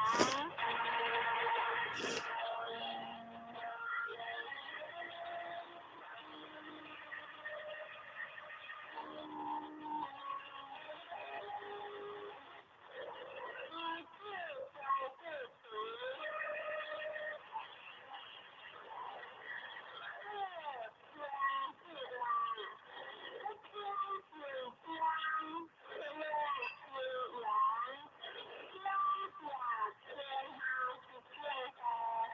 四，三，六，四，零，九，天下一件。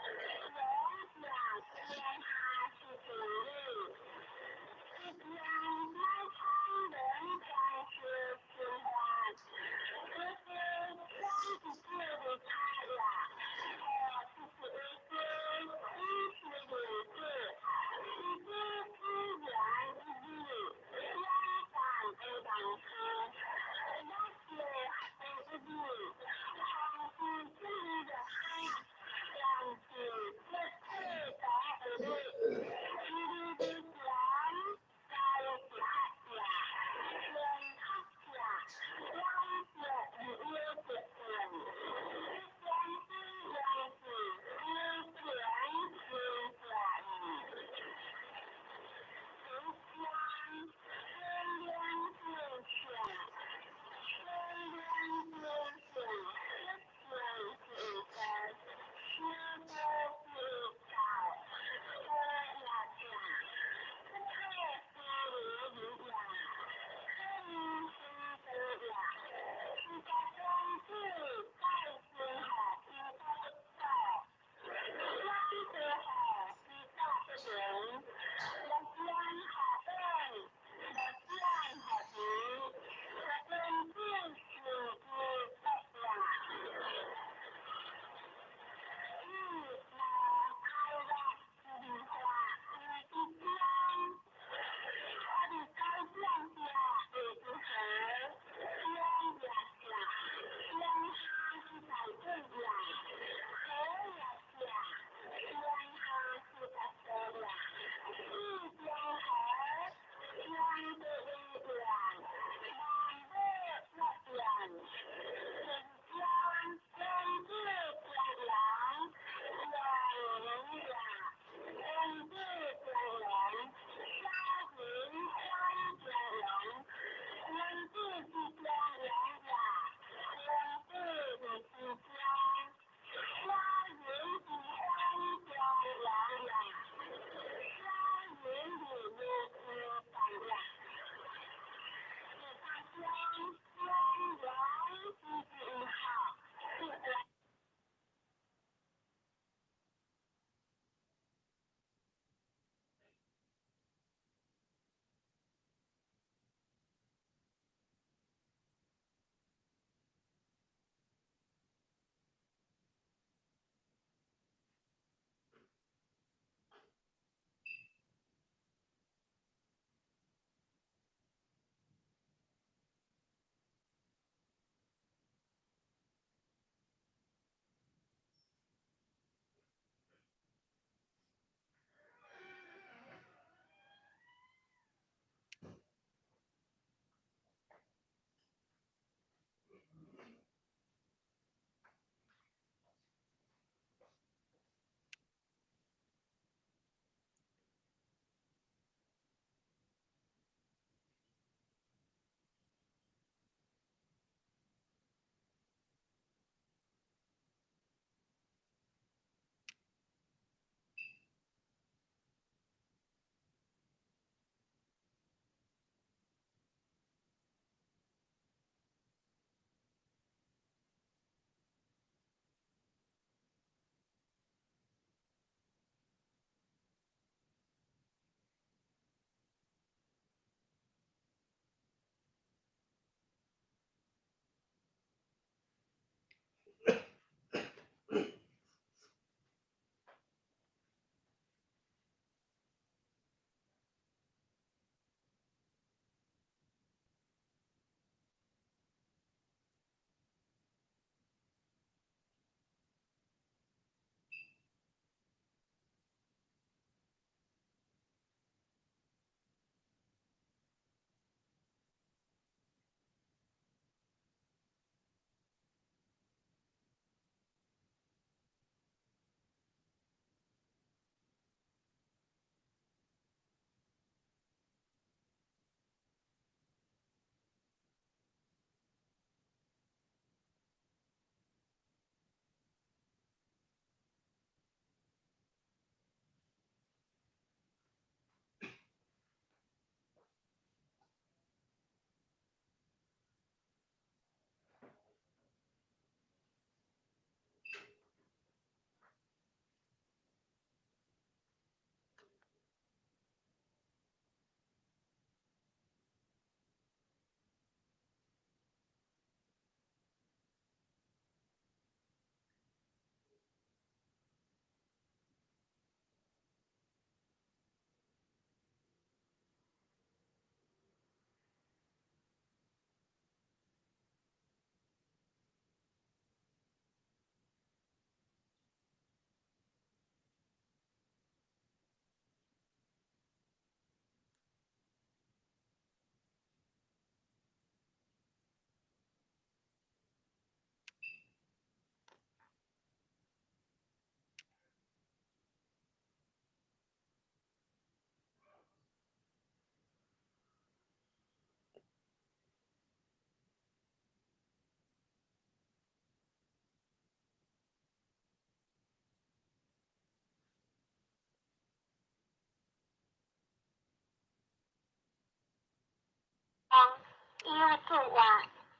由自活，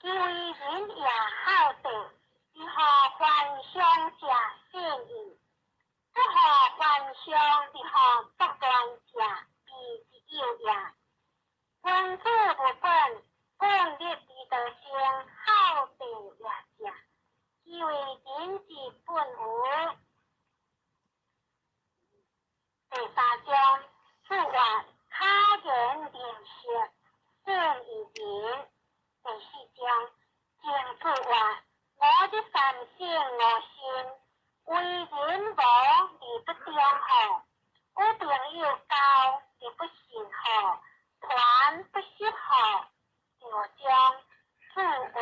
其為仁也孝道，而予凡上者信義。不予凡上而予不斷者，非之有也。君子務本，本立而道生，孝道也者，其為仁之本無。第三章，子曰：巧言令色，鮮矣仁。第四章，曾子曰：吾日三省吾身，為人無而不忠乎？與朋友交而不信乎？團不實乎？第五章，子曰：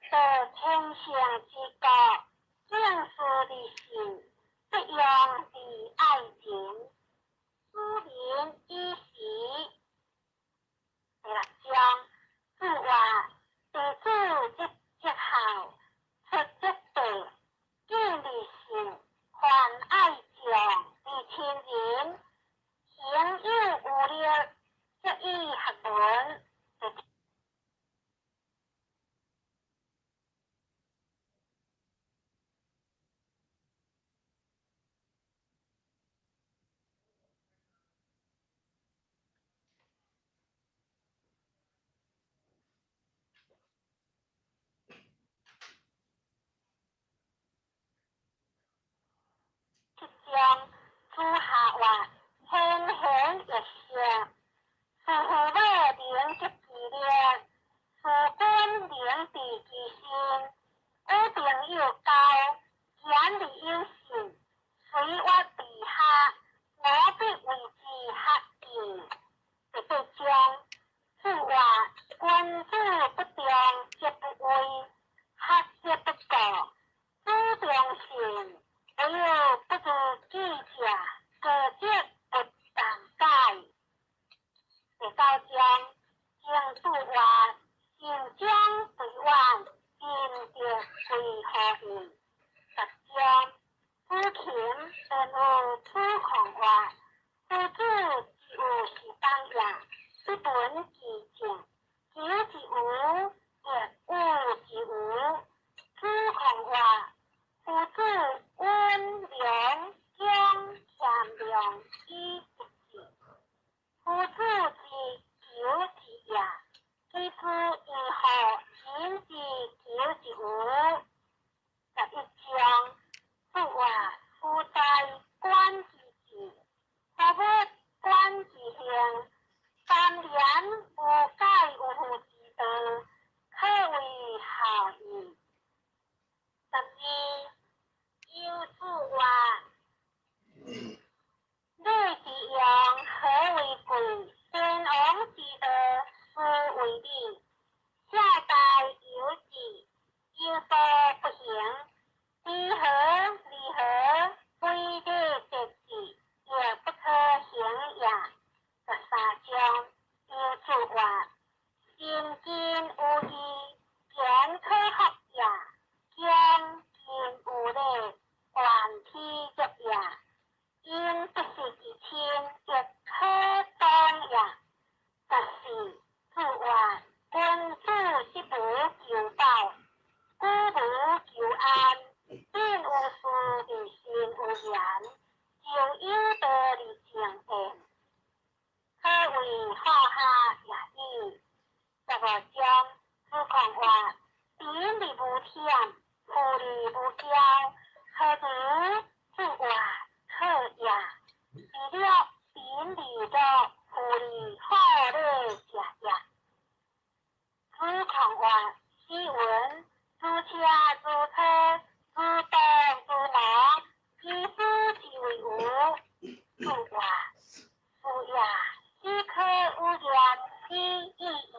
得千乘之國，敬事而信，不用而愛人，使民以時。第六章，子曰：弟子則則孝，出則弟，敬而信，泛愛眾而親仁，行有餘力，則以學文。第七章，子夏曰：先賢欲聖，事父母能得其力，事君能治其身。與朋友交，言而有信，隨悅陛下，吾必為之學義。第八章，子曰：君子不重則不威，學則不固。子重信，惟有不如己者，過則不當改。第九章，曾子曰：行將維遠，仁德歸乎義。十章，子禽問於子貢曰：夫子之有是黨也，不聞其政，求之無，亦惡之無。子貢曰：夫子溫良恭儉讓以得志，夫子之求之也，其知如何仁之求之無？11章，子曰：夫在觀其志，夫物觀其行，三年無改有父之道，可謂孝矣。12，丘子曰：禮之用，和為貴；先王之道，斯為禮。孝大有志，有所不行。知和離合，非禮節制，亦不可行也。13章，丘子曰：身近有義，堅可服也；恭敬有禮，願體足也。因不失其親，亦可當也。14，子曰：君子十無求飽，九無求安，品有事而心有言，就有道而情變，可謂好下也已。15章，子貢曰：貧而無諂，富而無驕，何如？子曰：可也。是樂貧而樂，富而好禮者也。子貢曰：斯文，如車如車，如動如挪，其斯之謂無？子曰：是也。斯可與言之已矣。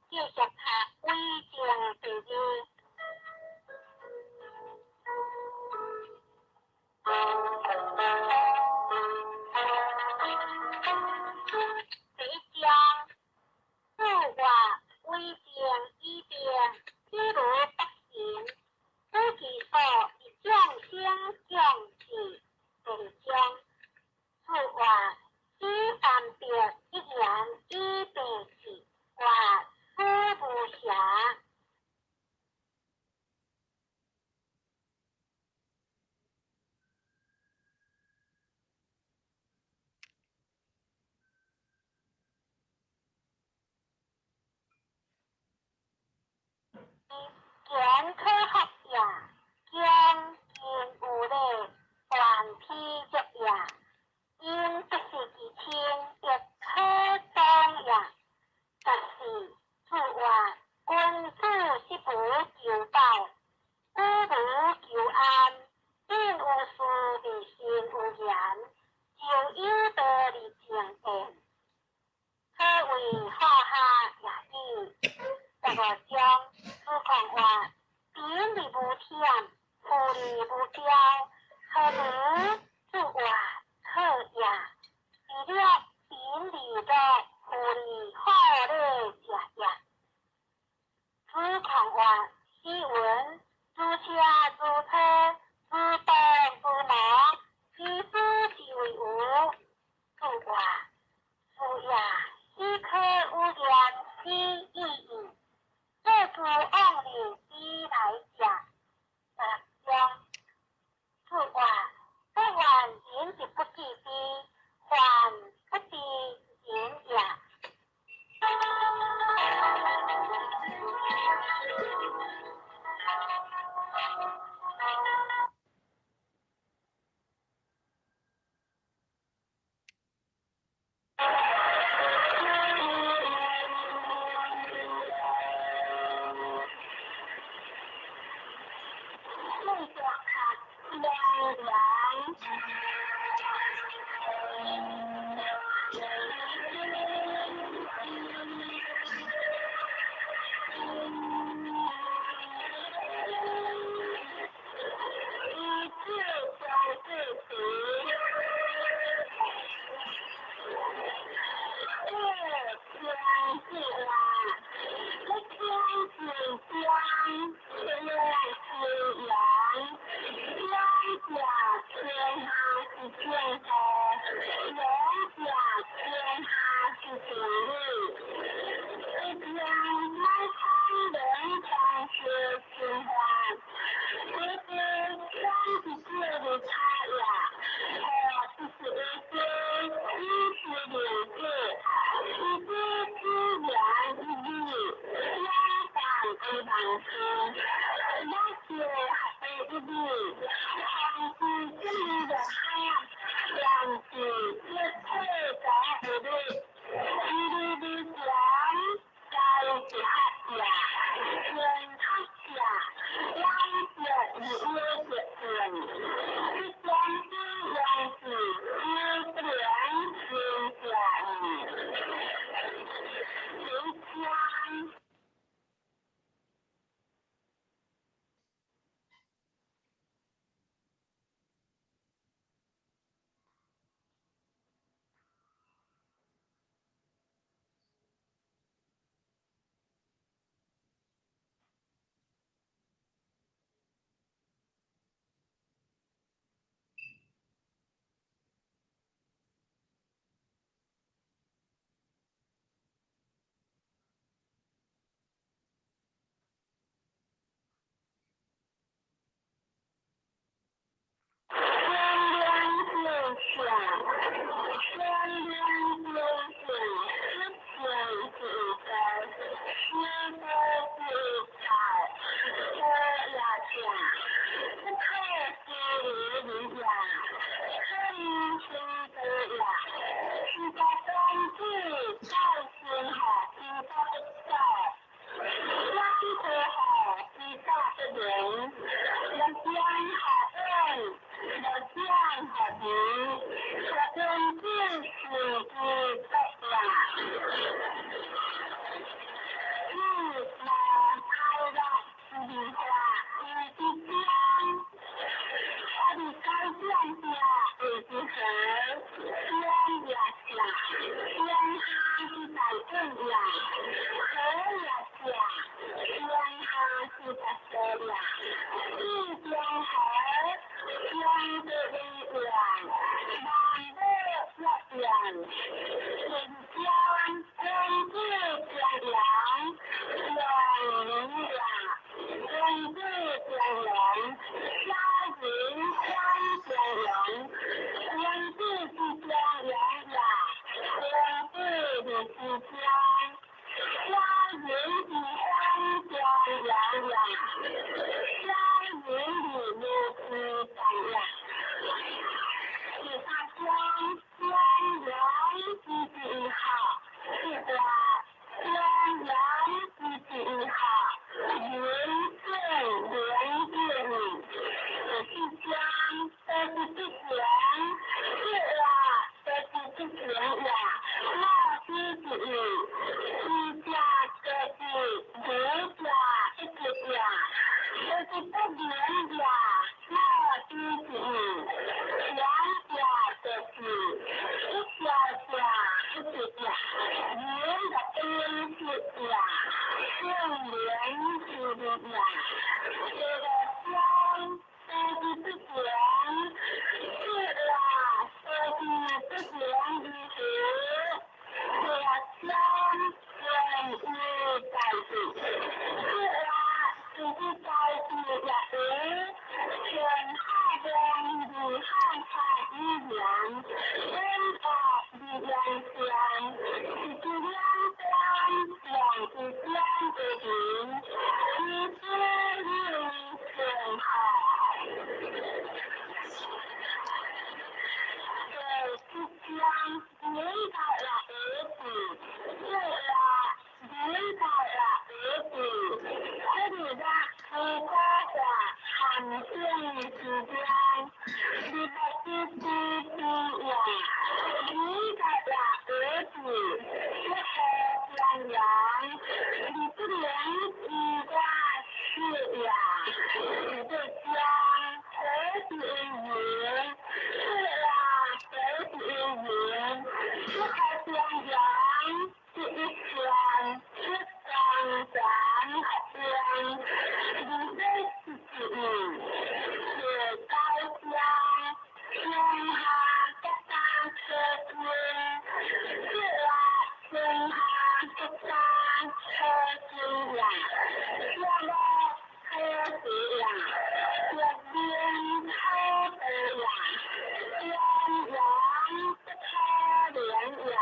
繼續讀偽證第二。第一章，注曰：偽證以定，譬如北行，此其所以眾生眾智。第二章，注曰：此分別一言以蔽之，曰此無暇。堅可學也，恭敬有禮，斷披著也。因不是其親，亦可當也。十四，注曰：君子十無求報，古無求安，並有事未信有言，就有道理正見，可謂化下也已。十五章，子貢曰：貧而無忝，富而無驕，何如？注曰：可也。自了貧而樂，富而好禮者也。子貢曰：斯文，如車如車，如動如無，其子之為無？注曰：是也。斯可有言之意矣。做諸往日之來者。十六章，注曰：不願人之不記之，患不知人也。繼續讀良良。以智相自持，這天之話，一天之光，一月之陽，兩者天下之正道，兩者天下之真理。一天乃看兩相是真話，一天三十九的差呀，和41支46支，一支之言一語，兩三一萬次，那些一語，紅是這裡的海，兩是一切在一裡，一裡的江，在是海呀，天塔下，兩者一月的人，一江之兩是一兩天下一江。江河，江德为源，万物乐园，晋江君子江阳，阳明呀，君子江阳，小云欢江阳，君子之江阳呀，君子的之江，小云之欢江阳呀，小云的如之江呀。第三江江阳之之好，四个江阳之之好，云正连之你，第四江得之之前，四啊得之之前呀，老之之语，一家得之儒家一个呀，得之不连呀，老之之语，两家得之，一家家一个呀，云的边是呀，正连之的呀，这个江得之不前，四啊得之不前之时，这个江人于在地，四啊自己在地也是，全海边的汉菜语言，文化语言乡，一举两端，两之间的人，一子云真好。对，浙江领导了儿子，对了，领导了儿子，这里的客家话汉字之间，你的弟弟弟呀，领导了儿子，是河江阳，你不能一个是呀，你的江河是云，是啦，河是云，是河江阳，是一圈，是江江江，你的是是是高江，天下的大车军，是啦，天下的大车军呀，这个车子呀，这边车子呀，江阳的车连呀。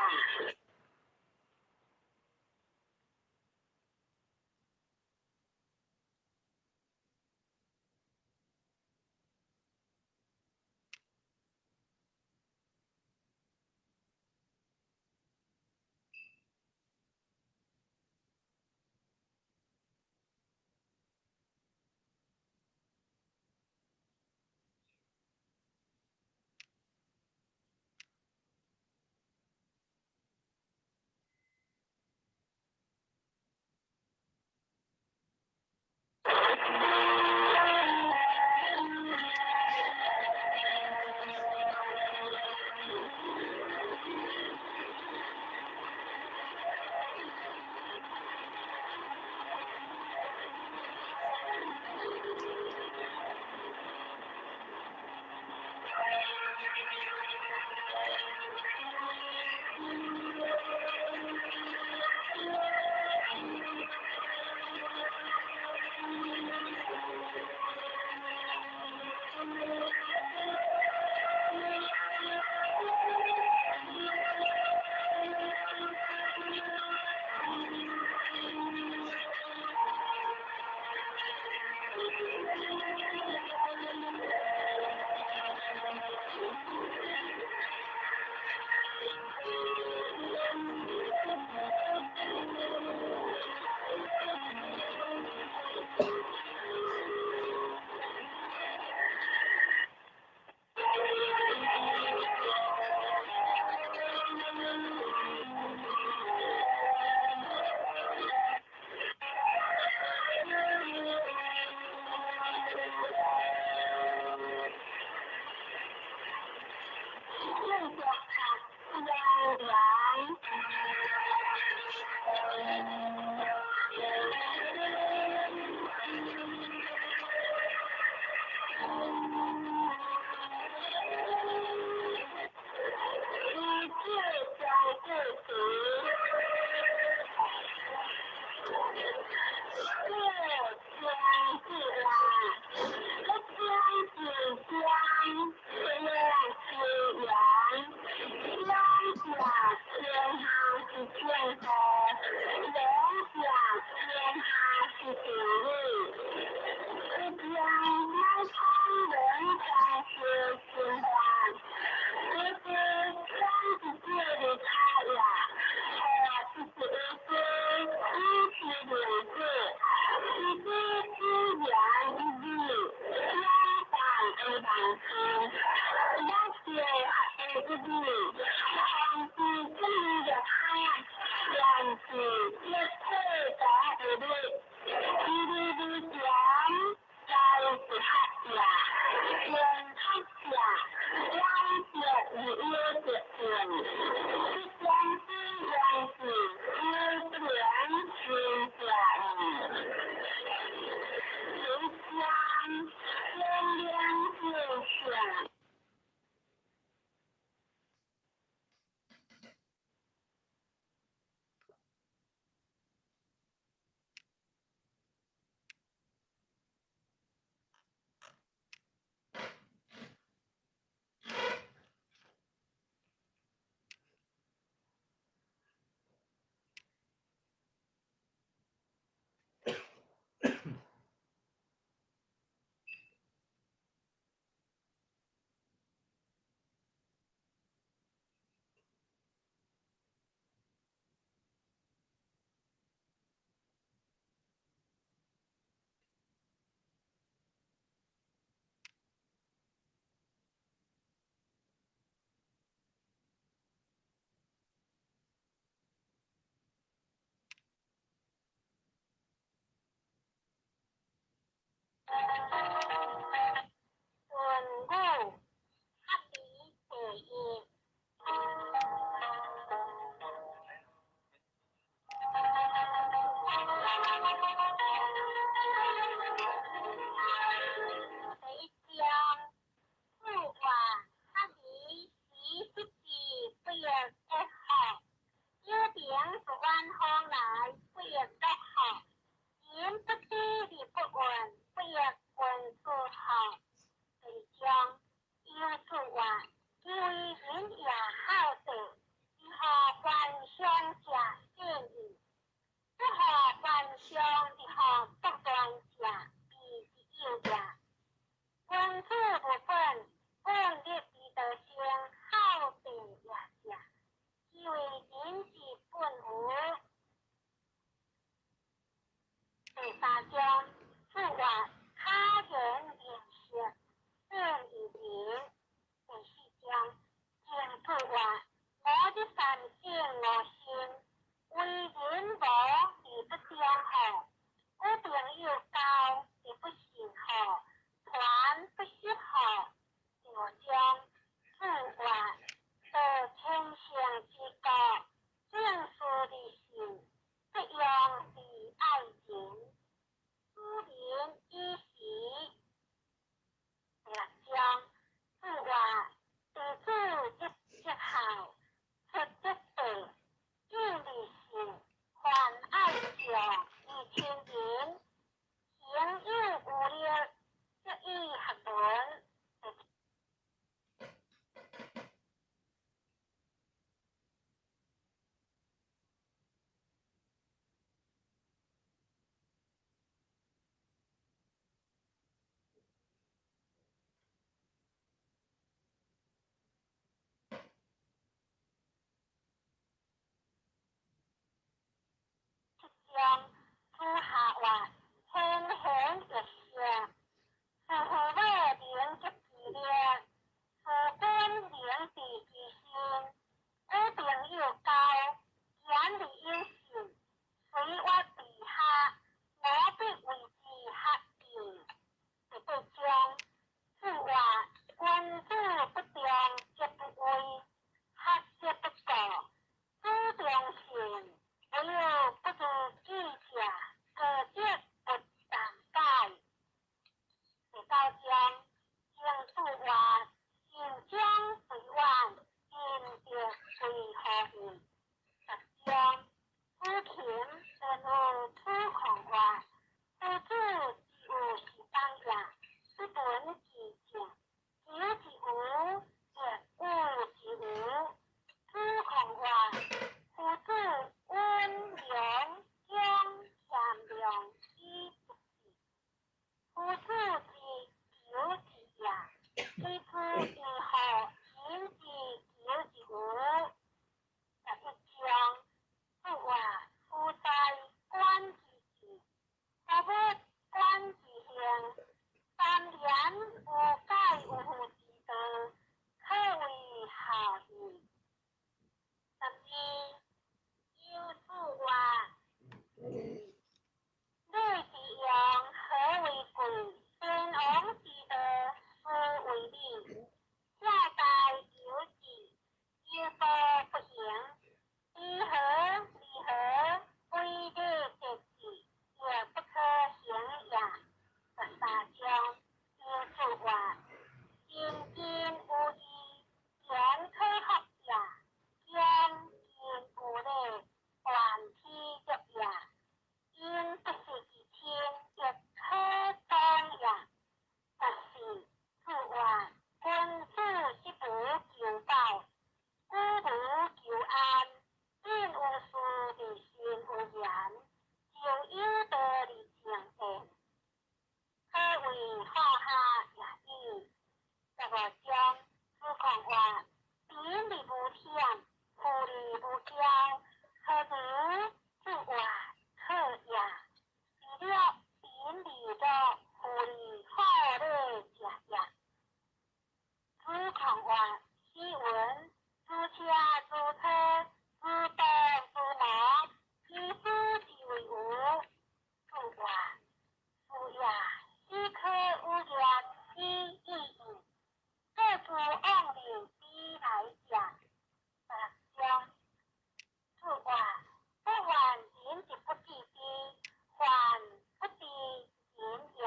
事，我就会一日，防止这个他，万事一切都有力，一日日讲，在是学者，先学者，两者日月接近，这相知万事，有不良心者矣。有将天亮见相。论语学而第一。第一章，子曰：学而时习之，不亦说乎？有朋自远方来，不亦乐乎？人不知而不愠，不亦君子乎？第二章，有子曰：其为人也好德，如何凡上者见矣。不何凡上而何独断者，非之有也。君子无本，本立而道生，好德也者，其为人之本乎？第三章，子曰：巧言令色，损于仁。第四章，曾子曰：吾日三省吾身，为人无而不忠乎？与朋友交而不信乎？传不实乎？第五章，子曰：道千乘之国，正事而信，不用而爱人。主人以时。第六章，子曰：弟子则孝，出则孝，敬而信，泛爱众而亲仁，行有余力，则以学文。第七章，子夏曰：先贤欲圣，师父母能足其力，事君能治其身。与朋友交，言而有信，随我治下，吾必为之学敬。第八章，子曰：君子不重则不威，学则不固。子重信，无有不如己者，过则不善改。五章，子贡曰：贫而无諂，富而無驕，何如？子曰：可也。是了貧而樂，富而好禮者也。子貢曰：斯文，如車如車，如動如無，其斯之謂無？子曰：是也。斯可與言之已矣。各自往日之來者。十六章，子曰：不患人之不己知，患不知人也。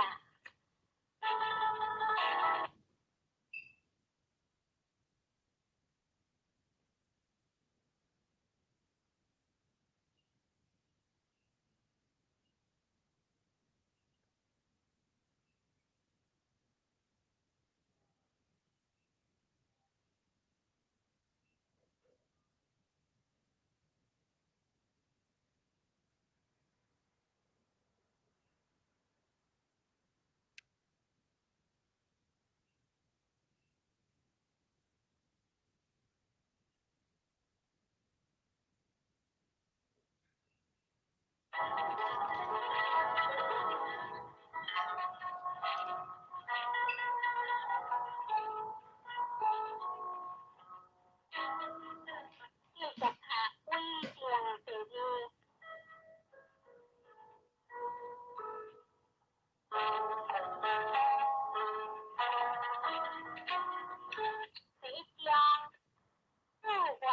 繼續讀偽證第二。第一章，子曰：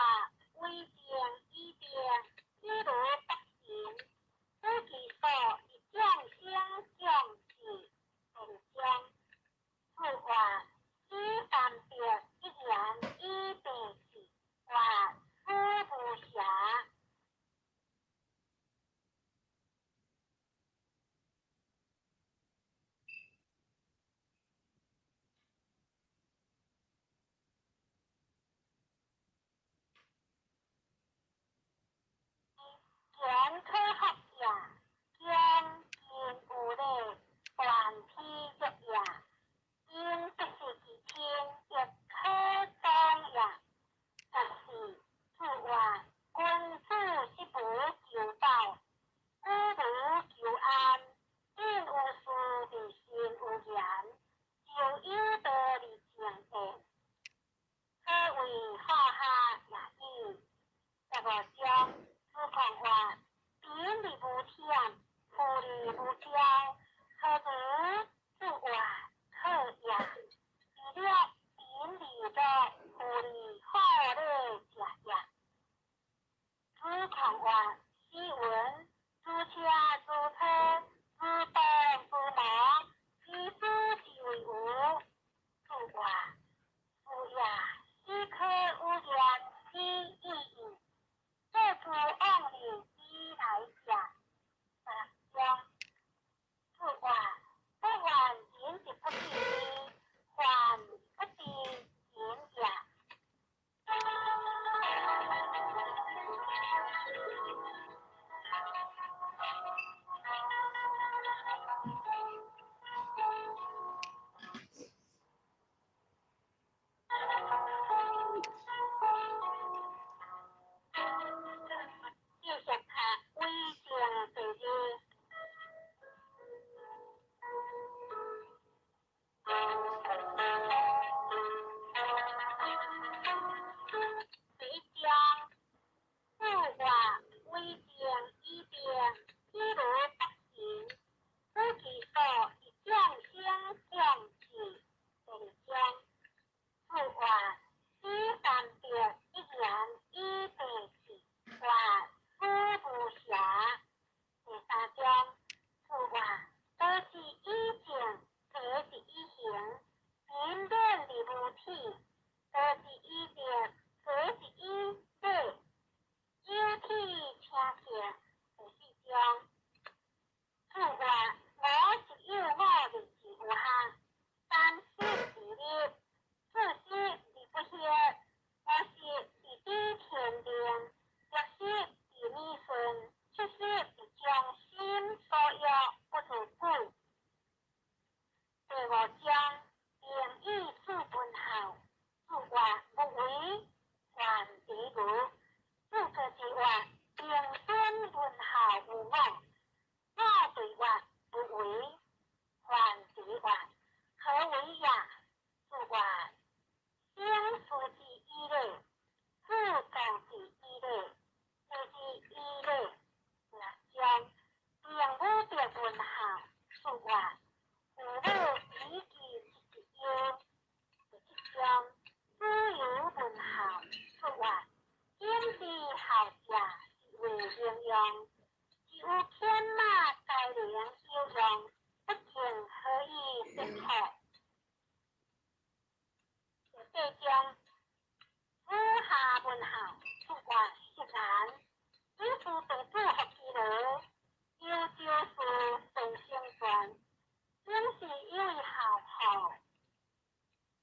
為政以德，比如北行，此其所以眾生眾志。第二章，子曰：此三德，一言以蔽之，曰思無暇。乾可學也，恭敬有禮，斷天欲也。因不失其親，亦可當也。十四，子曰：君子十無求飽，五無求安，頂有事而身有言，就有道而靜焉，可謂好下也已。十五章，子貢曰：貧而無諂，富而無驕，何如？子曰：可也。是了貧而樂，富而好禮者也。子貢曰：斯文，如車如車，如動如無，其斯之謂無？子曰：是也。斯可與言之已矣。各自往日之來者。十六章，子曰：不患人之不己知，患不知人也。繼續讀偽證第二。第一章，子曰：為政以德，比如北行，此其所以眾生眾志。第二章，子曰：此三德，一言以蔽之，曰思無暇。第三章，子曰：道之以政，齊之以刑，民免而無恥；道之以德，齊之以禮，有體請客。第四章，子曰：吾十有五而志於學，三十而立，四十而不惑，五十而知天命，六十而耳順，七十而將心所欲不逾矩。第五章，靈以事文學。章，子夏問孝，子曰：昔然。以是弟子復其勞，幽州事隨成傳，正是以為孝乎？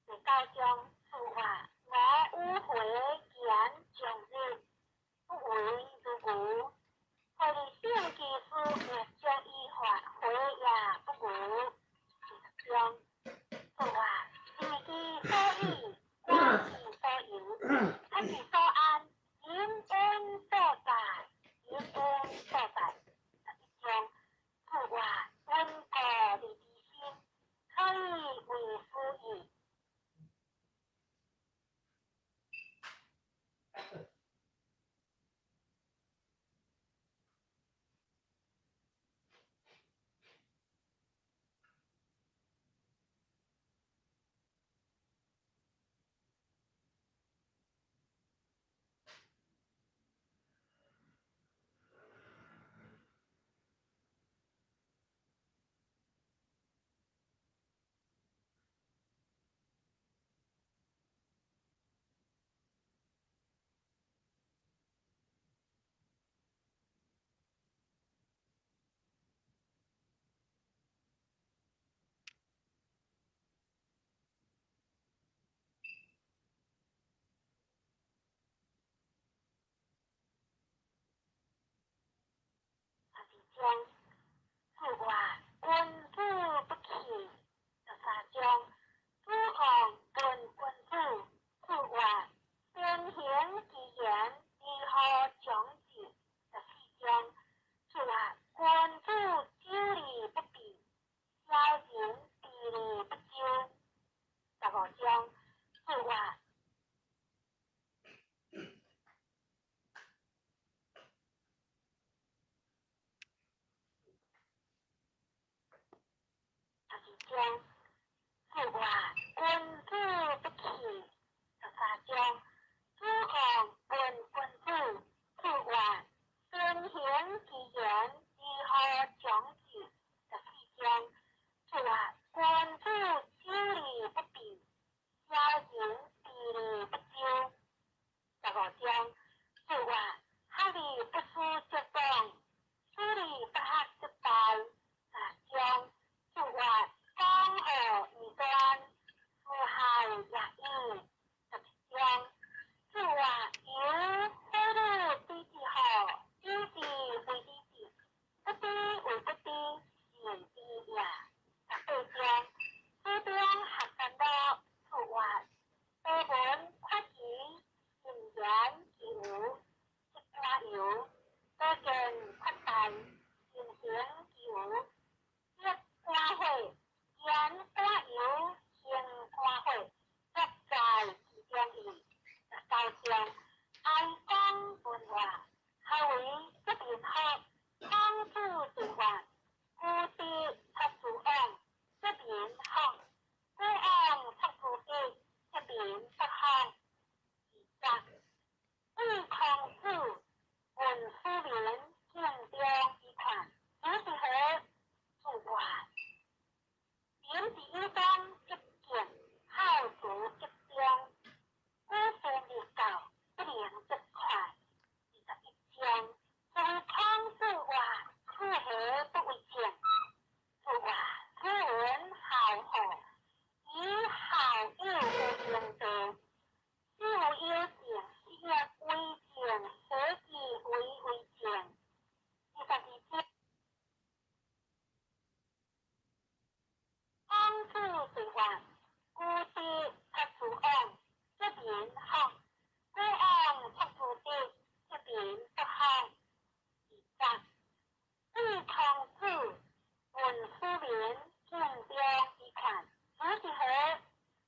第九章，子曰：吾與回言長日，不為如愚。何以聖其事欲將以法，回也不愚。第十章，子曰：知其所以，觀其所由，察其所安，人焉所在，人焉所在。十一章，子曰：溫故而知新，可以為師矣。十二章，子曰：君子不器。十三章，子貢問君子。子曰：先行其言，如何長治？十四章，子曰：君子久而不變，小人知而不周。十五章，子曰：十二章，子曰：君子不器。十三章，子貢問君子。子曰：先行其言，如何長治？十四章，子曰：君子久而不變，小人知而不周。十五章，子曰：學而不思則罔，思而不學則殆。十六章，子曰：江河以端，四害也已。十七章，子曰：猶火汝比之火，有之為之之，不知為不知，是知也。十八章，子張學三樂。子曰：多聞誇其，信言其無，則寡尤；多見誇大，信行其無，則寡悔。言寡尤，行寡悔，則在其中矣。十九章，哀公問曰：何為則民福？孔子對曰：古之出諸往，則民福；古往出諸一，則民不福。二十，對孔子問庶民敬重之款，如是何？子曰：仁之有忠則敬，孝慈則忠。古先立教，不能則勸。21章，所謂孔子曰：此何不為政？子曰：子聞孝乎？以孝友有行道，子有有政，是曰為政，何其為為政？22章，孔子對曰：古之出諸往，則民福；古往出諸一，則民不福。二十，對孔子問庶民敬重之款，如是何？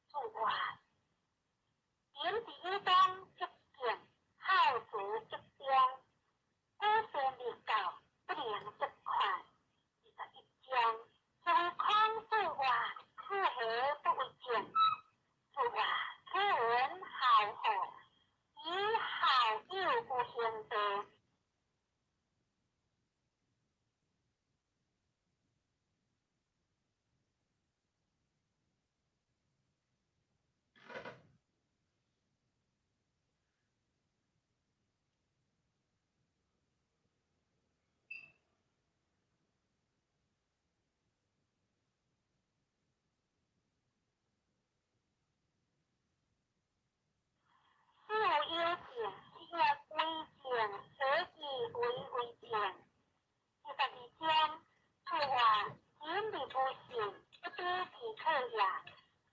子曰：仁之有忠則敬，孝慈則忠。古先立教，不能則勸。21章，所謂孔子曰：此何不為政？子曰：子聞孝乎？以孝友有行道。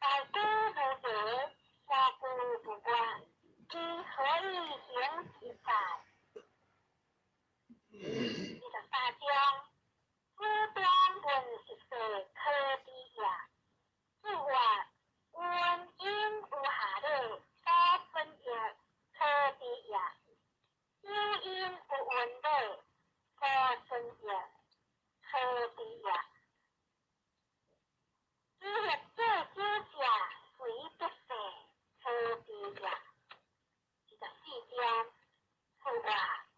大居無別，小居無外，其何以行自在？23章，子端問食說可知也。子曰：云應有下禮，所分曰可知也。有應有聞禮，所分曰可知也。知欲醉酒者，隨必逝，可知也。24章，子曰：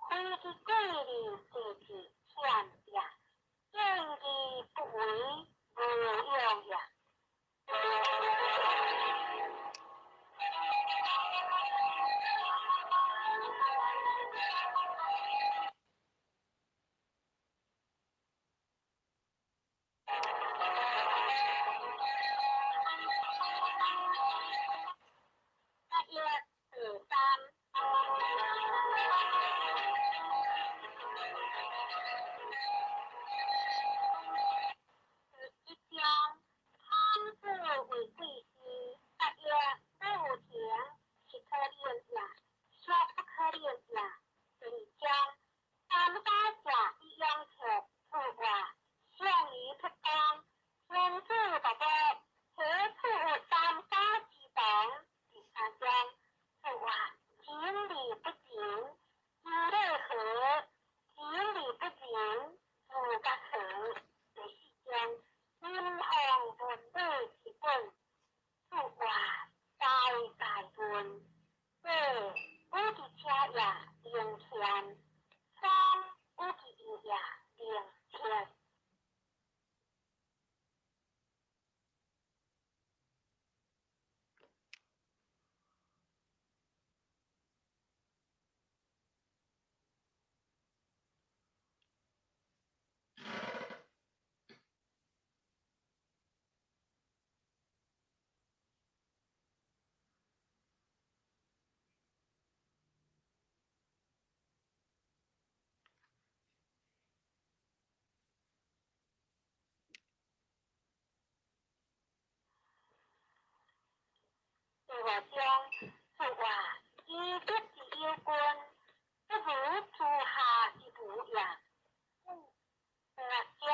非其過而濟志欠也，見義不為，無用也。八月第三。第一章，孔子為貴師。答曰：禮有停，是可免也，孰不可免也？第二章，三家者以養客。子曰：上於不當，天子大德，何處有三家之堂？第三章，子曰：行禮不仁，知禮何？行禮不仁，知覺何？第四章，林王問禮之本。子曰：齋在問。八有其車也，能牽；三有其義也，能徹。第五章，子曰：其德之有君，不如諸夏之無也。第六章，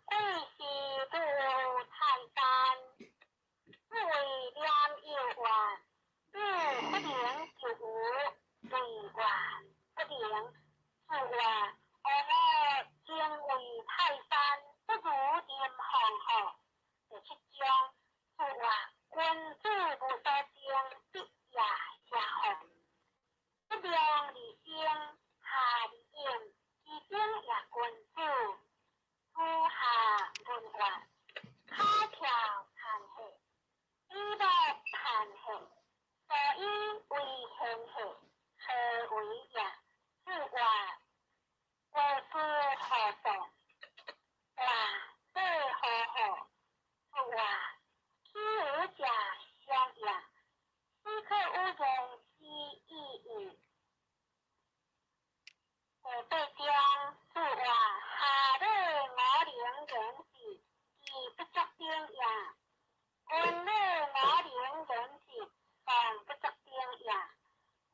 貴師如泰山，不為廉有怨，汝不能就無，為怨不能。子曰：吾敬畏泰山，不如林皇后。第七章，子曰：君子無所爭，必也邪放。不量而生，下而應，其生也君子。子夏問曰：跤跳彈血，以目彈血，所以為賢血，何為也？子曰：國師何喪？大禮何何？子曰：豈有者相也？斯可與容之已矣。第八章，子曰：下禮五能仁智，其不足頂也；君禮五能仁智，尚不足頂也。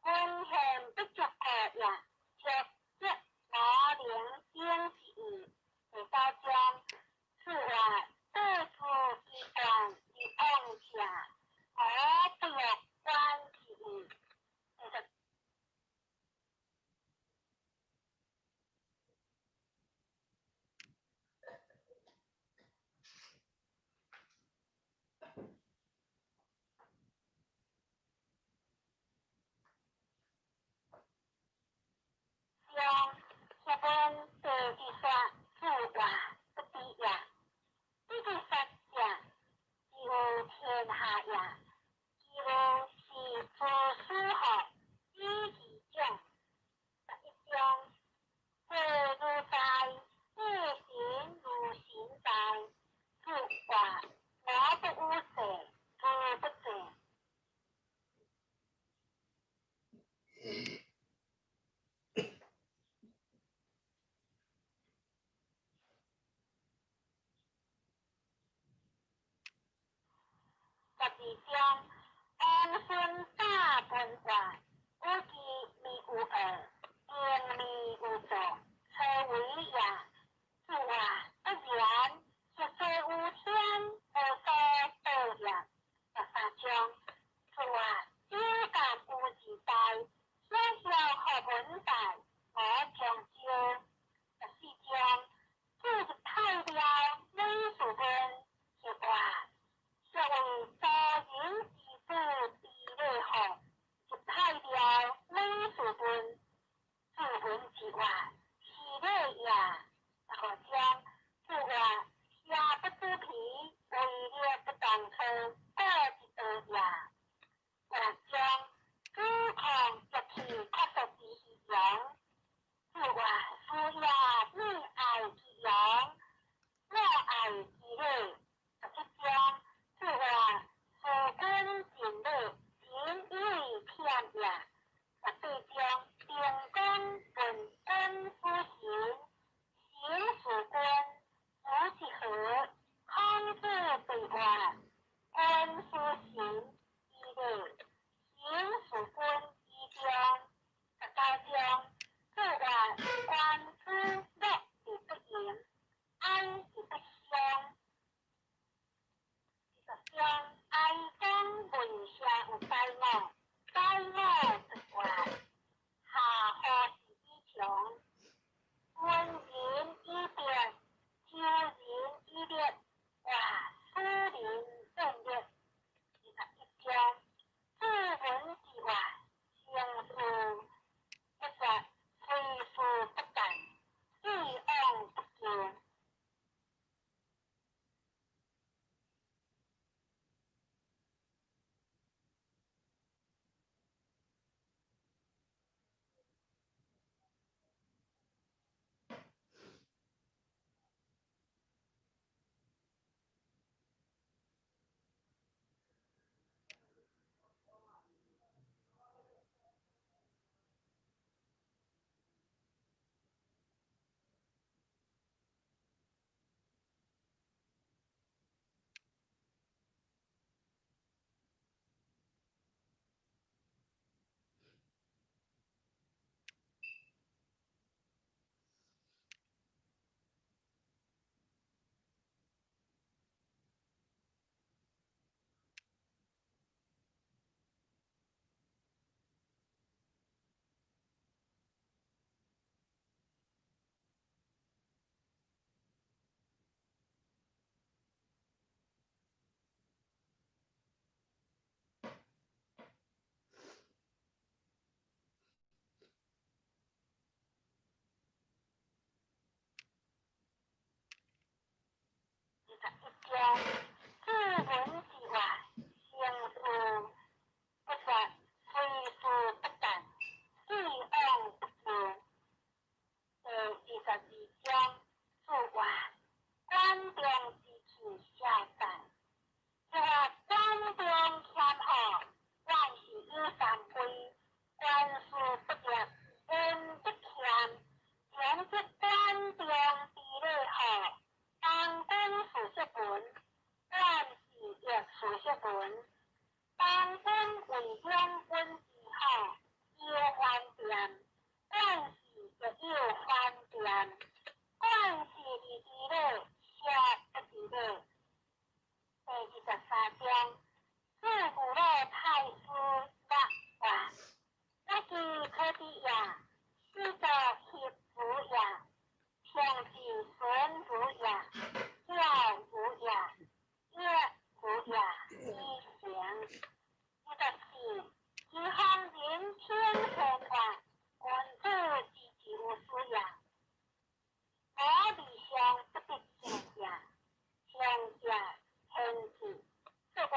君獻不足過也，足則五能頂之矣。第九章，子曰：對夫其冠而往者，吾不欲觀之矣。第十章，下本第二說，子曰：不知也。不知說者，其有天下也。其無是諸師學，以其長。11章，祭如在，祭神如神在。子曰：我不與祭，如不祭。12二章，王孙大本话，有其面有恶，迎面有助，车为也。主啊，不然，实际有天无所道业。十三章，主啊，只感有时代，小小学文大，我将招。十四章，主入太庙，美术文，是话，是为多人之子之礼号，入太庙，美术文，主文之话，是礼也。十五章，主啊，邪不知疲，为了不当初，过一道也。十六章，主控绝气确实之虚荣。主啊，主也你爱之荣，我爱之礼。十七章，主啊，事君尽礼，人以为骗也。十八章，平君问君夫行，行事君，主之和，孔子对话，君夫行以礼，行事君以忠。十九章，主啊，观之乐而不淫，哀而不伤。二十章，哀公问下有灾我，灾我不话，下何时以穷？闻人以别，求人以列，话使人正列。21章，主文之话，成事不说，随事不干，既往不咎。21章，主文之话，成事不说，随事不干，既往不咎。第22章，主话，管中之气消散。主啊，管中谦和，万事有三规，官事不立，恩不谦，前则管中之礼号，当君事实文，万事亦事实文。当君为两军之好，有还店，万事亦有还店。万事而之礼，邪不之礼。第23章，自古老太师六话，我是可比也，始作协如也，常是孙如也，教如也，业如也，以行。24，知方人天天话，君子之求是也。我理想不得正者，强者天志，说话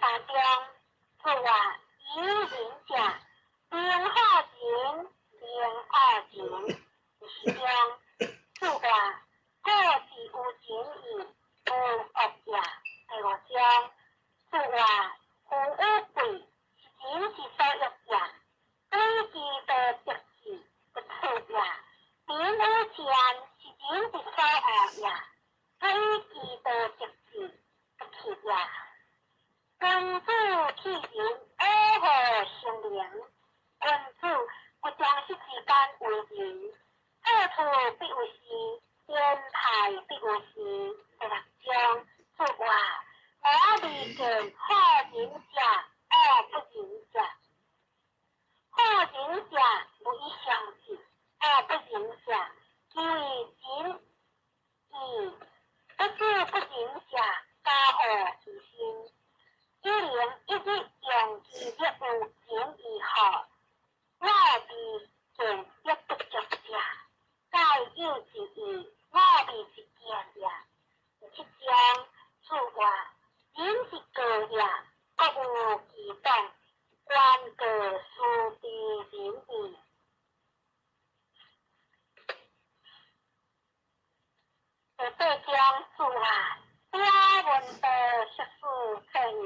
三章，注話有仁者，名好仁，名惡仁。第四章，注話故是有仁義，無惡也。第五章，注話富與貴，是人之所欲也。對其道得志，不取也。貧與賤，是人之所惡也。對其道得志，不去也。君子去仁，惡何成名？君子不將息之間為仁，破處必有時，顛派必有時。第六章，注話我未見好仁者，惡不仁者。好仁者無以相濟，惡不仁者其為仁義，不知不仁者加禍其身。一能一日用其力有仁義好，我未見力不足者，蓋有之義，我未之見也。第七章，注話仁之過也，國有其黨，官過殊非仁義。第八章，注話表文道學士策義。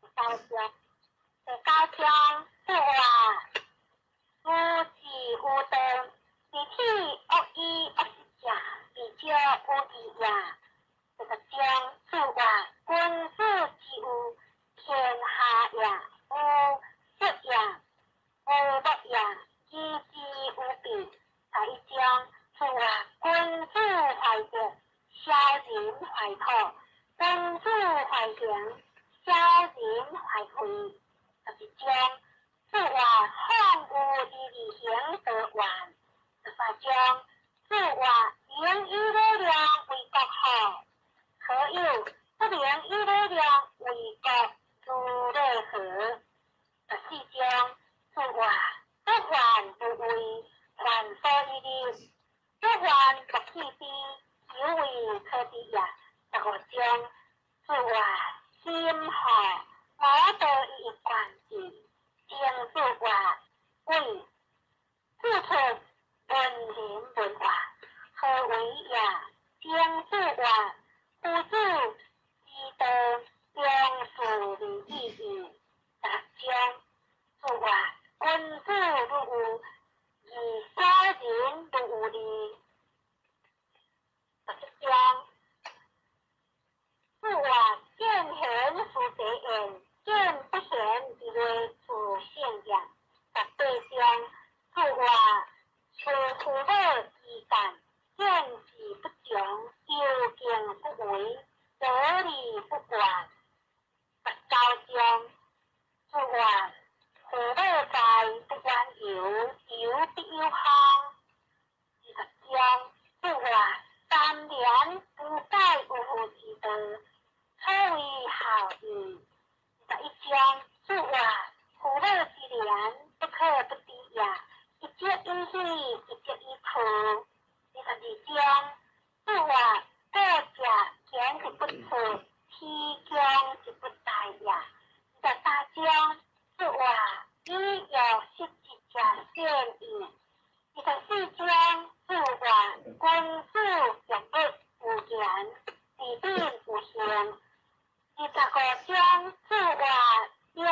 第九章，第九章，注話如是有道，自體惡以惡失者，未少有義也。第十章，注話君子之有天下也，無色也，無物也，知之有備。十一章，注話君子懷德，小人懷土；君子懷行，小人懷非。十二章，注話況有義而行得願。十三章，注話能以禮量為國好，何有不能以禮量為國如禮何？十四章，注話不患不畏，患所以立；不患不去非，猶為可知也。十五章，注話心好，我道一以貫之。經注話為自出文人文化，何為也？經注話夫子之道，用事而已矣。十章，注話君子如有義，小人如有利。十七章，注話見賢思齊焉，見不賢之類自聖也。十八章，注話處父母之干，見志不窮，究竟不為，得理不願。十九章，注話父母在，不遠遊，遊必有方。二十章，注話三年不改有父之道，可謂孝義。二十一章，注話父母之言，不可不知也。一則以喜，一則以憂。二十二章，注話過者堅而不摧，其強而不殆也。二十三章，注話以樂失之者善矣。二十四章，注話君子欲惡有言，治品有行。二十五章，注話兩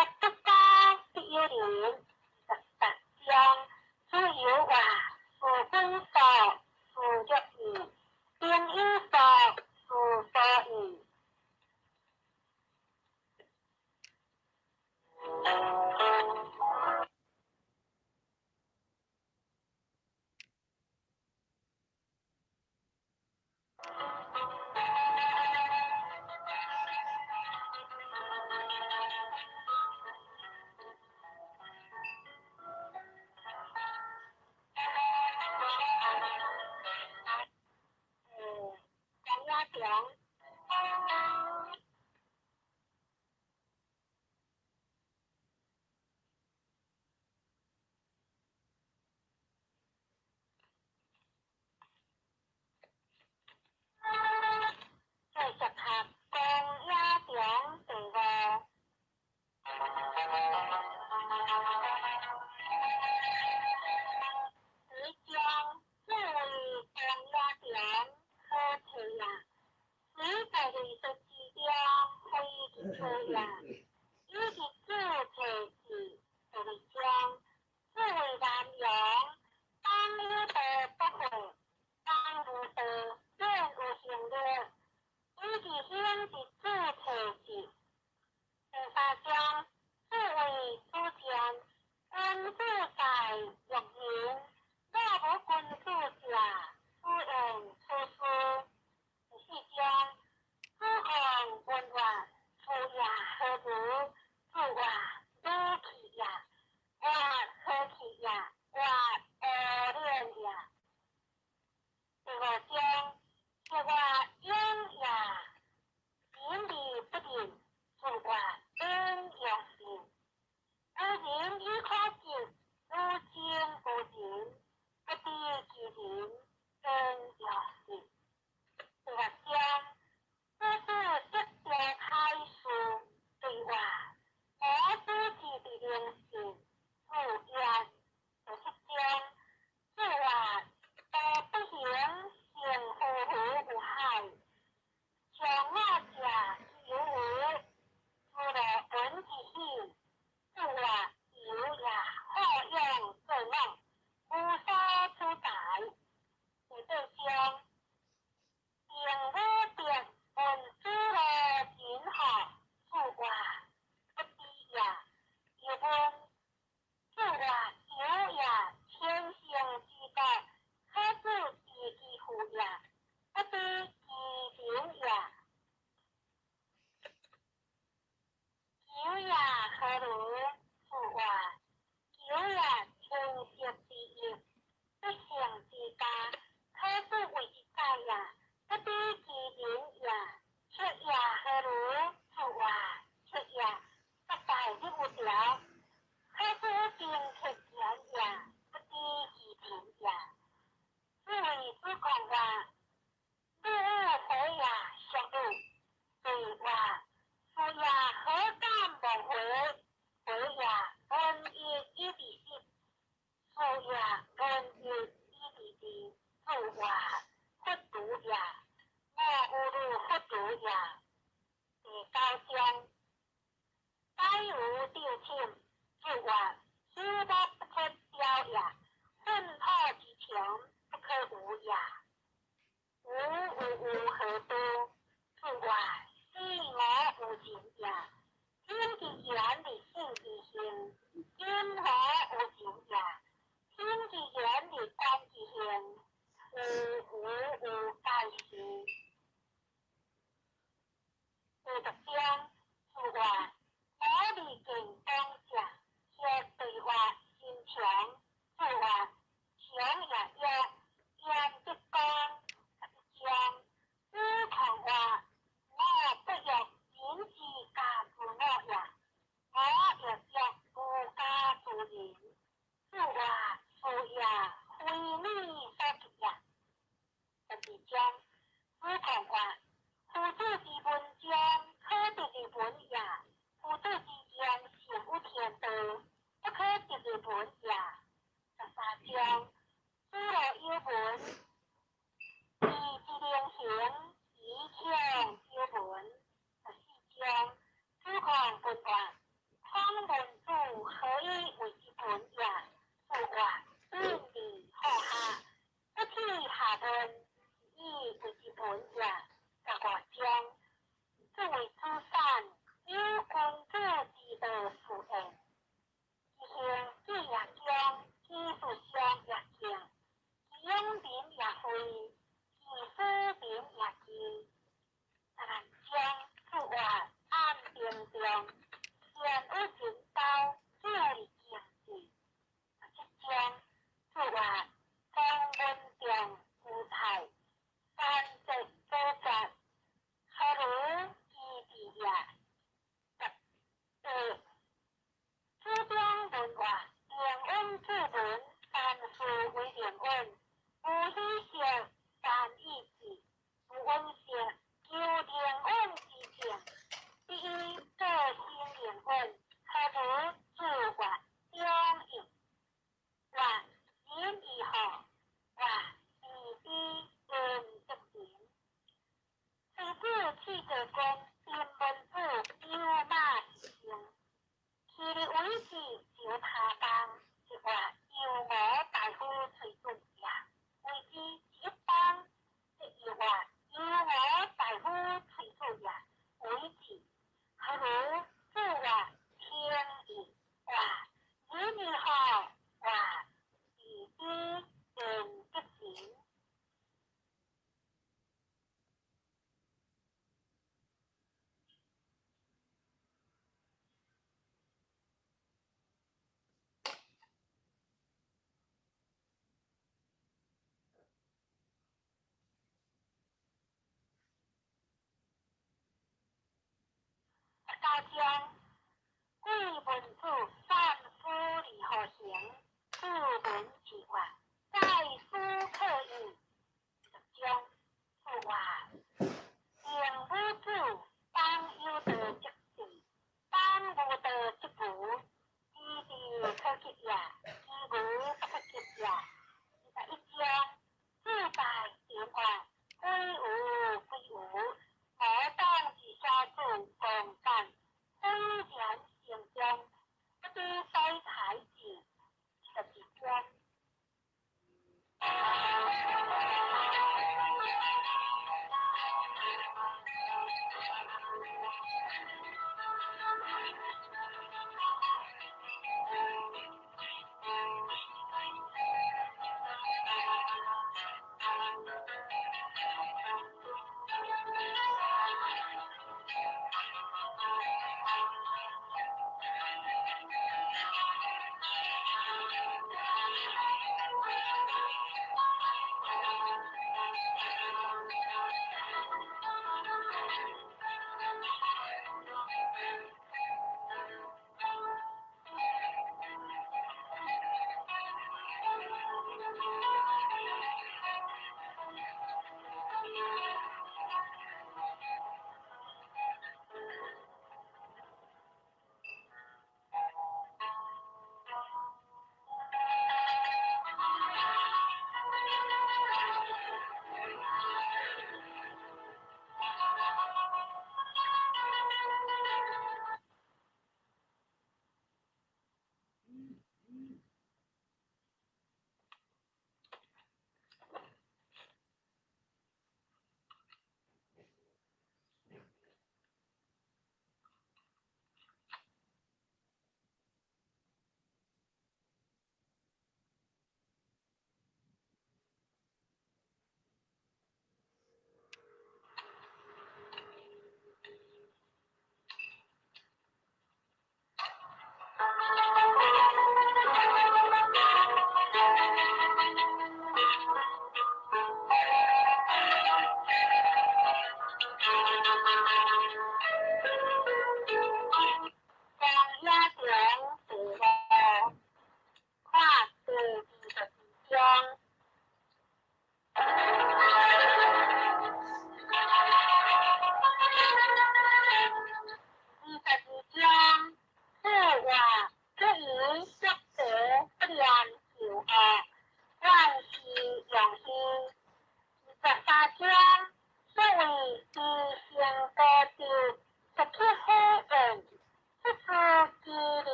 成事业。第七章，子曰：道不行，成夫妇有海。上我者其有无？兹乐闻之喜。子曰：有也，好养作乐，无所取材。第八章，定武德问子路仁何？子曰：不知也。又问子曰：有也，千乘之国，可子治其父也，不知其仁也。求也何如？子曰：求也，千乘之邑，不胜之家，可子为之宰也，不知其仁也。赤也何如？子曰：赤也，不大日有条，可子定克田也，不知其贫也。子谓子贡曰：汝有何也？属汝。对曰：是也，何敢忘回？回也，闻义以治失。是也，闻义以治治。子曰：佛如也，我有如佛如也。第九章，宰吾六寝。子曰：修木不可雕也，粪土之墙不可无也。吾有无何多？子曰：死我无仁也。天之言而信之行，今何无仁也？天之言而观之行，吾无有解释。第十章，子曰：我未见讲者，或对曰：身强。子曰：强也曰，焉得讲？十一章，子贡曰：我不欲人之家之我也，我亦欲无家之人。子曰：是也，非你所及也。十二章，子贡曰：夫子之文章，可得而闻也；夫子之言胜于天道，不可得而闻也。十三章，子路有闻，以之能行，以强有闻。十四章，子贡问曰：孔文子何以为之文也？子曰：敦而好学，不耻下问，是以为之文也。十五章，子谓子产：有君子之道是焉。其行志也强，其事相也敬，其勇民也惠，其使民也智。十六章，子曰：安平中，善有仁道，智而敬之。十七章，子曰：庄文仲之泰，三节所绝，何如其治也？十八，子张问曰：灵允之文，三事为灵允，无喜色，三意志，无闻色，求灵允之境，必以个性灵允，何如？子曰：中义。曰：仁义何？曰：慈悲仁德仁。崔子去国公，丁文子有马是行，其日为之朝他邦，即曰：由我大夫崔子也，为之一邦，即又曰：由我大夫崔子也，为之。何如？子曰：天义。曰：仁义何？曰：慈悲仁德仁。十九章，贵文子善夫如何行？子闻之曰：在斯可矣。十章，子曰：灵武子，当有道则治，当无道则无。知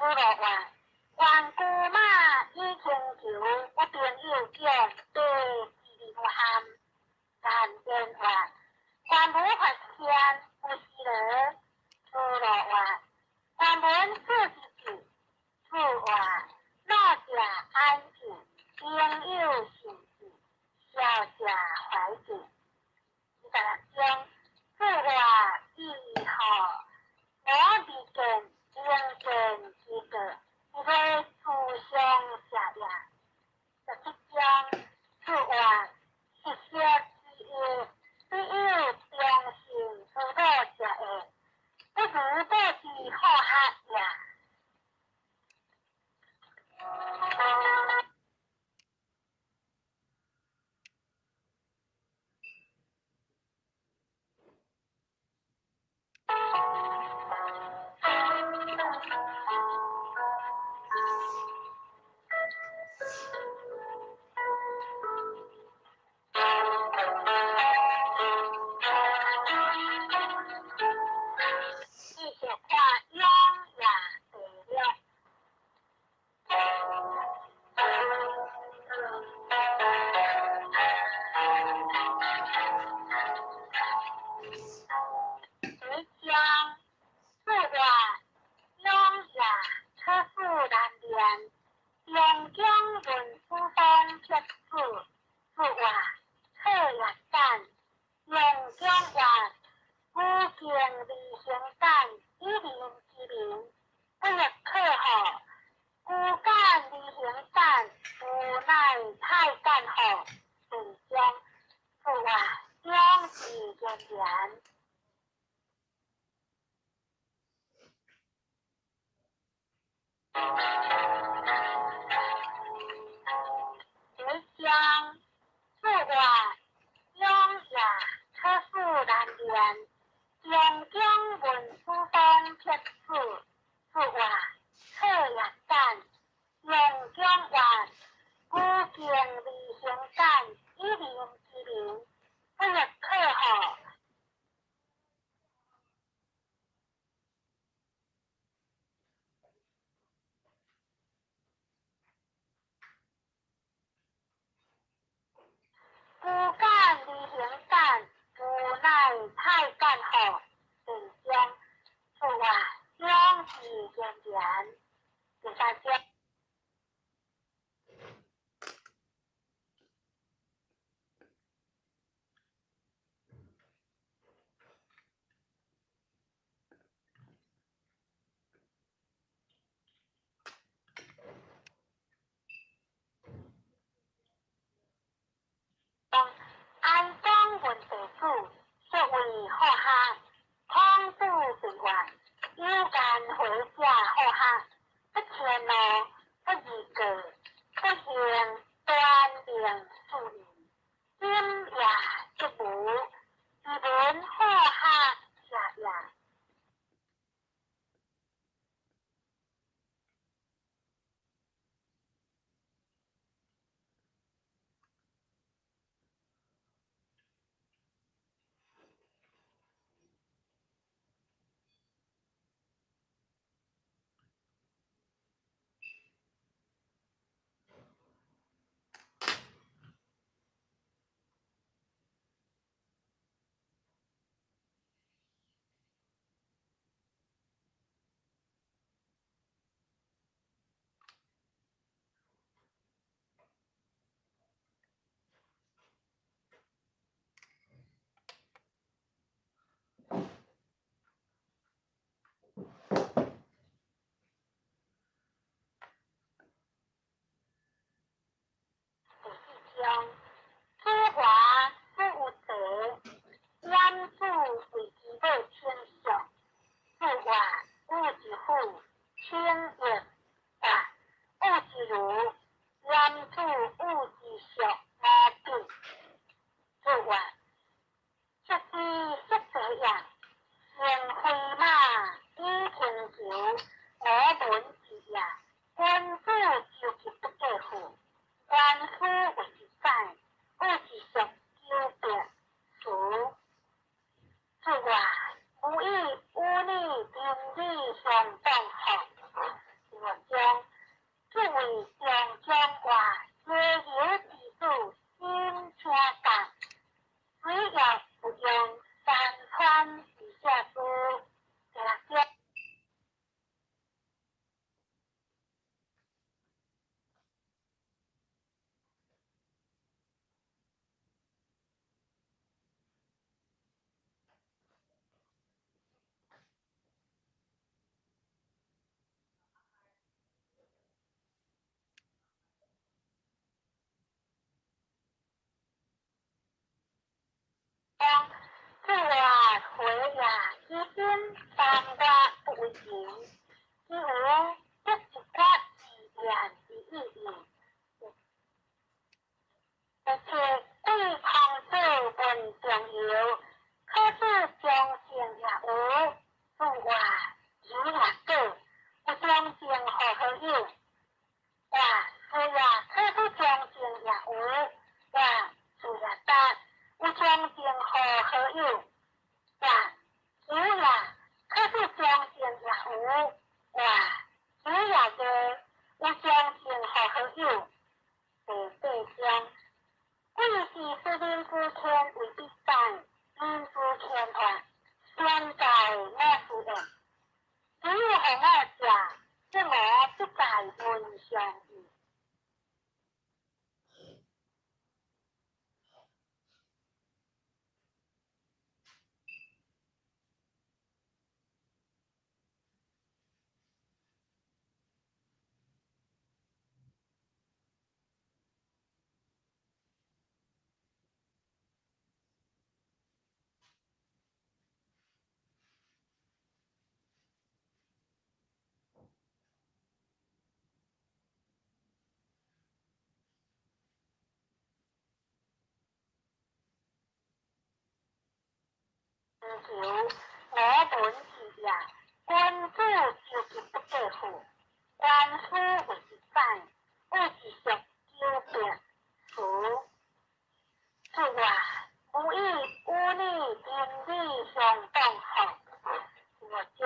出落话，冤姑马以请求，我朋友讲白一无憾，难变话，官无发现有时罗，出落话，官文41字，出话老者安静，朋友信字，小者怀字。26章，出话以号我未见能见之过，是为思想下也。17章，出话实色之义，只有忠信出老者的，不如报之好学也。继续看永夜第六。第一章，四月永夜测试难练，中江文书方撇子，四月测业等，用江话古敬离行等，以人之名，不欲客号。孤干离行等，无奈太干号。第二章，四月两字连连。第一章，四月永夜测试难练，中江文书方撇子，四月测业等，用江话古敬离行等，以人之名，不欲客号。孤干离行等，无奈太干号。第二章，四月两字连连。第三章，安庄问地主，说为好学，孔子便话：有间回者好学，不迁怒，不贰过，不行端明恕人。今夜则无，自闻好学下也。第四章，子华子有才，晏子为其母称颂。子华有一妇，称曰华，有一女，晏子有一属无比。子华，识之识者也，乘飞马以轻裘，我闻之也。君子周其不过分，官夫为之宰，有一属900词。子曰：吾以与你邻里相当好。第五回也起心耽我不為情，只有得一決自然之意義。而且對孔子問重要，可是忠誠也有，自我有也過，有忠誠予好友。哇，是呀，可是忠誠也有，哇，是也得，有忠誠予好友。哇，是呀，可是忠誠也有，哇，是也過，有忠誠予好友。第八章，貴是使人之天為必反，人之天活，現在我是的，只有予我食，則我不在文上義。求我本是也，君子修己不過分，官司為之反，有一俗糾別詞。此外，無以與你鄰里相當好，我將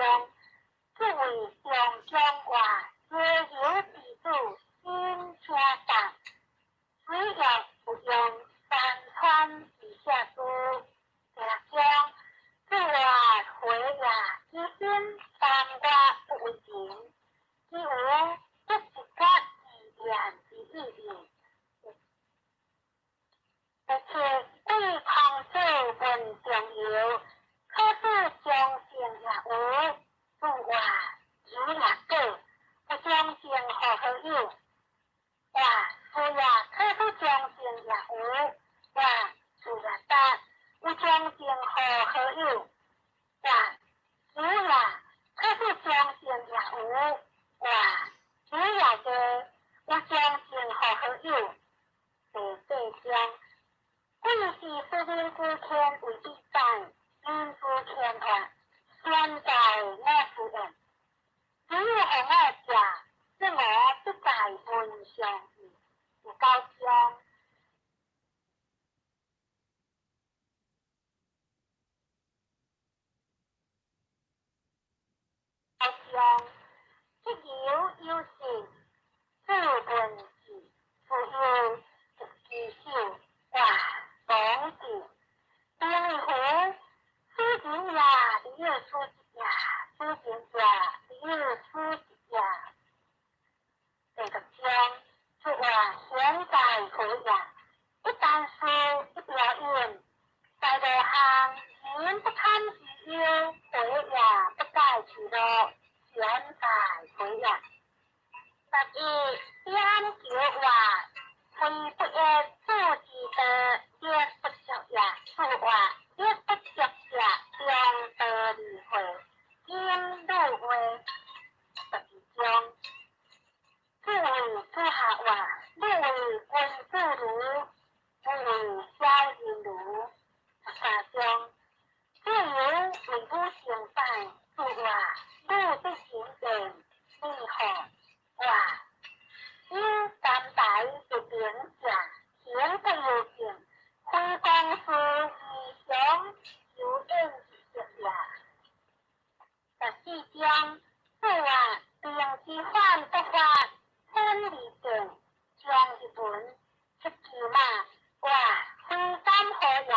這位上將話自由之主新車站，只要不用山川之下書，第六章。自我回也起心耽我不為情，只有得一決自然之意義。而且對孔子問重要，可是忠誠也有，自我有也過，有忠誠予好友。哇，是呀，可是忠誠也有，哇，是也得，有忠誠予好友。哇，是呀，可是忠誠也有，哇，是也過，有忠誠予好友。第八章，貴是使人之天為必反，人之天活，現在我是的，只有予我食，則我不在文上義。第九章。章，這由有信，自問字，自由之手，哇，王字，丁虎，此人也，你有此也，此人也，你有此也。第六章，出話現在可也，一旦輸一表演，在路行，人不堪其憂，回也不改其樂，現在可也。十一點九話，非不愛主之道，亦不足也。此話亦不足也，中道離會，今入話。十二章，這位主下話，你為君子如，不為小人如。十三章，自由為汝相反，此話汝必行善，你好話。有擔待就平正，行不由正，非公事異常，有應之也。十四章，此話兵之反不發，天理正，將一文出其馬，話非敢何也，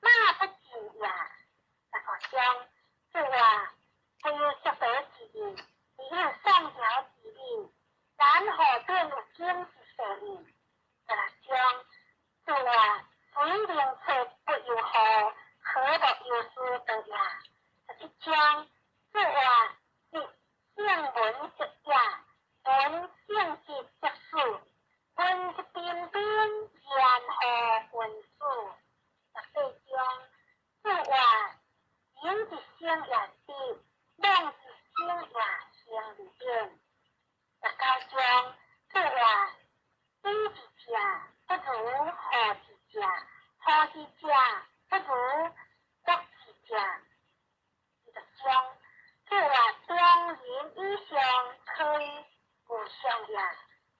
馬不進也。十五章，此話非有說道之人，只有上條之人。也，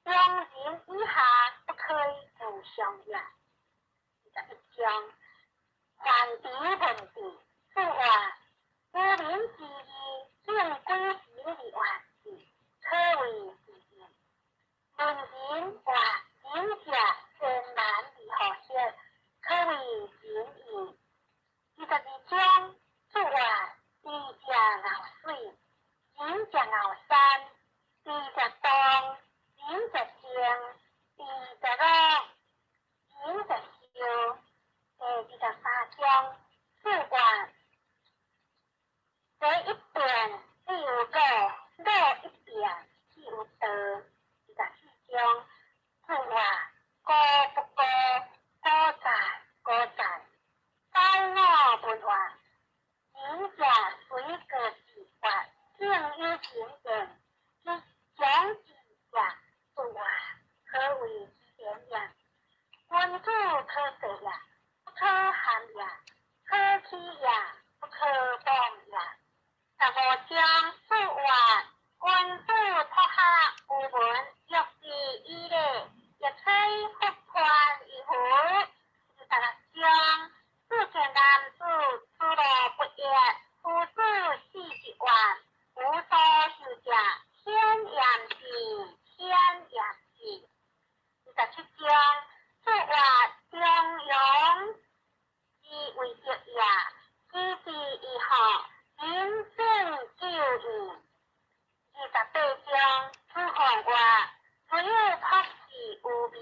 中人以下不可以無上也。21章，凡持問治，注曰：無明之義，令鬼神而曰治，可謂治義。問仁曰：仁者艱難而好色，可謂仁義。22章，注曰：智者熬水，仁者熬山，智者動，仁者靜，智者樂，仁者壽。第23章，注曰：這一變只有樂，樂一變只有道。24章，注曰：高不高，高在高在。解我問曰：仁者隨個治曰，敬有情言，之將治者，注曰：可謂之言也。君子可誓也，不可陷也；可欺也，不可謗也。15章，注曰：君子託客無聞，欲知以禮，亦吹復寬以乎？26章，注見男子出路不悦，夫子四十萬，無所修者，顯嚴之，顯嚴之。27章，注曰：中庸之為德也，知之以學，人正久矣。28章，子貢曰：夫有朴氏無名，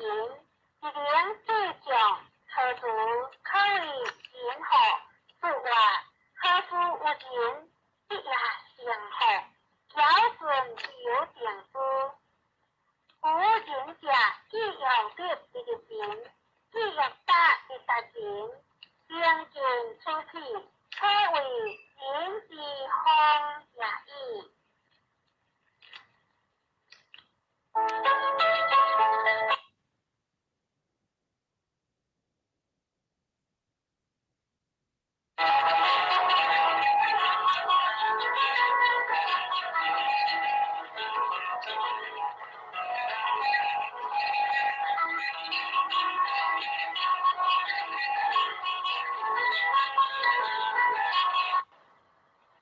一能治將，何如？可謂仁乎？子曰：何夫有仁，必也成乎？堯舜之猶定之。夫仁者，既用德而立人，既用達而達人，行盡此體，可謂仁之風也已。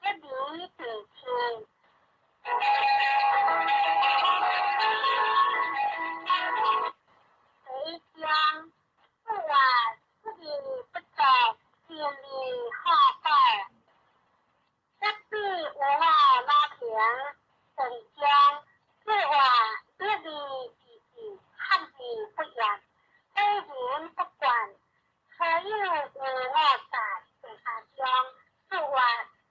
一禮地親。第一章，注曰：不義不作，仁義好寶。一比有我老平。第二章，注曰：不義之治，合而不言，非人不管，何有無我在？第三章，注曰：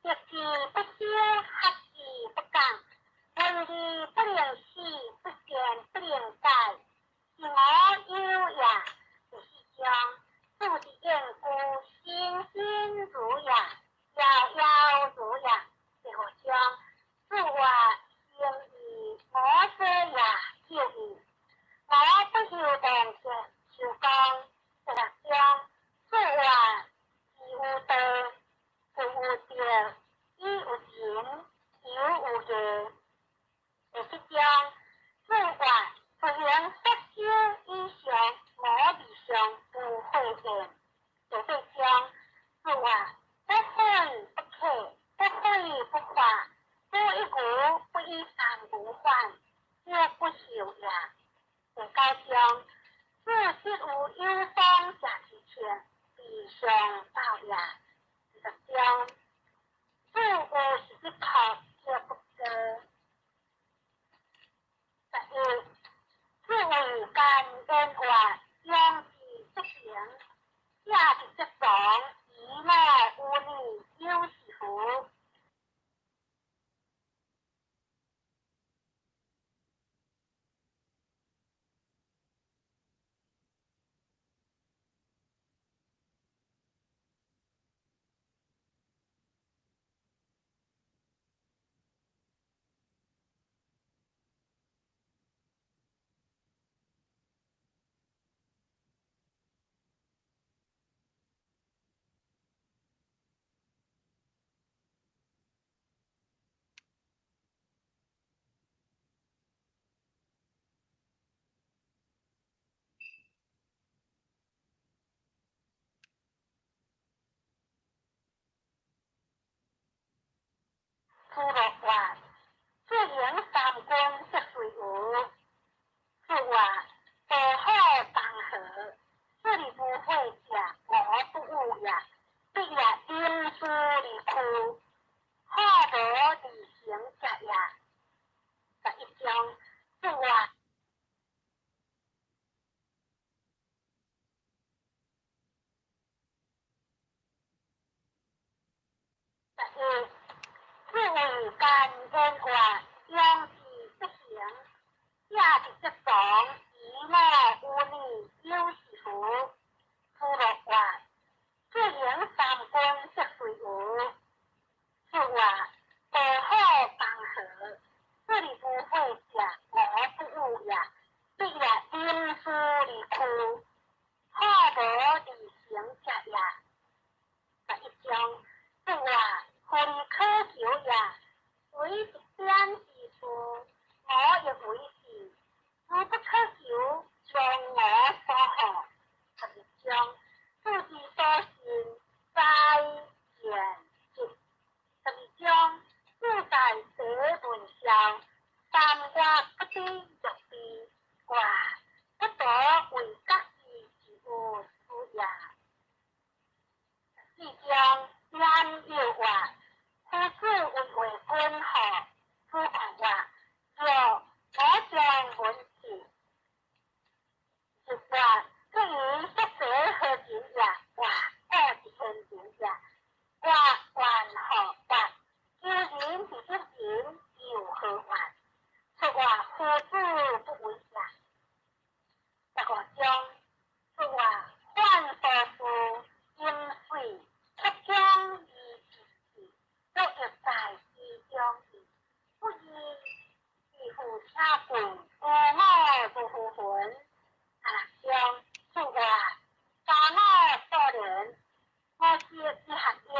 德之不修，合之不講，文義不能死，不善不能改，是我有也。第四章，注之應故，欣欣如也，遙遙如也。第五章，注曰：誠意我所也久矣。我不修動天，修光。第六章，注曰：智有道，富有德，以有仁，猶有義。第七章，注曰：不行殺修以上，我未上無悔焉。第八章，注曰：不憤不悛，不悔不發，不一無，不以三無反，則不受也。第九章，注實有有方者之情，必上道也。第十章，注有是之確，則不過。十一，注為干言曰：養之則行，下之則亡，以我無逆，有是乎？一，自為間言話，養之不行，下之則從，以我有你有是乎？夫樂話，自行三軍則隨無。是話，道好當何？這裡不會者，我不有也。必也臨事而屈，好無而成者也。11章，是話，夫而可求也，唯一點之處，我亦為是。如不可求，將我所好。12章，自之所信，在見之。12章，自在地文孝，三月不知欲備，卦不得為各自之有事也。14章，言有話，夫子為話君何？子貢話：若我將問之。是話，至於叔叔何人也？話我是先人也。卦願何卦？求人之不仁，又何怨？說話夫子不為也。15章，說話反所思，飲水，出將而之事，若欲在其中矣。不義，是夫且貴，故我如乎云？16章，說話家我所憐，我是之學業，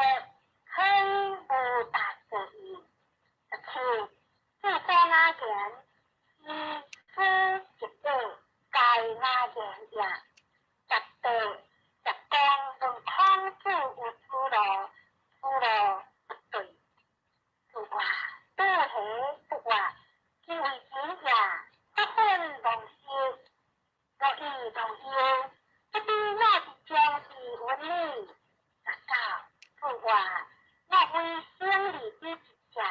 可以無達者矣。17，自所雅言，是此一者，該雅言也。18，十公問孔子有此路，此路不對。說話對何不話？其為仁也，不憤忘失，樂以忘憂，不知我之將之文理。19，說話我為生利之一者，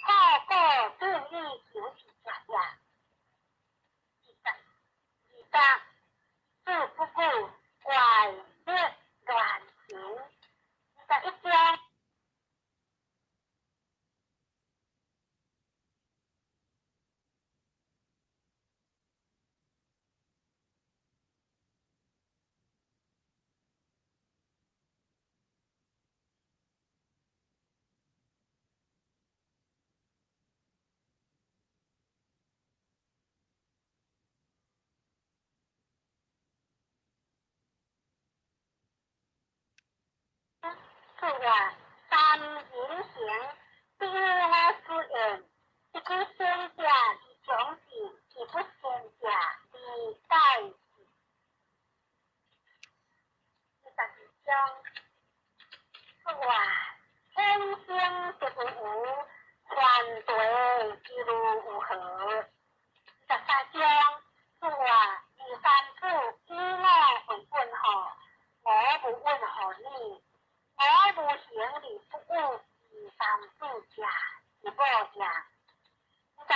好古頓以求之者也。20，子不語怪力亂神。21章。說話三人行，必有我師焉。不知先者之將至，其不先者而殆之。22章，說話天生得有無，還地之如有何？23章，說話二三子以我為問何？我無問何你？我無行而不語二三子者，是某也。24，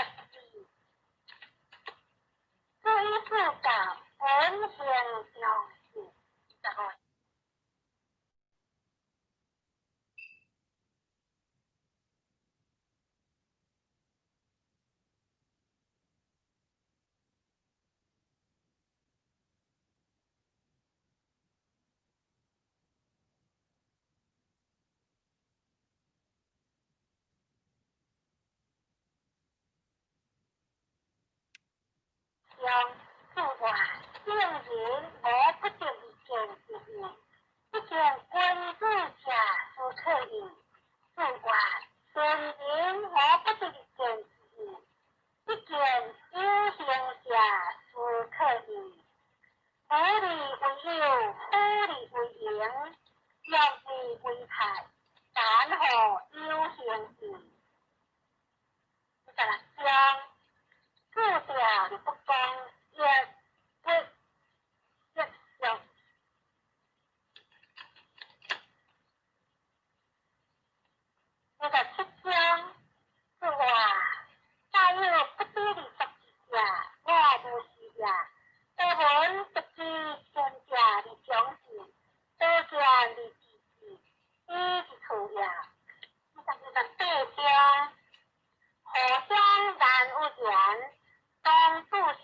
張子騫，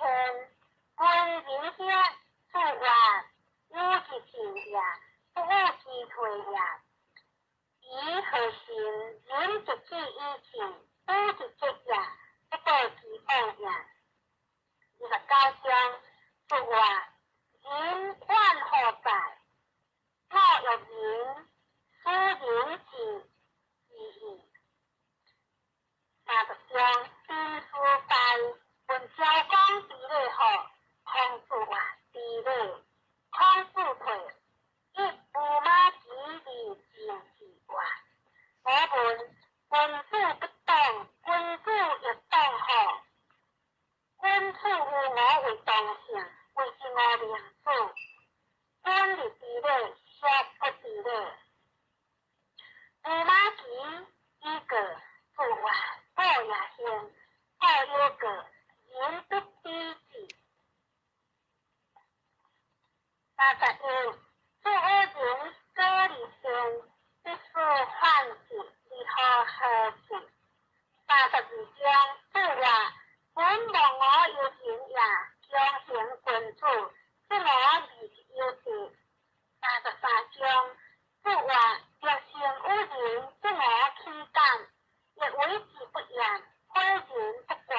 君仁兄，子曰：有其進也，不有其退也。宜何心？仁一己以進，不其節也，不報其往也。29章，子曰：仁遠乎在？莫若仁，斯人之至矣。30章，兵书败，問昭公知禮乎？孔子曰：知禮。孔子退，以司馬昭而進士曰：我問君子不黨，君子欲黨乎？君子有我為同性，謂之我明子。君欲知禮，孰不知禮？司馬昭以過，子曰：過也幸。後有過，仁必知之。31，子有仁，果而善，必使反之，而後和之。32章，子曰：君忘我猶仁也，強行君子，則我未有之。33章，子曰：若生有仁，則我豈敢？亦為之不厭，诲人不倦，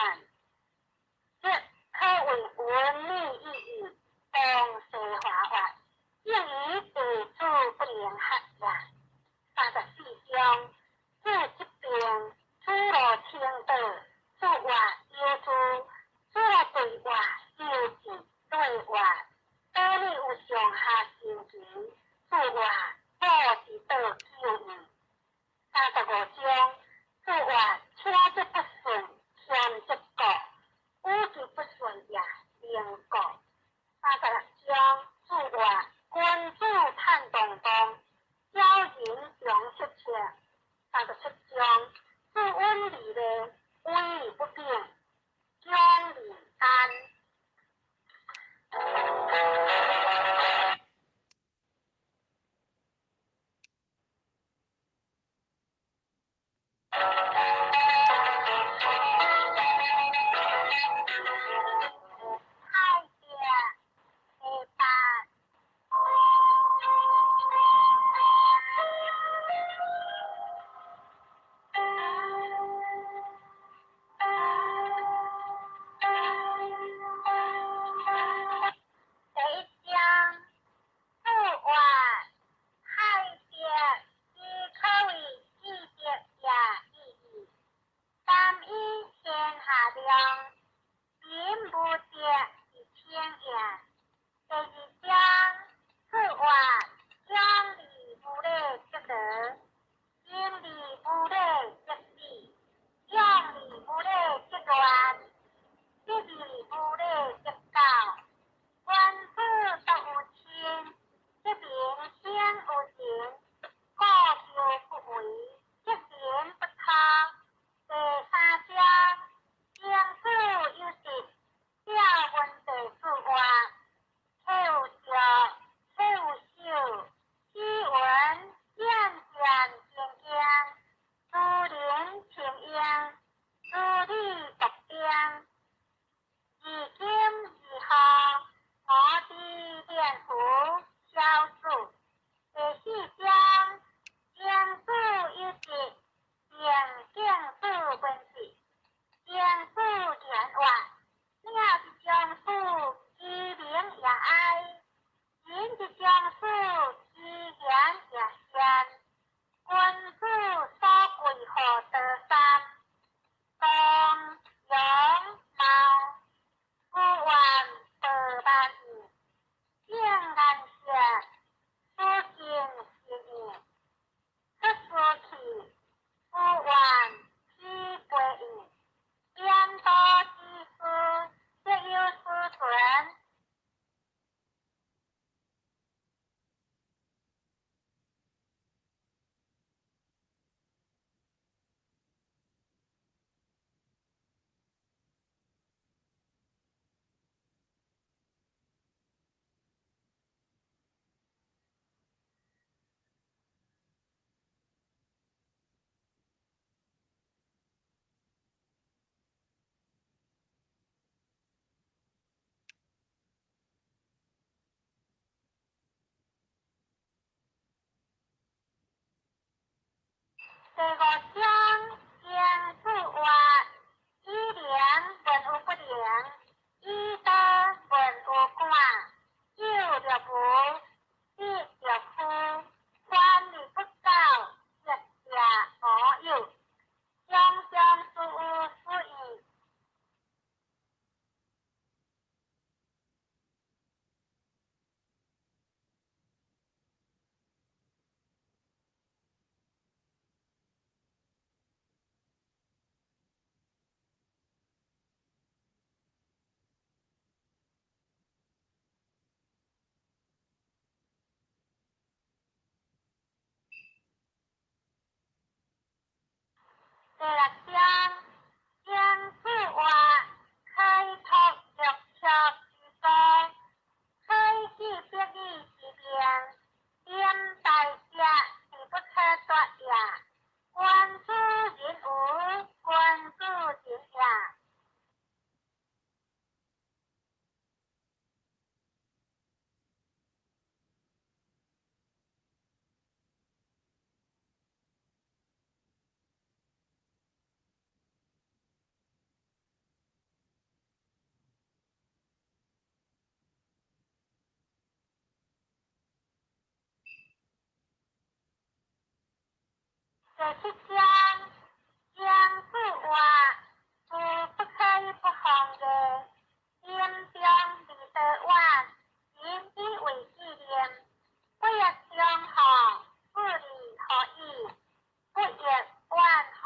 則可謂聞禮已矣。當西華曰。第五章經子曰：以靈問有不靈，以道問有感，有若無，知若虛，反而不教，亦也無有。常常自有斯義。第六章經子曰：開拓六尺之數，開始百里之命，點大者而不可奪也。君子人無，君子仁也。第七章經子曰：夫不可以不防的，臨終而道遠，人以為紀念；不欲中何，自利何以？不欲遠何。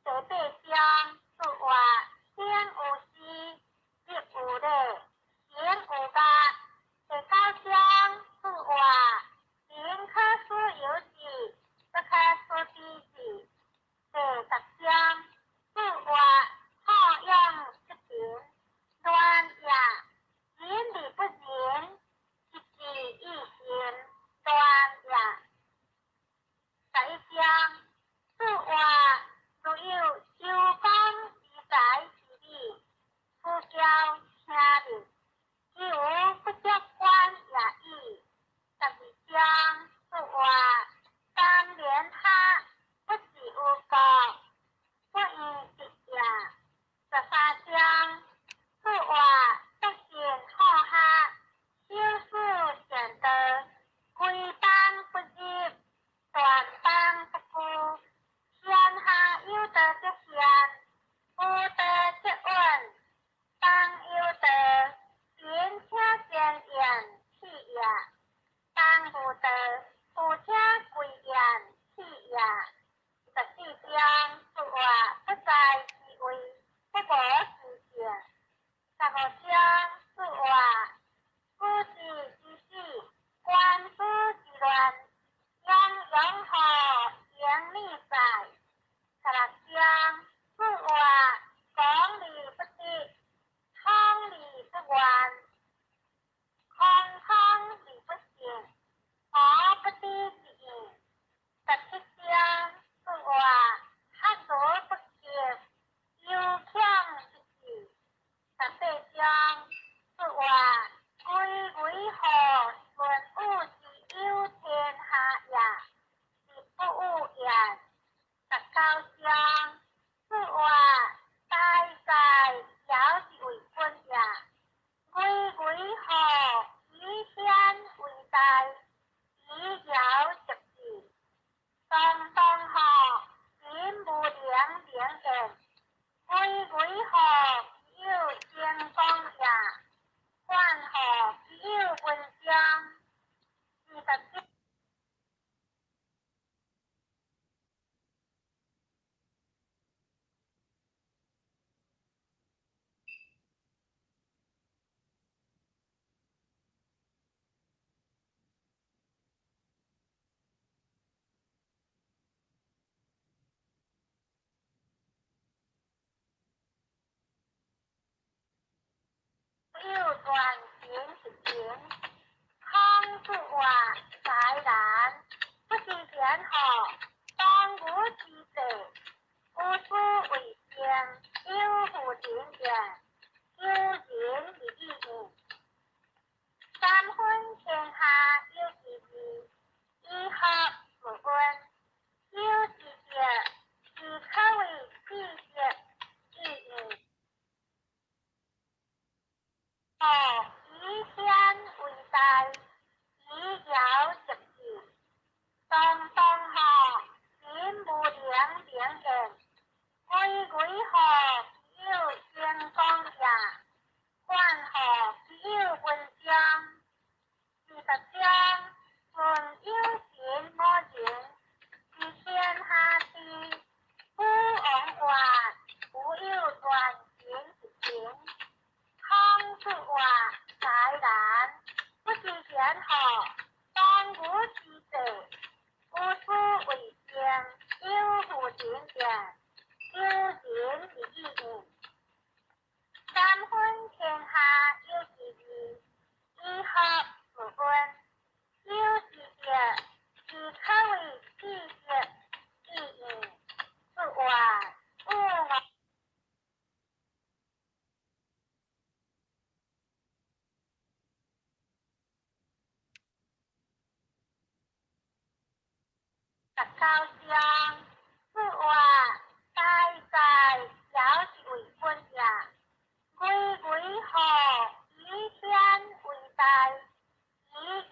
第八章子曰：生有時，立有禮，刑有罰。第九章子曰：寧可使有志，不可使知志。第十章子曰：好勇出勤，亂也；仁而不仁，失之以心，亂也。11章子曰：如有周公之才之礼，此教听令，其无不足观也已。12章子曰：三年下，不治有國，不以直也。13章子曰：篤信好學，修士善道，歸邦不入，斷邦不居。天下有道則現，無道則隱。邦有道，民且賤言棄也；邦無道，富且貴言棄也。14章子曰：不在其位，不謀其政。15章子曰：子之之子，官子之亂，泱泱何盈利哉？16章子曰：講而不得，通而不圓，空空而不信，何不知之義？17章子曰：學而不習，猶強之志。18章子曰：歸為何孫武之有天下也？而不有焉。19章子曰：大哉堯之為君也！巍巍何以顯為大，以堯直志。當當何民無能明言，巍巍何有精光也？冠何有文章？20。有斷情是情，孔子曰：哉難，不知天何，當務之際，無所為政，有負人言，有仁而義矣。三分天下有其二，以學自溫，修之政，號以天為大，以堯則志。當當號民無能明言，規規號有成功也，萬號有文章。20章，順有神無人，知天下事，武王曰：吾有亂臣一情。孔子曰：哉難！不知贤何，當務之際，無私為政，有負人也，有仁義義。三分天下有其二，以學自溫。有之者，其可為智者意矣。子曰：吾59章，子曰：哉哉，堯之為君也！巍巍號以天為大，以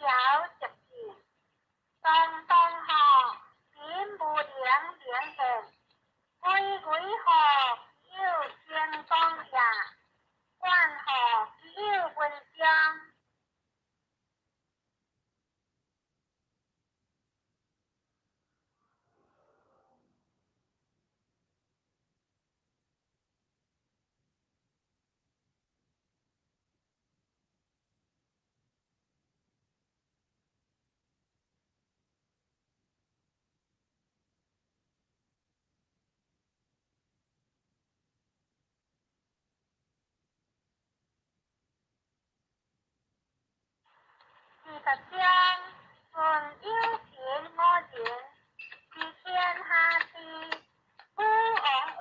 堯則志。當當號民無能明言，巍巍號有成功也，萬號有文章。20章，順有神無人，知天下事。武王曰：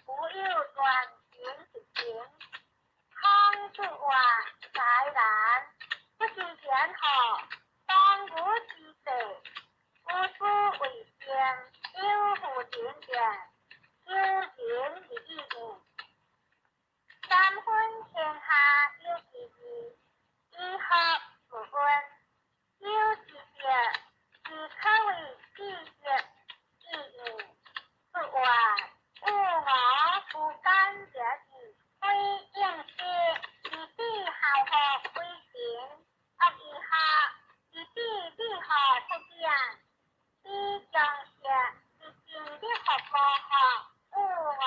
吾有亂臣一情。孔子曰：哉難！不知贤何，當務之際，無私為政，有負人也，有仁義義。三分天下有其二，以學自溫。有之者，其可為智者意矣。子曰：吾我不敢者矣。非應時，其必好學為行；惡以學，其必力學不變。彼將學，其盡力學無學，吾我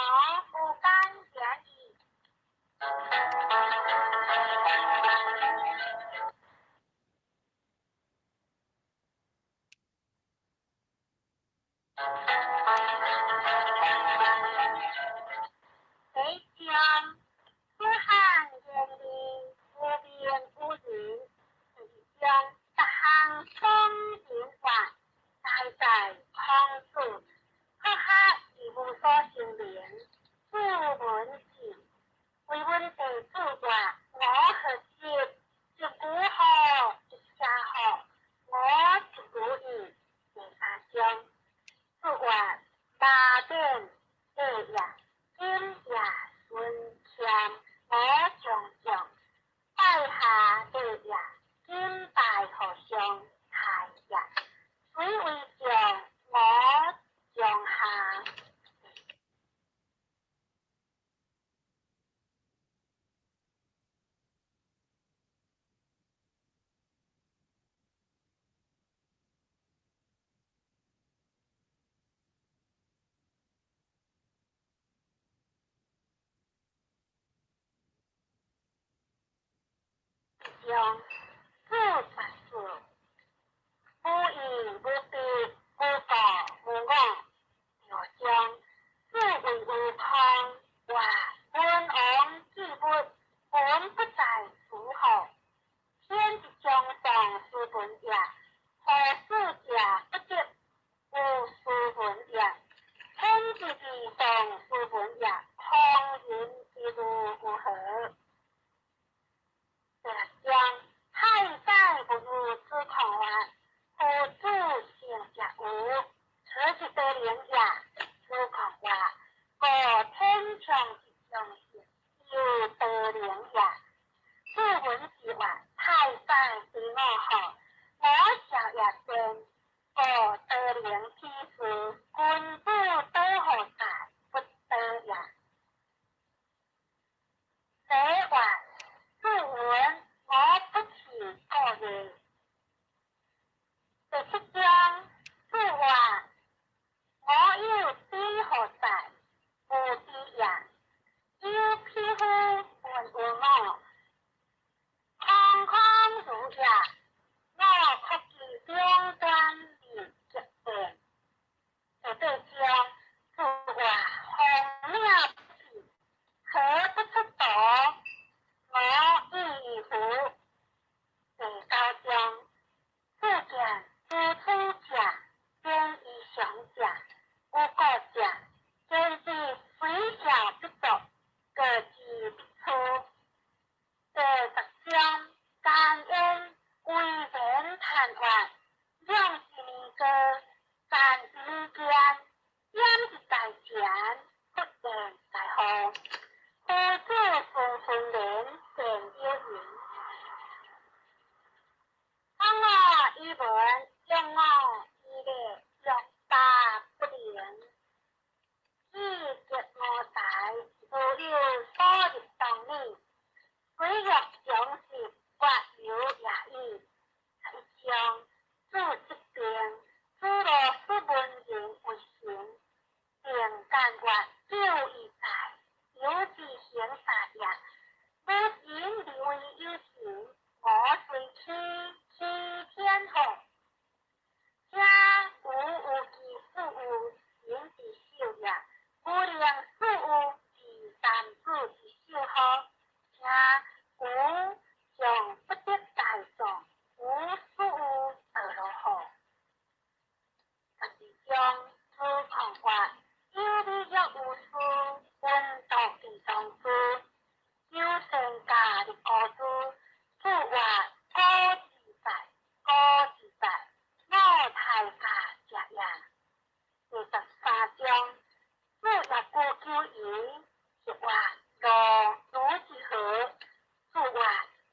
不敢者矣。第一章，子罕言利，無名無人。第二章，十項通人話，哉哉孔子，好學而無所成名，子聞之。魏文帝子曰：我何直？一句號，一聲號，我一句意。第三章，子曰：馬典禮也，今也孫謙，我將將。拜下禮也，今拜和尚太也。雖為將，我將下。一章，子八事，無義無必，無告無我。六章，子謂無康，曰：文王之物，本不在諸侯。天之將降斯文也，何事者不得？無斯文也。天之地上斯文也，匡人之如何？第六章，罕何？我小也善，故得灵之事，君子得何在？不得也。这话子云：我不其过也。第七章子曰：我有知何在？无知也。有匹夫问于我，空空如也。我可其中端而极变。第八章子曰：风鸟不至，何不出图？我亦欲乎？第九章子见诸处者，典于上者，无过者，皆是非小必作，过之必出。第十章甘焉为人贪玩，两一年高，三一年间，掩一在前，不言在后。夫子孙孙连，善有云。讲我以文，用我以礼，欲罢不能。以极五才，如有所入当理。鬼欲将是或有也已。十一章子疾病，子路使文人为行，并干月久以在，有之行大业。母亲而为有情，我虽屈屈天后。听吾有其事有行之首也，吾令事有其三子之首乎？听吾尚不得大众，吾事有得如何？十二章子贡曰：有礼若无师，闻道其中之，有善教而古之。子曰：古之在，古之在，我太教者也。第十三章子若谷求赢，是曰：路如之何？子曰：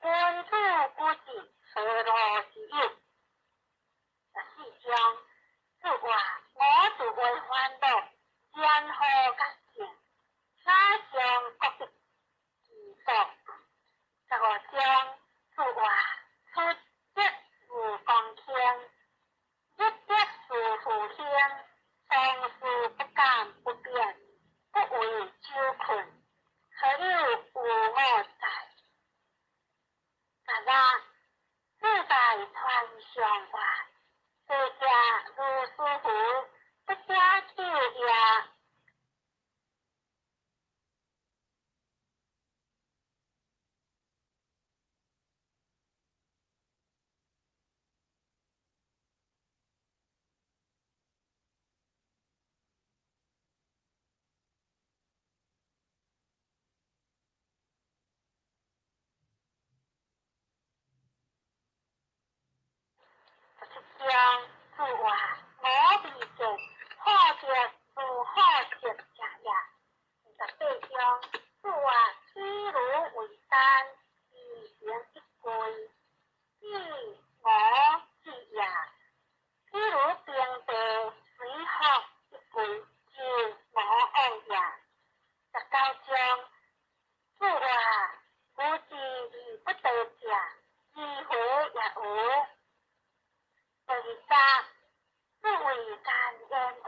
君子固执，何路之有？十四章子曰：我自为烦恼，然后觉醒，此上国得其所。十五章子曰：出则事公卿，入则事父兄，常事不敢不变，不为酒困，何有无我在？十六子在传上曰：多者如是乎？不者求也。十七章子曰：我未见，好者如好色者也。十八章子曰：譬如为山，而行一归，以我之也；譬如平地，随福一归，就我往也。十九章子曰：吾知而不得者，知何也无？第二十子谓甘焉曰：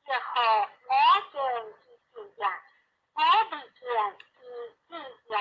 若何我见其智也，我未见其智也。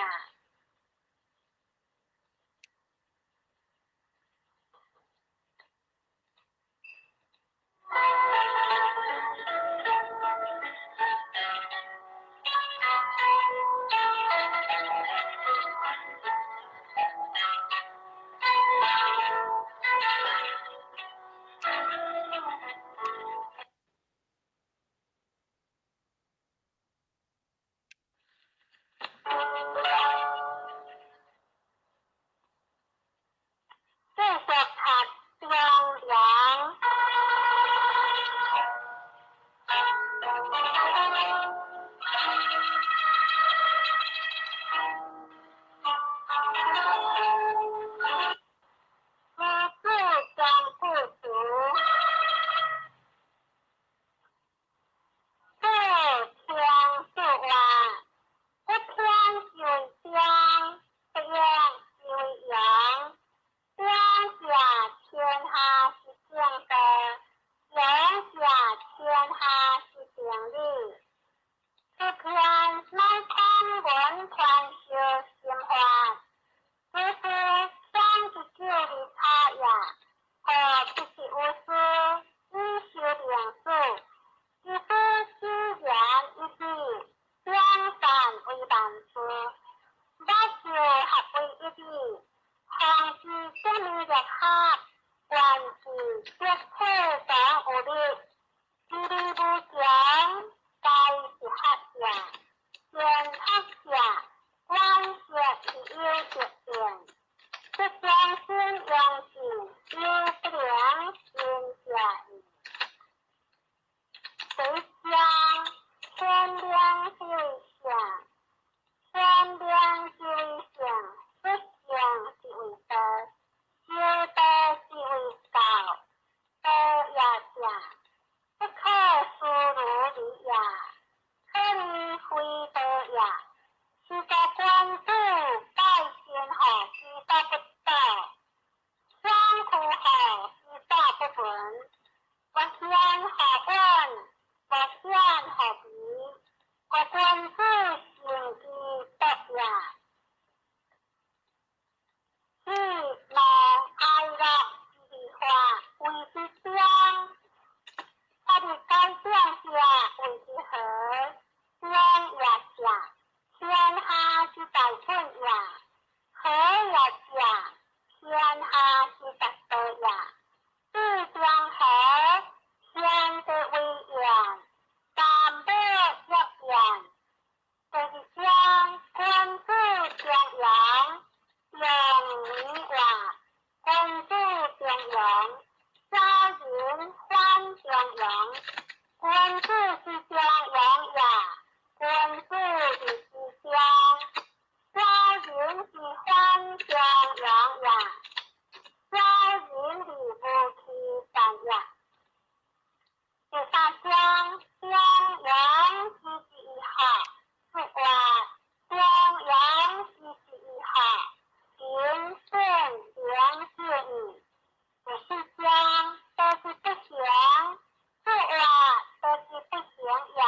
得言。不相信良心，有不良心者矣。第一章，天良是為上，天良是為上，不上是為道，修道是為道，道也正，不可思如理也，可以非道也。是個君子拜先後，其所不道；相苦後，其所不聞。不顯何本，不顯何比。個君子行其德也。喜怒哀樂之化為之中，他佇改變下為之和，中也正，天下之大本也；和也正，天下之大道也。至中和，天地為陽，三寶若言。就是將君子中庸，用名話，君子中庸，小人反中庸。君子之中庸也，君子之中，小人之反中庸也，小人之無其善也。第三章，中庸之之好，是話中庸之之好，行善良善矣。第四章，都是不行，是話都是不行也。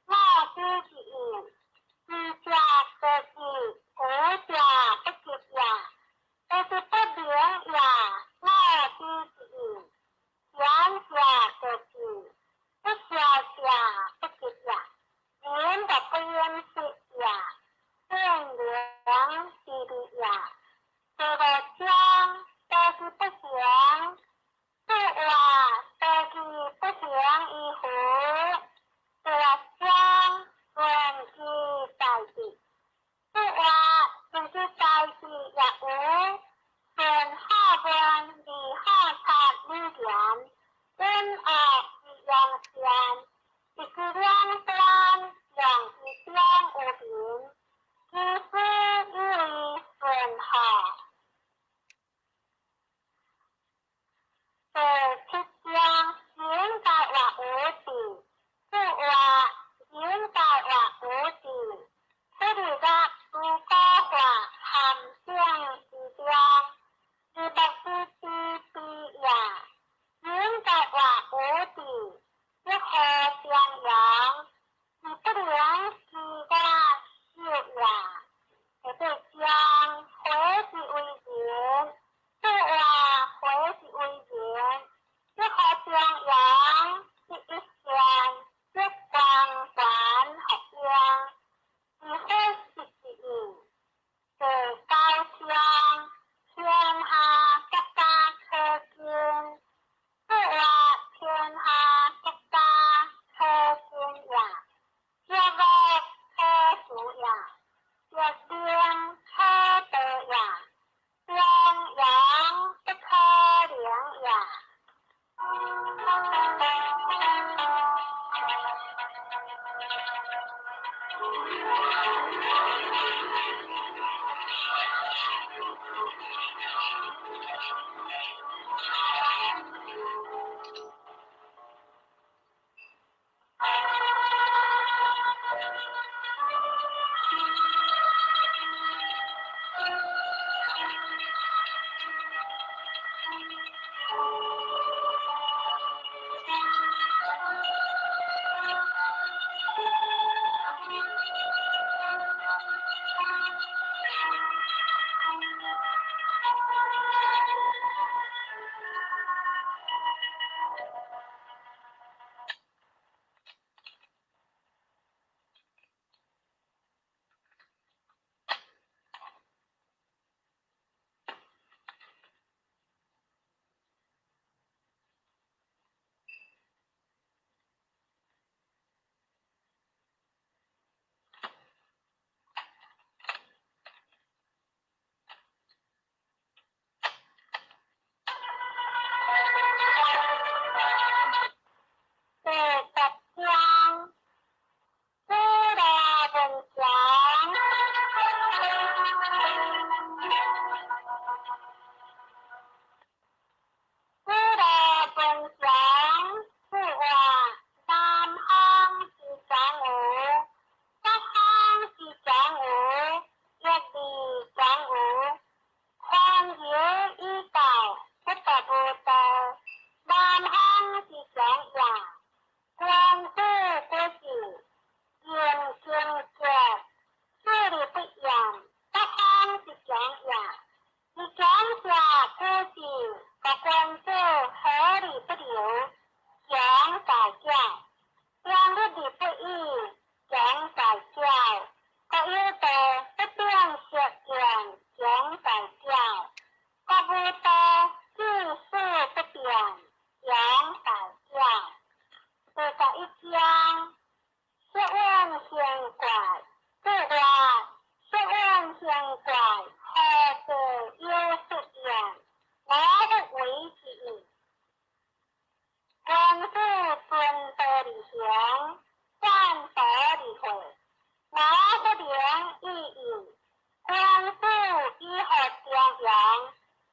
老子之言，知者得之，無者不及也。都是不明也。老子之言，賢者得之，不肖者不及也。人的不厭識也，善良之理也。這個講都是不行，這話都是不行於乎。這個講順之在地，這話順之在地也有，順好問利好察理言，溫惡之陽善，一舉兩端，兩之中有平，其實以為順好。第七章，應該話有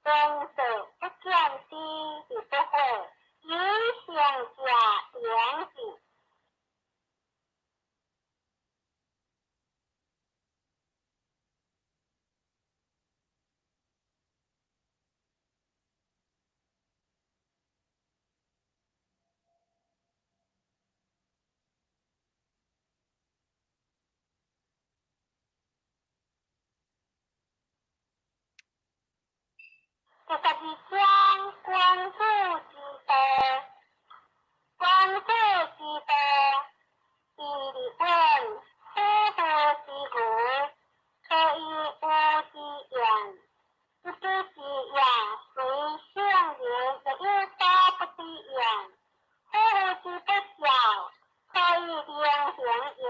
天色不见知而不悔，以行者良知。第12章，君子之道。君子之道，治日本，夫妇之儒，可以无之言。一己之言，虽圣人亦有所不知焉。夫妇之不孝，可以令行焉。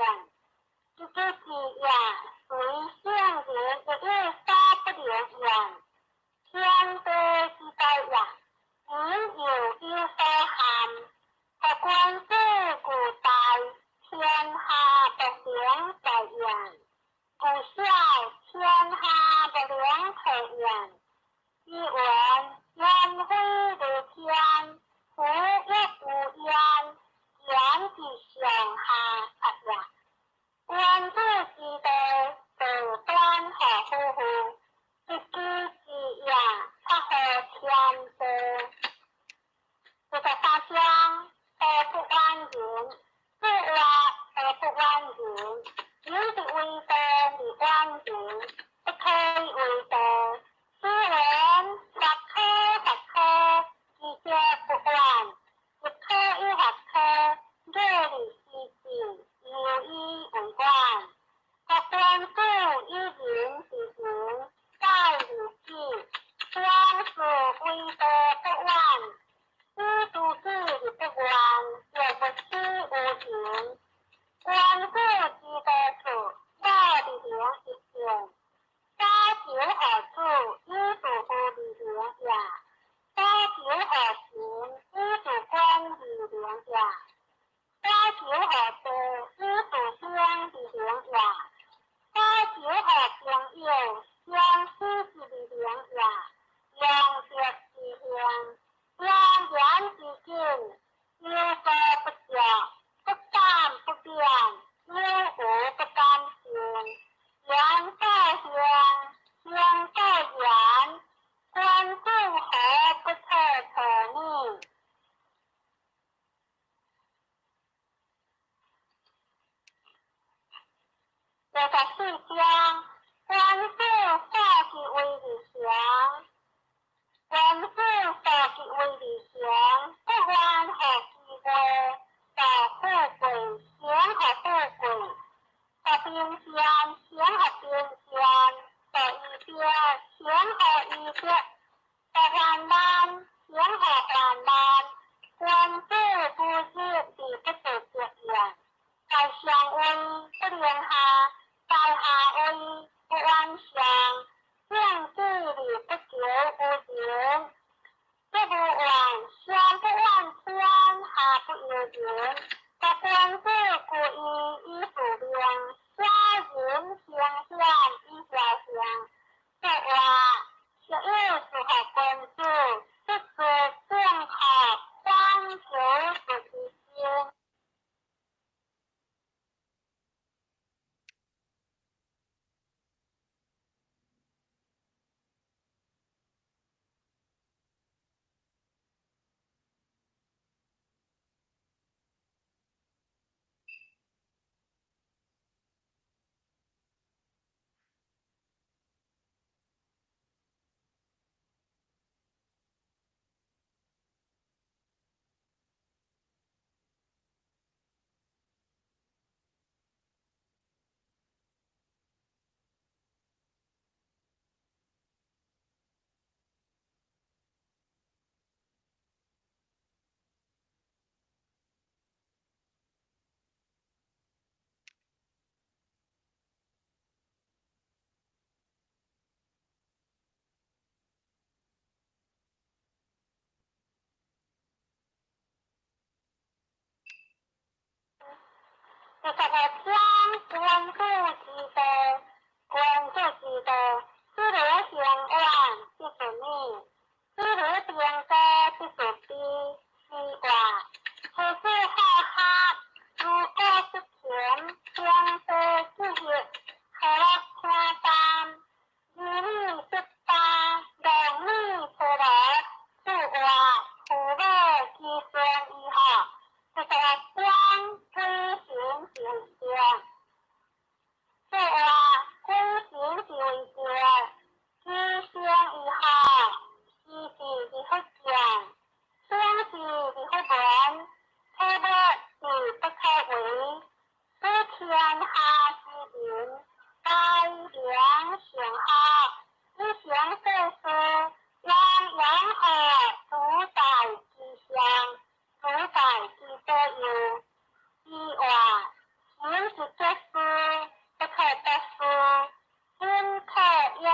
一己之言，虽圣人亦有所不能焉。天地之大也，人犹有所憾。夫君子固大，天下不能在焉；故小，天下不能退焉。以云言非如天，夫亦无焉，言之上下策也。君子之道，道端何夫妇？一己之言，则合天道。第13章，道不远人，不外道不远人，人之为道而远人，不可以为道。斯文或可或可，知者不远；亦可以或可，若而思之，犹以为远。夫君子以仁治人，孝而己，相事为道不远。以诸己而不远，又不欺无人。君子之道处，莫离行一见。所求何处，以自乎离行也；所求何行，以自观离行也；所求何道，以自相离行也；所求何朋友，相思之离行也。用德之行，用言之境，有所不着，不敢不变，有无不敢行。言过行，行过言，君子何不可可逆？第14章，君子素其为而行，君子素其为而行，不愿予其位，道富贵，行予富贵；道贫贱，行予贫贱；道义德，行予义德；道患难，行予患难。君子不日而不得得言，在上位不能下，在下位不远上。正治而不求无人，这不远，上不远天，下不尤人。夫君子固义以自明，小人行险以小行。说话是有适合君子，这是正确反求诸己心。第12章，君子之道，君子之道，知而行远，必顺逆。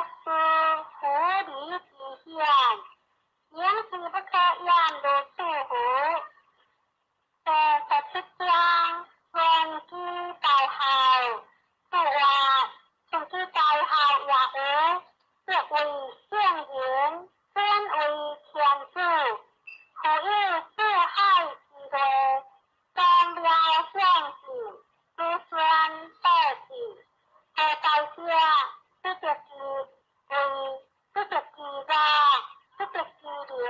思狐狸之险，形其不可掩如此乎？第十七章，春秋大孝，注话：春秋大孝也有，即为圣人，尊为天子，负有四海之内，宗庙相继，子孙道继。何在者？不得其位，不得其乐，不得其名，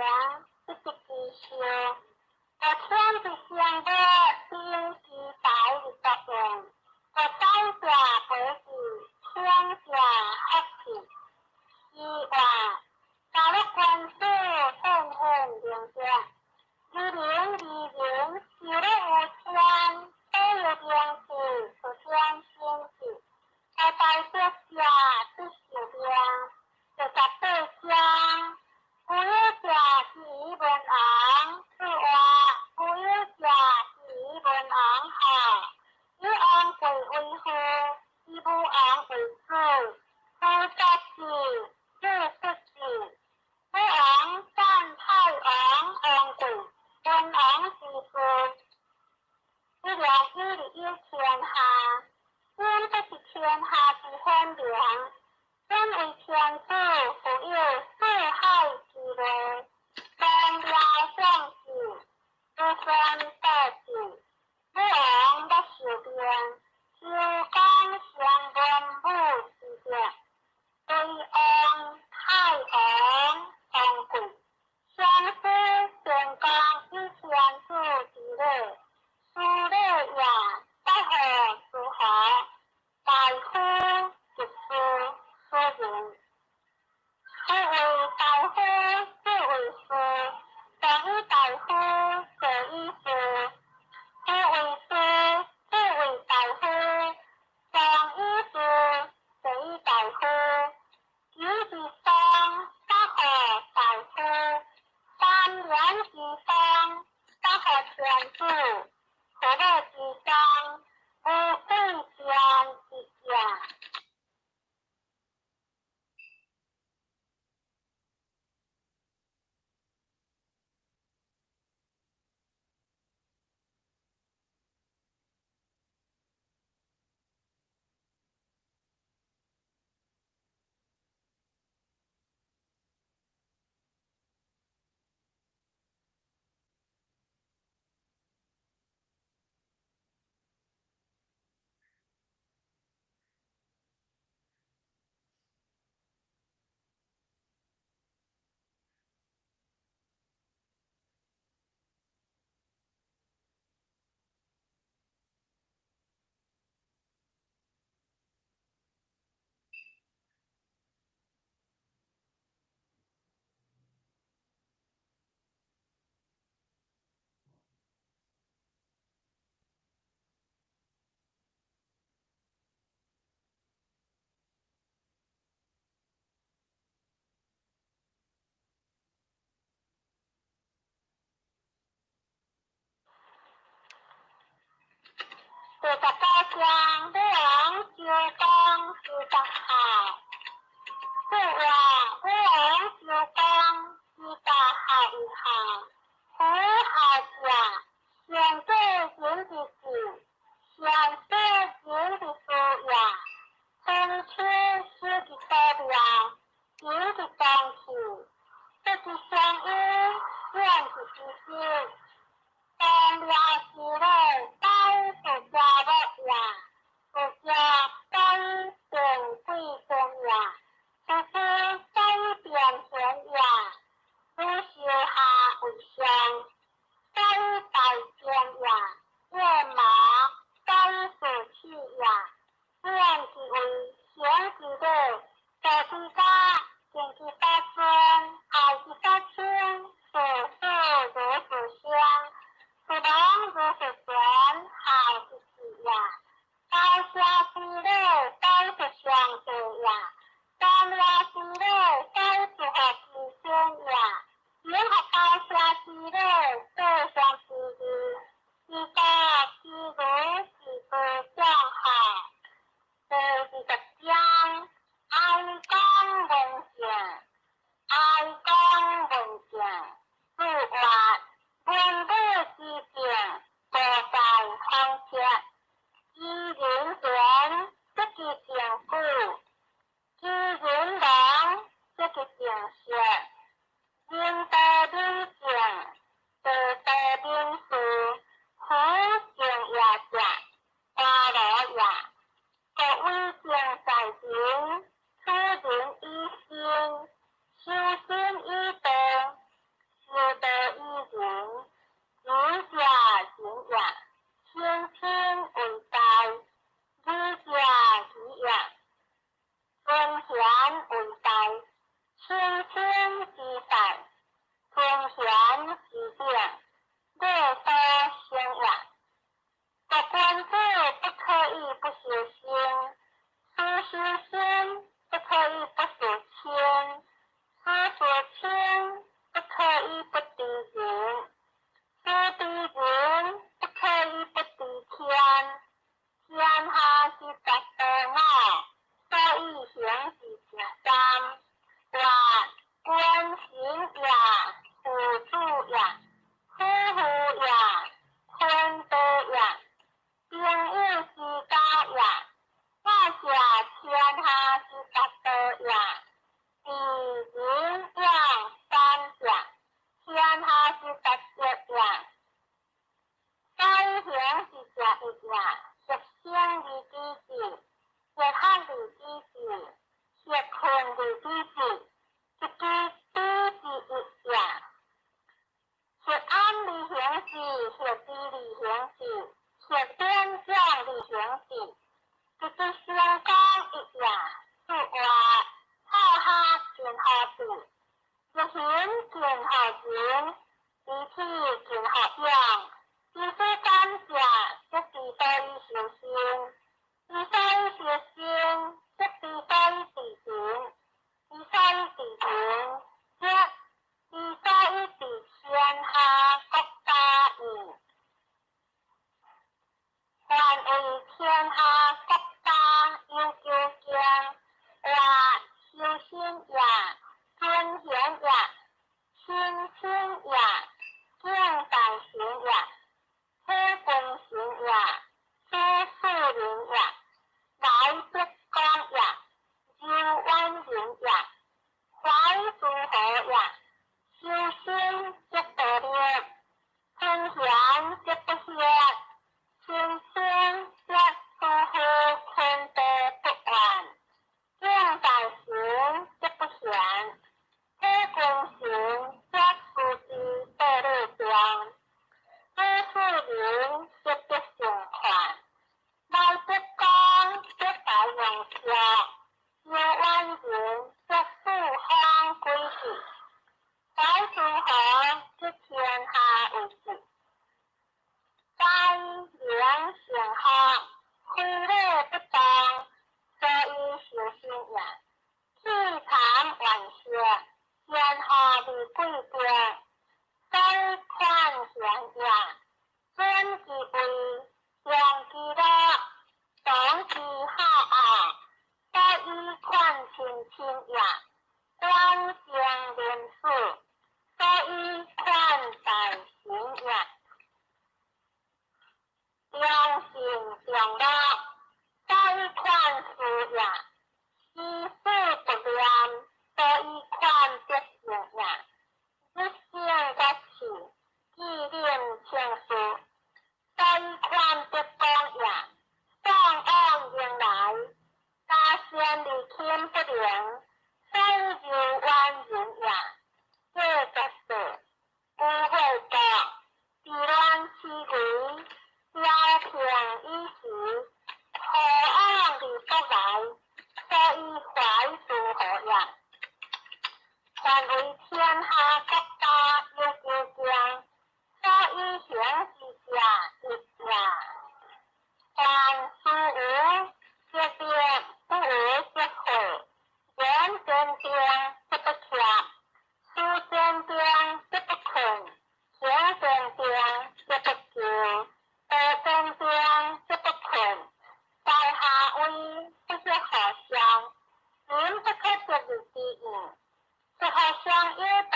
不得其寿。无天之生者，秉其才而作用；无宰者培之，天下福气。是话，假如君子献献明德，二零二零寿禄有天，体有灵气，出天生气。何在者者得寿命。第十八章，有友者之于文王，注话：有友者之于文王孝，以王贵为父，以武王为子，父杀子，子出子。武王赞太王王贵，文王之父。一良以利有天下，因不是天下之显明，尊为天子，负有四海之内，宗庙相继，子孙道继。武王捌受命，周公成文武之德，对王、太王、王贵，相师宣公以天子之礼，书礼也，百户诸侯，大夫执事庶人。父为大夫，子为士，上以大夫，下以士。父为士，子为大夫，上以士，下以大夫。举之丧，百户大夫；三年之丧，百户天子。何乐之丧，无贵贱之价。第十九章，武王周公之大孝。注话：武王周公之大孝为孝，夫孝者，上过人之志，上小人之事也。春秋时之所庙，人之当气，德之相依，远之之师。宗庙之礼，该属家乐也；属家该定贵尊也；属师该变贤也。汝修下为上，该大见也；月麻该属气也。远之为贤之礼，道之家，敬之所尊，爱之所亲，事事如是相。父王如是贤，孝之至。色，人道明正，道道明事，夫正业者，阿罗也。各位正在人，处人以心，修身以道，修道以仁，仁者仁也，清清為大，礼者義也，尊賢為大，清清之大，尊賢之長，禮所生也。國君子不可以不修身，事修身不可以不事親，事事親不可以不知人，事知人不可以不知天。天下之達道我，所以行之者三。曰君臣也，父子也，夫婦也，坤道也，朋友之交也。我者天下之達道也，知仁勇三者，天下之達德也。所以行之者一也，學生而知之，學學而知之，學困而知之，一知知之一也。學安而行之，學知而行之，學典章而行之，一知相當一也。說話好學盡好智，一行盡好仁，知體盡好勇。知所感者，則知所以修身；知所以修身，則知所以治人；知所以治人，則知所以治天下國家矣。凡為天下國家有求經，曰修身也，尊賢也，親親也，敬大臣也，體君臣也，處庶人也，來德公也，柔婉人也，懷諸侯也。修身則道立，尊賢則不歇，親親則夫婦坤道不怨，敬大臣則不嫌，體君臣則思之道理中，處庶人則得成勸，來德公則大用孝，柔婉人則四方歸至，懷諸侯則天下為治。在明成學，非禮不當，所以修身也。去貪玩色，天下為貴者，所以寬賢也。尊其位，揚其樂，長其孝愛，所以寬親親也。觀正人事，所以寬大臣也。良善常樂，所以寬事也。思事不念，所以寬德性也。日省月事，紀念情事，所以寬德公也。送往迎來，家先而親不靈，所以柔婉人也。這十四，舊會國，治亂其危，調停以時，何往而不來，所以懷諸侯也。凡為天下國家有求經，所以行之者一也。凡事無則變，不無則廢。言堅定則不怯，思堅定則不困，行堅定則不疚，道堅定則不困。在下位不可互相，人不可得而知應，是互相有道，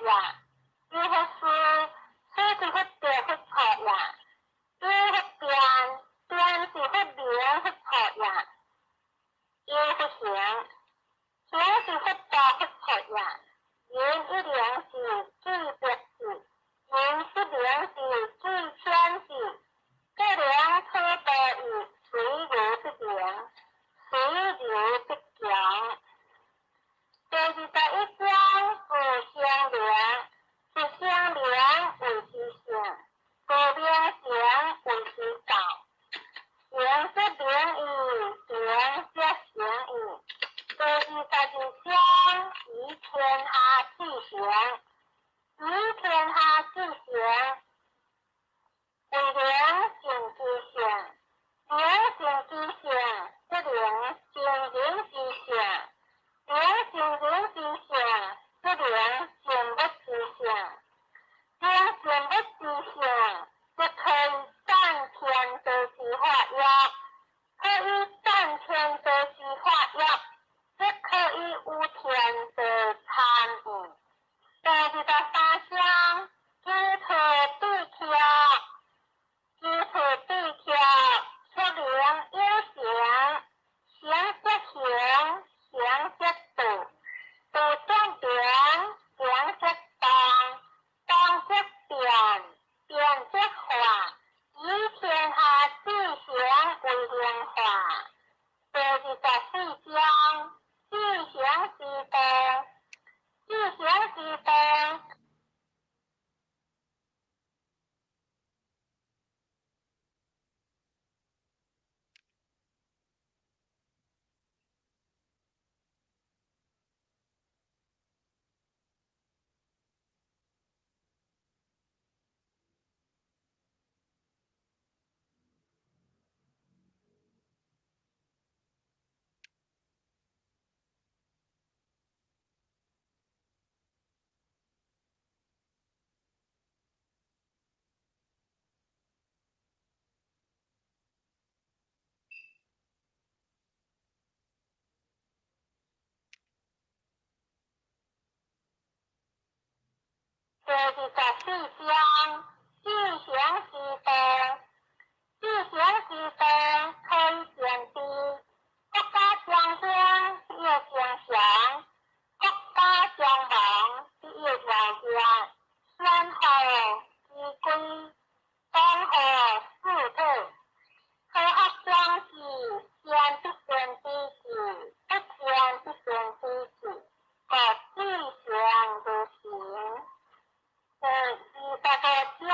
也，有佛事，事是佛得佛错也，有佛变，变是佛明佛错也，有佛行，行是佛道佛错也，人一灵是智别智，人不灵是智浅智，各灵可得以随流不明，随流不强。第21章自相连，自相连谓之性，自明行谓之道。行则明义，明则行义。第22章以天下之行，以天下之行，为灵性之性，灵性之性，则灵性人之性。灵性人之性，则灵性物之性；灵性物之性，则可以赞天地之法业，可以赞天地之法业，则可以有天地参与。第23章，知错对错，知错对错，说明有形，形则形。行则道，道则明，明则动，动则变，变则化，以天下之行为灵化。第24章，知行之道，知行之道。第24章，知行之道，知行之道可以见知。国家将兴要将强，国家将亡要条件。先后之规，当何四体？科学装置，先不先之智，不先不先之智，故知行如行。第25章，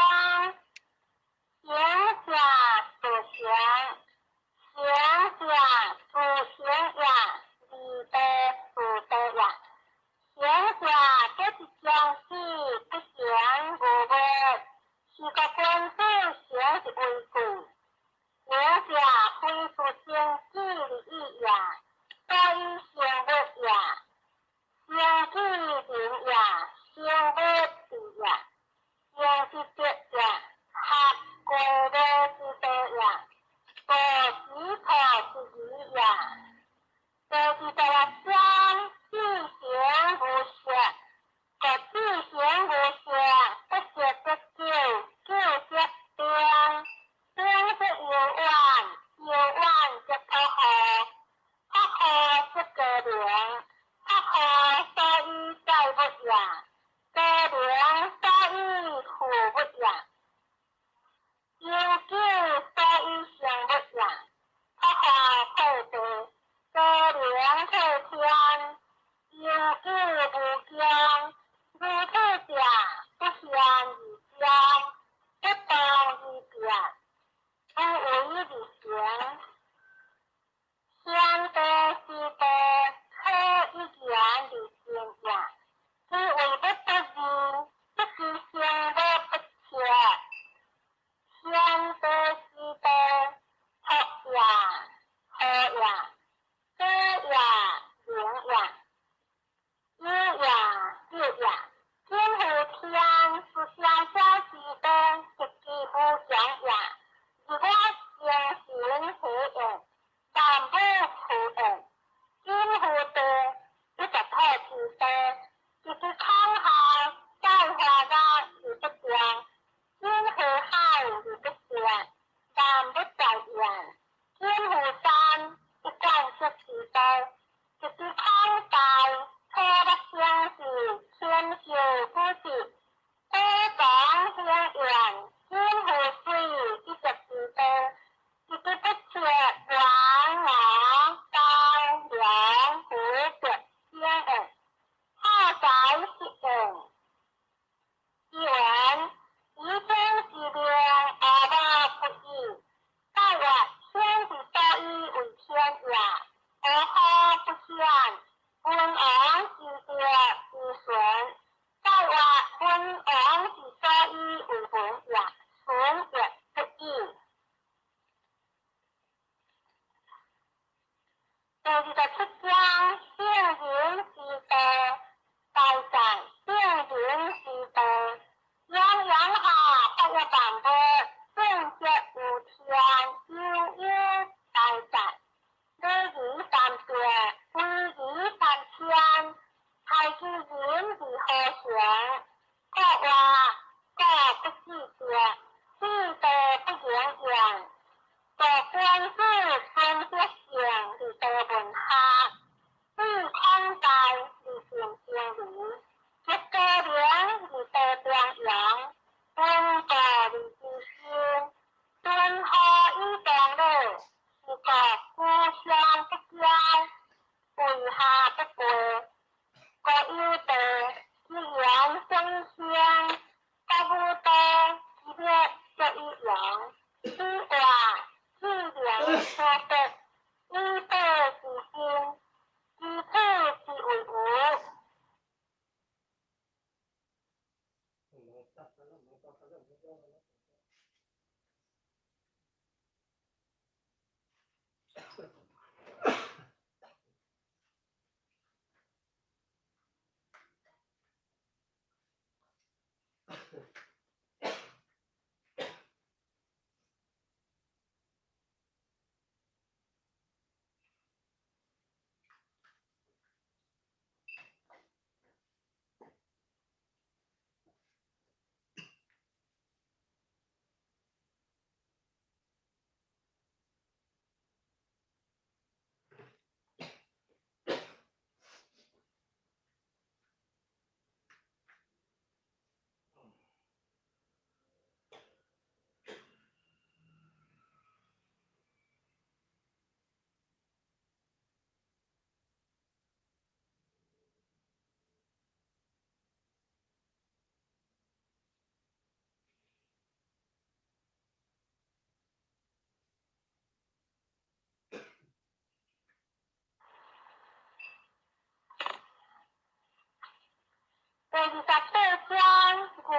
第二十八章，古里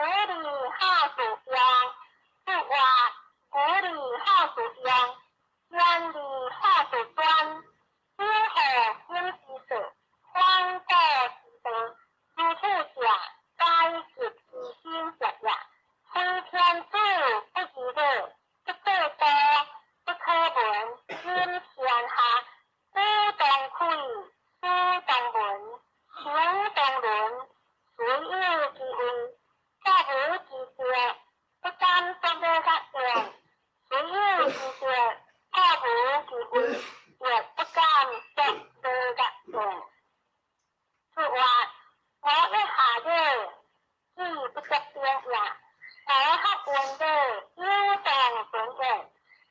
好事用，不话古里好事用，原理好事专，今后今之事，反古之道，如此者，该极之心者也。非天子不知礼，不过多，不可闻，今天下，古当开，书当文，行当伦。虽有其位，则无其德，不敢作无觉言；虽有其德，则无其位，亦不敢作无觉言。此话我一下礼，志不足兵也；我学文礼，有当存也；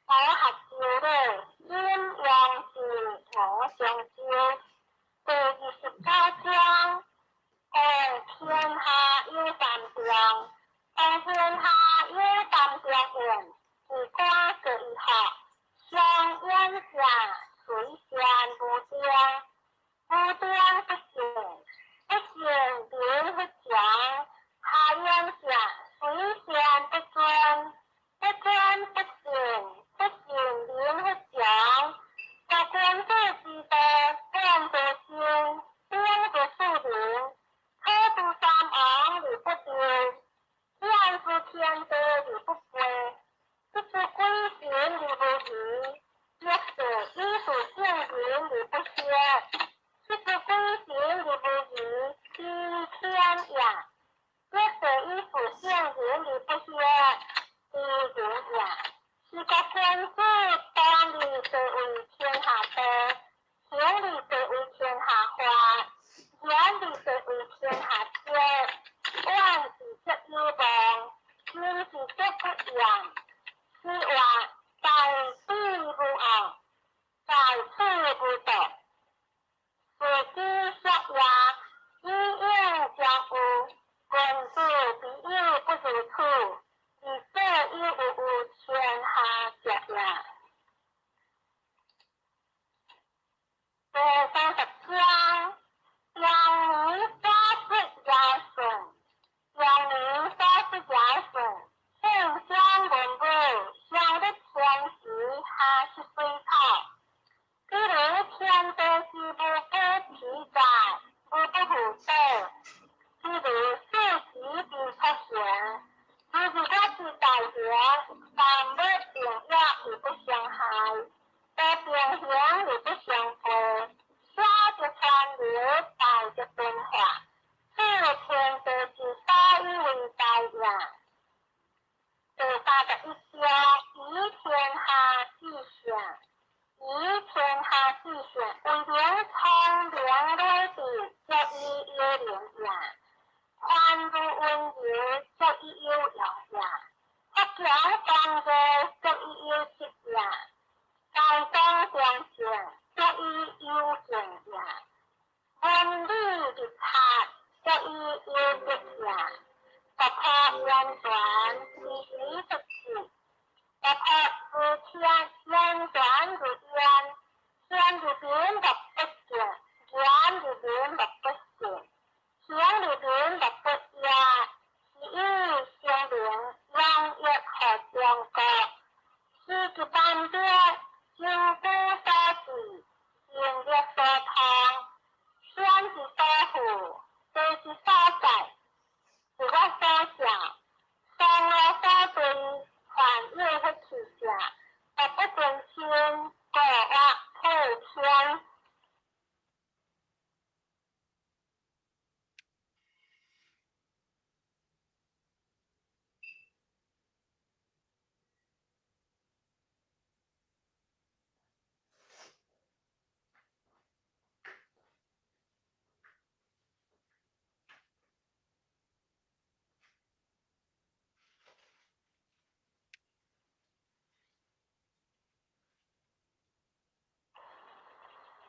我学周礼，阴阳是我上周。第二十九章。王天下有三中，王天下有三中言，自官各一学，上远下随善无定，无定不行，不行名不强。下远下随善不尊，不尊不行，不行名不强。若君子之道，变不兴，变不树灵。可知三王而不丢，天之天地而不废，不知鬼神而无疑，若是以是圣人而不屑，不知鬼神而无疑，其天也；若是以是圣人而不屑，其人也。是故君子当立则为天下道，行立则为天下法。言立则为天下先，远之则有望，近之则不远。此话在彼无后，在此无道。是之学也，以应将有，君子必有不如此，而所以有有天下者也。第三十章。阳明三十家顺，阳明三十家顺，圣相文武，相的天时下是水草。比如天地之无不其在，无不负德。比如四时之出现，就是我之大行，万物并育而不相害，得平衡而不相悖。小则川流，大则变化，此天地之所以为大也。第三十一章，以天下至上，以天下至上，为能聪明睿智，足以有能也；宽如温柔，足以有用也；发强刚热，足以有德也；大当良善，足以有敬也；文理立察，足以有德也；不可言传，其实不是；不可自天，言传如言，言如边的不行，言如边的不行，行如边的不也，是以圣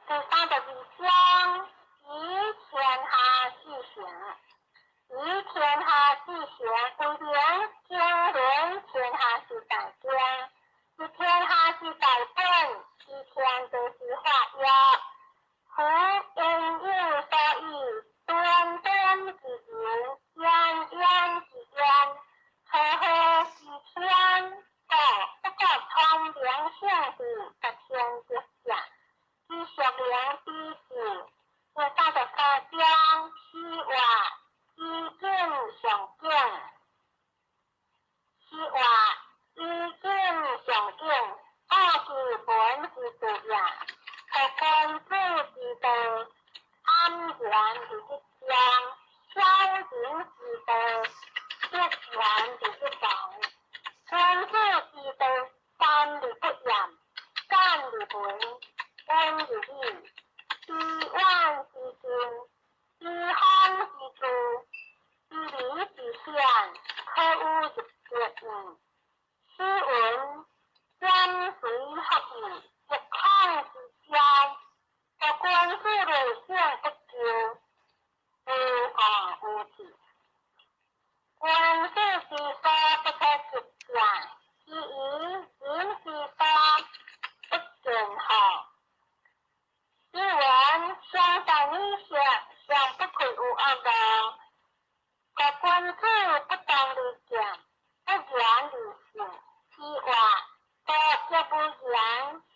第32章，以天下之行，以天下之行，為名經綸天下之大經，以天下之大本，以天地之法約。夫應有所以，端端之言，遠遠之言，和合之天，故不可聰明性智，得天之下，知淑明之智。第34章，四話以景上景，四話以景上景，奧其本之道也。託君子之道，安然而不張；小人之道，必然而不防。君子之道，善而不言，敢而為，溫而理，知遠之近，知方之助，知微之顯，可有入格矣。斯文兼隨合意，一孔之交。託君子內省不疚，無惡無悌。君子之所不可及者，其餘人之所不見乎？斯文上善女色，上不愧有惡道。託君子不當而見，不言而信。此話道則不言，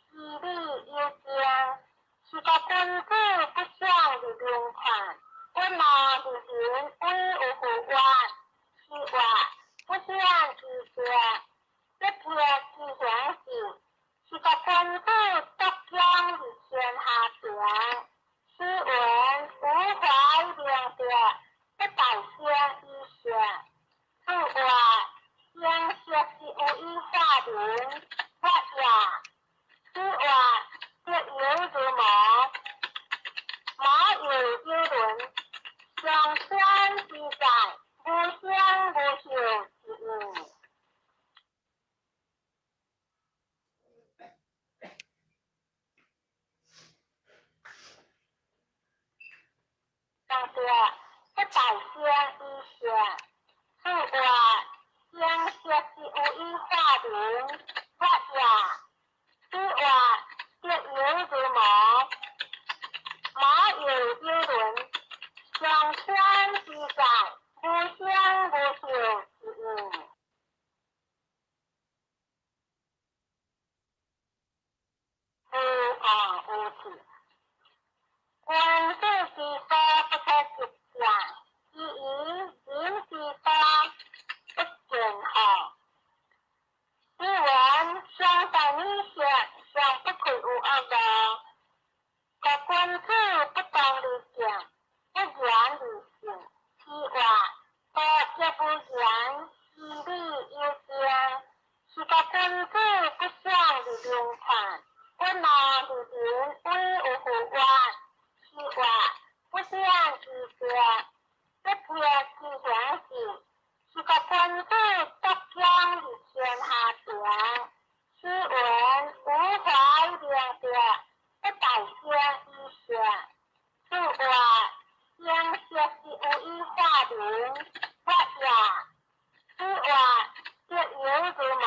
其理有正。是個君子不想而明看，不謀而人為有乎曰？此話不顯其德，一撇其形事。是個君子獨將而天下平。斯文無懷明德，不待先以善。此話形色是有以化人，法也。此話德猶如毛，毛有有倫，上天之在，無聲無息之音。上德不待先以善。此話形色是有以化人，法也。此話德猶如毛，毛有有倫，上天之在，無聲無息之音。無惡無悌。君子之所不可及者，其餘人之所不見乎？斯文上善女色，上不愧有惡道。託君子不當而見，不言而信。此話道則不言，其理有正。是個君子不想而明看，不謀而人為有乎曰？此話不顯其德，一撇其形事。是個君子獨將而天下平。斯文無懷明德，不待先以善。此話形色是有以化人，法也。此話德猶如毛，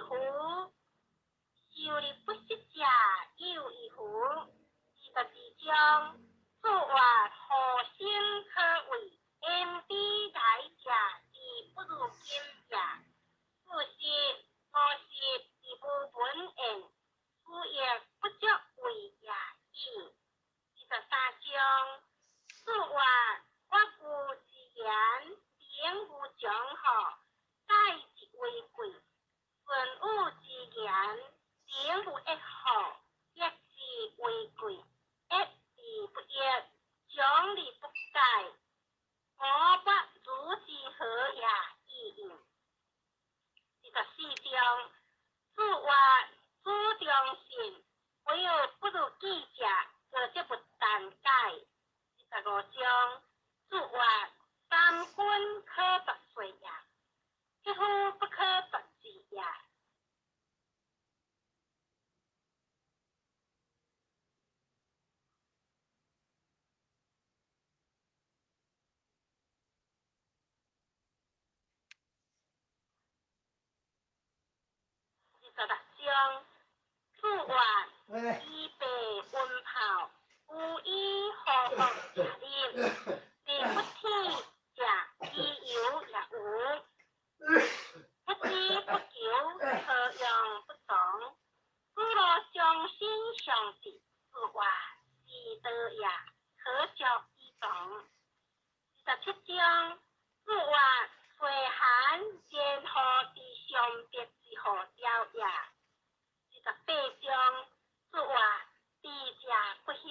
乎？受而不失者，有矣乎？22章，子曰：何生可畏？焉知来者之不如今也？四十、五十而无闻焉，斯亦不足畏也已。23章，子曰：我故之言，名无常何？改之为贵。舜禹之言，名无益何？易之为贵。一而不易，长而不改，吾不如之何也已矣。24章，子曰：子中信，非有不如己者，过则不但改。25章，子曰：三军可夺势也，匹夫不可夺志也。26章，子曰：衣被温泡，无以何福者日，地不体者，其犹也无。不知不求，何用不从？子若将心相志，子曰：是道也，可作以从。27章，子曰：岁寒，见何之相别之何调也。28章，子曰：智者不惑，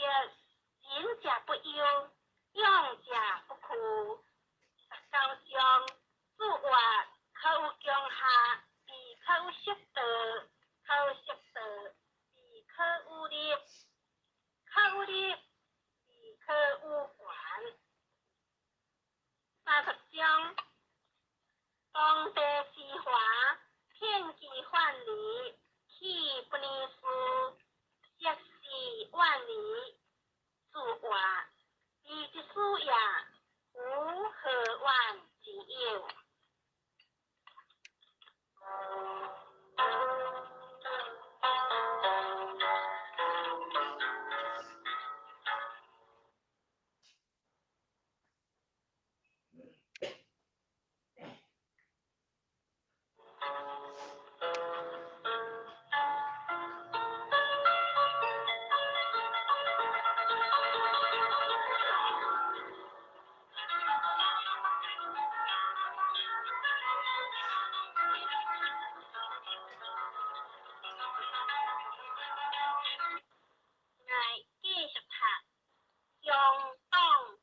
仁者不忧，勇者不惧。29章，子曰：可有强下，必可有失道；可有失道，必可有力；可有力，必可有权。30章，当地之华，遍其范蠡，岂不能思？涉世万里。子曰：彼之思也，吾何怨之有？来继续读乡党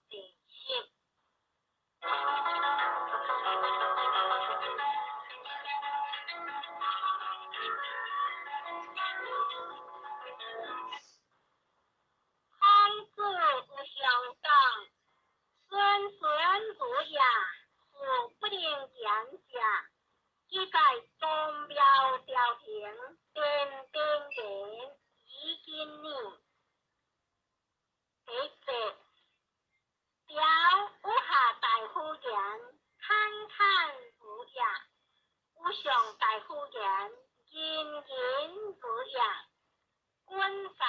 第十。孔子有乡党，孙孙如也，是不能言者。记在宗庙朝廷，颠颠然，以今年。第一节，朝有下大夫言，侃侃如也；有上大夫言，仁仁如也。君在，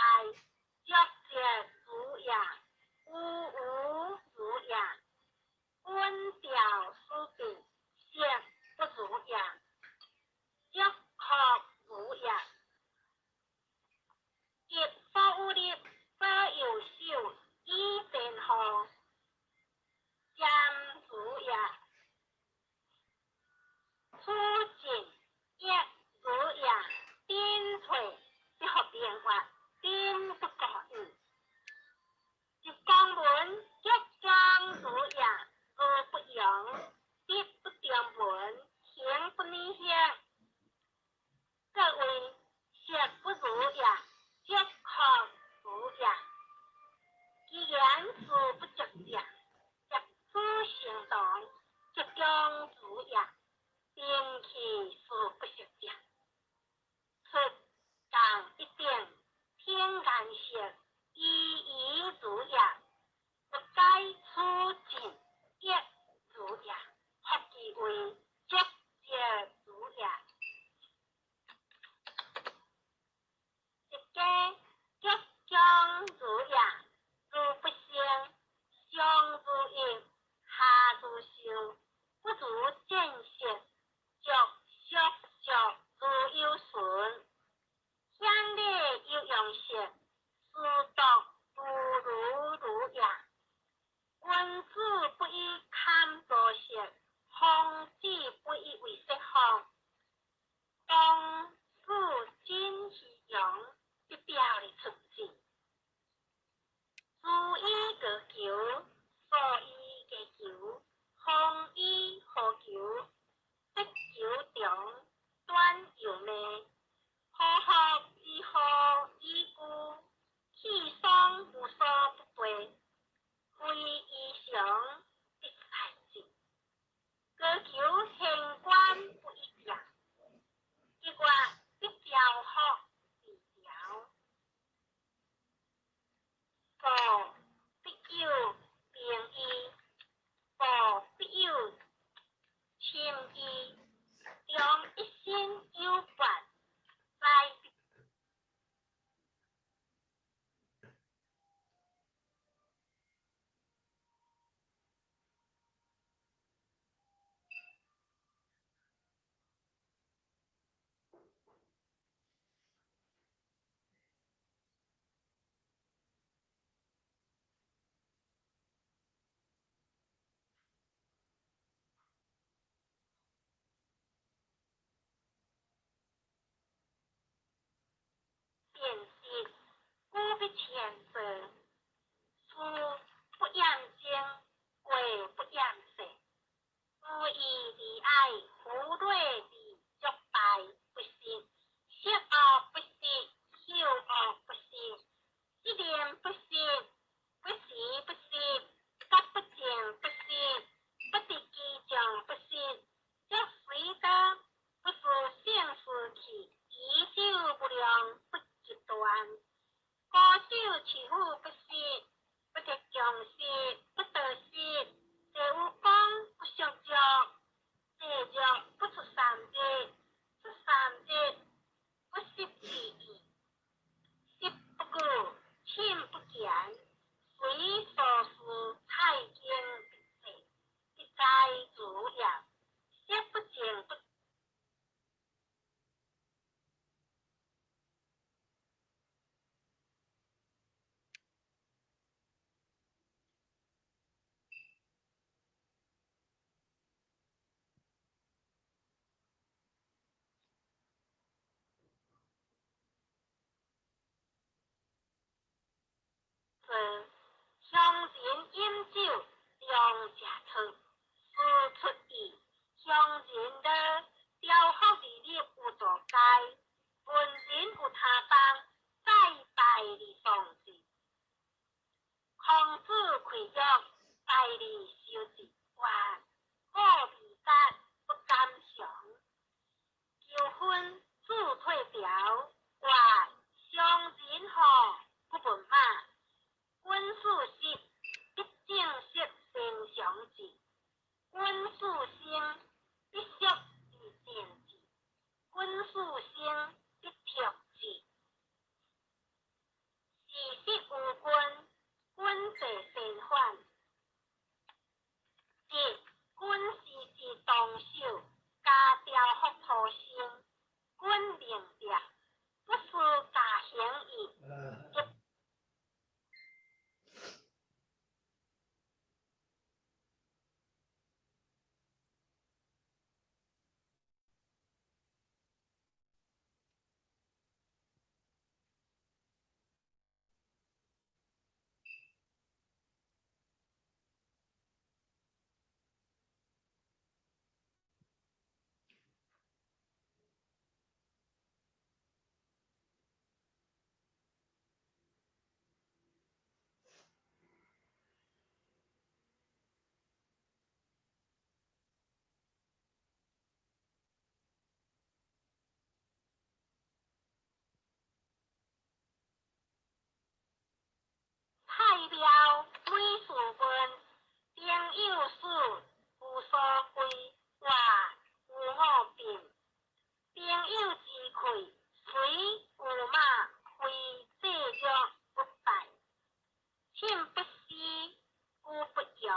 足节如也；无无如也。君调思变，色不如也；足可如也。一所有力，左右手，以前后，瞻如也。处进亦如也。顶退，这合变化，顶不不遣做，事不厭精，過不厭細，無義而愛，夫禮而足敗不失，色惡不失，嗅惡不失，色念不失，不時不失，覺不淨不失，不得其眾不失，則隨得不是性事去，以手無量不極斷，高手持斧不失，不得強失，不得失，地有講不相著，地若不出3日，出三日不失其意，食不過，寢不減，隨所事菜經必濟，必在主業，色不淨不。做，鄉人飲酒量食醋，事出意，鄉人樂，雕福而入有座街，文人有他邦，再拜而喪志。孔子開約，拜而修治，哇，好味覺不敢嘗。求婚自退潮，哇，鄉人吼不問馬。君子實，必正色先常志；君子生，必縮而靜志；君子生，必卓志。事實無君，君坐先反。一，君師之當守，家雕福土生，君明德，不思家行義。太廟每事問，朋友死無所歸，活無我變。朋友之氣，隨有馬非濟弱不敗。寢不思，居不容。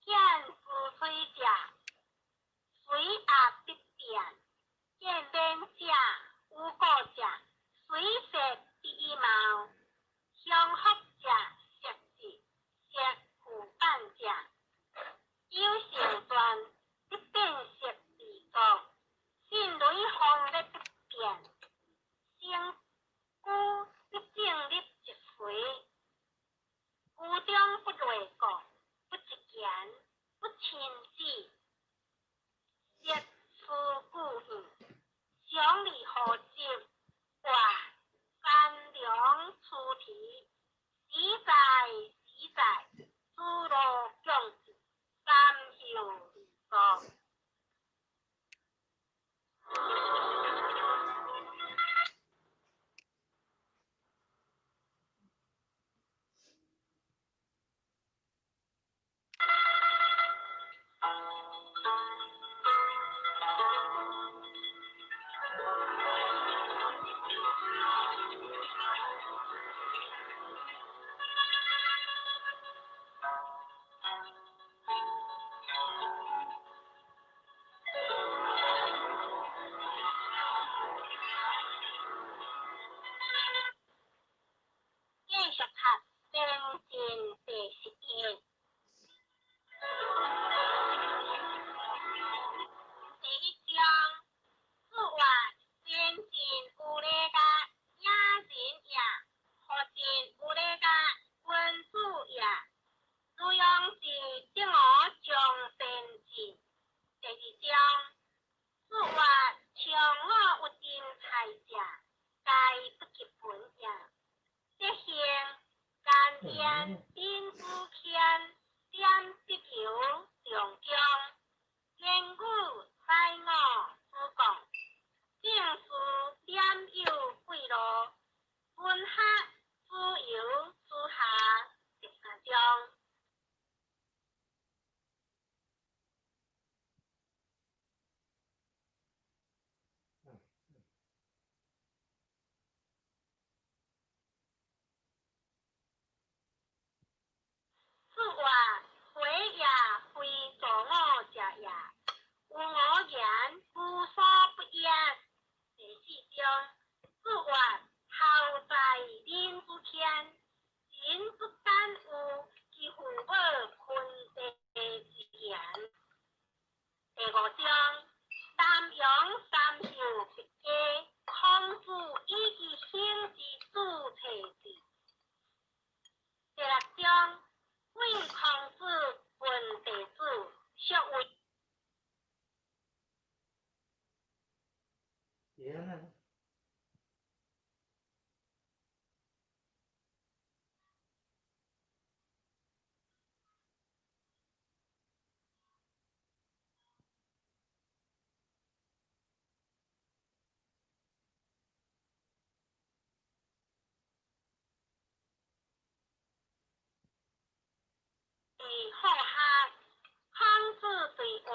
見之水者，隨壓必變；見免者，無過者，隨色必以貌。相福者色智，色負反者，有成傳必變色而作，信雷風的不變，成居必正立一隨，居中不內過，不一言，不親子，色思故意，常利何接，哇，三良出題，實在實在，諸羅共治，三休二國。繼續讀先進第11。第一章，子曰：先進有禮樂，野人也，何林子谦点得油中江，言语宰我主讲，正事点有贵路，文学自由之下第三章。此话回也非助我者也，有我言无所不言。第四章，子曰：孝在人之谦，人不敢有其父母兄弟之言。第五章，南阳三秀笔家，孔子以其行之主册之。第六章，为孔子问弟子，俗为。好学，孔子对话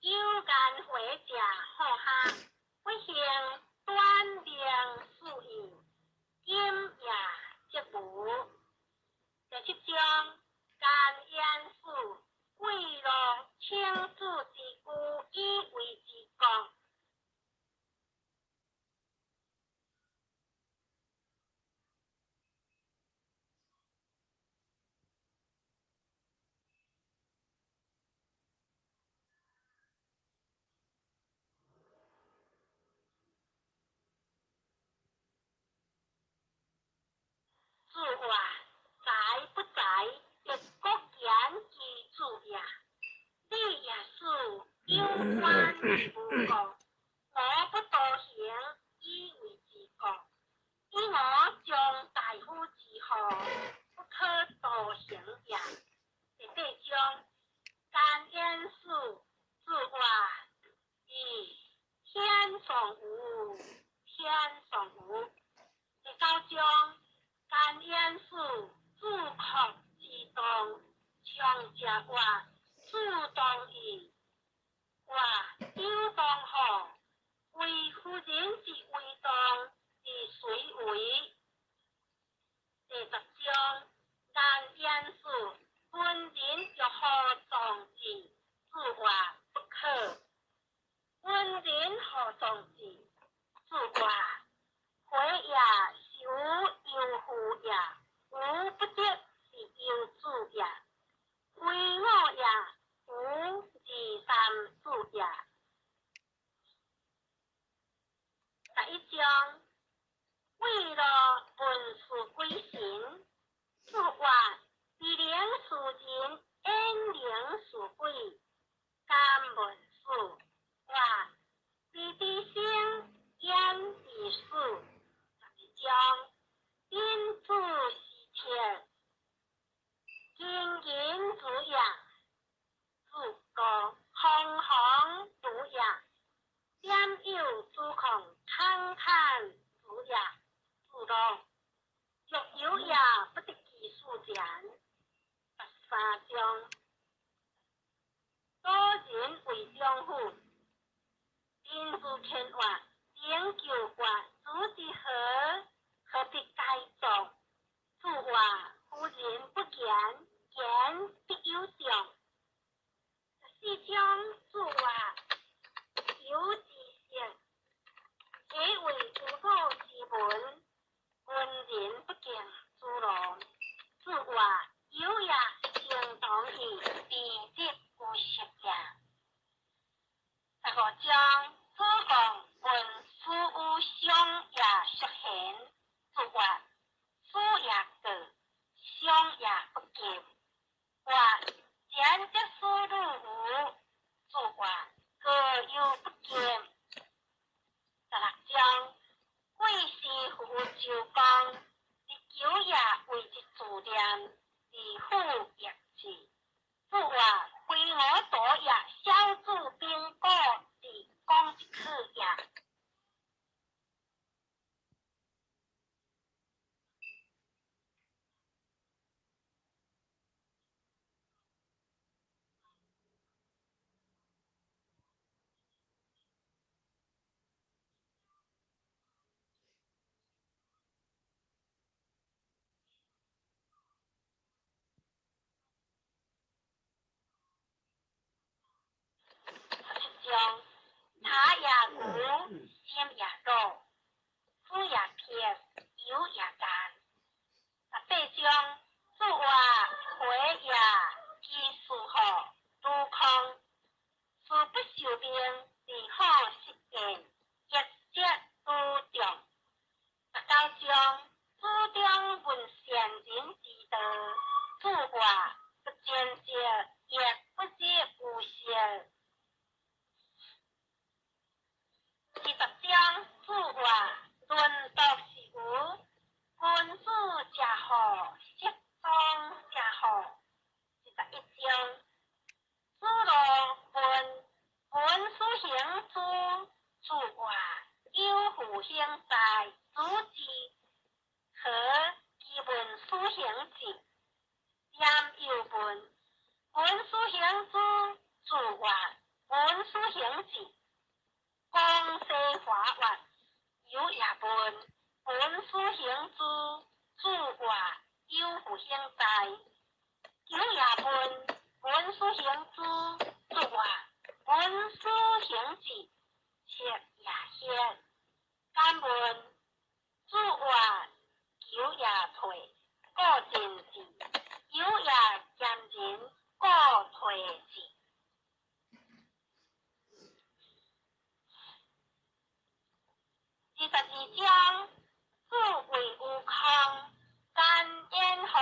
有颜回者好学，不幸短命死矣，今也则无。第七章，颜渊死，贵乐请子之居以为之国。子曰：在不在，亦国言其子也。礼也死，有关之无故，我不多行，以为之国。以我将大夫之后，不可多行也。第八章，颜渊死，子曰：以天上无，天上无。第九章，颜渊死，子扩之动，常者曰：子当义。曰：有当何？为夫人之为当，而谁为？第十章，颜渊死，文人欲何壮志？子曰：不可。文人何壮志？子曰：回也，是吾忧乎也；吾不得，是忧子也。非我也，吾二三子也。11章，为了文殊鬼神，子曰：未能事人，焉能事鬼？敢问死。曰：未知生，焉知死？12章，君子是铁，金银如也，子歌红红如也，点有主控康康如也，子路若有也，不得其数然。13章，多人为中府，民自天曰：灵柩曰：子之何？何必该葬？子曰：夫人不言，言必有葬。14章，子曰：有之色，其为诸古之文，文人不敬诸罗。子曰：有也，诚当义，必则有失也。15章，子贡问子有伤也淑贤。子曰：子也过，伤也不及。曰：贤则思汝无？子曰：过犹不及。16章，贵师父周公，日久也为之自念，而父曰子。子曰：非我多也，小子兵故自讲一去也。17章，塔也古，心也鲁，夫也撇，油也干。18章，子曰：回也，其事乎？如空。事不受命，而好失言，一则诸众。19章，子张问善人之道。子曰：不见者，亦不知有色。20章，子曰：论道是无，君子者好，色宗者好。21章，子路问闻斯行诸？子曰：有复兴哉？子之何其闻斯行之？焉又问闻斯行诸？子曰：闻斯行之。公西华曰：有也问闻斯行诸？子曰：有复兴哉？有也问闻斯行诸？子曰：闻斯行之，赤也歇。敢问。子曰：求也退，故进之；有也兼仁，故退之。22章，子谓于康，敢焉乎？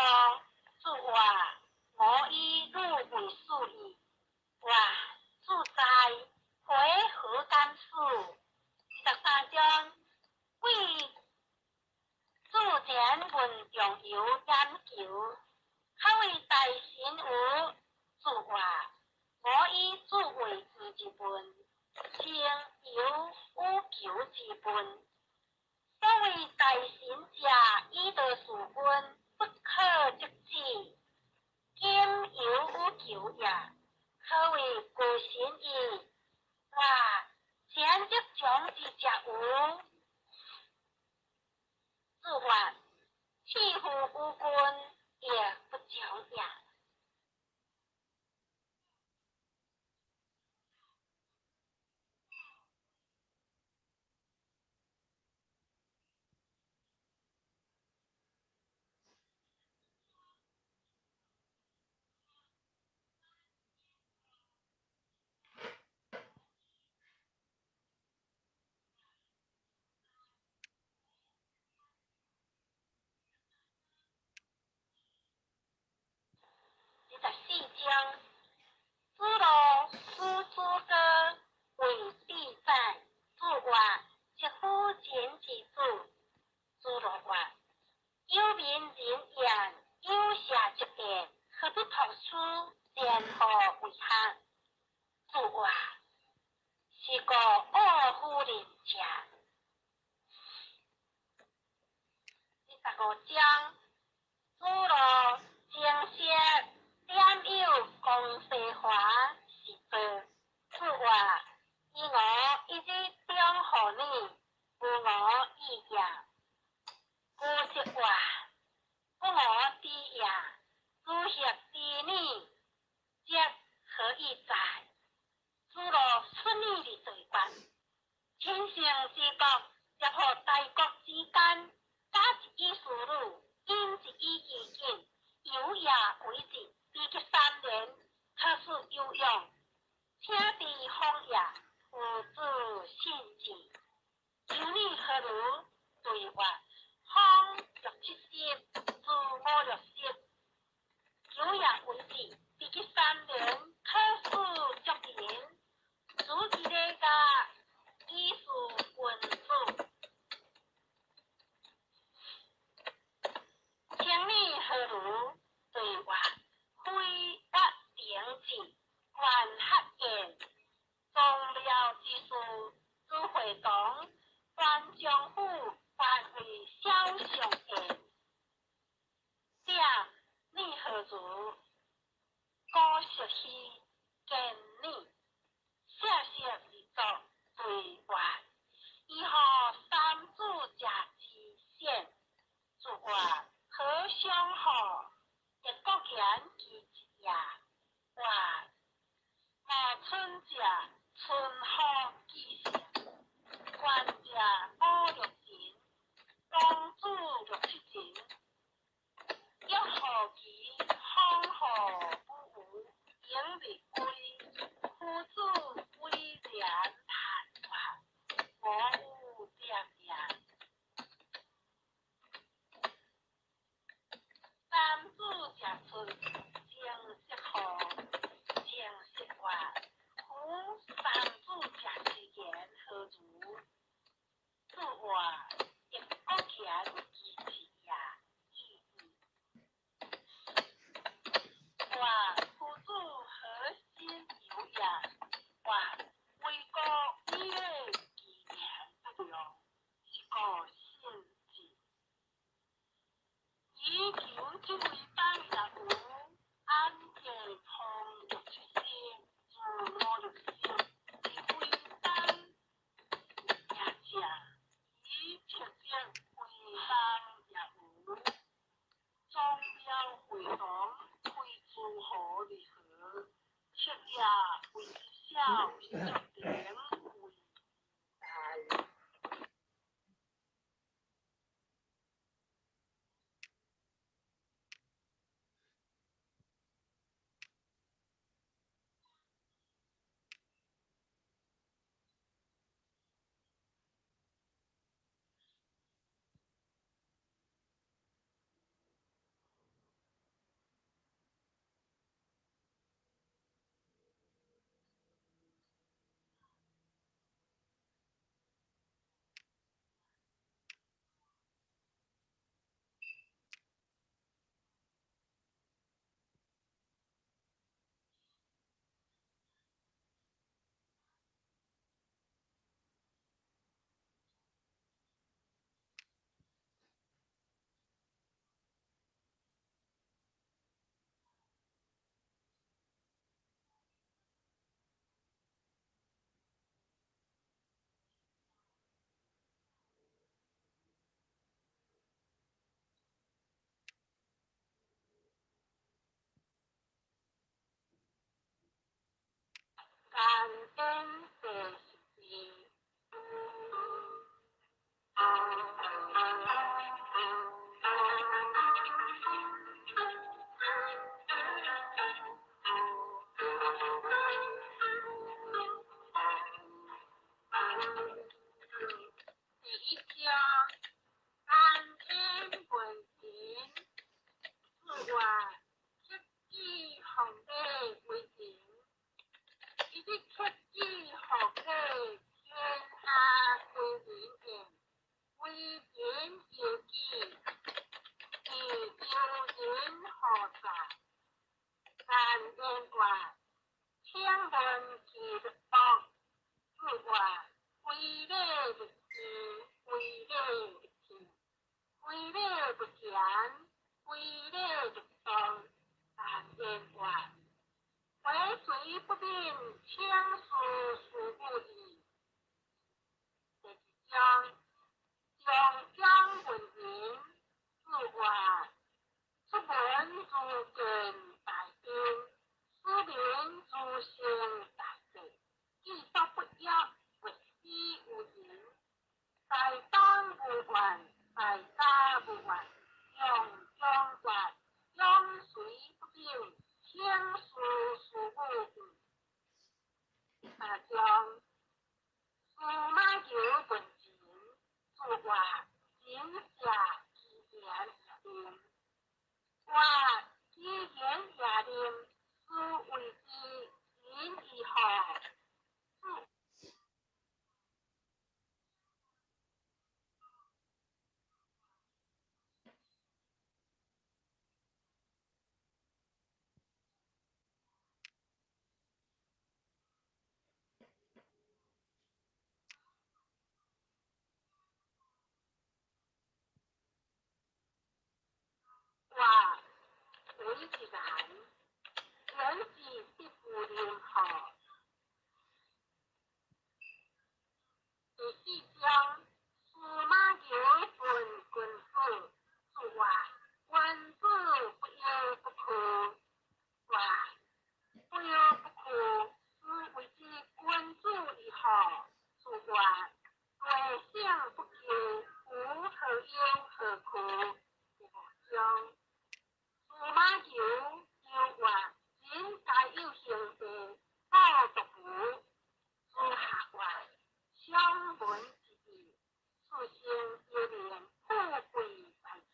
子曰：吾以汝为师矣。曰：子哉，回何敢死？23章，为子前问仲由研究，可谓大神无？子曰：吾以子为毋之问，先有欲求之问。所谓大神者，以道事君，不可则止。今犹有求也，可谓高神矣。曰：前则将之者无？子曰：弃乎于君，亦不从也。24章，子路使子歌为必宰。子曰：疾夫人之子。子路曰：有民人言，有社则变，何必托书？前何为学？子曰：是故恶夫人者。25章，子路精色点有公西华是道。子曰：以我一日中乎你，无我意也。故则曰：不我知也。子协知你，则何以哉？子路出你而对决。千乘之国，接乎大国之间，假一以事女，因一以其境，有也为之，比及三年，可使有用。请伫荒野，父子信之。求你何如？对曰：方六七十，子五六十。有也为之，比及三年，可使足人。子之礼乐，以事君子。请你何如？石希建禮，設色而作對話。伊予三子食之獻，自話何相好，一國言其一也。話毛春者春雨記成，官者五六錢，公主六七錢，一號旗風雨不無，永日歸，夫子威廉嘆話，無有點也。三子食出情色號，情色話，夫三子食之言何如？自話一國言其一也。意義。話夫子何心有也？話為國以禮其言不良，以故信之。以求這位當也有安濟方六七生，自五六生，是為當也者，以七節為當也有。宗廟會堂開諸侯離合，七也為小，竹亭為大。感恩第十第一章，感恩文情，自我克己奉礼为情，一日克己奉礼，天下归仁言，为人由己，自由人何在？感恩话，请问其福，自我为礼不智，为礼不听，为礼不贤，为礼不当，感恩话，为随不明，请事事不义。第二章，上将文言，自话出门如见大兵，出门如行大地，既所不约，为非有人。在当无怨，在家无怨，用中话，永随不明，请事事不义。第三章，司马桥文情，自话真下其言也灵，话其言也灵，斯谓之仁义乎？自话为一人，人贤子必無任何。第四章，司馬牛問君子，子曰：君子不憂不懼。曰：不憂不懼，斯謂之君子矣何？子曰：大聖不疚，吾何憂何懼？第五章，司馬牛又曰：人皆有兄弟，故獨無。子夏曰：相聞之義，斯生猶能富貴在天。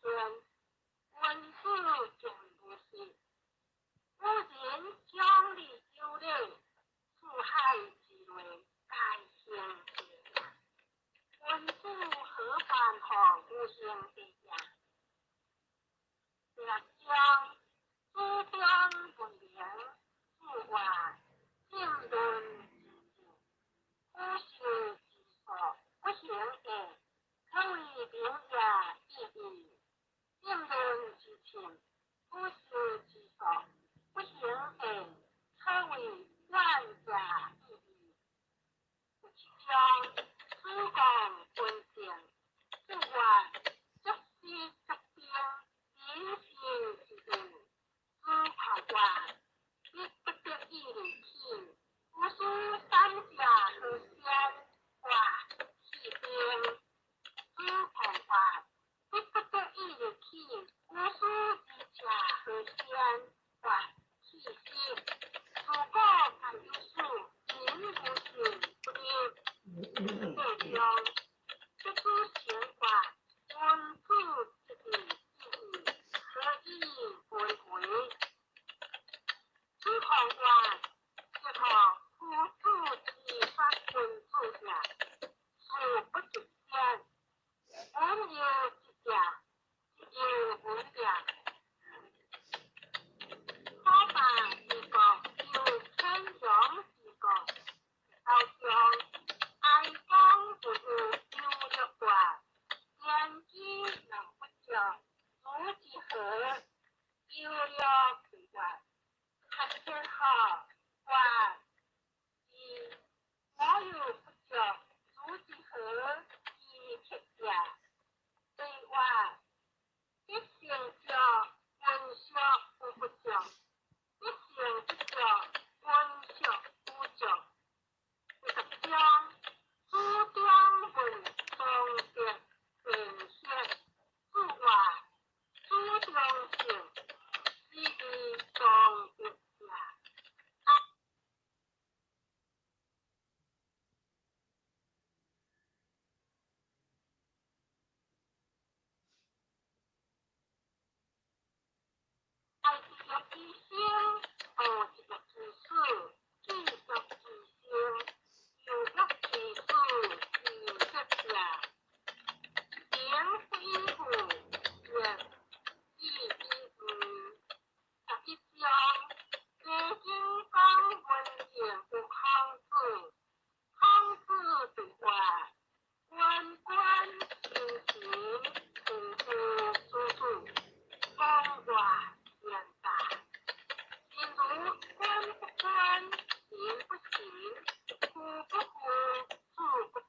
君子敬如是。古人講禮有禮，四海之內皆兄弟也。君子何患乎無兄弟也？第六章，子張問名，子曰：浸潤之浸，腐朽之所，不行也，可謂名也已矣。浸潤之浸，腐朽之所，不行也，可謂遠也已矣。第七章，子貢問政，子曰：足師足兵，人心之道。子況曰：必不得已而起，吾師三者何先？曰：起兵。子況曰：必不得已而起，吾師二者何先？曰：起失。自古皆有死，人無信不立。第八章，不子行曰：君子之義之義，何以為為？子況曰：是何夫子之殺君子也？事不及先。文有之者，亦有文也。可霸之國，猶天陽之國。第九章，哀公不有憂樂卦，天之能不著，如之何？憂樂對曰：合天下，曰：是。我有不著，如之何？其鐵也。對曰：必先著，聞小有不著；必先不著，聞小有著。第十章，子張問莊德辯賢，子曰：子中聖，斯謂莊德也。愛一欲之生，惡一欲之死，智欲之生，猶欲之死，其德也。名不以物，曰智以悟。11章，齐景公問政於孔子，孔子對曰：君君臣臣，父父子子，公曰：言大。正如君不君，臣不臣，父不父，子不子，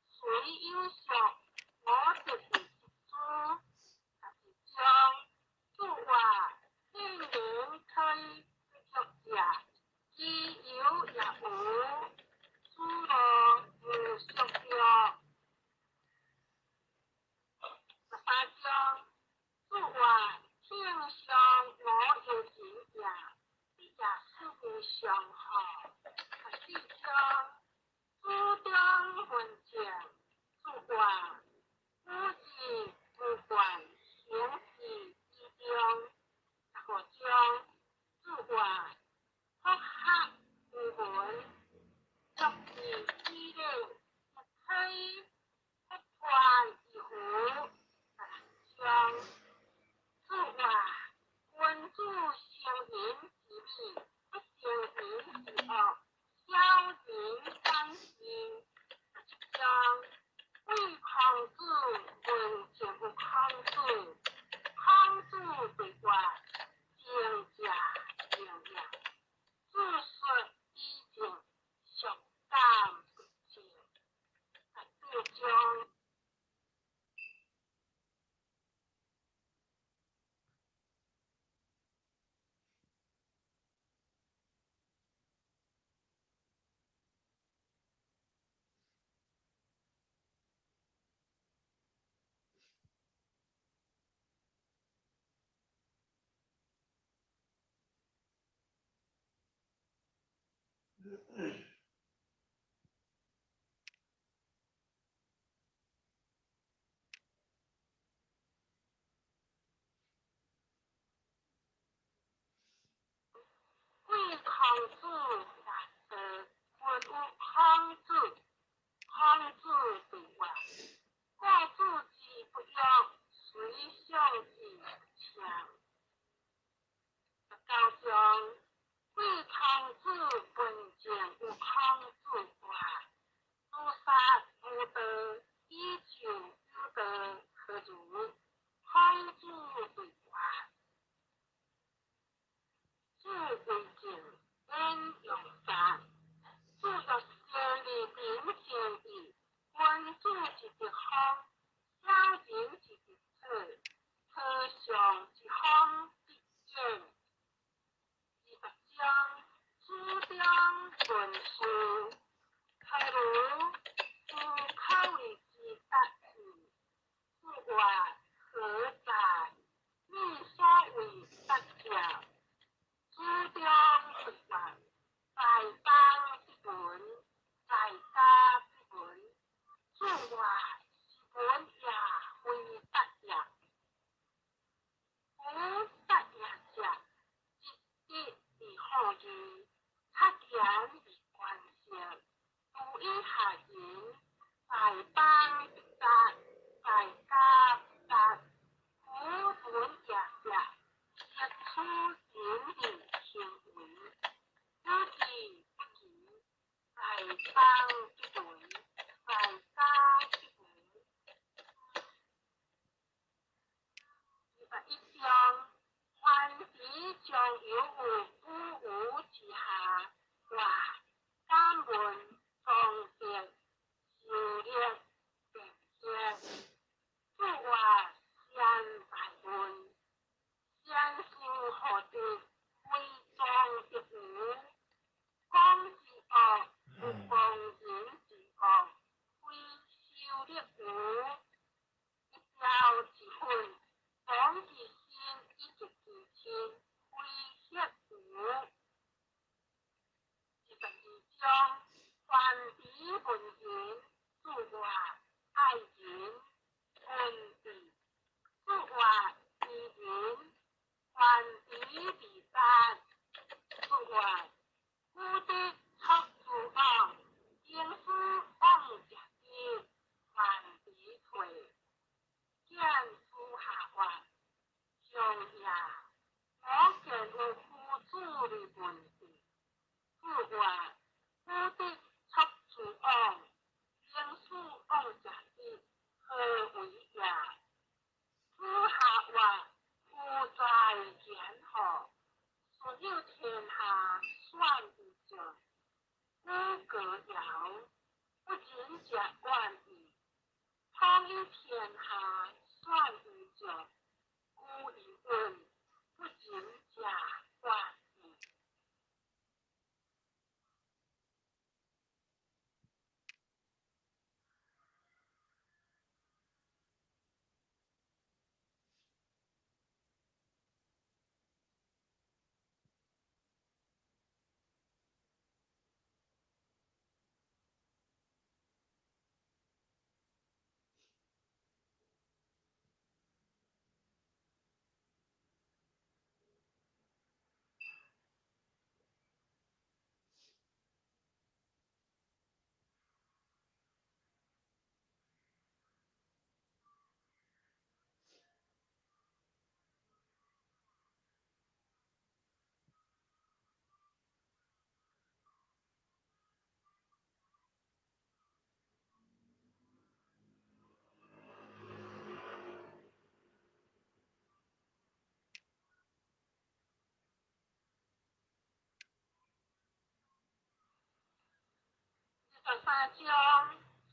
雖有屬，我得為食之。12章，子曰：聖人可以知足者，其有也無？子路無屬樂。13章，子曰：天上我有情也，彼也斯為上何？14章，子張問政，子曰：吾志無慣，行之以忠。15章，子曰：福學無聞，足以知禮，亦可以不傳以乎？16章，子曰：君子成人之美，不成人之惡，小人反之。17章，為孔子問政於孔子，孔子對曰：政者，行也。贵孔子法道，君有孔子，孔子对话。故子之不欲，随相之不强。19章，贵孔子文前有孔子话，菩萨无道，以就有道何如？孔子对话。子为政，焉用杀？子欲先立民先义，君子之德风，小人之德策，草上之风必偃。20章，子张问事，何如？斯可谓之达志。子曰：何在？命所谓达者。子张对话：在邦之文，在家之文。子曰：是文也，非达也。夫达也者，积德而好义，察言而观色，注以下人。在邦必达，在家必达。夫文也者，悉处仁义行为，有志不移。在邦必文，在家必文。21章，凡伫将有有不无之下，话敢问庄德修略辩解。子曰：先在问，先修何德，非庄德无？讲之恶，有讲人之恶，非修略无？一朝之愤，亡其身以及其亲，非血无？22章，凡伫问仁，子曰：爱人，恩义。子曰：知仁。凡伫未达。子曰：古德出诸往，经师往者之，凡伫退。见子下曰：上也。我见有夫子而问之。子曰：古德出诸往，经师往者之，何为也？子夏曰：夫在贤何？顺有天下选为将，古歌谣，不仁者远矣。统一天下选为将，古疑问，不仁者远矣。23章，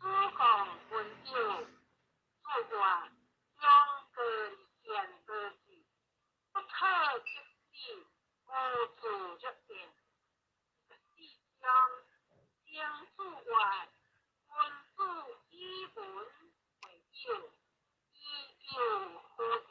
子贡问友。子曰：中国而贤得志，不可得志，无自若变。24章，曾子曰：君子以文会友，以友辅仁。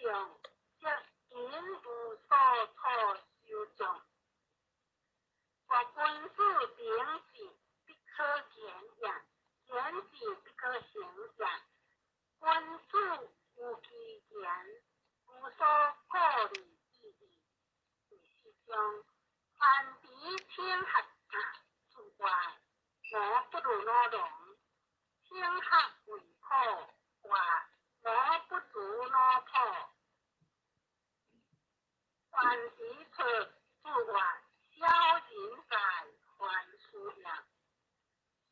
眾，則因無所處修眾。夫君子秉直，不可言也；言直不可行也。君子有其言，無所顧慮之意。第四章，凡彼聽學者，注曰：吾不如魯龍。聽學為普，曰：吾不如魯普。凡彼錯，注曰：小人在，凡事也。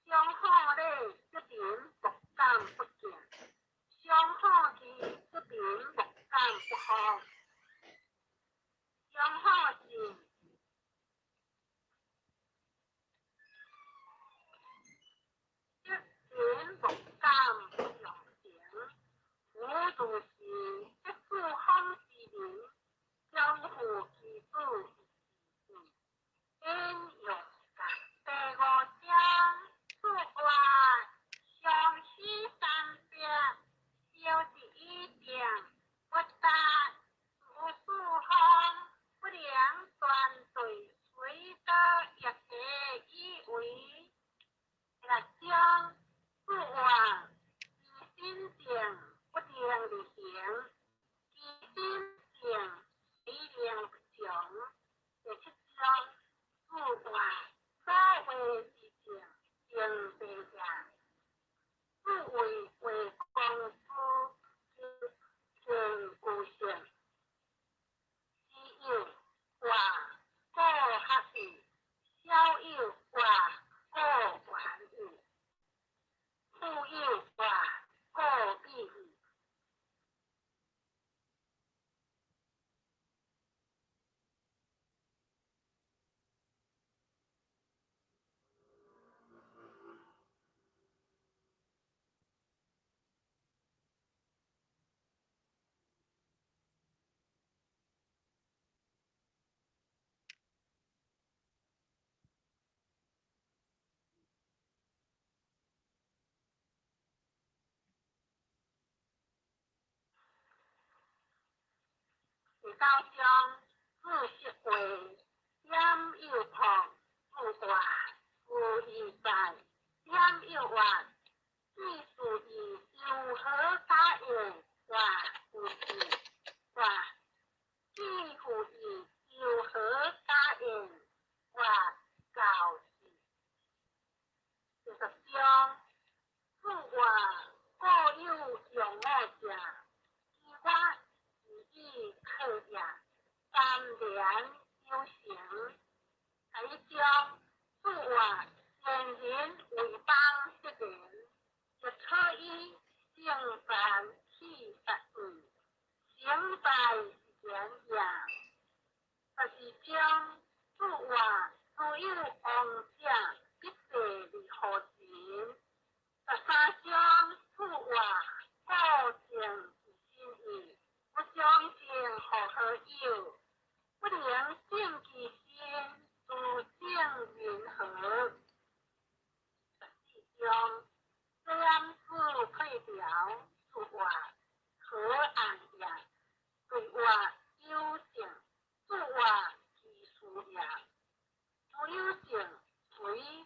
相好禮，則民莫敢不敬；相好義，則民莫敢不好。相好信，則民莫敢不用情。夫如是，則四方之民，將附其子以事貴。引用第五章，注曰：上師三百，小一以定，不達諸四方，不能斷對，隨得一切以為。第六章，注曰：其心定，不能而行；其心定，隨能不從。第七章，注曰：所謂之政，政地也。注為為公之見舊性。師友曰：古學矣。小友曰：古遠矣。富友曰：古美矣。第九章，注釋話，點有破，注曰：事義在。點有曰：既事義有何假言？曰：有事。曰：既復義有何假言？曰：教是。第十章，注曰：古有用我者，其我是以克也。三連有成。第一章，注曰：賢人為邦則仁，則可以成敗去殺對，成敗是言也。十二章，注曰：如有王者，必坐而後秦。十三章，注曰：古正是心意，不相信何何有？不能正其心，自正人和。十四章，點子退條，注曰：何暗也？對曰：有正。注曰：其事也。諸有正，雖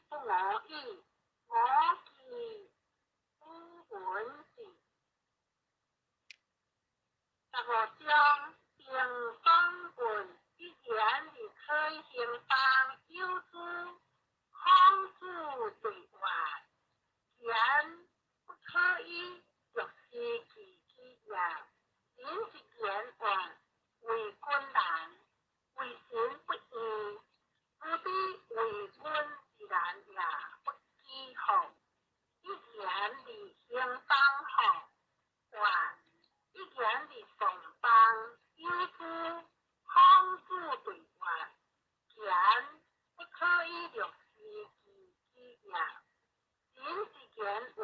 不我與，我其不聞之。十五章，平方問一言而可以興邦，有之。孔子對曰：言不可以欲失其己也。仁之言曰：為君難，為臣不易。不必為君之難也，不幾乎？一言而興邦乎？曰：一言而喪邦，有之。孔子對曰：言不可以略失其己也。仁之言曰：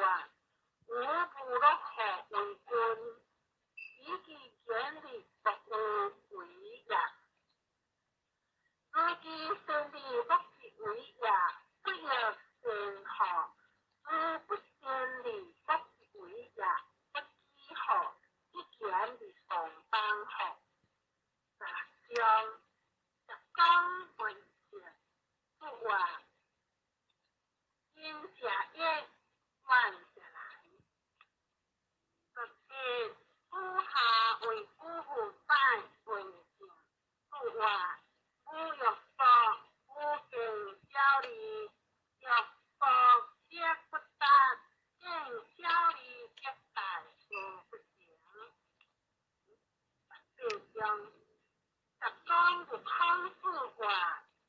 吾不樂乎為君，以其言而不有為也。如其善而不其為也，不亦善乎？如不善而不其為也，不幾乎？一言而喪邦。章，十講文靜注話，因者一願者來。十七主下為古父拜文靜注話，無欲作無見小利，欲作則不達，見小利則大事不成。十八章，十講有孔子話，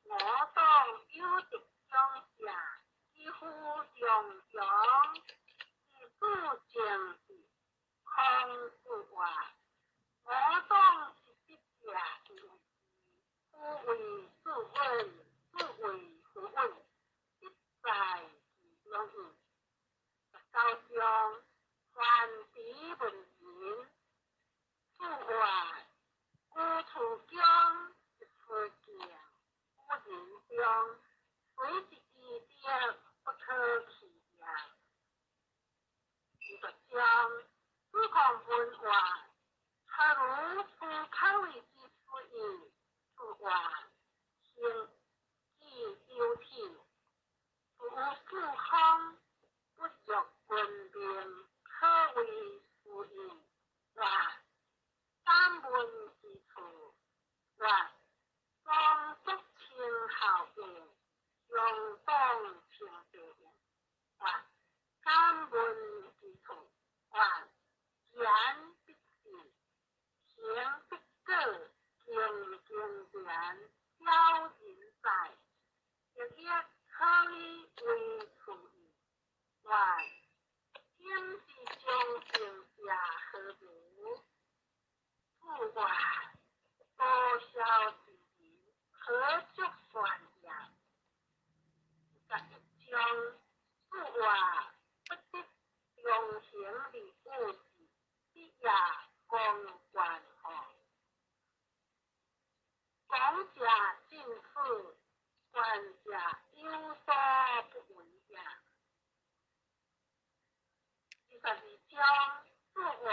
吾黨有得獎者，幾乎重陽，自主政治。孔子話，吾黨是得者，夫為子穩，子為夫穩，得在其中矣。十九章，凡持問仁，注話，古處姜一出鏡，古人中，隨一其德，不可棄也。20章，子貢問話，何如夫可為之師矣？注話，行己有體，處四方，不欲君命，可謂師矣。話，敢問之處，話，宗族稱孝義，鄉黨稱弟也。話，敢問之處，話，言必信，行必果，敬經典，小人哉，亦亦可以為處矣。話，今之將成者何如？注話，多孝之人，何足算也？21章，注話，不得強行而有志，必也公關乎。講者盡此，觀者有所不為也。22章，注話，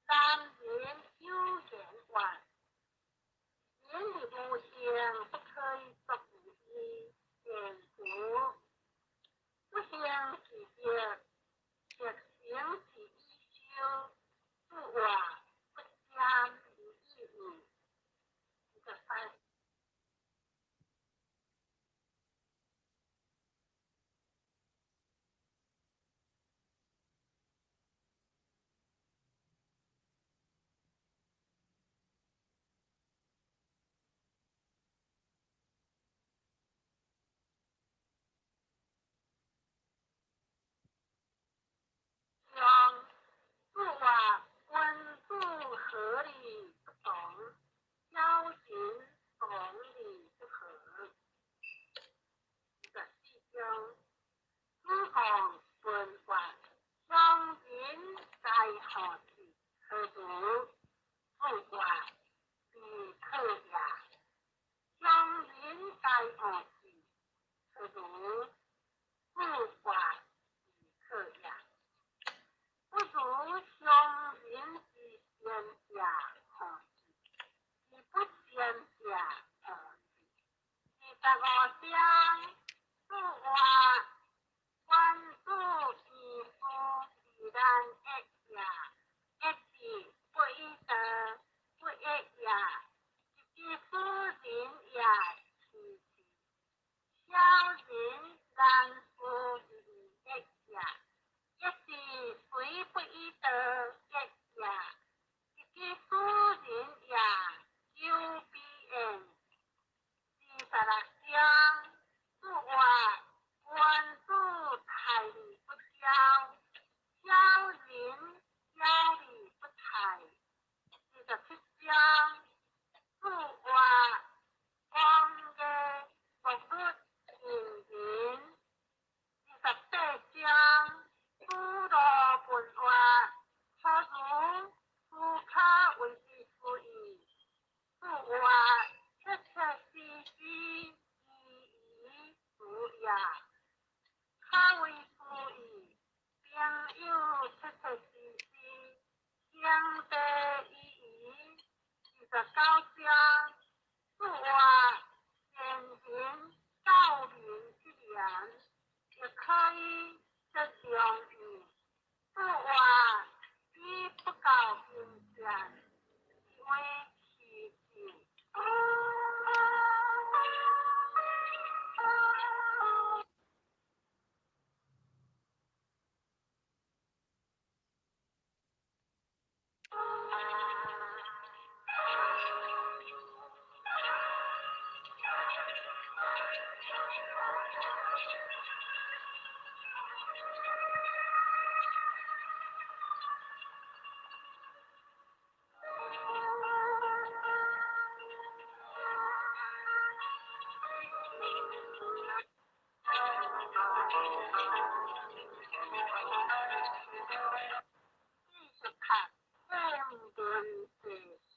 男人有言話，人的無形不可以作無義，言辭不行其德，則行其以修。注話，不沾而已矣。23章，注話，君子和而不同，小人同而不和。24章，子貢問話，鄉人皆好之，何如？注話，必可也。鄉人皆惡之，何如？注話，必可也。不如鄉人之賢者好之，其不賢者惡之。25章，注話，君子之思自然一也，一是不以道，不一也。一之斯人也，其其。小人難思而一也，一是雖不以道，一29章，注話先人教民之言，亦可以說良語。注話以不到金錢，是為虛字。继续读正文第14。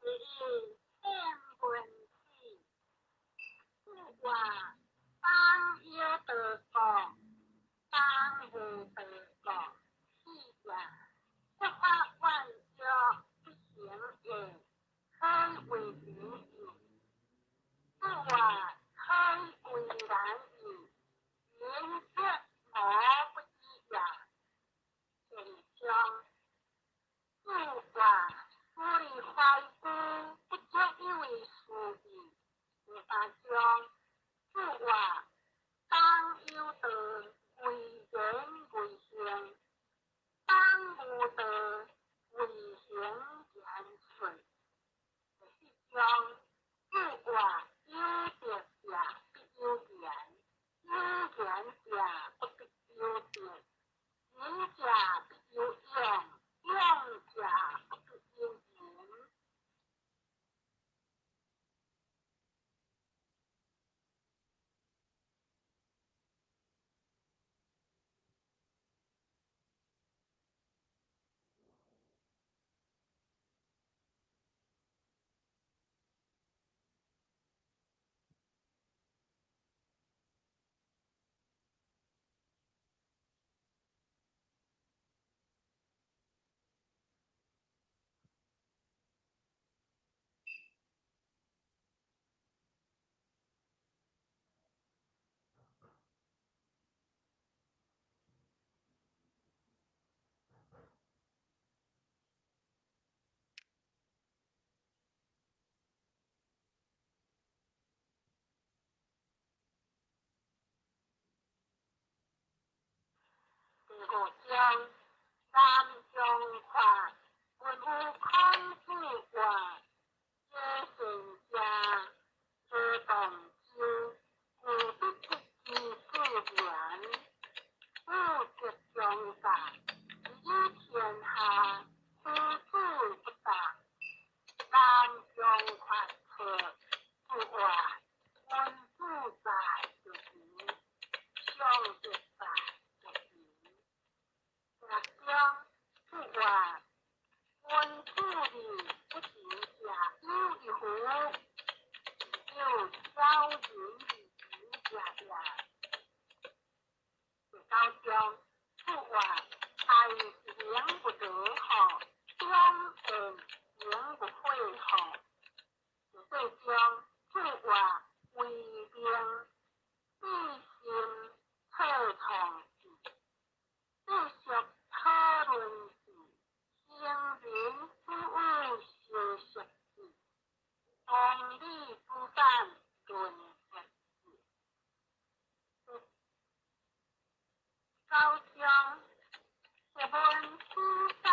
第一，变文字，注话当有道国，当无道国，四也。说法万约不行也，可以为仁义。注话可以为难义，仁则无不知也。第二章，注话处理怀居不足以为事义。第三章，注话当有道，为言为行；当无道，为行言顺。第四章，注话有德者必有言，有言者不必有德。仁者必有勇，勇者不必有仁。第五章，南疆法，文有孔子话，皆善者，何动之？故必得之自然。故则将大，以天下，夫子不达。南疆法错，注话君子在就仁，上德在就仁。第六章，注话君子义不仁者有一乎？有小人义仁者也。第九章，注话大是名不得好，中言名不会好。第八章，注话为命必先策创治，继续讨论治，成人之有修习治，同理诸善论述治。第九章，学问诸善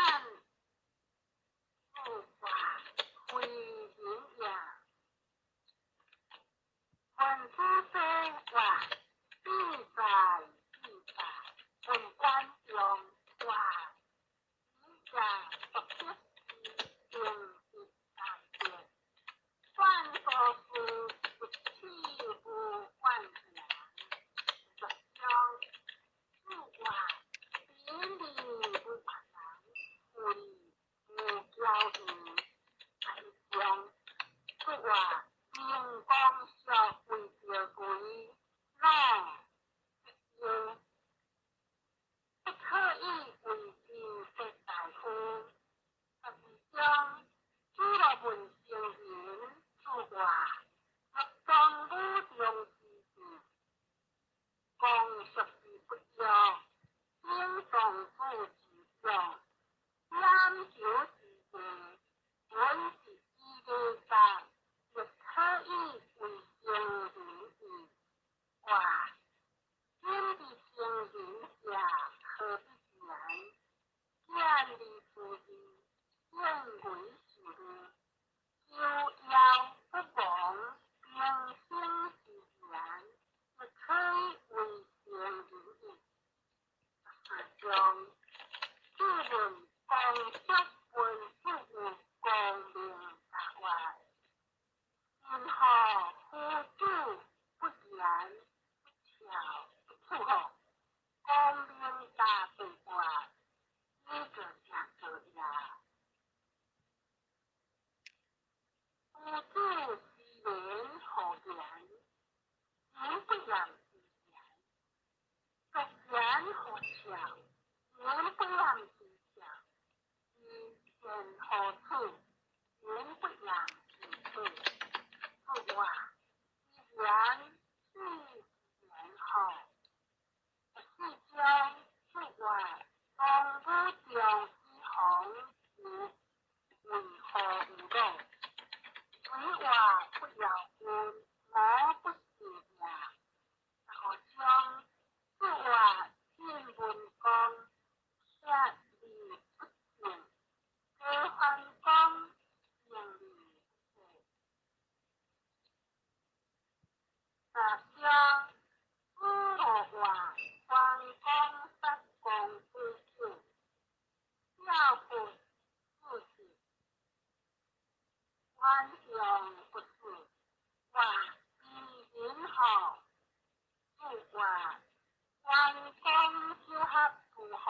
厭其言，欲言何巧，言不厭其巧；其言何處，言不厭其處。子曰：其言四其言何？十四章子曰：王武仲之防有為何有魯？水曰不饒君，吾不是也。十五章子曰：晉文公欹而不正，齐桓公正而不治。十章子路曰：桓公杀公子纠，教父子嗣，管仲不嗣。曰：其仁乎？子曰：桓公修学诸侯，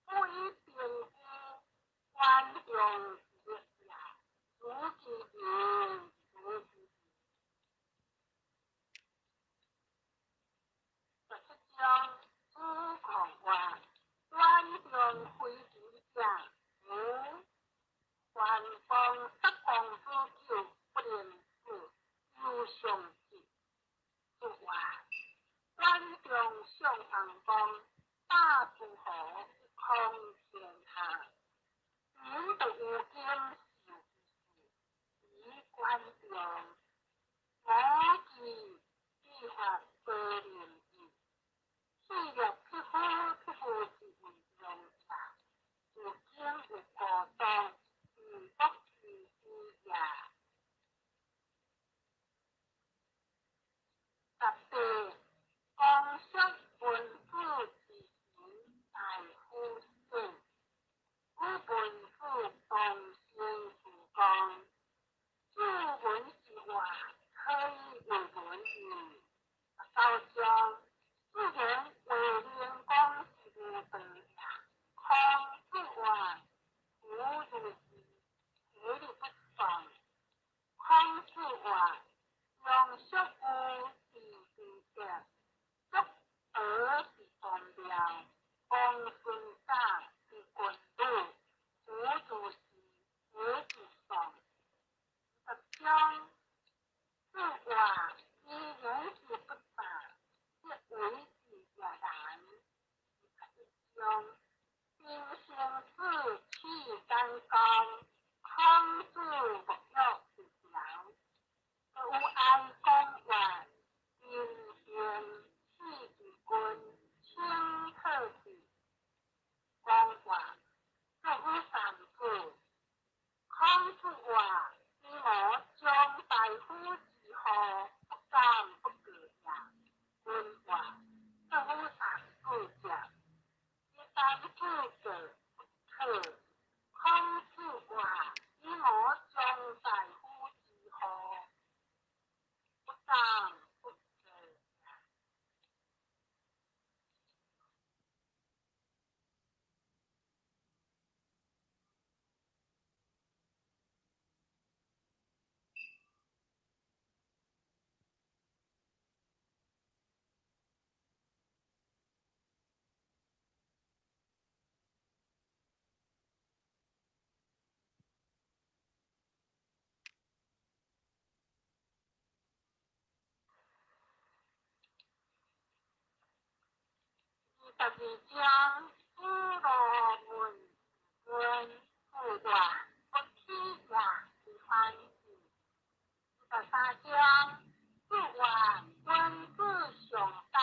不以兵乎？管仲之也，如其仁，如其义。十七章子贡曰：管仲非齐者，吾桓公杀公子纠，不能死，犹尚质。子曰：管仲相桓公，霸诸侯以匡天下。民不忧今受其事，以管仲。吾知必发多廉义，四六匹夫匹夫之为用也。有经有孤独，吾不知之也。十八，公叔文子之行，大夫省。与文子同生事公。子闻其话，可以为文矣。十九章子言卫灵公之无道也。孔子曰：夫如是，何以不丧？孔子曰：庸叔有治之德，叔德之宗庙，公孙贾之君子，夫如是，何以丧？十章子曰：其言之不察，则为之也难。十一章丁生子取简公，孔子沐浴之条。有哀公曰：人贤弃其君，请特去。公曰：作与三子。孔子曰：以吾将大夫之后，不敢不过也。君曰：作与三子者，以三子过不可。孔子曰：以吾将大夫之后，不敢不过也。二十二章子路问子君，子曰：不起也，其反矣。二十三章子曰：君子上达，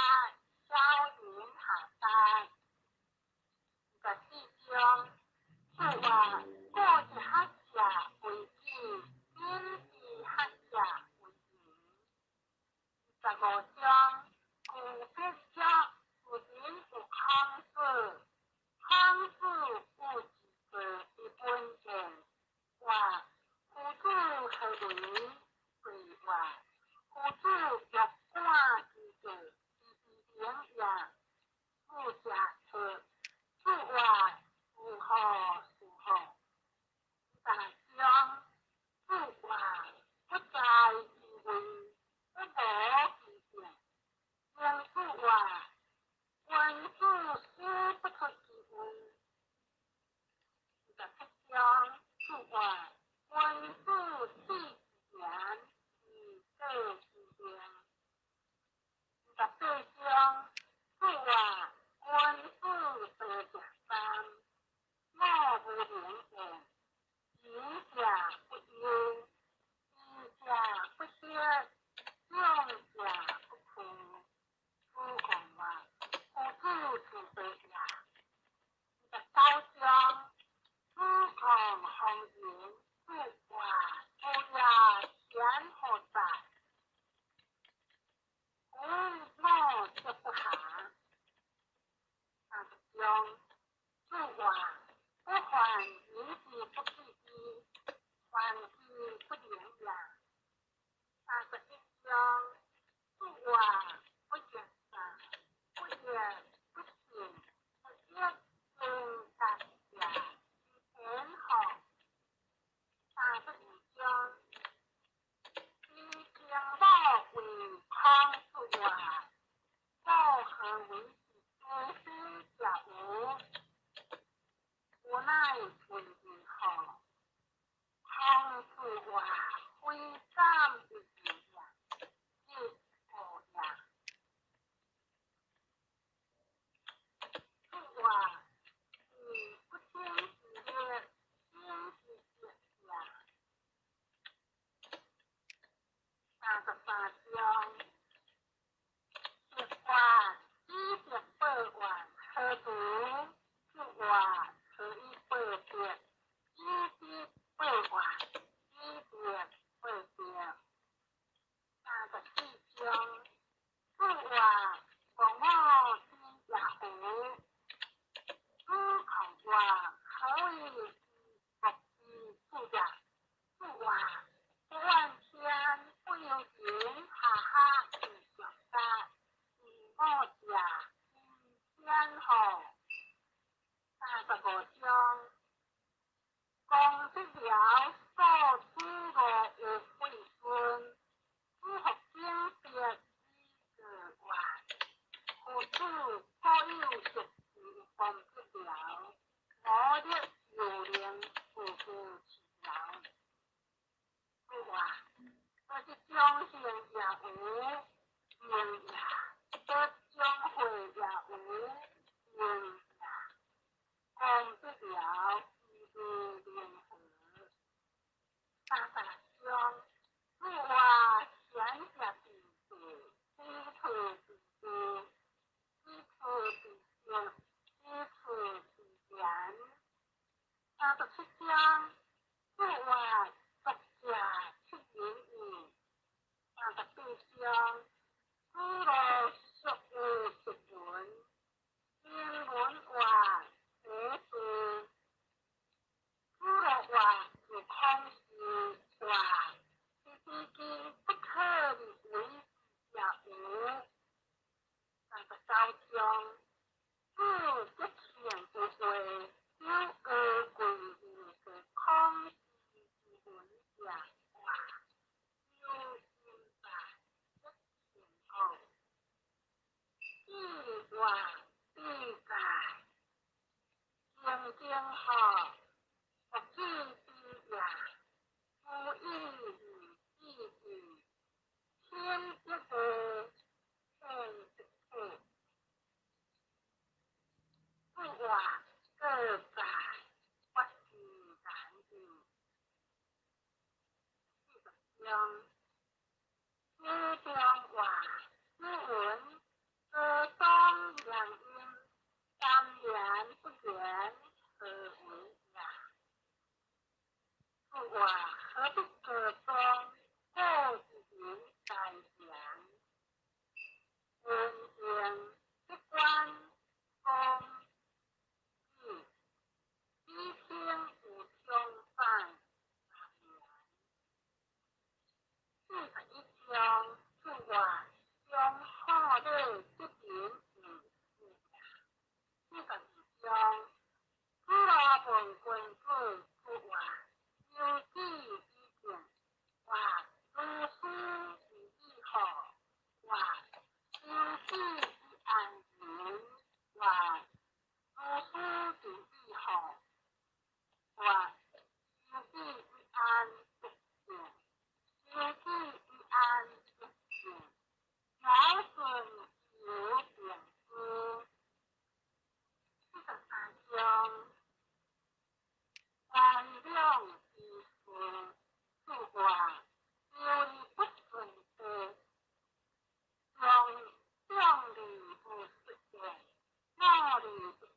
小人下达。二十四章子曰：古之学者为己，今之学者为人。二十五章古别者，有人有孔子，孔子有一个之本见，曰：夫子何为？对曰：夫子欲管其过，其之能也。子者出，子曰：如何是好？二十章子曰：不在其位，不谋其政。定也無明也，得將會也無明也，講不了之地聯合。36章，注話顯下地地，基礎地地，基礎地點，基礎地點。37章，注話作者出人意。38章，主羅俗有一文，英文話寫字，主羅話有空是話，是資金不可為也無。39章，主吉慶之話，有高貴人的空是之文者話，有金在吉慶好。記話比在，正經好，國子之也，無以義之，天一個天一體，不話各在我自然意。40章，書中話之文，歌頌良音，三言不言，何為也？注話何不歌頌過之人在言？文言不關公義，比天有相反三言。41章，注話將好禮吉人有四也。42章，主羅問君子注話有志以見，話如斯之以好，話有志以安人，話如斯之以好，話有志以安不見，有志以安不見，尧舜有典之。43章，萬兩之事，注話有理不順的，將將理不實現，哪裡不是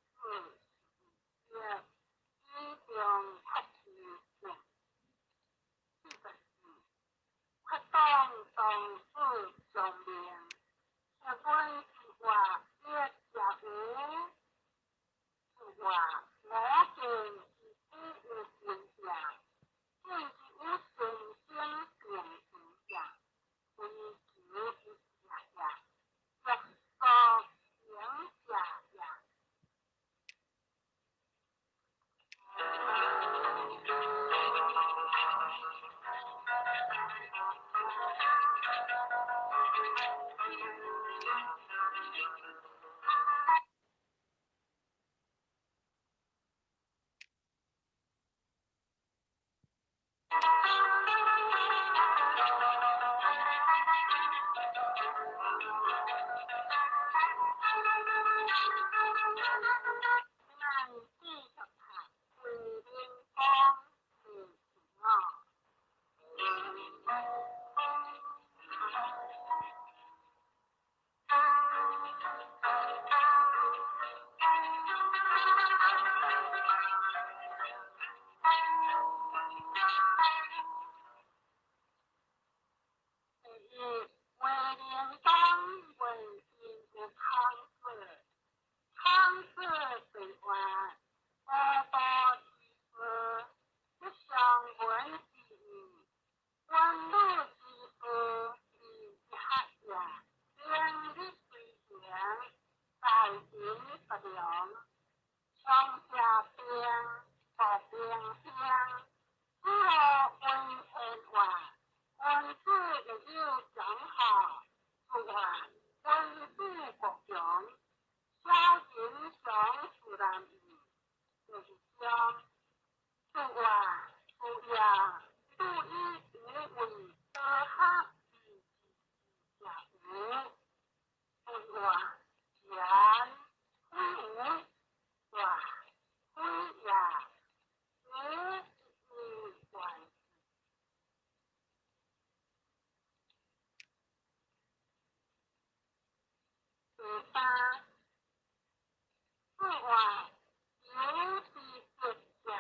也，以中發之見。44，發當當事上面，下本之話也也無，注話我見之古有文者，見之有先生定成者，非求之也也，欲所行者也。咱繼續讀衛靈公第五。第一，衛靈公問因有孔子，孔子對話：五道之事，不相聞之義；文武之事，禮之學也。兵日隨行，大臣不良，上下兵，無兵興。子路問天話，君子亦有講好，注話君子國強，小人常自難矣。第二章，注話注也，不以無為，德合之活，由之德者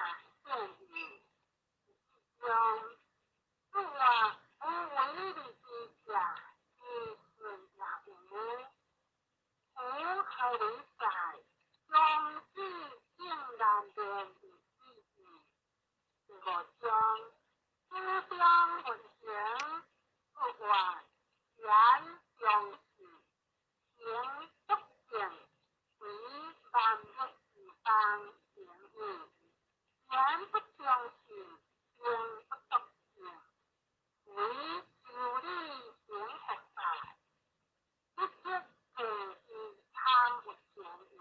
胜义。第四章，注活，无为而治者，其顺也无。胡何为在？终止正难辨而止义。第五章，主张运行，注活，言重视，行足证，为万物之邦行义。言不重视，行不足证，为修理行佛法。不则地之参有情也，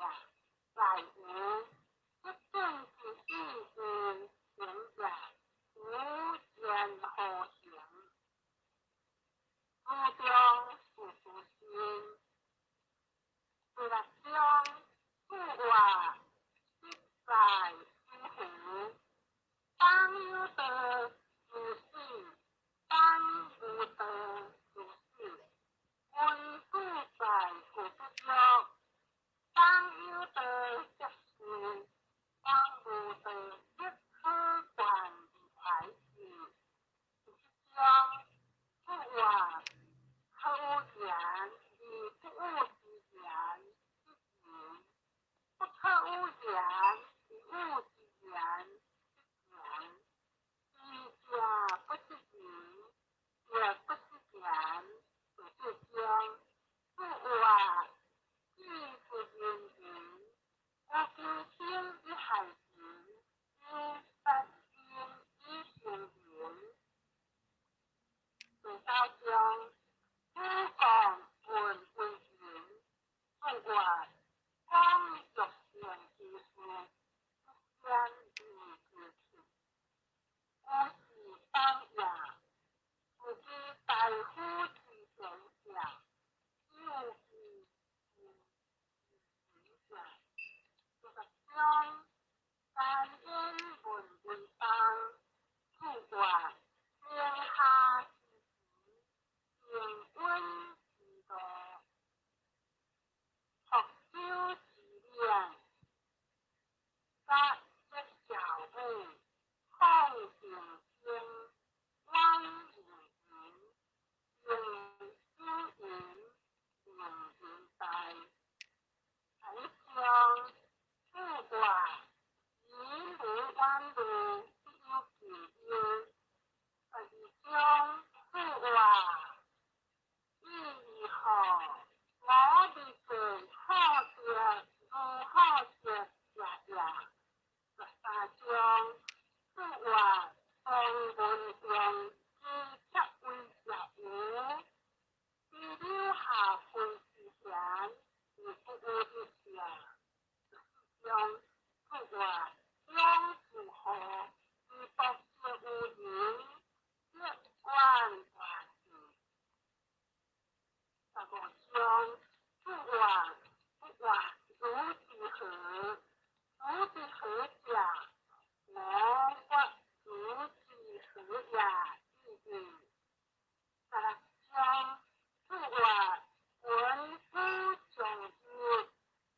在无；不正之意有情也，无缘何行？注中是自心。第六章，注活，必在诸胡。当有道如是，当无道如是。君子在故不足。当有道则仕，当无道则可观而怀之。第七章，注活，可有言而不有之言，不仁；不可有言而有之言，不仁。知者不失仁，亦不失言。第八章，注活，智不仁仁，有求生以害仁，有杀仁以成仁。第九章，子贡问为仁，注活，讲欲成之事，不先议之策。吾是邦也，自知大夫之贤者，有其之仁者。第十章，颜渊问为邦，注活，天下之时，平稳之道，覆舟之免，甲则孝母，孔定生，远应仁，敬守仁，明仁大。第一章，注活，仁无远虑，必有近忧。第二章，注活，意何？我未见好德如好德者也。第三章，注活，当文中之切为者无？知柳下惠之贤，而不有日者。第四章，注活，养父何？而不知有仁，则远大事。第五章，注活，不活如之何？如之何者？我不如之何也已矣。第六章，注活，闻夫将之，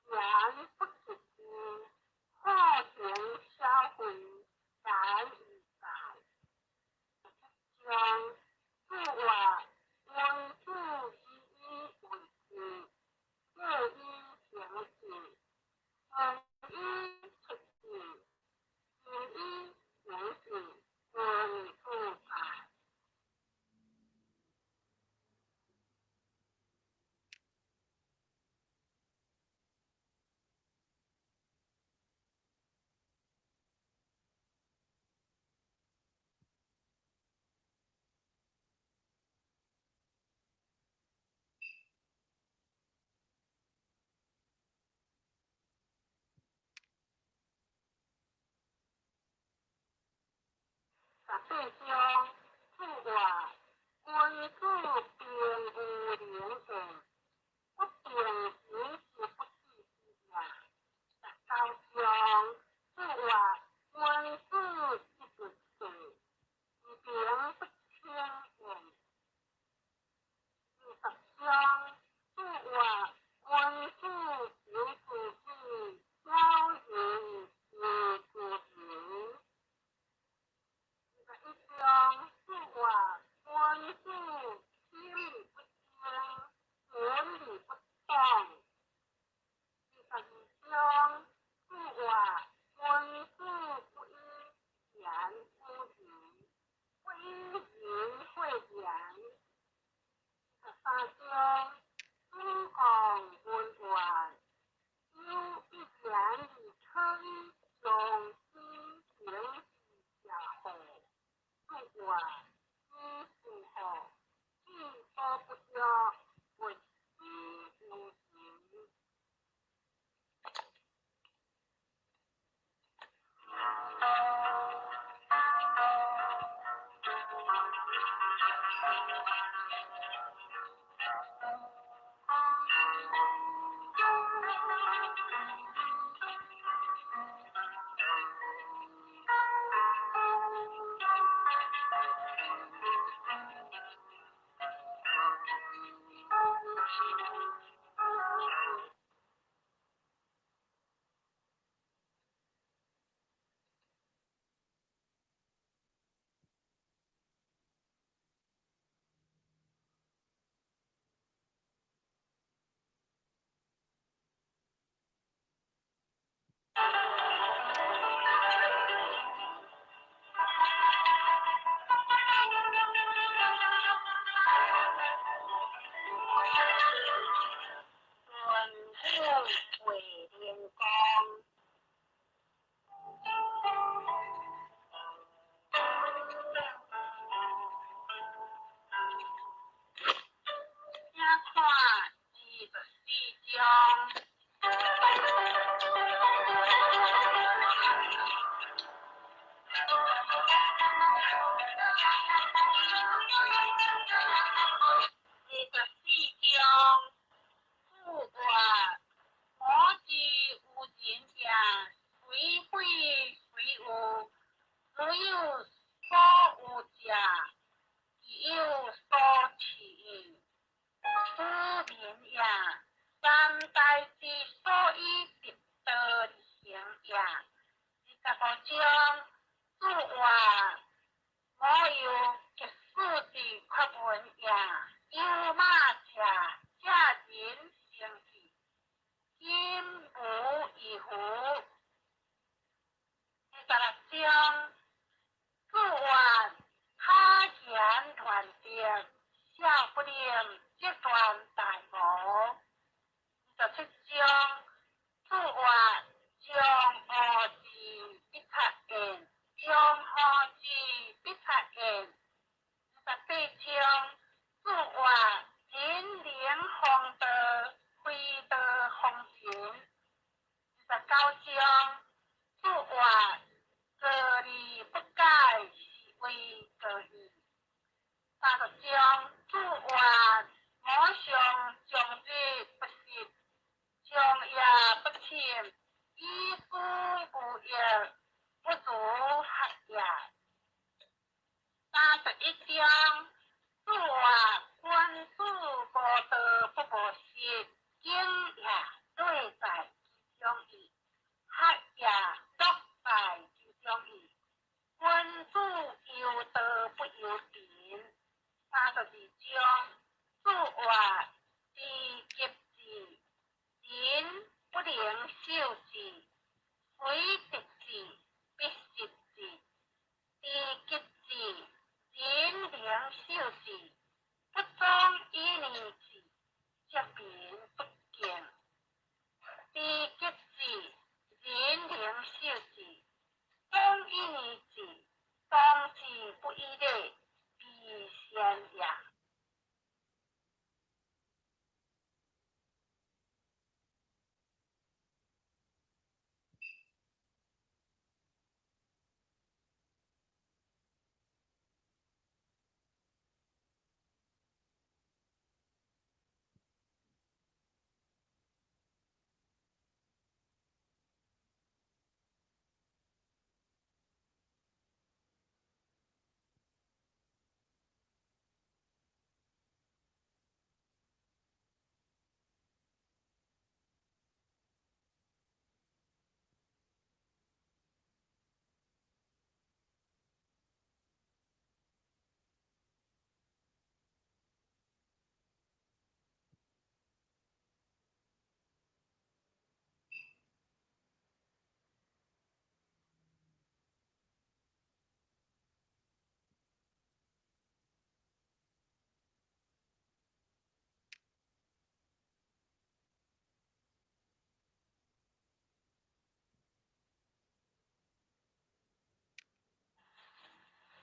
言不及之，好行小惠，难以在。第七章，注活，君子以以为质，借以行事，顺以出事，行以行事，君子在。十八章，注活，君子并无能言，不定行之不治之也。十九章，注活，君子之不世，其名不称言。二十章，注活，君子求自己，小春雨过灵光。请看24章。24章，注话：我之有人者，虽非虽有，如有所有者，其有所持矣。此名也，三代之所以得道而行也。25章，注话：我有结使之缺文也，有马者，正人成器，今无异乎？26章，注话：他言乱定，小不能则断大谋。27章，注话：将何之必察言，将何之必察言。28章，注话：人能防盗，非道防人。29章，注话：过而不改，是谓过矣。30章，注话：我上终日不息，终夜不寝，以思无益，不如学也。31章，注话：君子无道不无实，敬也对在其中矣，学也乐在其中矣。君子忧道不忧贫。32章，注话：知急之，人不能受之，虽得之，必失之。知急之，人能受之，不忠以年之，则民不敬。知急之，人能受之，忠以年之，当之不以礼，必先也。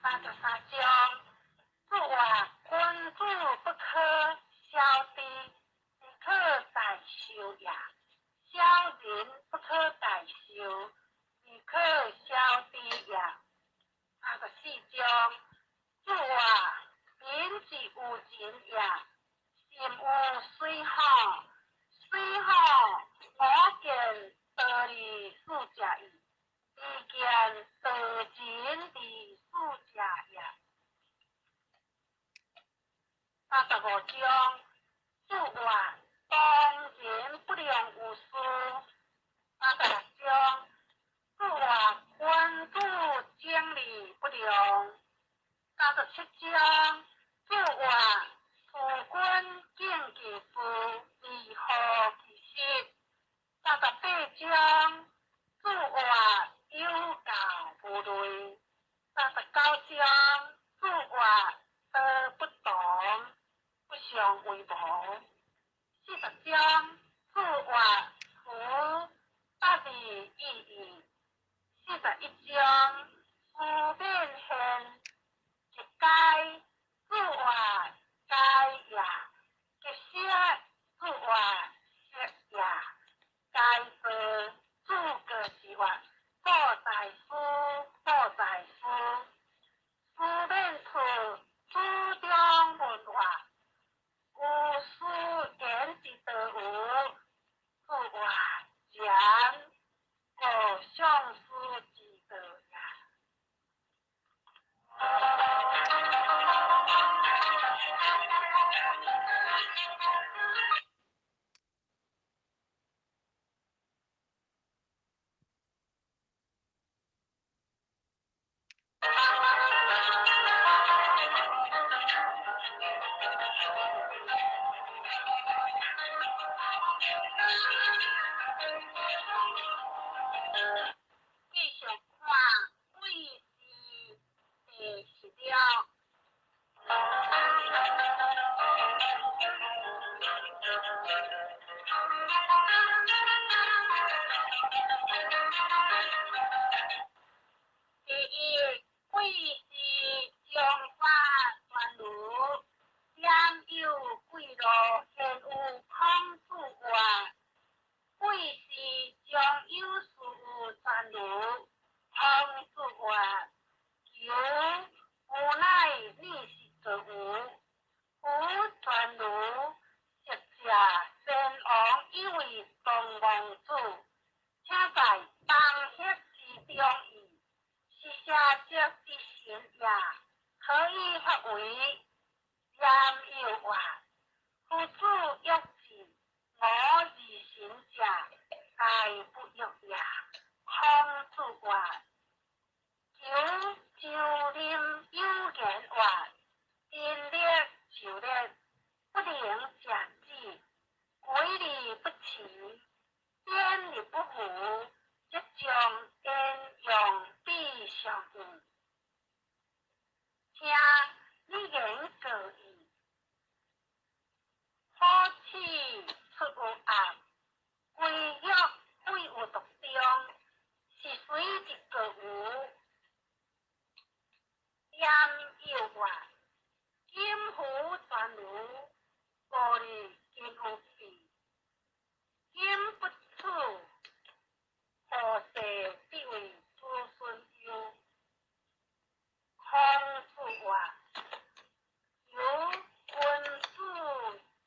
33章，注话：君子不可消之，而可代受也；小人不可代受，而可消之也。34章，注话：民之有情也，心有水吼，水吼我见道而事者矣，非见道人而事者也。35章，注注曰：當仁不讓有事。36章，注曰：君子整而不讓。37章，注曰：夫君敬其事，而好其實。38章，注曰：有教無類。39章，注曰：道不同，不相為謀。40章，注曰：夫答而已矣。41章，夫免獻，一該，注曰：該也。吉色，注曰：色也。該做，注過是曰：布袋師，布袋師。夫免處，注中文曰：有師言之道無，注曰：然，故尚書之道也。繼續看鬼市第16。第一，鬼市中華傳儒，兼有貴路，現有孔子曰：鬼市中有事有傳儒，孔子曰：求吾乃逆是作無。夫傳儒，實者先王以為東王子，請在邦赫之中矣。是社稷之神也，何以發為？焉有曰：夫子欲治，我而神者，該不欲也。孔子曰：求周林有言曰：人力就力，不能善止；鬼而不齐，典而不符，則將焉用彼上應。聽你言過矣。火氣出有暗，歸欲廢有獨中，是隨之過無？焉有曰：今夫傳儒，無利今有弊。今不處，何世必為子孫憂？孔子曰：求君子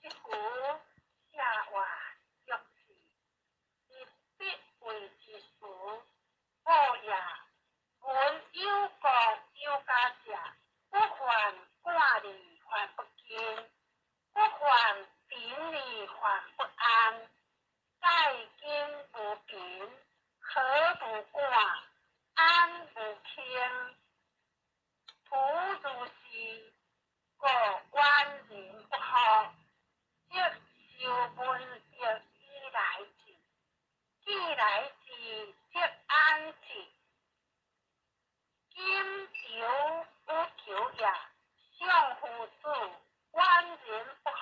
之夫，社曰欲治，而必為之事，惡也。聞有國有家者，不患寡而患不均，不患貧而患不安。蓋今無貧，何無寡，安無輕？夫如是，故遠人不惑，則修文德以來之；既來之，則安之。今猶有求也。相夫子，遠人不惑，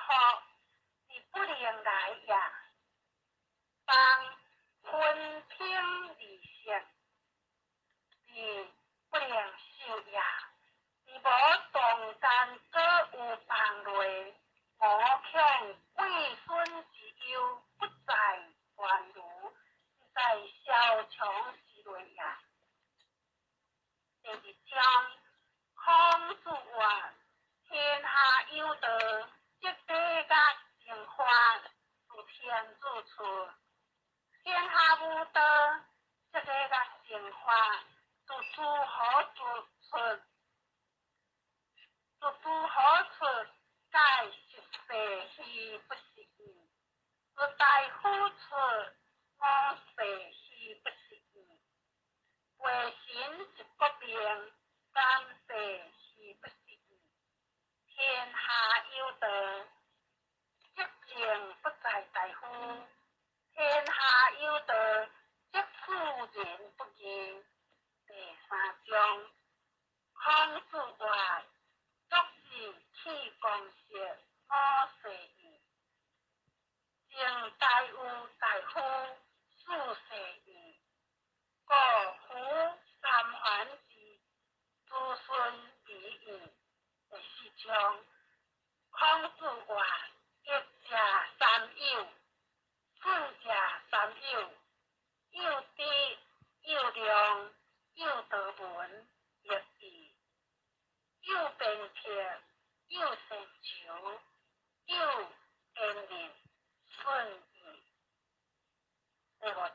而不能來也。邦分平而食，而不能受也。而無動間果有邦類，吾恐貴孫之憂，不在傳儒，而在蕭牆之類也。第二章，孔子曰：天下有道，則禮樂生發，自天子出；天下無道，則禮樂生發，自諸侯出。自諸侯出，蓋十世而不是。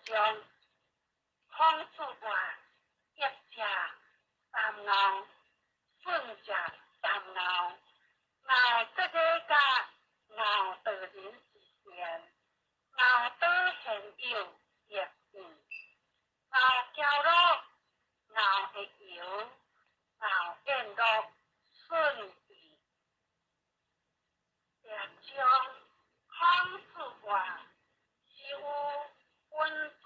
章，孔子曰：逆者三敖，順者三敖。敖這个甲敖道人之善，敖德賢友亦變，敖驕樂，敖會猶，敖宴樂順義。第二章，孔子曰：是有君子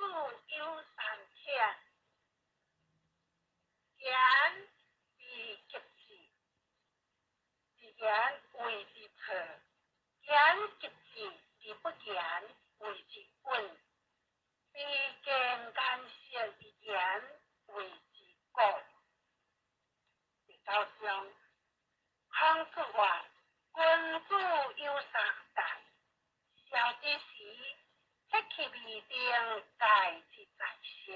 有三忝：言而及智，自言謂之錯；言及智而不言，謂之穩；非見顏色而言，謂之過。第九章，孔子曰：君子有三戒：少之時，撇去未定，戒之在色；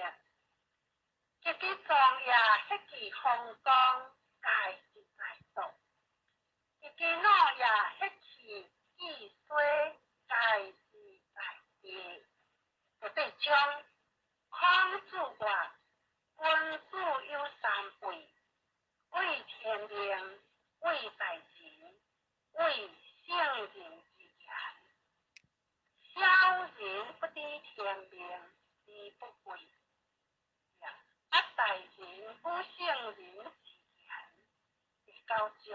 及至壯也，歇去風光，戒之在道；及至老也，歇去志衰，戒之在地。第八章，孔子曰：君子有三畏：畏天命，畏大人，畏聖人之言。小人不知天命而不畏，啊，大人不聖人之言。第九章，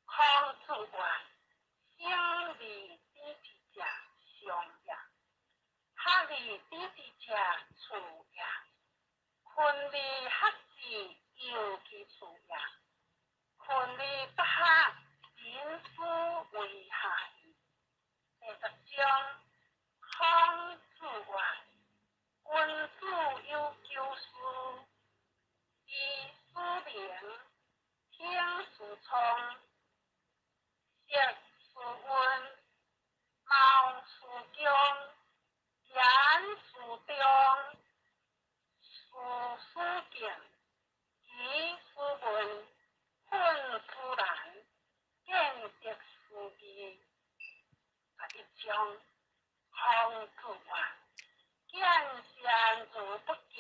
孔子曰：生而知之者上也，學而知之者次也，群而學之尤其次也。群而不學，人斯為下矣。第十章，孔子曰：君子有九思：知斯明，聽斯聰，識斯溫，謀斯恭，言斯忠，事斯敬，疑斯問，奮斯難，見得斯義。十一章，孔子曰：見善如不及，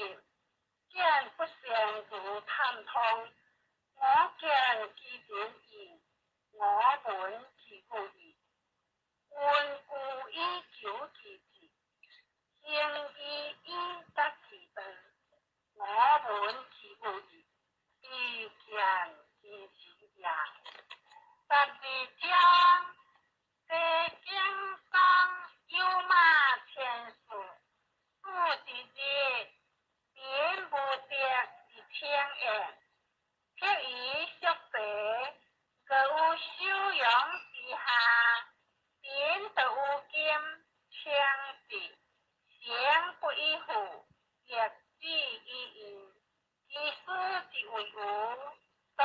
見不善如探通。我見其仁義，我聞其義。溫故以求其志，行義以達其道。我聞其義，非見其仁也。十二章，西經講有馬千駟，四之日，民無德而稱焉。譬以叔伯，各有修養之下，民得有金，稱之，行不以富，亦止以義。其斯之謂無？十。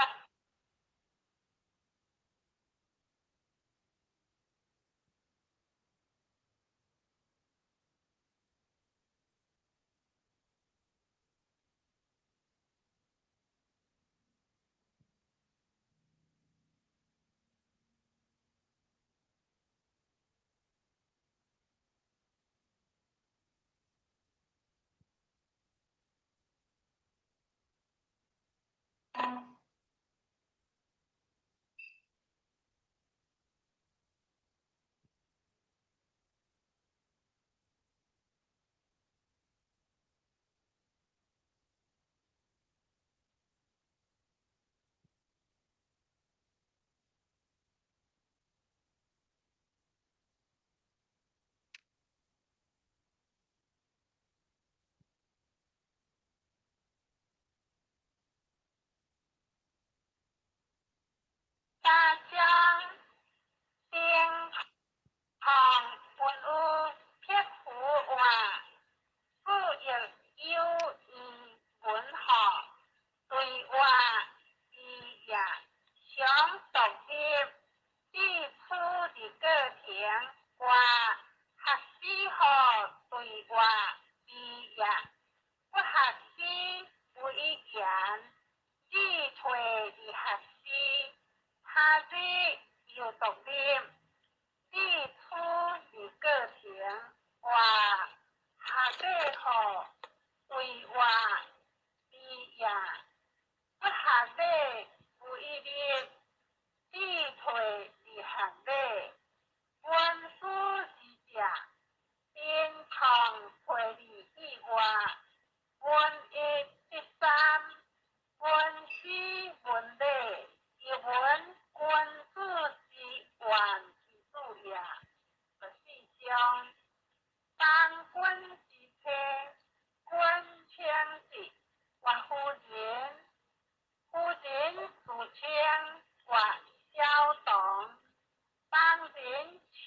人稱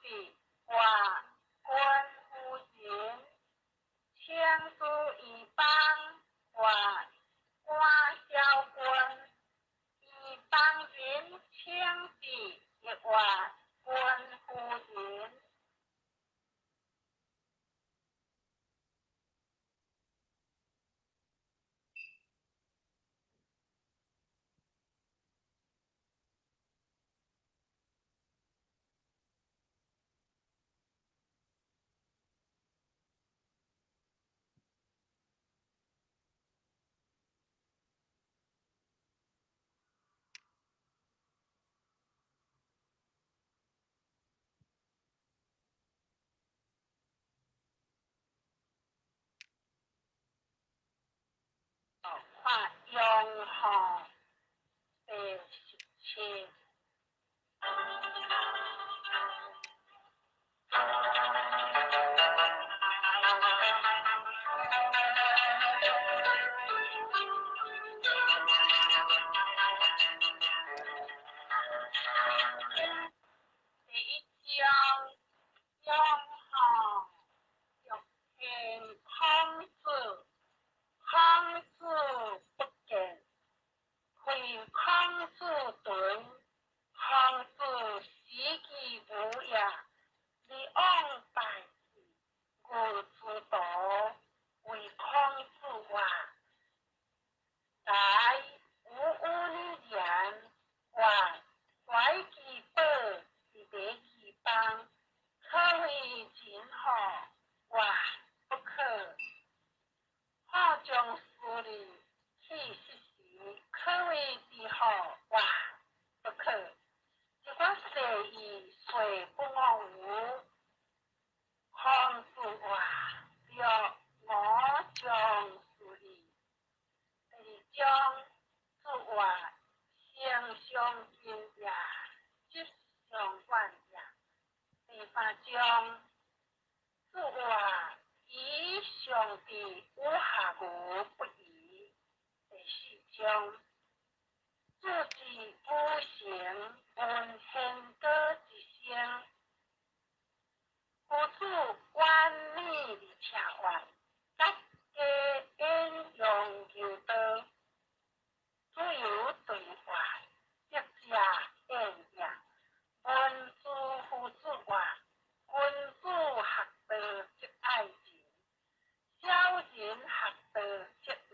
之曰君夫人，稱之異邦曰官小君。異邦人稱之亦曰君夫人。看陽號第17。第一章，陽號欲見孔子，孔子不見，會孔子遁，孔子思其無也，而往拜之。吾之徒謂孔子曰：哉，吾與你言，曰：懷其寶而賣其邦，可為仁乎？曰：不可。好將私利去失時，可為智乎？曰：不可。如果誓意遂不我無。孔子曰：若我將私利。第二章，子曰：成上近也，失上遠也。第三章，子曰：以上智與下愚不移。第四章，子之有成，聞弦歌之聲。夫子遠聶而赤曰：甲家焉用牛刀？子游對曰：德者厭也。問諸夫子曰：君子學道則愛人，小人學道則毋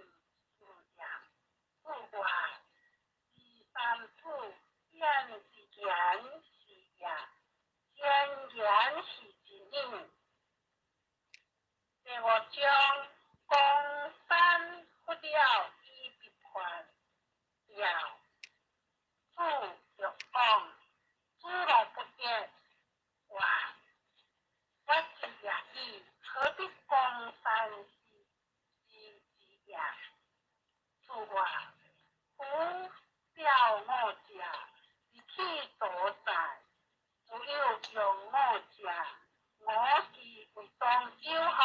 事也。子曰：二三子言之言是也，言言是之理。第五章，公山不了以必犯，了。子欲往，子路不言，曰：我之也已，何必公山之之也？子曰：夫吊我者，而去所在；子有用我者，我其為當周乎？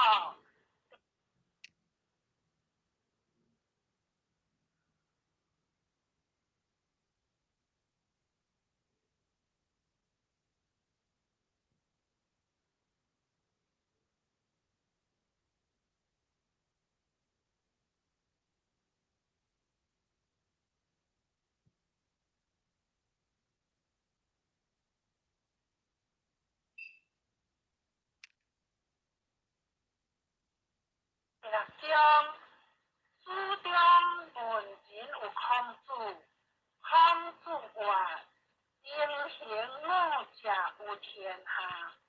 第六章，子張問仁有孔子，孔子曰：能行五者有天下，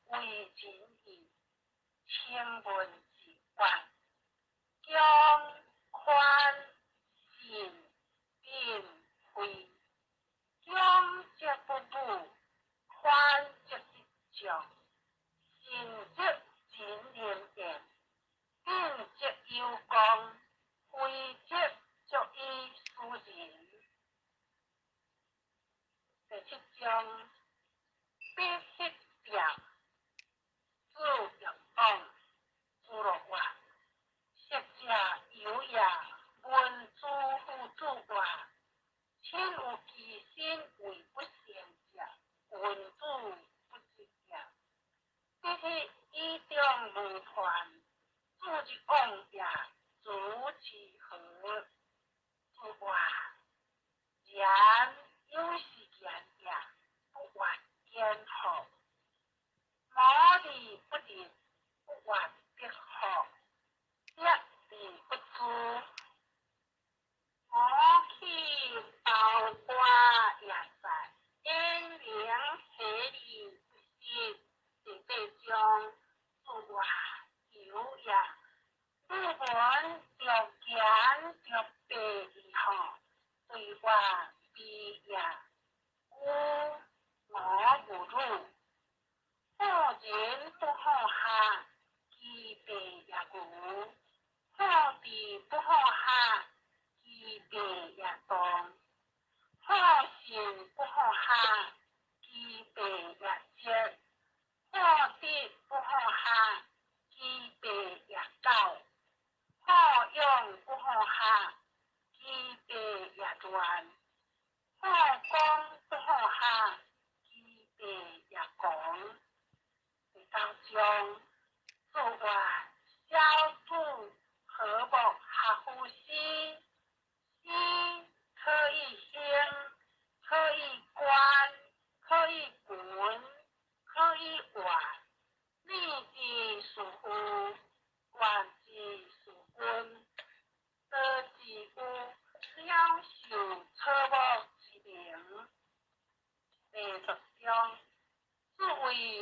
惟仁義。請問之曰：強、寬、信、敏、惠。強則不武，寬則失將，信則仁廉厭，敏則有功，惠則足以事仁。第七章，必彼表。子欲往，子路曰：昔者有也。問諸夫子曰：親有其身為不善者，君子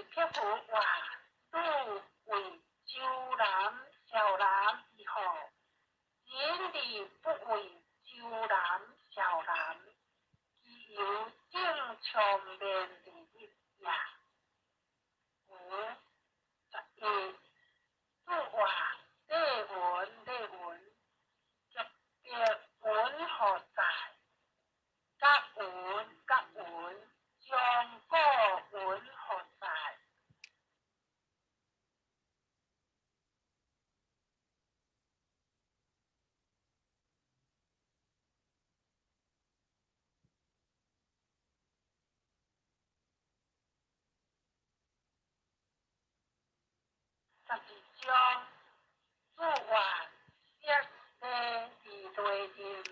辟佛話，汝為周南、紹南之後，人而不為周南、紹南，其猶正長面利日也。五11，注話禮文禮文，極德文何在？甲文甲文，將古文何在？12章，注話釋禮二類人，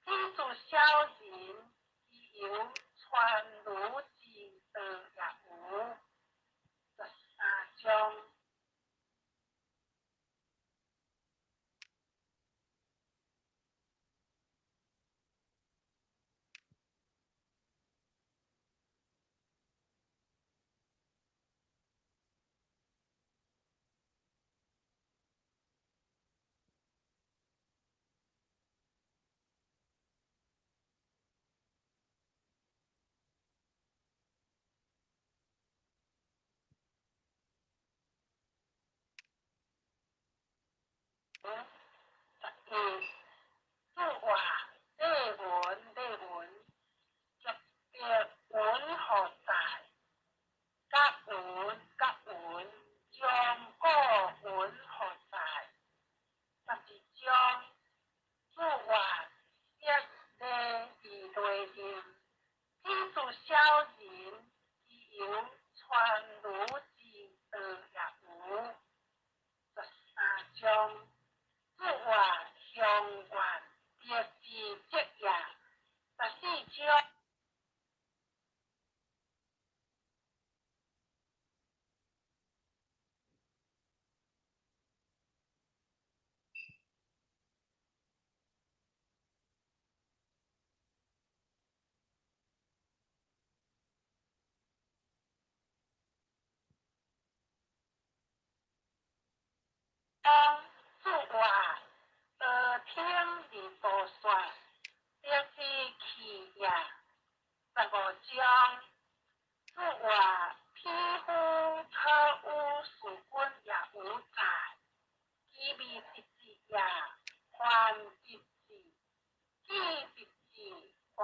彼自小人，其猶傳儒之道也無。13章。11，注話禮文禮文，極德文何在？甲文甲文，將古文何在？12章，注話釋禮二類人，彼自小人，其猶傳儒之道也無。13章，注話鄉願德之積也。14章。當注話道聽而道說，得之氣也。15章，注話匹夫可與事君也無在，其未得志也，還得志；既得志，還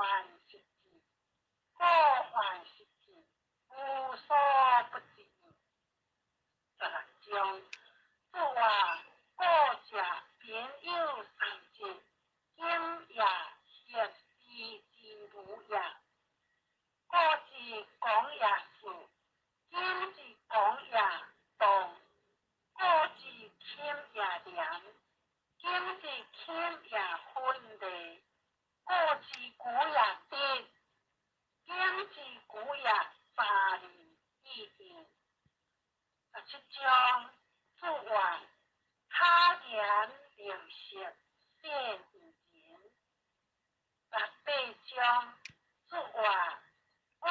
失志；過還失志，無所不至。16章，注話故者貧有三節，今也學之之如也。古之講也士，今之講也動。古之儉也廉，今之儉也昏禮。古之古也德，今之古也雜念意義。17章，注話他言靈色世人。18章，注話五。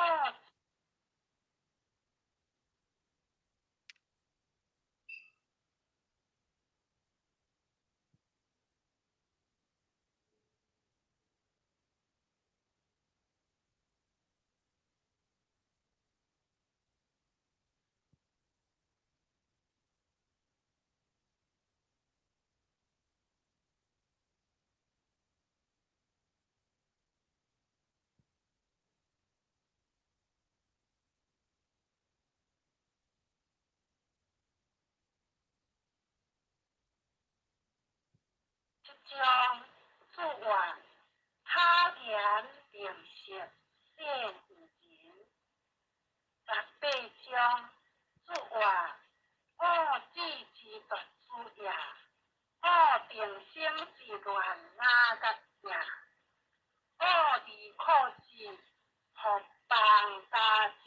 7章，注話他言靈色世人。18章，注話五子之大主也，五定生之亂雅吉也，五二可之服邦家者。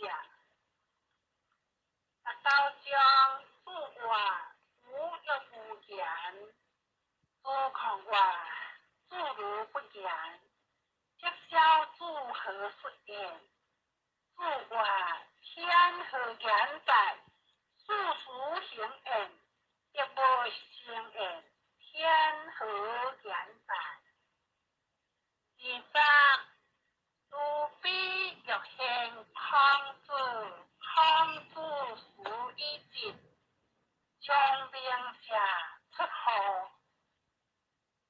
19章，注話無欲無言，子況話子如不言，則小子何述焉？注話天天何言哉？事实行焉，德无成焉，天何言哉？二十，除非欲献孔子，孔子时以进，将兵者出户，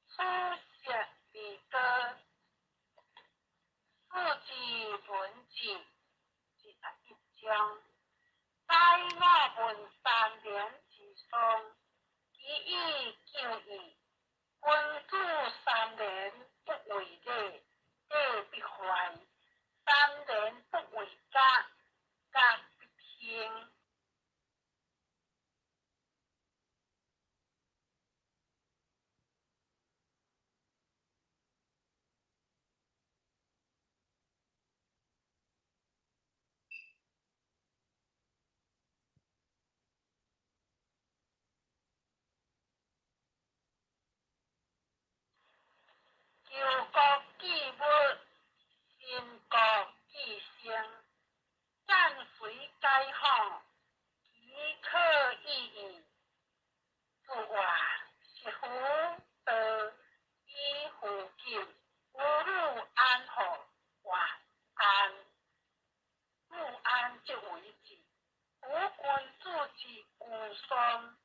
此色未高，四之文字，21章。载我闻三年之丧，其以救矣。君子三年不为礼，礼必坏；三年不为家，家必兴。求国记物，新国记生，战随解放，其可已矣。自话是夫道以附近，吾汝安乎？曰安。汝安则为治。夫君子之居丧，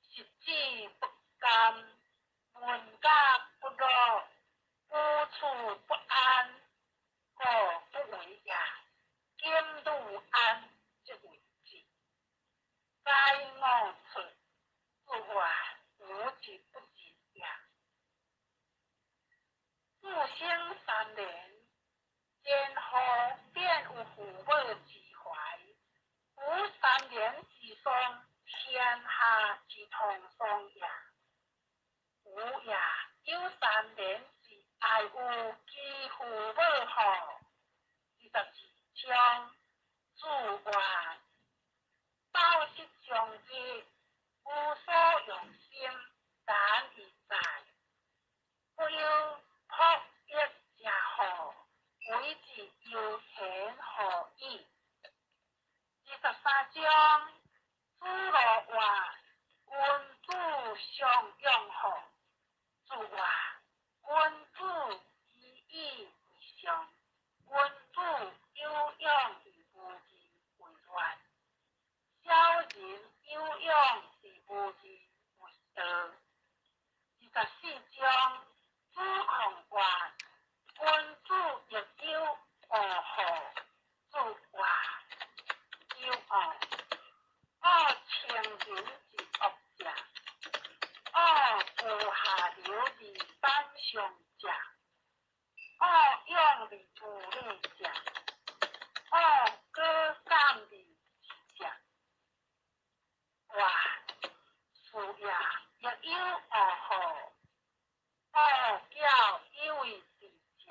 食之不甘，闻乐不乐，无处不安，故不为也。今汝安则为治。载我出，自话吾之不仁也。子生三年，前后便有父母之怀。夫三年之丧，天下之通丧也。吾也有三年之哀有其父母乎？22章，子曰：饱食终日，无所用心，然以在。不忧朴益者乎？为之悠闲乎矣。23章，子路曰：君子相养乎？子曰：君子以以为上，君子有养而无义为乱，小人有养而无义为道。24章，子贡曰：君子亦有恶乎？子曰：有恶。恶清人之恶者，恶居下流而反上者，恶勇而无礼者，恶果敢而智者。曰：是也，亦有恶乎？恶巧以为智者，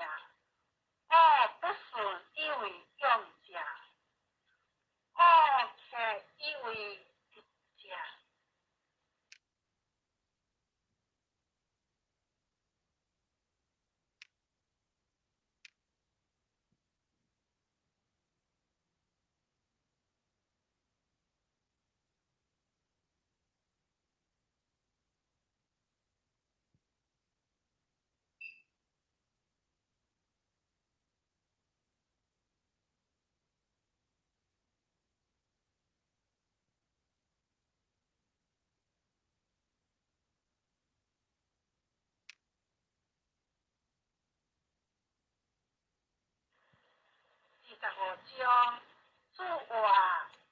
恶不顺以为勇者，恶刻以为智者。25章，子曰：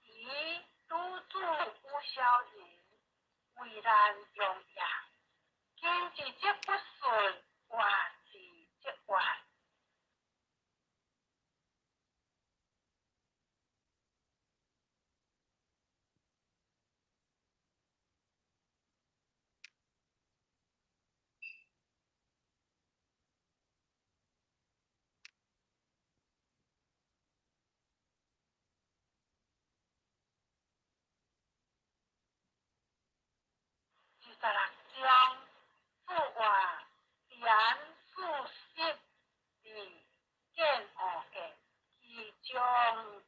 以女子有小人，为难用也。今之则不顺，外之则怨。26章，子曰：言四十而见恶见，其将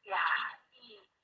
也已矣。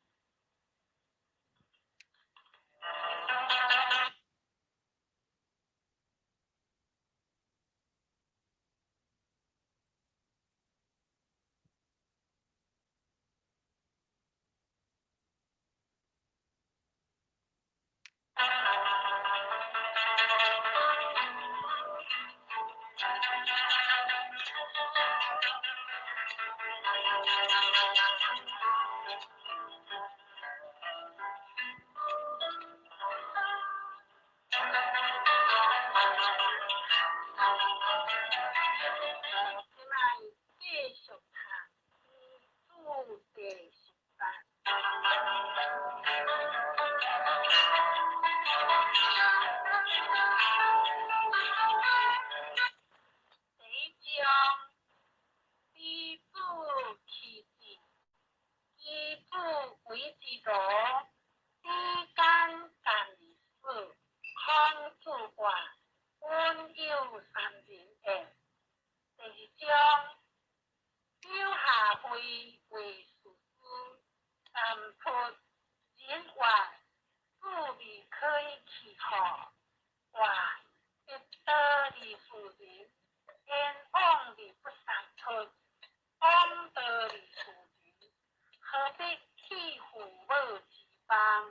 項。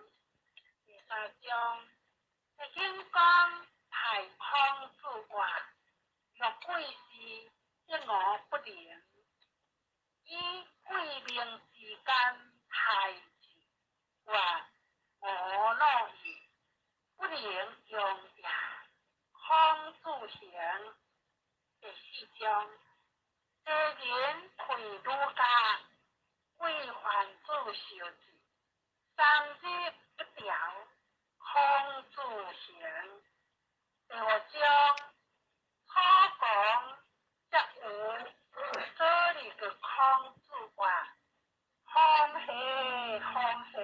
第三章，齊景公派孔子曰：若貴是得吾不能，以貴命之間害之，曰吾樂矣，不能容也。孔子行。第四章，齊人退儒家，規范子受制，三日不調。孔子行。第五章，楚公則有所立個孔子曰：風何風何，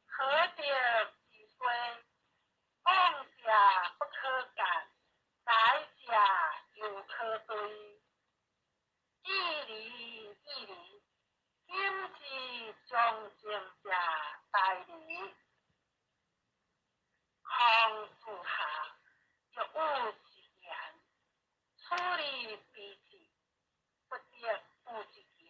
何德之衰？往者不可諫，來者猶可追。義理義理，今之從政者大理。孔子下，欲有一言，處理彼此，不得有一言。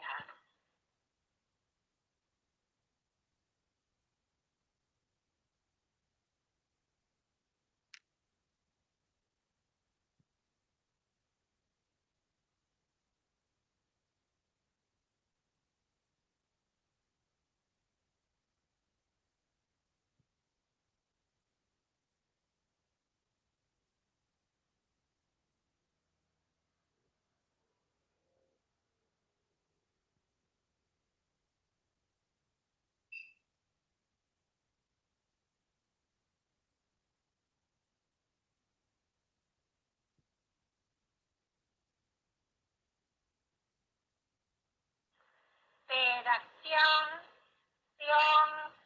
第六章，中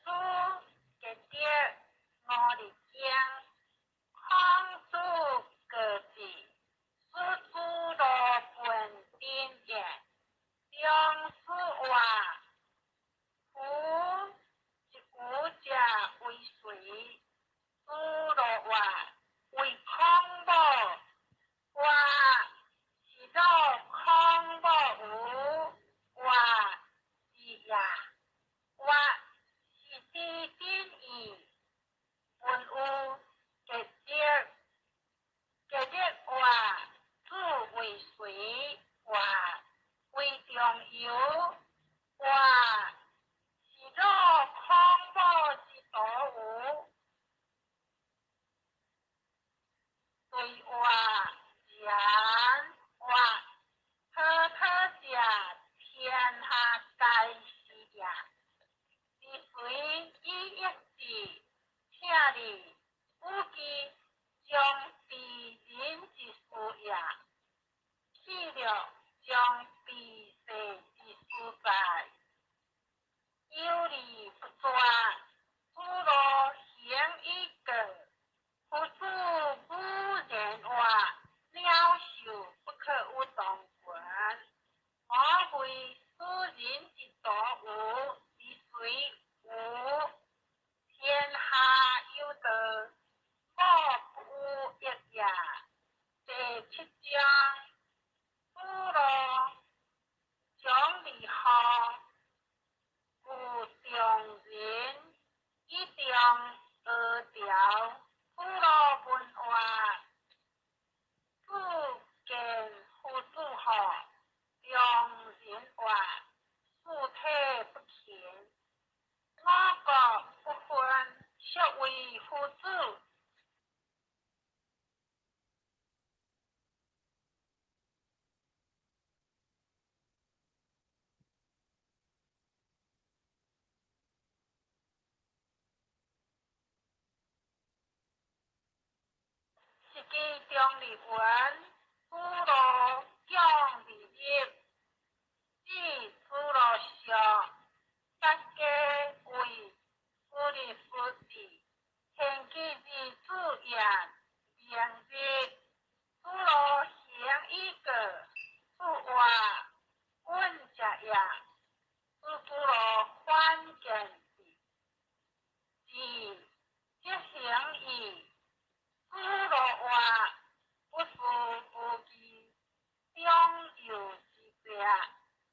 書結德五日經，孔子告之，使子路問鼎言。中書曰：夫一無者為誰？子路曰：為孔母。曰：是若孔母無？曰：是也。曰：是知鼎矣。問有結德。結德曰：子為誰？曰：為仲由。曰：是若孔母之徒無？對曰：然。曰：滔滔者，天下皆是也。是隨以益智，請你與其將治人之事也，去了將避世之事哉？有理不抓，子路行以告。夫子武然曰：鳥獸不可與同群。我為使人之徒無？是隨無？天下有道，故不有益也。第七章，子路將離號，有中人以中阿條。子路問曰：子見夫子乎？中人曰：四體不勤，五穀不分，孰為夫子？是其中立文，子路講離日，子子路上，薩家為子日夫子，天其日子言，明日。子路行以告，子曰：穩者也。子子路反見之，子則行矣。子路曰：不思不義，長幼之別，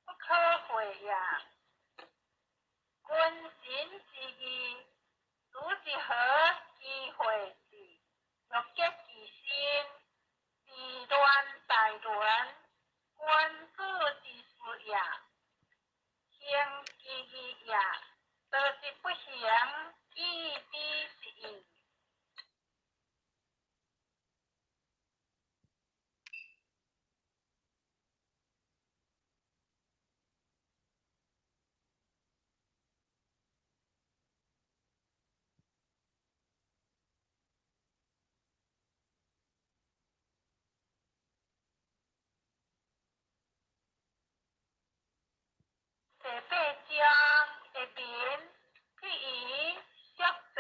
不可廢也。君臣之義，行意之是义。第八章下面譬喻色济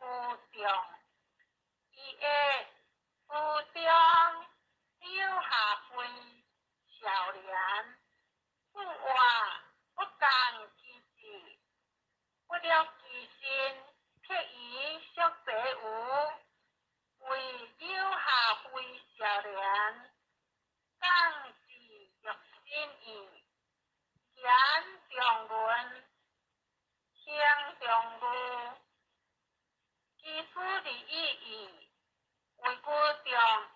有众，伊的书中柳下惠少年，富活不共其志，不了其身，譬喻色济有，为柳下惠少年，降至肉身院。言中论，行中路，其思二意义，为具众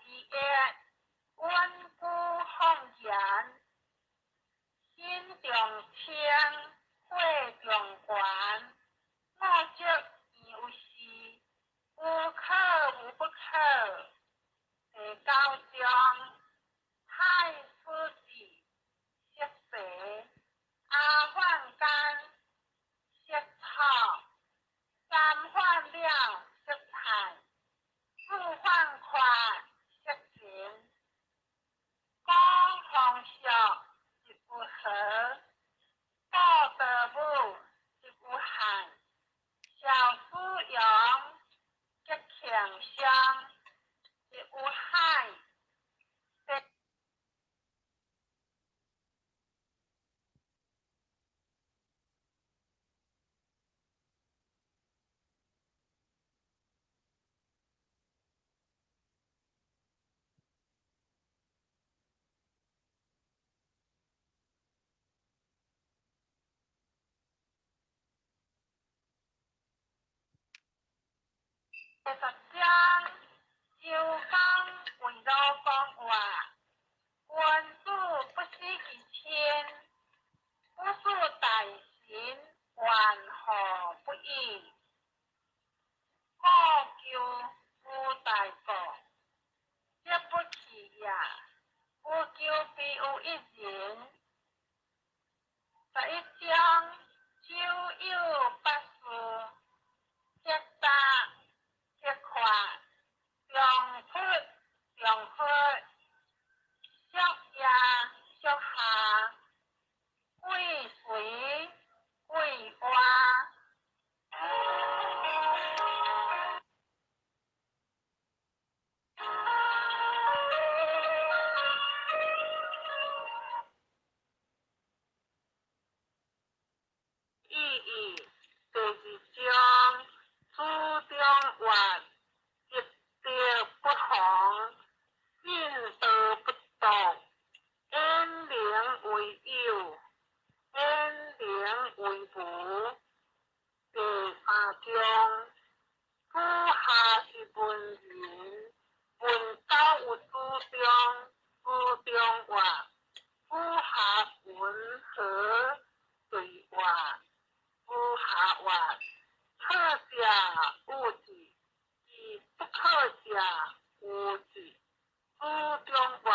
伊的稳居放言，心中清，血中悬，莫则言有时，无可无不可。第九章，太师寺释济。阿梵干释草，三梵了释菜，四梵宽释情，古风俗一有和，道德武一有汉，小苏阳吉庆乡一有海。第十章，周公为鲁公曰：“君子不失其亲，不事大臣，愿何不义？故求无大国，则不去也。无求必有一人。”11章，周有八事，铁达。铁块，中出中佛，俗夜俗下，贵随贵活。意义第二章，书中曰：积德不妨，进道不堕，远能为友，远能为无。第三章，子夏是文人，问九有子中，子中曰：子夏云何对曰？子夏曰：可者有之，其不可者有之。子中曰：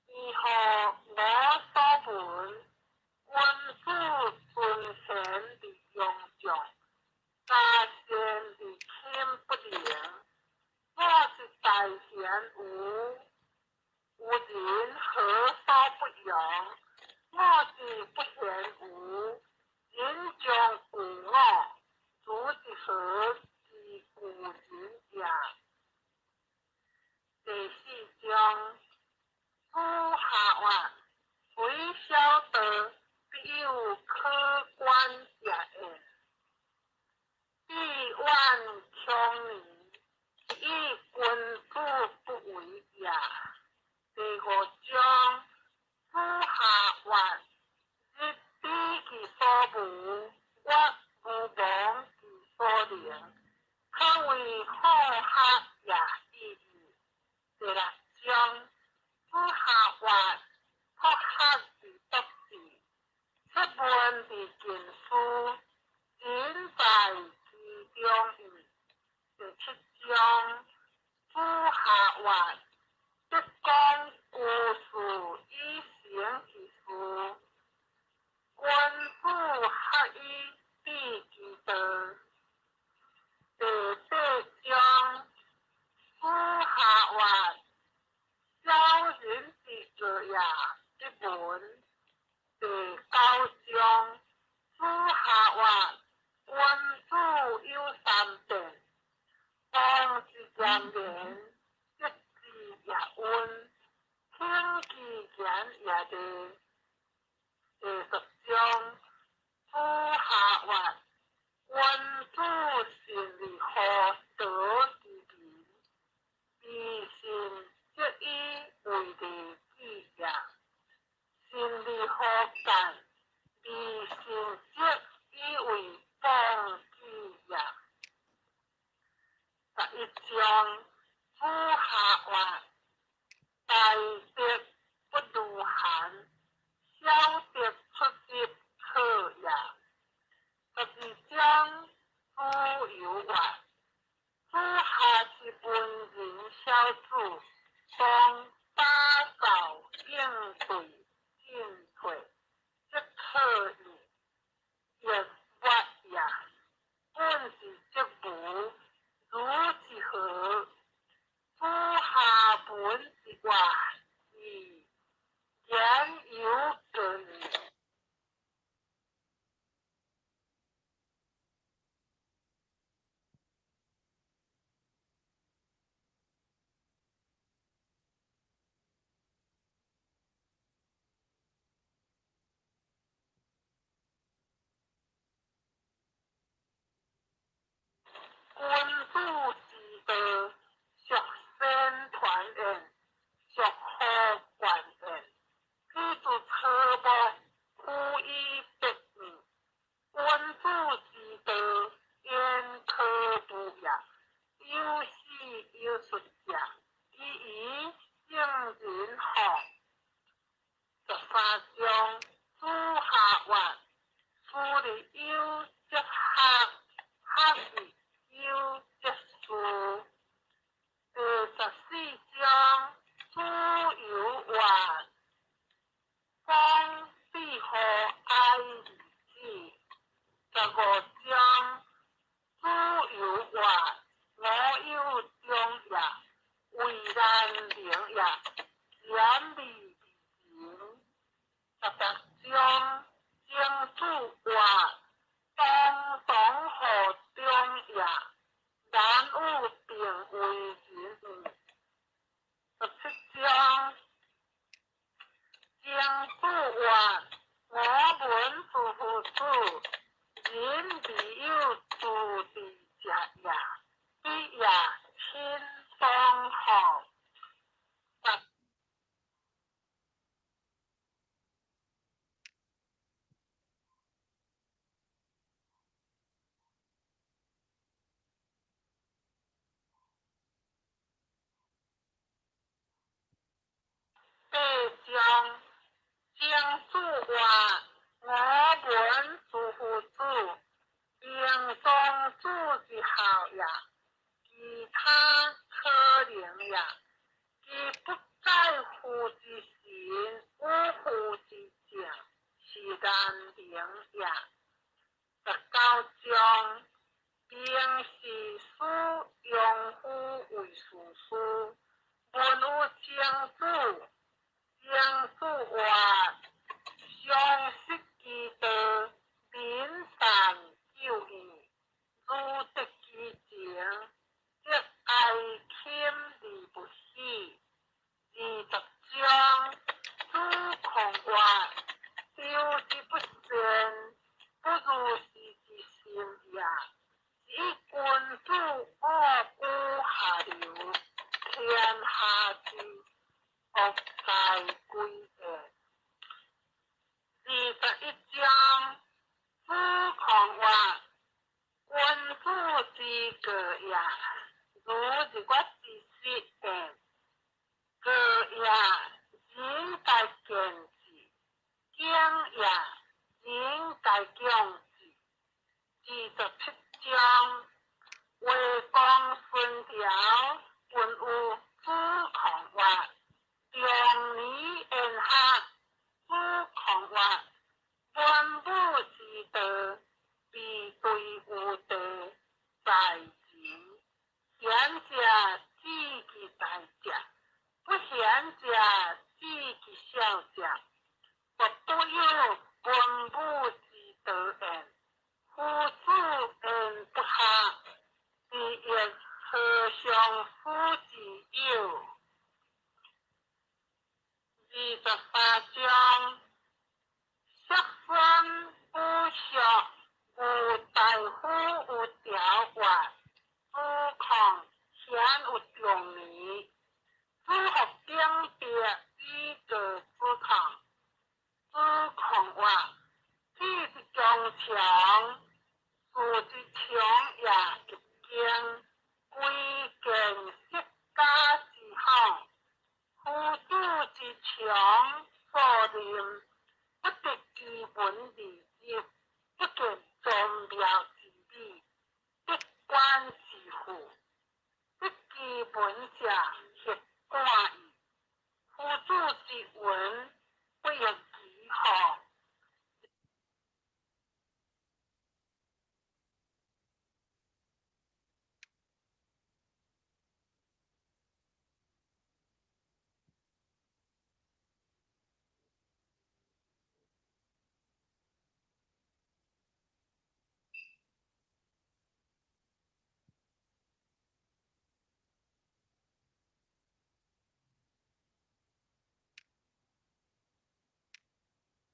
伊何我所闻？君子尊贤而用众，加善而亲不仁。我是大贤无，有人何所不用？我是不贤无，人将惧我，此是何之惧人也？第四章，子夏曰：虽小道，必有可观者焉。必远穷年，以君子不为也。第五章，子夏曰：日知其所无，月无忘其所能，可谓好学也已矣。第六章，子夏曰：博学而笃志，切问而近思，人在一章，子夏曰：大德不如寒，小德出入可也。十二章，子游曰：子夏之文人小子，当打造应对进退，则可以曰也。本是则无，如是何？子夏闻之曰：是。言犹过矣。君子之道，孰先传焉？孰后冠焉？彼之草木，辅以德义。君子之道，焉可不也？有始有终者，其余圣人乎？十三章，子夏曰：斯日有则学，学日有则思。第十四章，子游曰：风必何哀而止？十五章，子游曰：吾有长也，为难能也，言而未明。十六章，曾子曰：当当乎中也，难有定为人矣。十七章，曾子曰：吾闻之夫子，人未有自治者也，比也亲当乎？十八章，曾子曰：吾闻之夫子，明宗子之孝也，其他可能也。其不在乎之神，与乎之政，是难能也。十九章，兵士使庸夫为士师，闻有曾子。曾子曰：常失其道，民善就义；如得其情，则哀钦而不喜。二十章，子贡曰：求之不善，不如是之心也。是以君子恶居下流，天下之乐在归焉。二十一章，子贡曰：君子之过也，如日月之食焉。过也，人该见之；敬也，人该敬之。二十七章，卫公孙条问有子贡曰：长年言学。子贡曰：文武之道，必对有道，在人。贤者智其大者，不贤者智其小者。莫不有文武之道焉。夫子言不学，必亦何尝夫之有？二十八章，叔孙武叔，吴大夫有条曰：子贡贤有仲尼。子服秉笔以告子贡。子贡曰：体之刚强，事之长也极精，贵其富，不其文者，或冠矣。夫子之云，不亦奇乎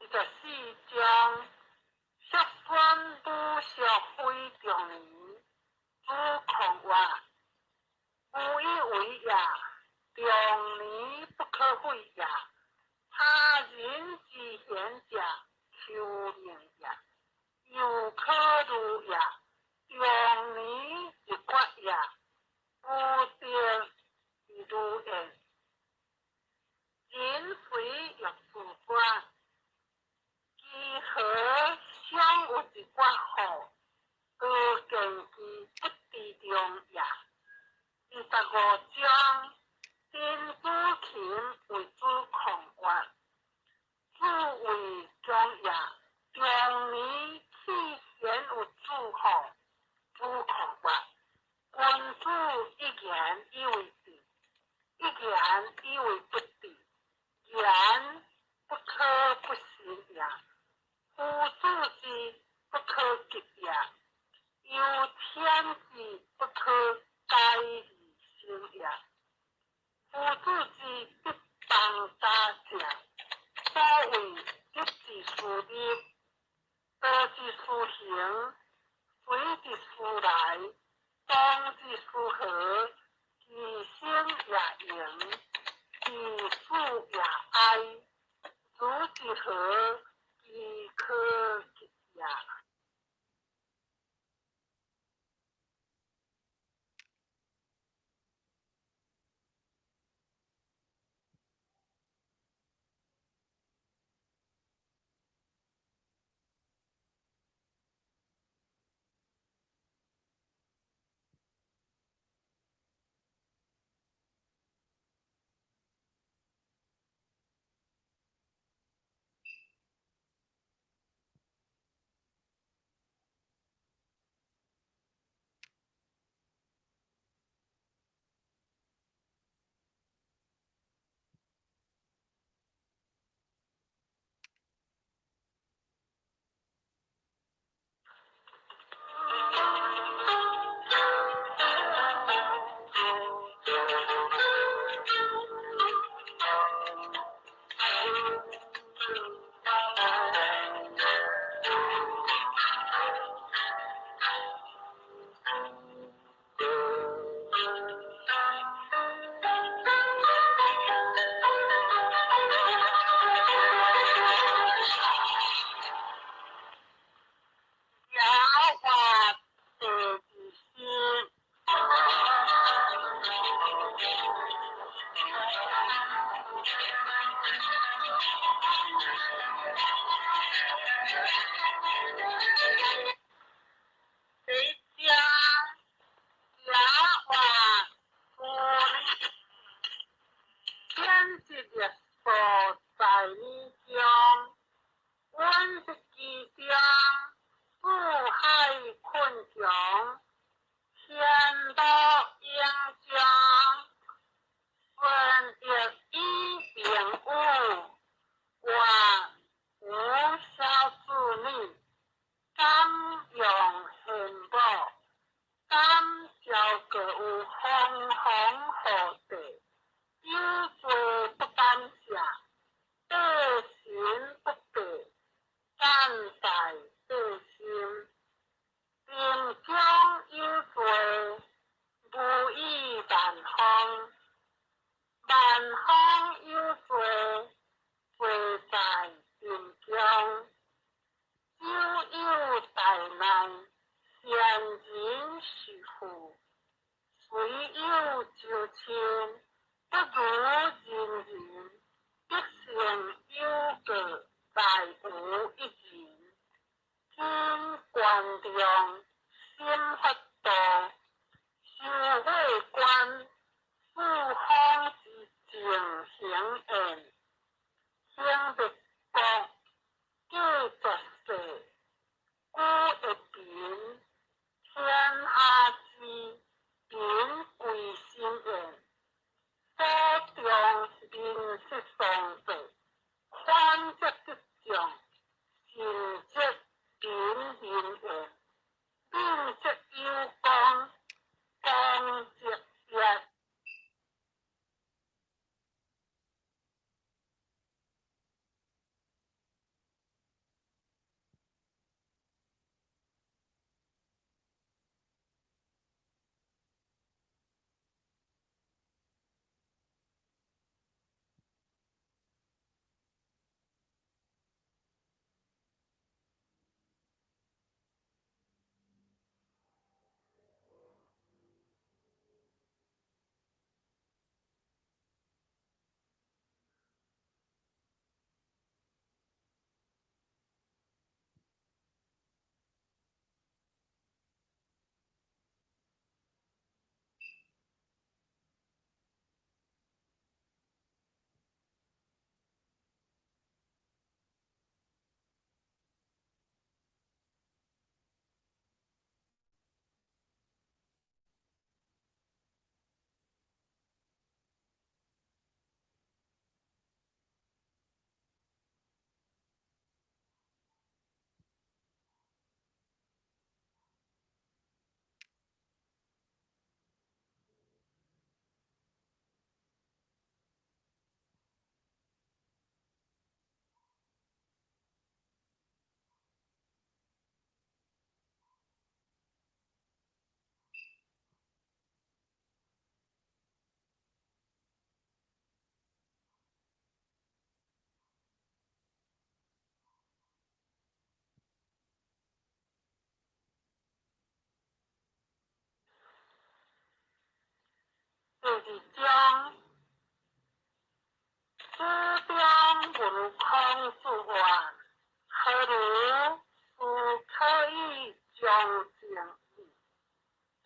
？24章，叔孙武叔非仲尼，子况曰：无以为也，仲尼不可废也。他人之贤者，丘令也，犹可虑也。仲尼之决也，无德而虑焉。人随欲自决，其何尚有一决乎？多见其不知中也。25章，丁子禽谓子况曰：子谓强也，仲尼岂鲜有子乎？子况曰：君子一言以为治，一言以为不治。言不可不信也。夫子之不可及也，犹天之不可改而行也。夫子之不邦家者，所谓德之斯立，道之斯行，水之斯来，风之斯和，其声也盈，其死也哀。如之何，其可及也。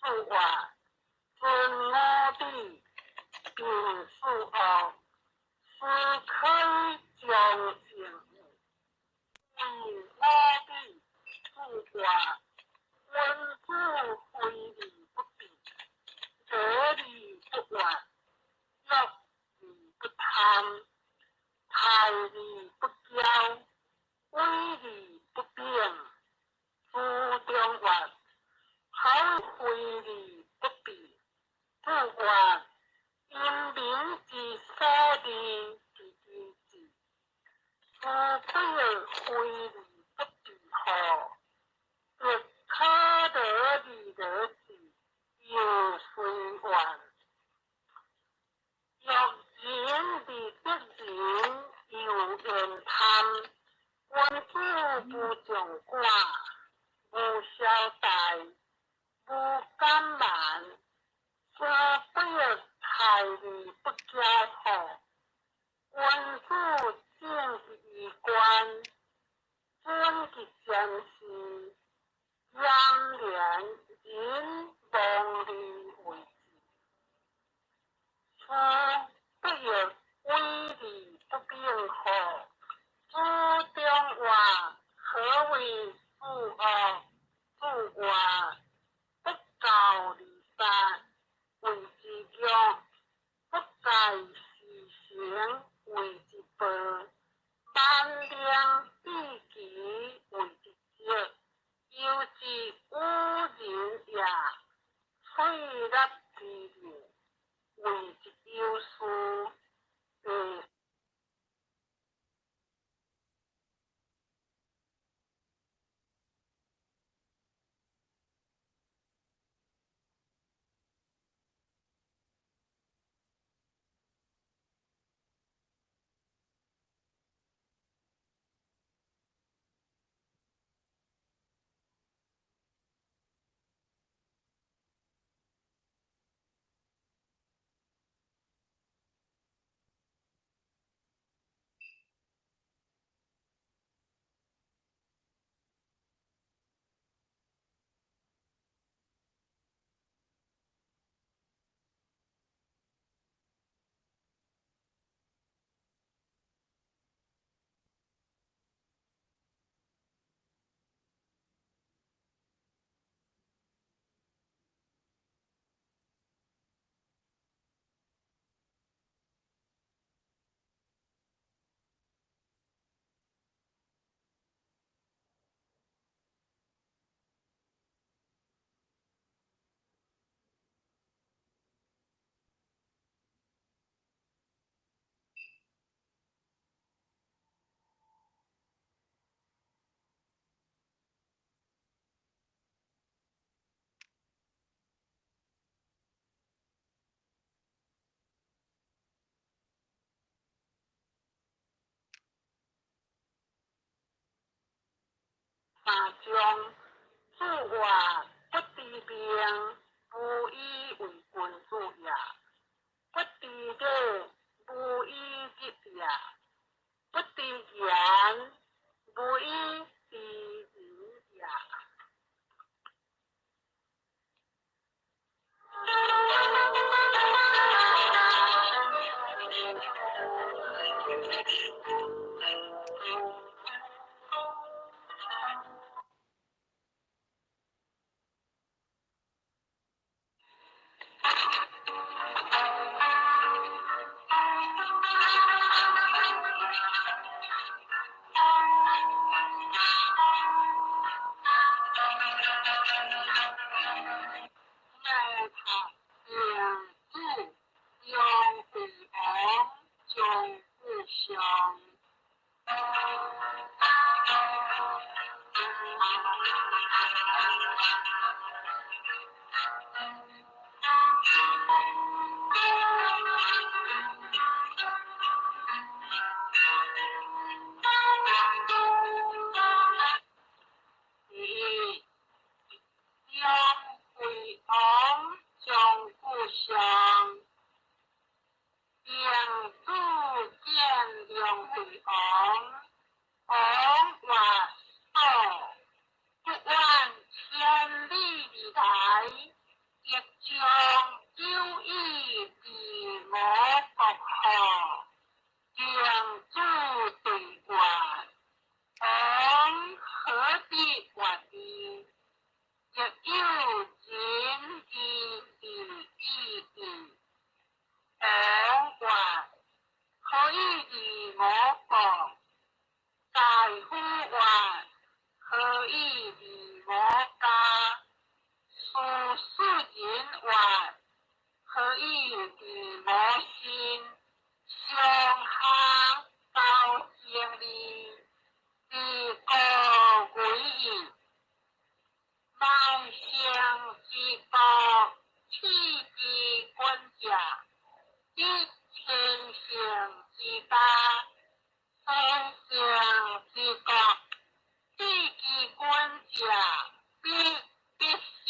注曰：尊五比，并四恶，斯可以将成为五比。注曰：君子非而不比，得而不怨，乐而不贪，泰而不骄，威而不柄。注中曰：何为非而不比？注曰：因民之所利，治之治。斯不欲非而不比乎？欲可乐而乐之，犹随愿。欲仁而得仁，犹焉贪。君子无众寡，无小大，无敢慢。斯不欲泰而不骄乎？君子正其衣冠，准其前事，严廉仁望而为之。斯不欲威而不柄乎？注中曰：何为四恶？注曰：不教而杀，谓之虐；不盖事成，谓之暴；蛮令必其，谓之直。犹是与人也，翠纳之令，谓之有事。第三章。注曰：不知命，无以为君子也；不知礼，无以立也；不知言，无以知人也。来读孟子杨惠王张子相。第一，杨惠王张子相。孟子见梁惠王，王曰：所不远千里而来，人曰：何以伫吾身上下交爭利，而過為矣？萬乘之國，賜之君者，得千乘之家；千乘之國，賜之君者，得百乘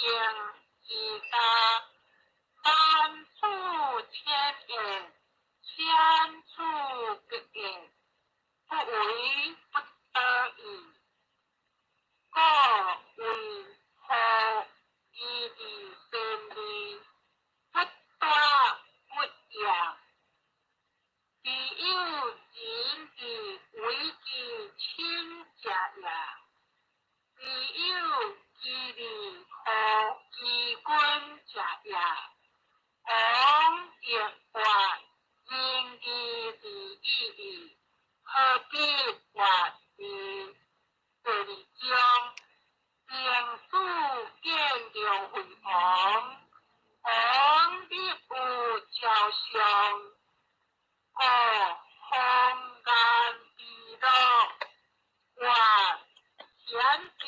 之家。萬處千言，千處百言，不為不得已。故為何義利善利，不大不也？非有仁之為其親者也。非有其利何其君者也。王亦曰：仁義禮義矣，何必曰義？第二章，平子見著惠王，王立有朝相，故鴻顏卑樂，曰：賢者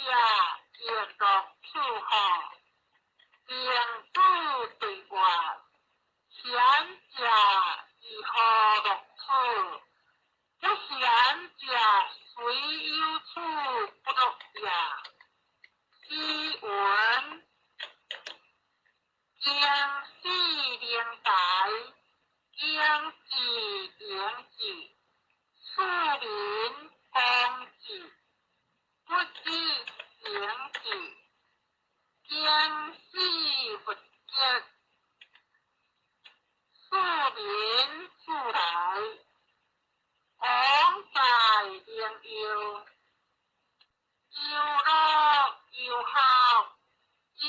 亦樂處乎？平子對曰：賢者如何樂此？不賢者雖有處不樂也。詩云：經世靈台，經智營智，庶民公智，不知行智，經世不吉，庶民處來，王在靈佑，憂樂憂孝，憂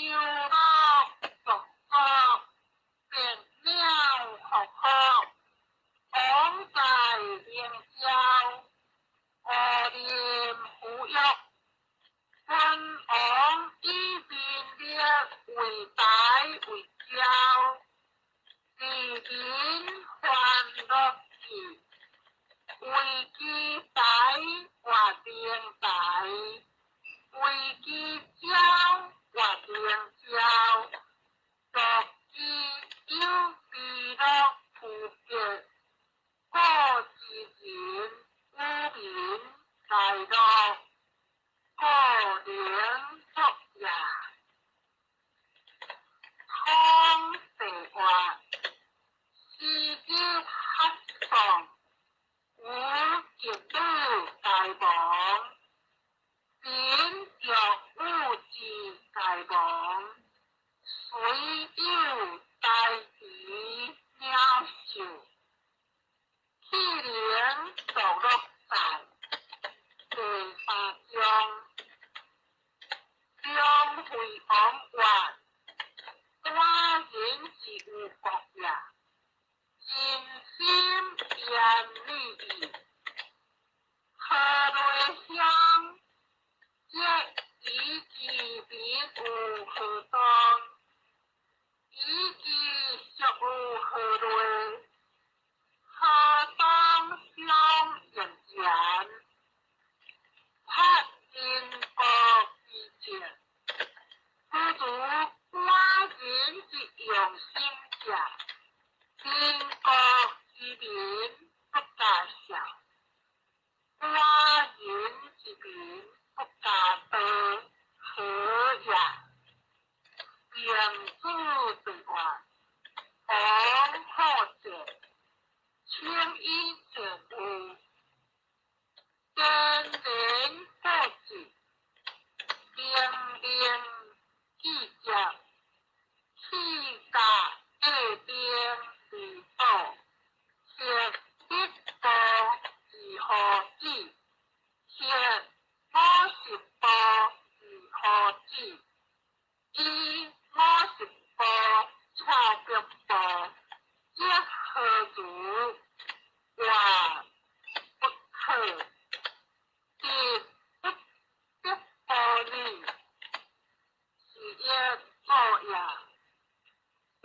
樂作作，變鳥復復，王在靈昭，烏林扶育，君王以民力為台為驕，治民歡樂志，為其台曰靈台，為其驕曰靈驕，樂之有卑樂夫吉，故知人與民來樂，故能作也。通世曰：時日發喪，無吉女皆亡，貧弱有志皆亡，雖有呆愚鳥獸，氣靈獨樂在。第三章，梁惠王曰：寡人之有國也，盡心嚴禮矣。河內鄉，則以其民有何當？以其屬有何類？何當鄉言言？察因國之政，不如寡人之用心者，貧國之民不加孝，寡人之民不加德，何也？平子對曰：王好戰，請以戰會，天然過節，明令記者，氣甲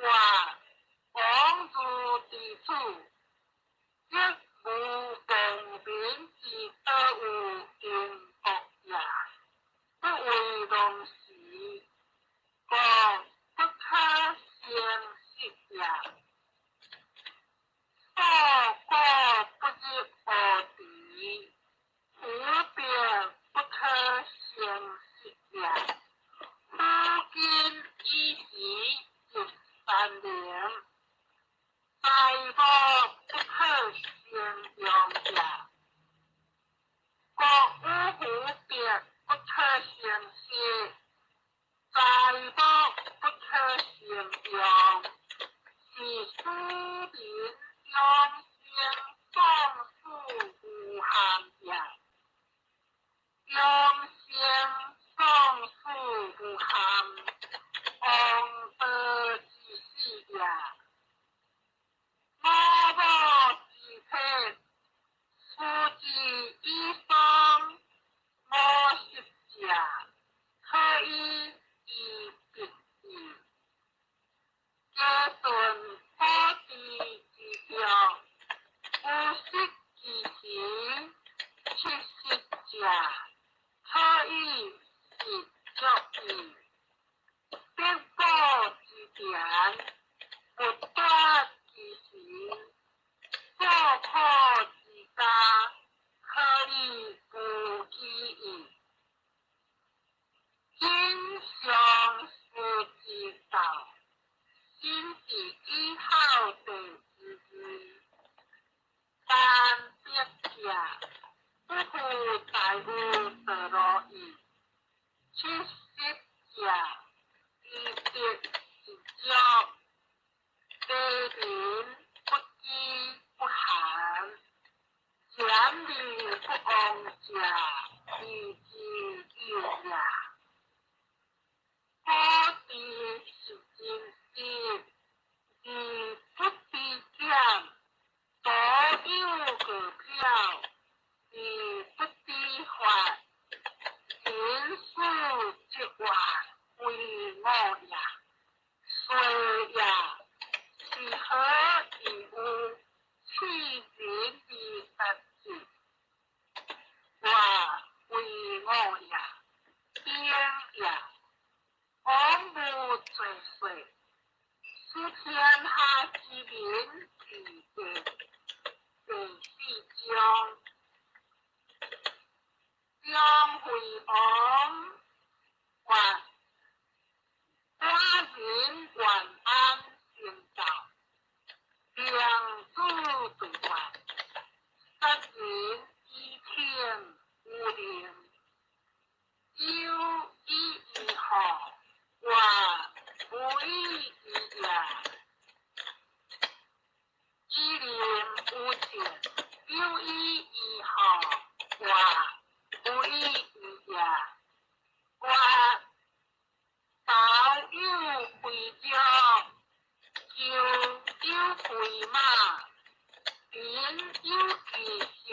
曰：王如佇此，則無亡民之得有榮國也，不為農時，故不可成實也。溯谷不入烏池，斧篾不可成實也。斧斤以時入山林，材木不可成用也。國與斧篾不可成實，材木不可成用，是使民終生喪死無憾也。終生喪死無憾，王道之始也。母母之體，事之以喪，50者，可以醫別矣。家順古之之著，有失其時，70者，可以實足矣。必寶之田，不奪其時，受苦之家，可以無飢矣。今上師之道，信之以孝弟之義，300者，不負大有道路矣。70者，以得實足，地民不飢不寒，儉而不亡者，義之有也。古之實真實，而不知儉，徒有外表，而不知法。人死則怨，非我也。歲也，是何以有棄人而殺之？我非我也。兵也，王無罪歲，使天下之民治地。第四章，張惠王曰：寡人願安成道，明主對外，殺人以聽有靈，有以醫好，曰無以醫也。以靈有情，有以醫好，曰無以醫也。曰頭有肥肉，勼有肥馬，貧有其色，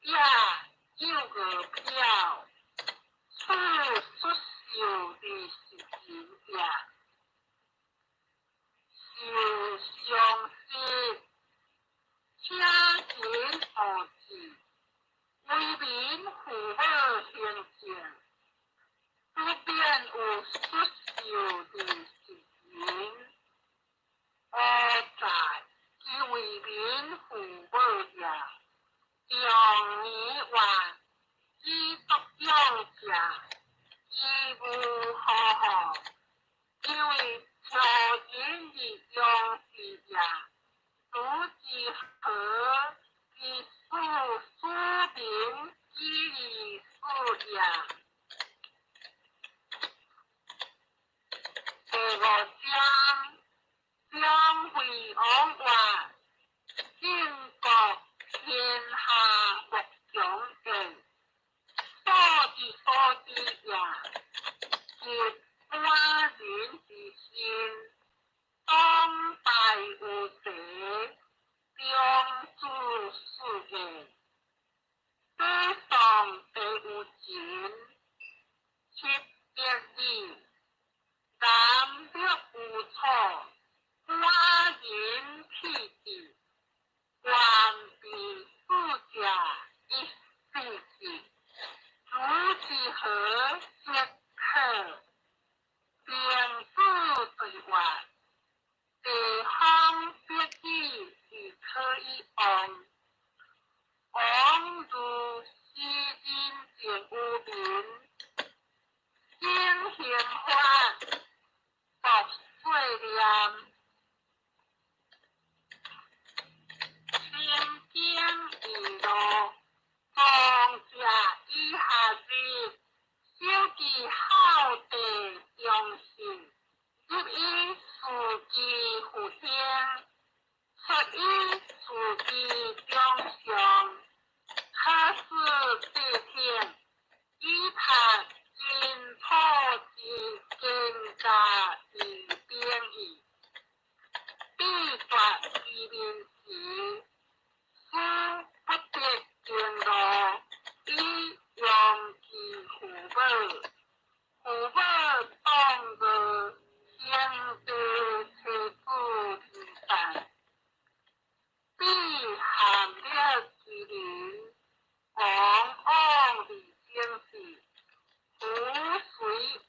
野有外表，此出受而實人也。受上實，請人惡志，為民父母行政，不免有出受而實人。何在之為民父母也？仲尼曰：始作俑者，其無何乎？因為挑人而用之也。如之何之使使民以而死也？第五章，張惠王曰：靖國天下莫強也，所之所知也。及寡人之心，當大有德，中主事業。北宋第有秦，700里，南北有念。心經義路，從者以下日，守其孝弟忠信，入以事其父兄，出以事其長上，可使帝聽，以察真楚之奸詐之兵矣。必絕其民時，使不得經路，以養其父母。父母當作兄弟妻子之散，彼含掠之人，往往而整事，夫隨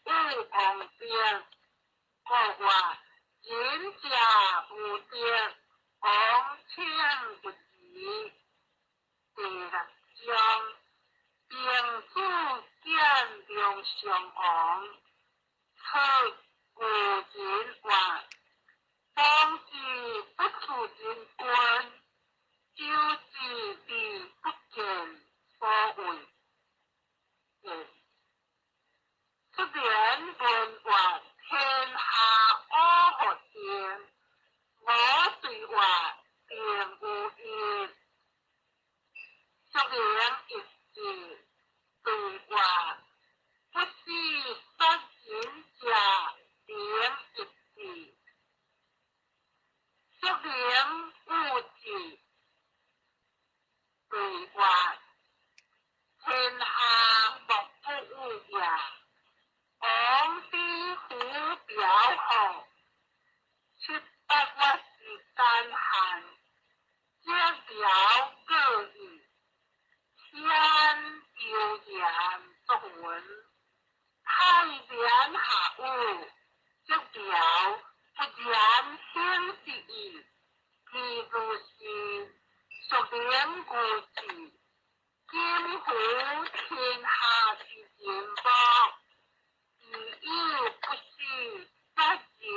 有王兵，國曰：仁者無敵，王請勿疑。第六章，平子見梁襄王，策有人曰：王之不事人君，周之而不見所為。出言問曰：天下五何定？我對曰：定有一。叔靈一字對曰：不使殺人者，靈一字。叔靈有字對曰：天下莫不有也。王之乎表號，七八月之干旱，則表各異。天悠然作雲，太炎下雨，則表不然興之意。其如是，孰能無智？今乎天下之人莫，而有不使殺人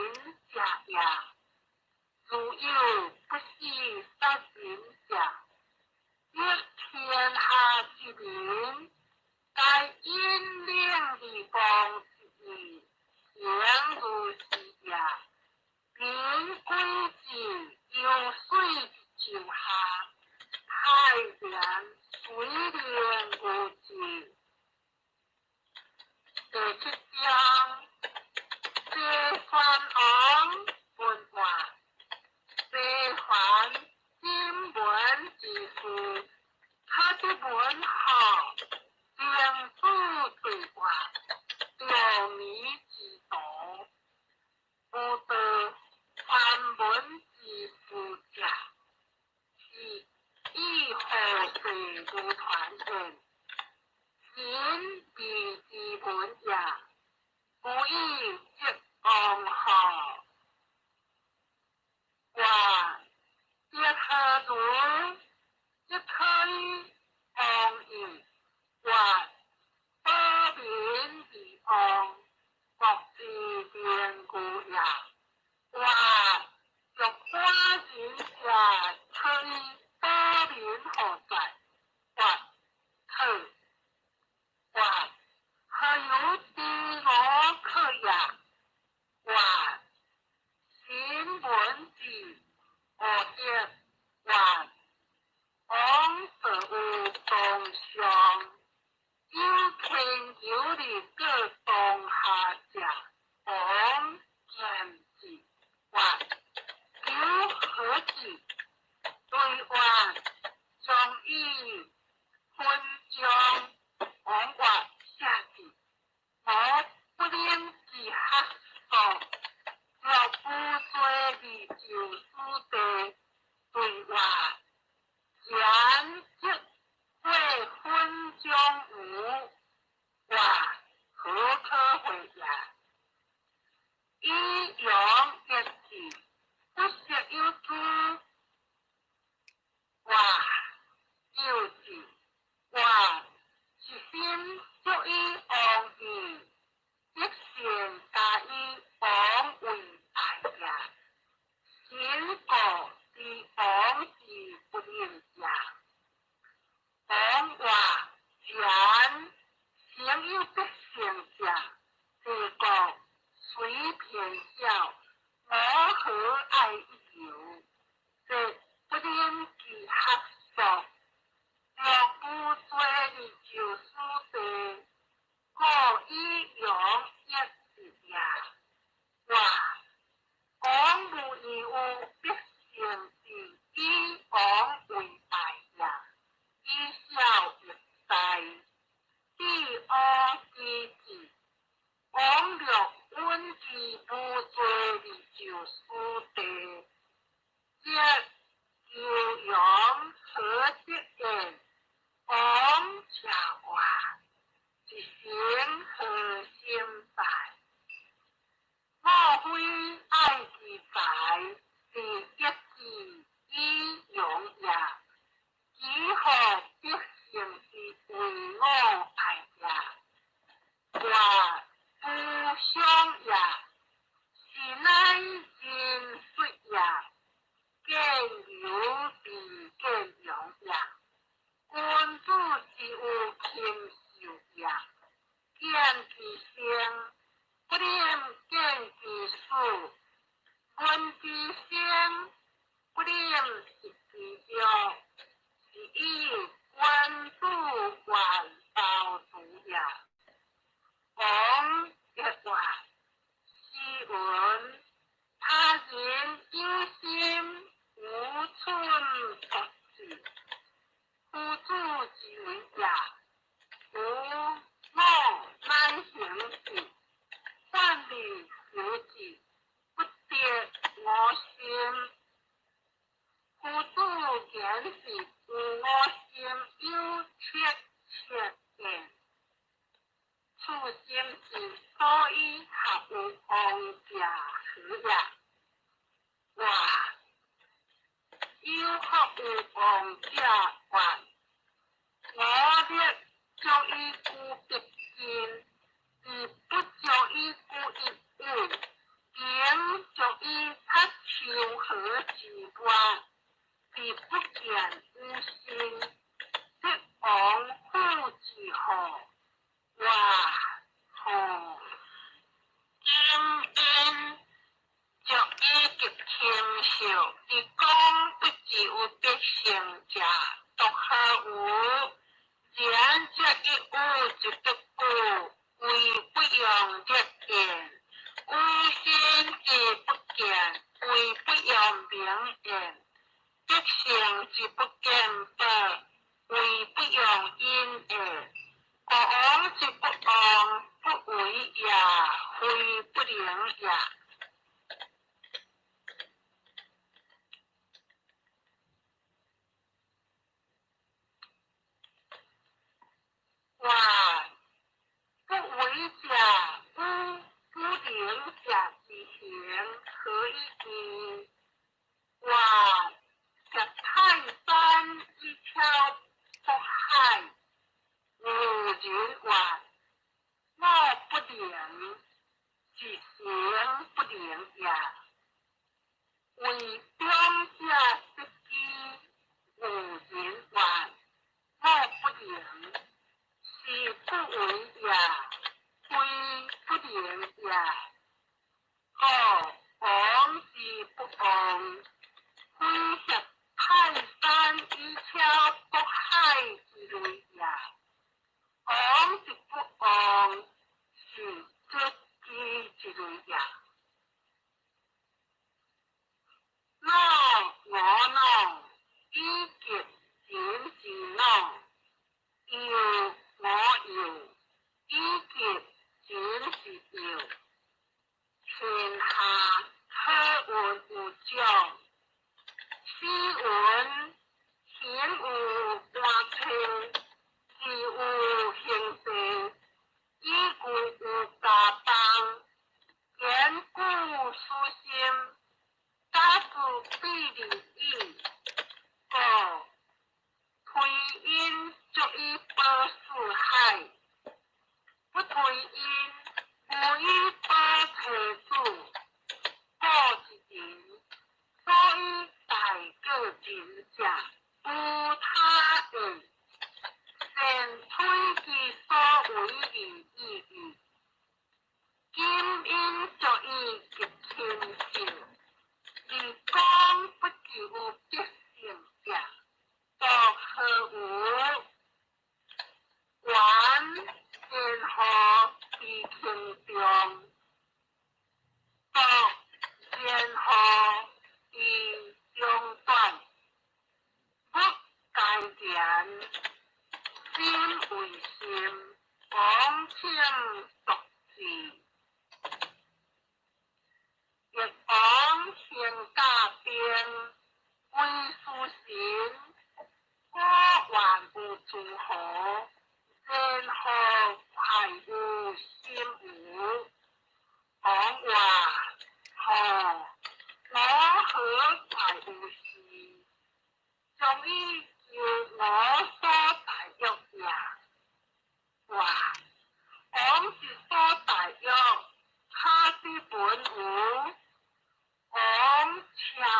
者也。如有不使殺人者，則天下之民，皆引領而亡之意，誠如是也。民歸之幽水之就下，太炎水靈無智。第七章，謝宣王問曰：非凡今文之事，可得聞何？平子對曰：著迷之徒，無道繁文之事者，是以後世流傳焉，神秘之文也。無以則王何？孝，我何愛一由？這不忍其學術，若無罪而就死地，故以陽一是也。哇！王無義有百姓是以王為大也，以孝為大。帝王之治，王略允其無罪而就死地，則求陽何得言？王者話，一生何心在？莫非愛之財是一之以用也？其何百姓之為我愛也？我不想也，是乃真實也。見由必見陽也。君子之有禽獸也，見其生，不能見其死；聞其聲，不能食其肉。是以君子遠蹂躪也。王曰話：斯云，他人有心，無寸不去。夫子之為也，吾我乃行之，反而修之，不得我心。夫子言是吾我心有切切言，此心之所以合有王者何也？哇！有福有王者願，我欲足以具必盡，而不足以具一物，並足以出秋河之外，而不見有心，則王府之何？哇！吼！今因足以及禽獸，而講不知有百姓者，獨何有？然則一有之不故，為不用力言；有心之不見，為不用明言；百姓之不見報，為不用隱言。國王之不王，不為也，非不能也。哇！不為者與不能者之行，何以異？哇！涉泰山以超渤海，有人曰：我不能，是行不能也。為中者失之，有人曰：我不能，是不為也，非不能也。故王之不王，非涉泰山以超渤海之類也。王之不王，是卒之之類也。老我老，以及人之老；幼我幼，以及人之幼。天下好運有獎，斯云行有官體，事有行地，以故有家邦，言故思心，打自比利矣。故推因足以保四海，不推因，無以保妻子。故一人所禽獸，二講不求有得勝者，作何有？原仙何佇空中，作仙何佇中斷，不該言，心為心，王請獨志。翼王行甲兵，為事神，果願有諸侯，然何快有心無？王話：吼，我何快有事？將以求我所大欲也。話王之所大欲，可知文無？王超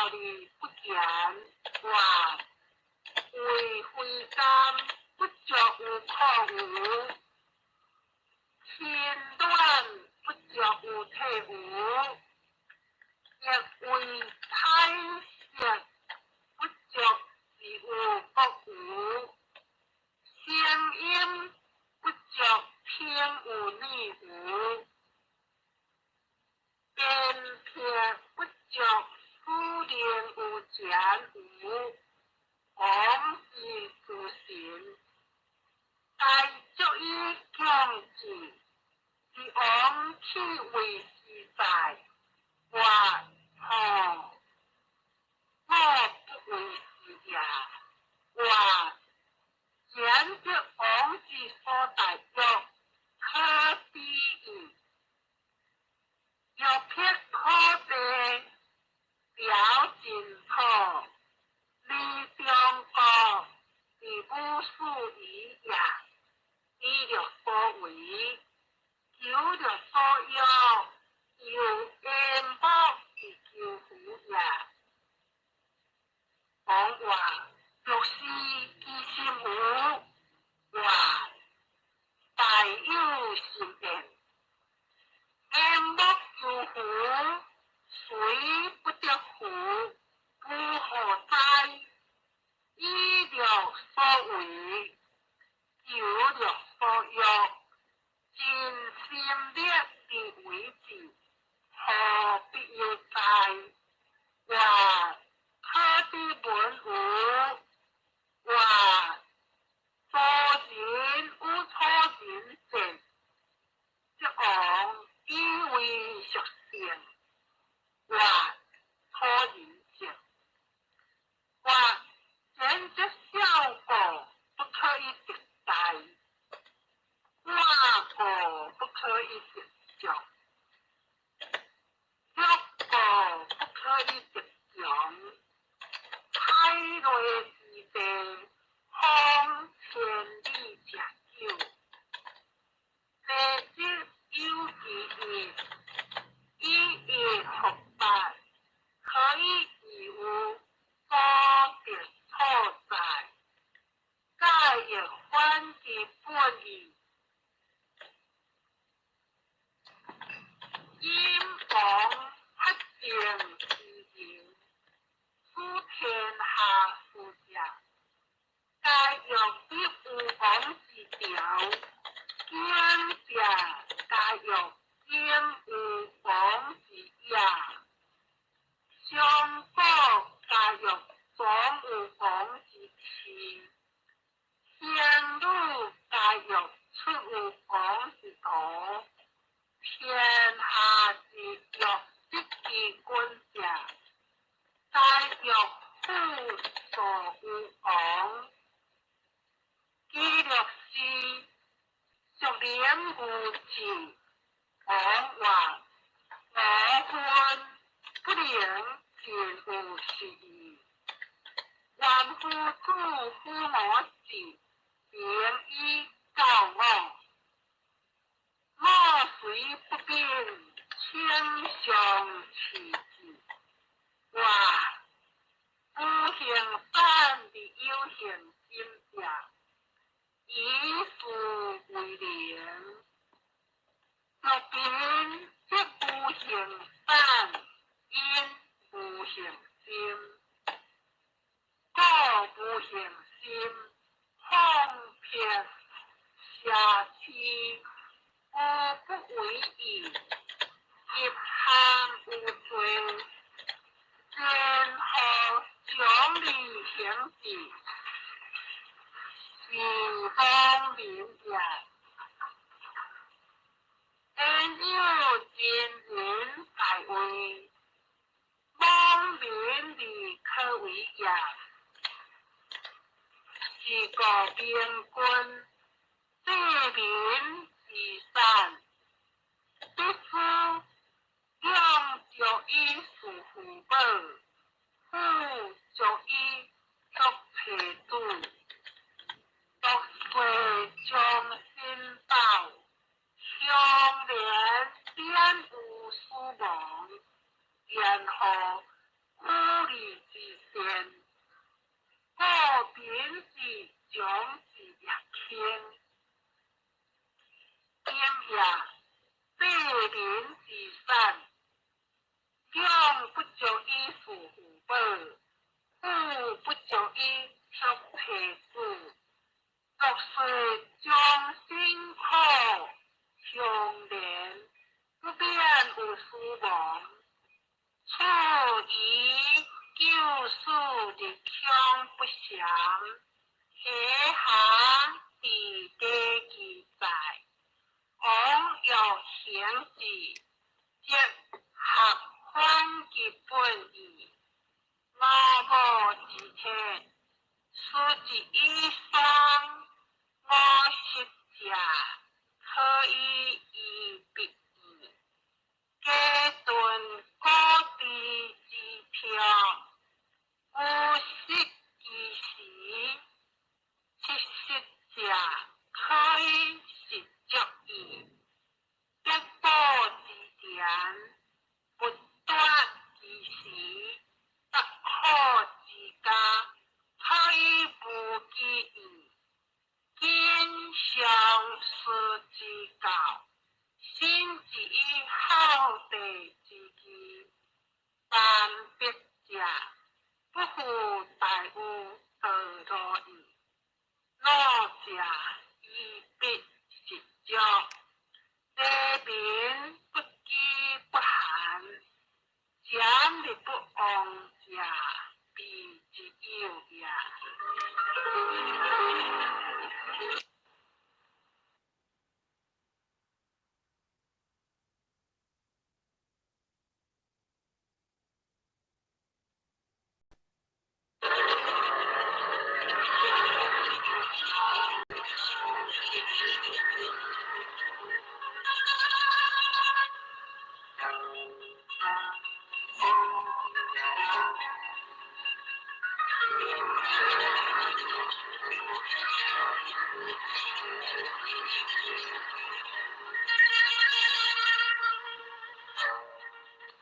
而不言。話為非甘，不足有可無？親暖不足有體無？亦為彩色不足是有國無？聲音不足聽有耳無？辨別不足使能有前無？王之諸神，該足以強志，是王豈為是哉？話吼，我不為是也。話賢則王之所大欲，可比矣。欲辟可地，表盡土，離中國，是武士矣也。以樂所為，求樂所欲，猶煙幕之求符也。王話：若是其心無？話大有心焉。煙幕求符，雖不得符，夫何哉？以樂所為，求樂所欲，盡心力之為之，何必有哉？話可知文無？話楚人與楚人戰，則王以為屬勝。話楚人勝。話賢則小國不可以得大，寡國不可以得眾，弱國不可以得強。海內之地，方千里者久。地則有其一，以一覆八，可以以有所得所在。蓋亦反其本意。殷王發政之仁，使天下事者，皆欲立有王之朝，經者皆欲經有王之野，上古皆欲終有王之治，仙女皆欲出有王之途，天下之欲得其君者，皆欲輔助有王。其樂是孰能無志？王話：我分不能盡有是意。願夫子輔我志，並以教我。我雖不秉，請相持之。話無形散的有形真者，以事為能。若貧則無形散，心放撇邪痴，無不為意，入行有罪，前後獎勵行止，是方明也。焉有真人在位，罔民而可為也。是故明君，濟民之產，必須養足以事父母，撫足以育妻子，獨世終身飽，鄉連免有死亡，然後苦利之善，故民之長之若輕。今也，濟民之產，養不足以事父母，撫不足以育妻子，獨世終身苦，鄉連不免有死亡。處以救死日恐不詳，下下佇禮記載，王欲行之，則合反其本意。我無之策，事之以喪，50者，可以醫必義。加頓古治之票，有失其時，70者，可以實足矣。德寶之田，不斷其時，百好之家，可以無其義。今上師之教，信之以孝弟之義，300者，不負大有道路矣。老者醫必實足，禮民不飢不寒，儉而不亡者，備之有也。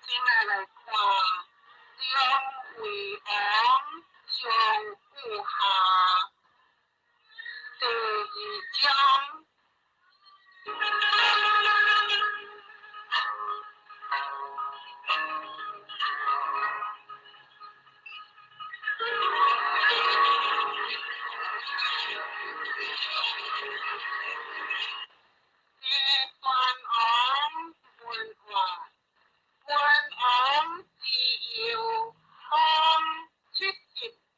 今仔來看張惠王張武下第二章。謝宣王問話，文王之幼，封70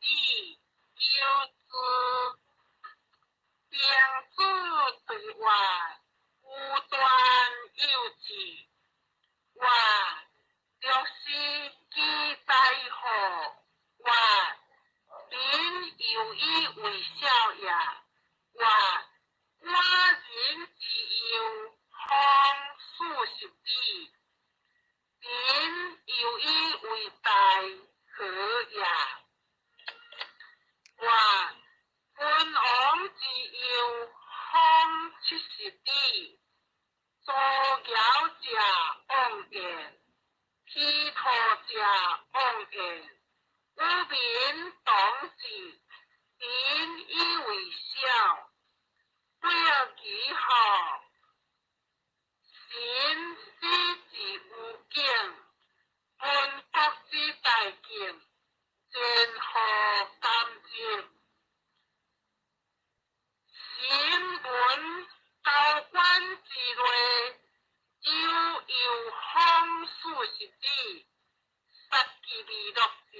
子，有之。平子對話，無斷有志。話六十記在何？話民猶以為笑也。話寡人之幼，封40子，民猶以為大何也？話文王之幼，封70子，左爻者妄言，披塗者妄言，與民同治，民以為笑。不要記號，神死之無境，文國之大境，前後感應。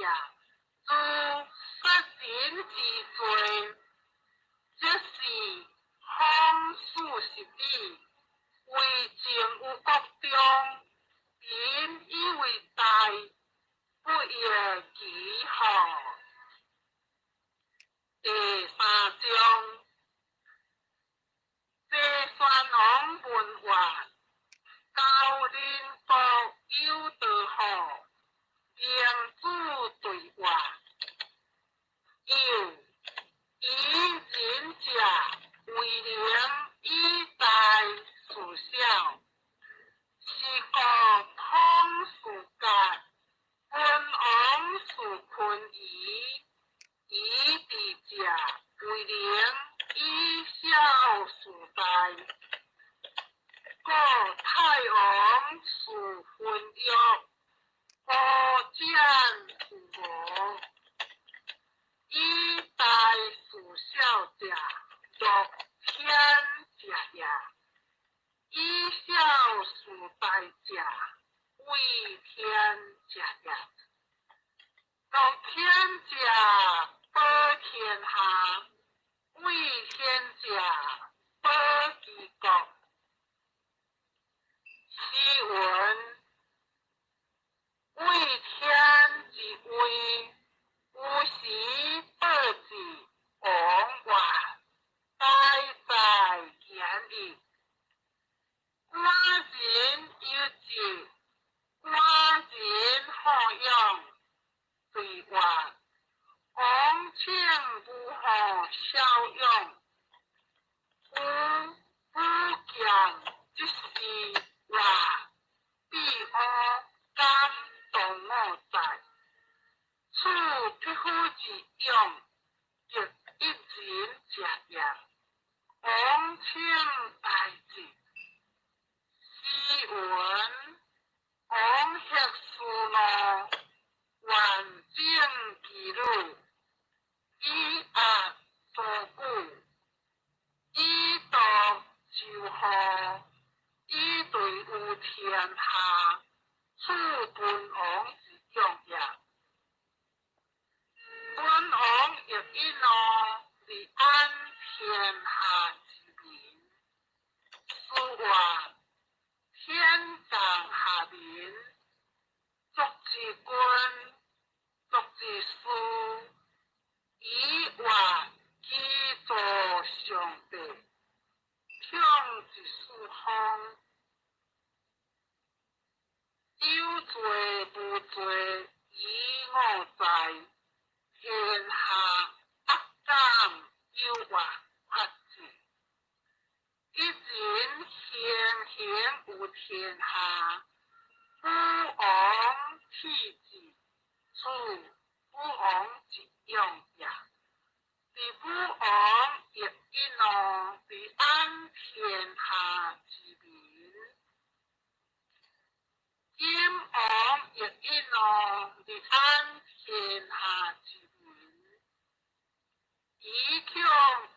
如殺人之罪，這是謊事實理。為政有國中，民以為大，不亦其乎？第三章，齊宣王問曰：高鄰國有道乎？孟子對曰：有。以仁者為能以大事小，是故統事甲，文王事坤夷，以智者為能以小事大。故太王事昏欲，孤蹇有無。以大事小者，樂天者也；以小事大者，畏天者也。樂天者保天下，畏天者保其國。詩云：畏天之威，有時報之。王曰：大哉言矣！寡人有志，寡人好勇。對曰：王請無何驍勇？吾不見之士曰：比我敢當我哉？此匹夫之勇，亦一人者也。王請大志。詩云：王克斯怒，萬整其女，以壓諸玖，以獨周戶，以對於天下。此文王之勇也。文王欲一怒，而安天下之民。詩曰：天降下民，族之君，族之師，以曰其助上帝，統一四方。有罪無罪，以我在。天下惡敢有曰法治？一人行行有天下，武王體之，此武王之勇也。伫武王欲一怒，而安天下之民。今王欲一怒，而安天下之民。以恐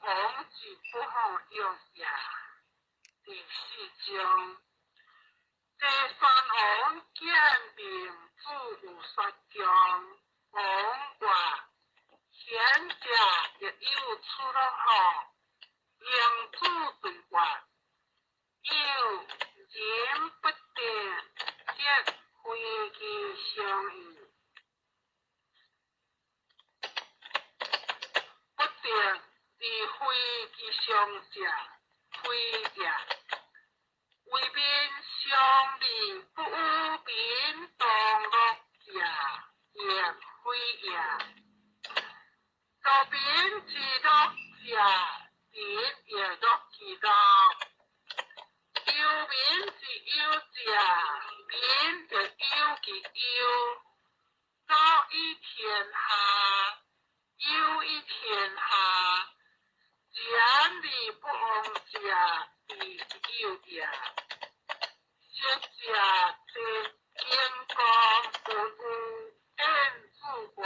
王之不好勇也。第四章，齊宣王見孟子有說強，王曰：賢者亦有出路乎？孟子對曰：有。人不定，則非其相矣。不定而非其相者，非也。為民相利，不與民同樂者，亦非也。樂民之樂者，民亦樂其樂；憂民之憂者，民亦憂其憂。樂以天下，憂以天下。仁而不王者，亦有也。學者則經國文有晏子曰：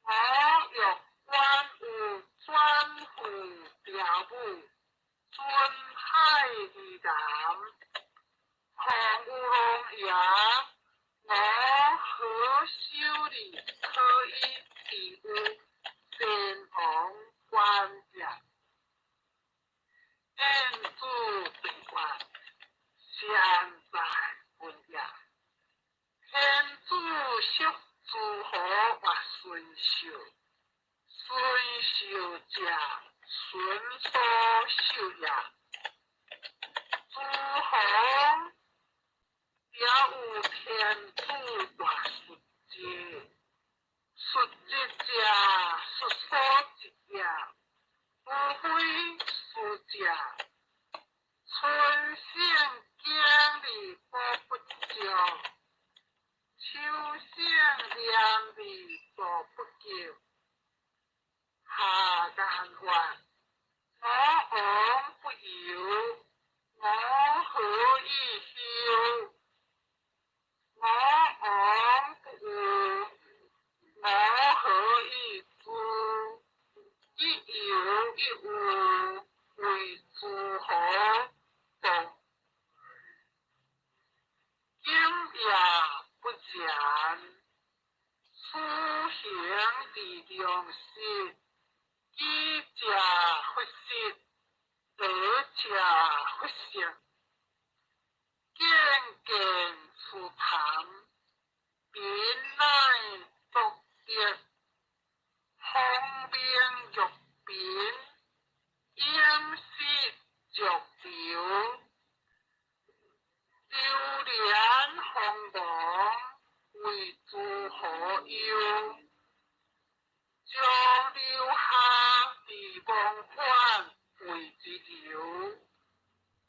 我欲觀有轉乎雕武，巡海而南，況有龍爺，我何修以可以持有先王官也。燕子对话，善哉君也。天子惜诸侯或孙秀，孙秀者，孙所秀也。诸侯也有天子大述职，述职者，述所职也，无非事者。春省经而补不足，秋省廉而助不及。下言曰：我王不忧，我何以忧？我王不忧，我何以知？一忧一忧，为诸侯动。今也不然，此行伫良实，智者弗失，德者弗失。见见慈谈，民乃足德，方明欲贫，饮食足流，流连荒茫，为诸侯忧。将留下而忘返，谓之游；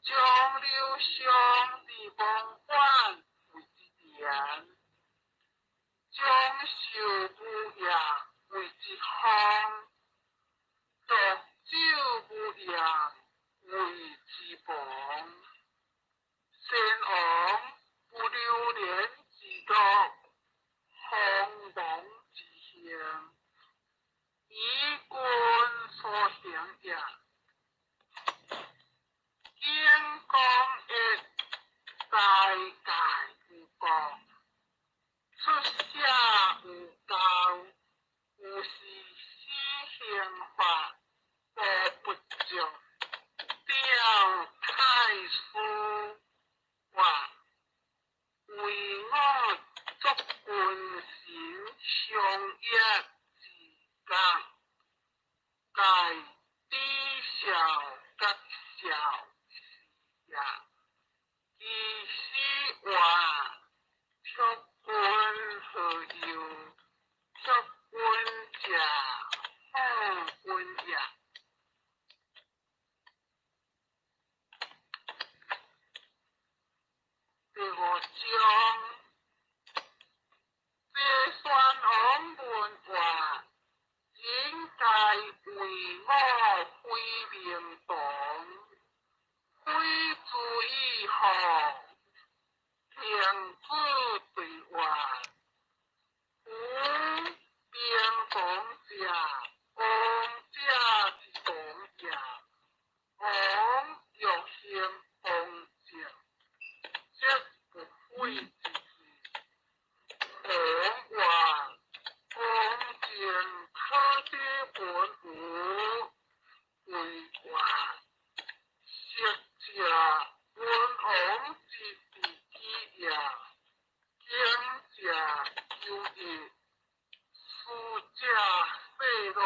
将留上而忘返，谓之廉。将受无业，谓之荒；独酒无业，谓之亡。先王不流连之乐，荒茫之行，以君所行也。景公曰：斋戒有国，出舍有教，有是死刑法，无不足。表太师曰：唯我作君臣相约之觉，盖知孝觉孝是也。其始曰：卓君何忧？卓君者，好君也。第五章，齐宣王问曰：人皆为我非明堂，非之以何？孟子对曰：夫明堂者，王者之堂也。王欲行王政，则不废之事。王曰：王政可知文无？对曰：昔者文王之治己也，经者久矣，思者细乐，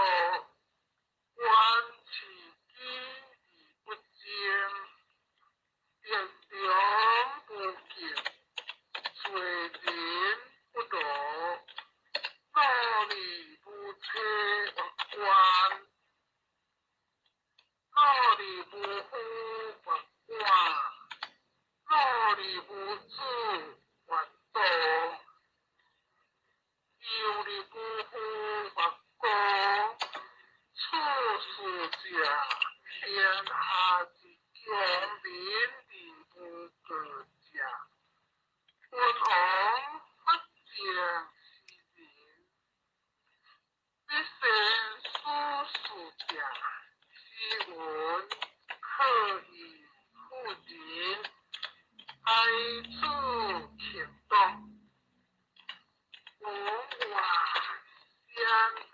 观其己而不争，德良无竞，罪人不劳，努力无车或官，努力无夫或寡，努力无子或多。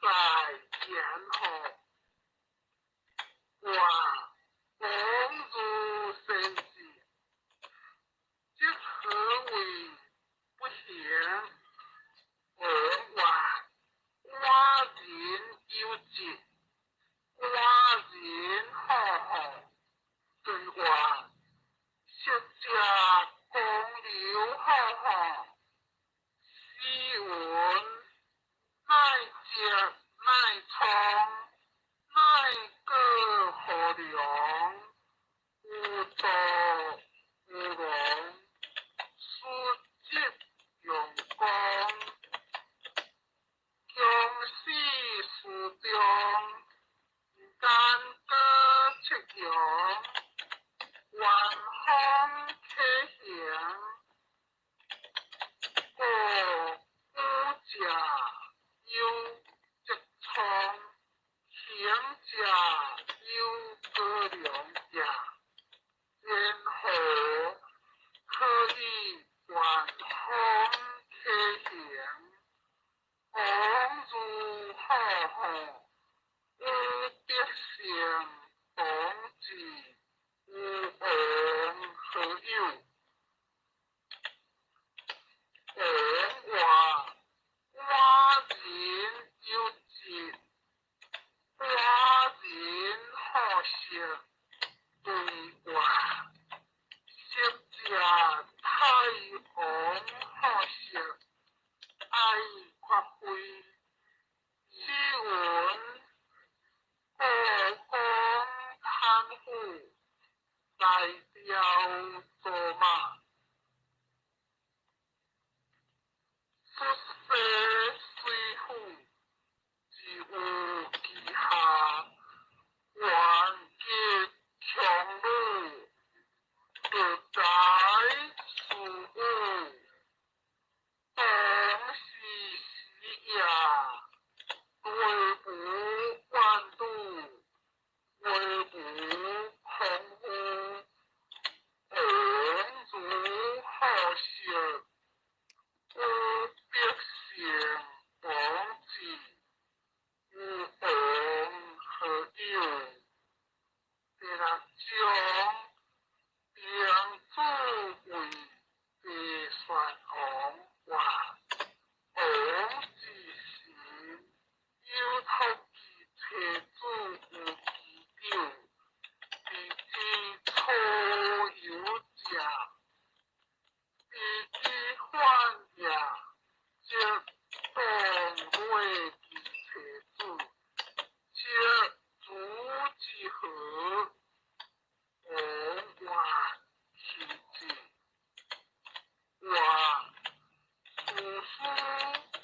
在言何？卦王如神志，即何為不行？王曰：寡人有疾，寡人好好。對曰：昔者公劉好好，斯文乃疾乃瘡，乃過河梁，有道有容，斯則用功，強死書中，干戈赤陽，元風啟行，故古者有疾瘡，行者有過梁也。然何可以元風啟行？王如好好，有德性同治，有王何有？王曰：寡人有疾，寡人好色。對曰：昔者太王好色，愛發揮。斯文故宮貪腐，來雕走馬，出世水府，自有其下，頑極強弩，得才事武，當是時也，內無怨妒，外無空虛。王如好色，有德性王治，有王何有？第六章，平子謂齊宣王曰：王之臣，有託其妻子於其長，謂之初有者，謂之反也，則當掠其妻子，則如之何？王曰：其子。曰：事事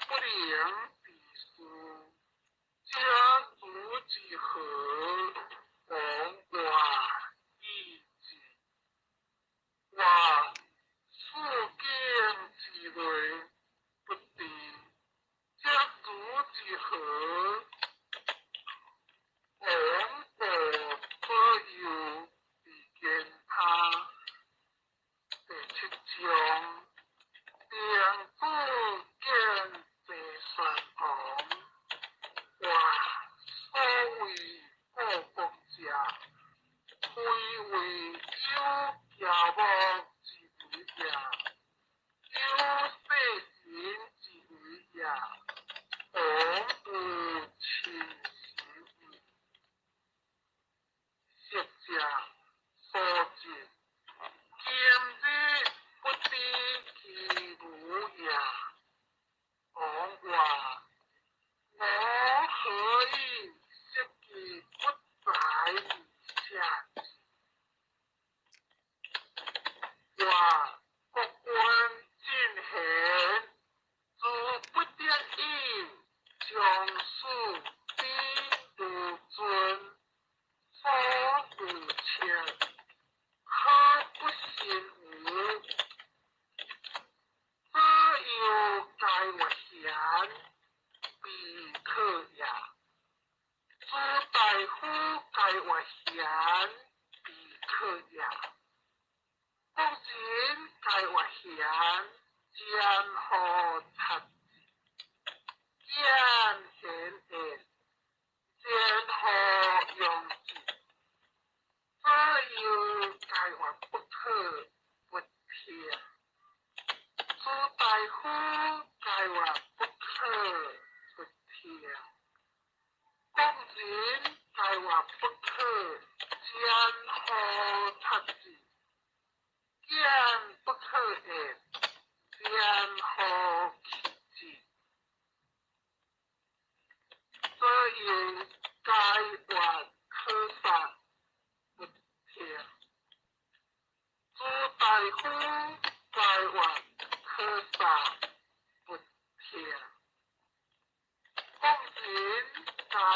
不能自事，則如之何？王曰：已之。曰：四境之內不治，則如之何？王顧左右而言他。第七章，平子見齊宣王，曰：所謂故國者，非謂有欹木之為也，有世人之為也。王有親心矣。昔者所疾，今日不知其如也。王曰：我何以識其不在而下之？曰：國君進賢，自不得已，將使彼如尊，所如切，可不信乎？左右皆曰賢，必可也；諸大夫皆曰賢，必可也。國人皆曰賢，將何察之？見賢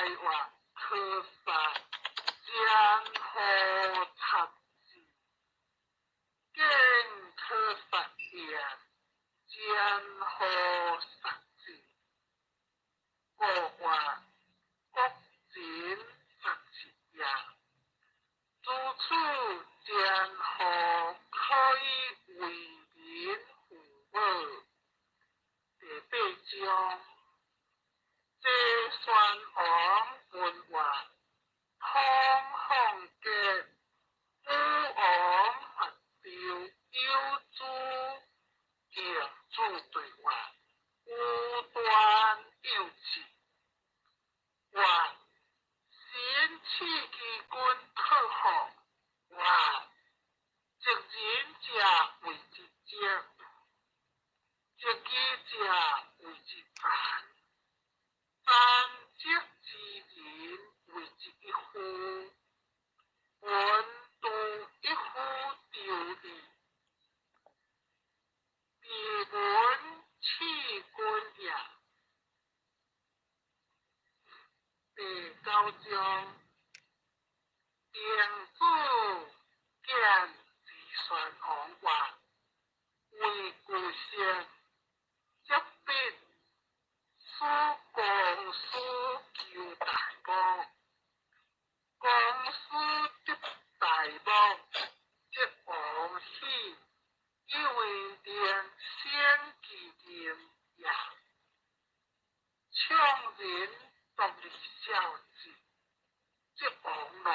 月可殺江河插子，見可殺言江河殺子，五月國人殺子也。諸此江河可以為民父母。第八章，齊宣王問曰：通放結，武王伐紂，有諸孟子對曰：無斷幼稚。曰：神賜其君克復。曰：直人者謂之直，直義者謂之殘，殘直之人謂之一夫。聞度一夫丟矣。彼聞賜君也。第九章，孟子見齊宣王曰：為具色，則必使公師求大木，公師得大木，則王喜，以為能先其任也。倡人獨立孝子，則王怒，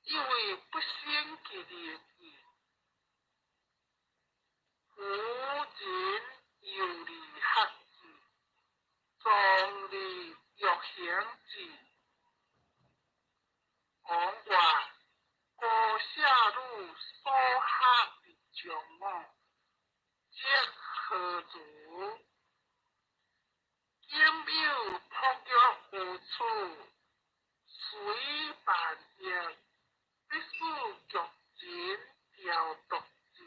以為不先其任矣。夫人猶利學子，壯利欲行子。王曰：高舍女所學而將我，則何如？今有璞玉有處，隨萬役，必使玉人調度之。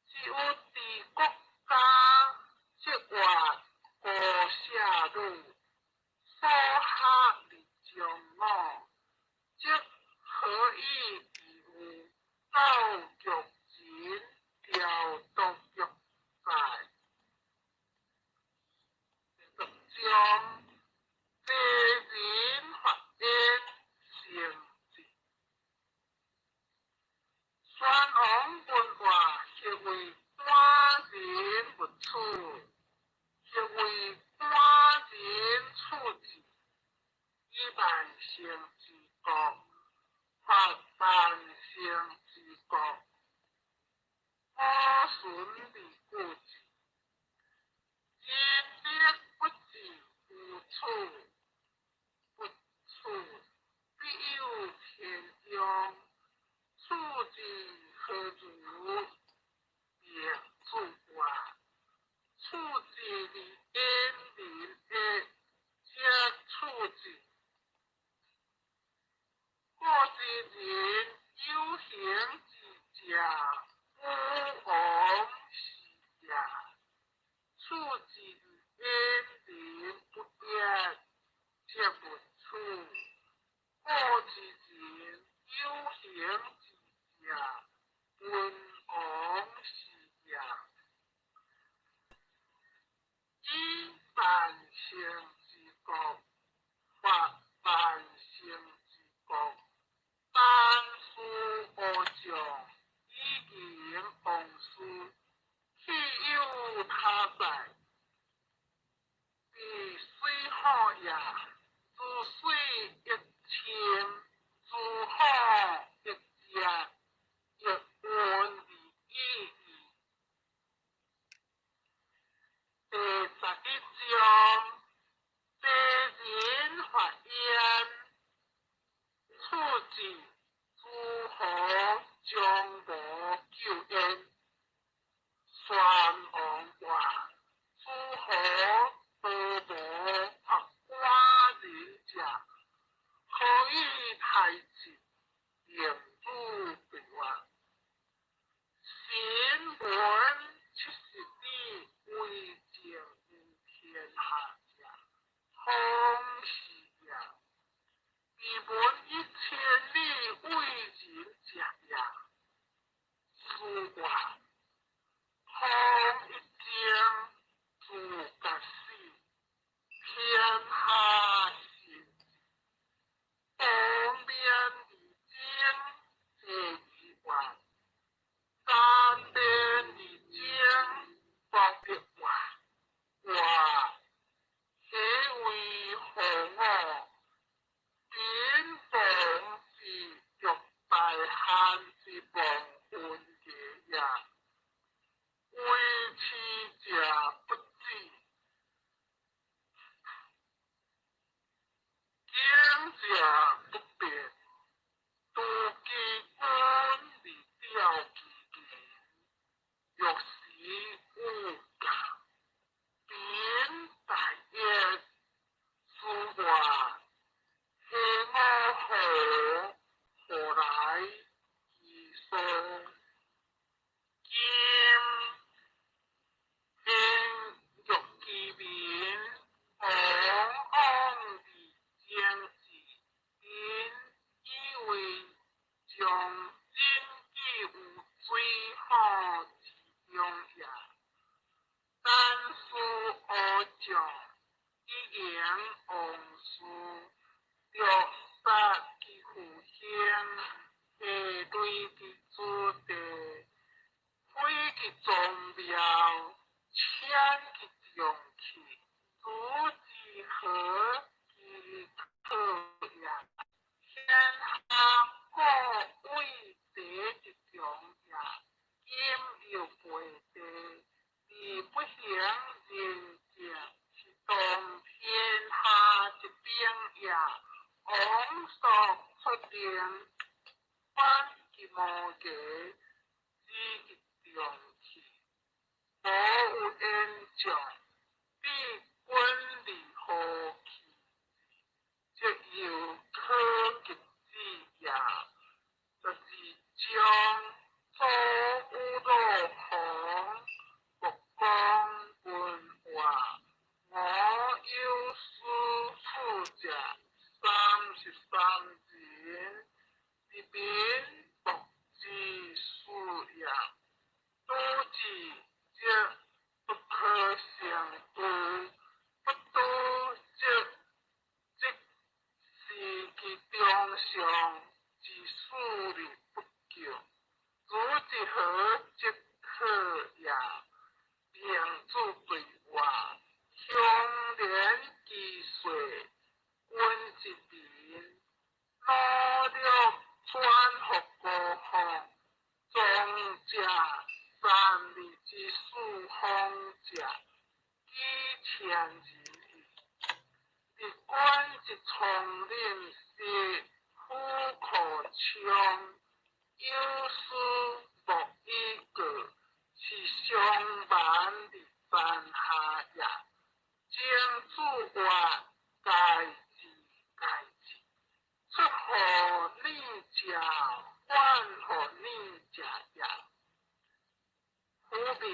只有治國家，則曰高舍女所學而將我，則何以異有教玉人調度玉哉？第十章，齊人發焉，成之。宣王問曰：何謂寡人勿處？何謂寡人處置？以萬乘之國，伐萬乘之國，五旬而故之。人力不至無處，不處必有天庸。處置何如？孟子曰：處置而焉人厄，則處置。故知人有形之者，武王是也。處置而焉人不厄，則勿處。故知人有形之者，文王是也。以萬乘之國，伐萬乘之國，班師阿將，以迎王師，豈有他哉？彼水浒也，諸水一清，諸浒一潔，亦溫而已矣。第11章，齊人發焉，處置，諸侯將無救焉。宣王曰：諸侯多無伐寡人者，何以太子？孟王事，著殺其父兄，下累其子弟，毀其宗廟，愆其重器，如之何其可也？天下各為賊之強也，今又背地，而不行仁政，是當天下之兵也。王朔出令，反其毛牙，指其重器，無有言將，必君而何其則猶可及子也。12章，祖有樂鴻，穆公文話，我有司處者33人，人民莫之事也。篤之則不可勝度，不度則即是其中上之事而不救。如之何則可也？孟子對話：鄉連其歲，君之民，努力轉予高方，宗者三里之四方者，幾千人矣。日君之叢林是虎可昌，有司莫以過，是相蠻而殘下也。曾子曰：該治該治，出乎逆者，反乎逆者也。夫民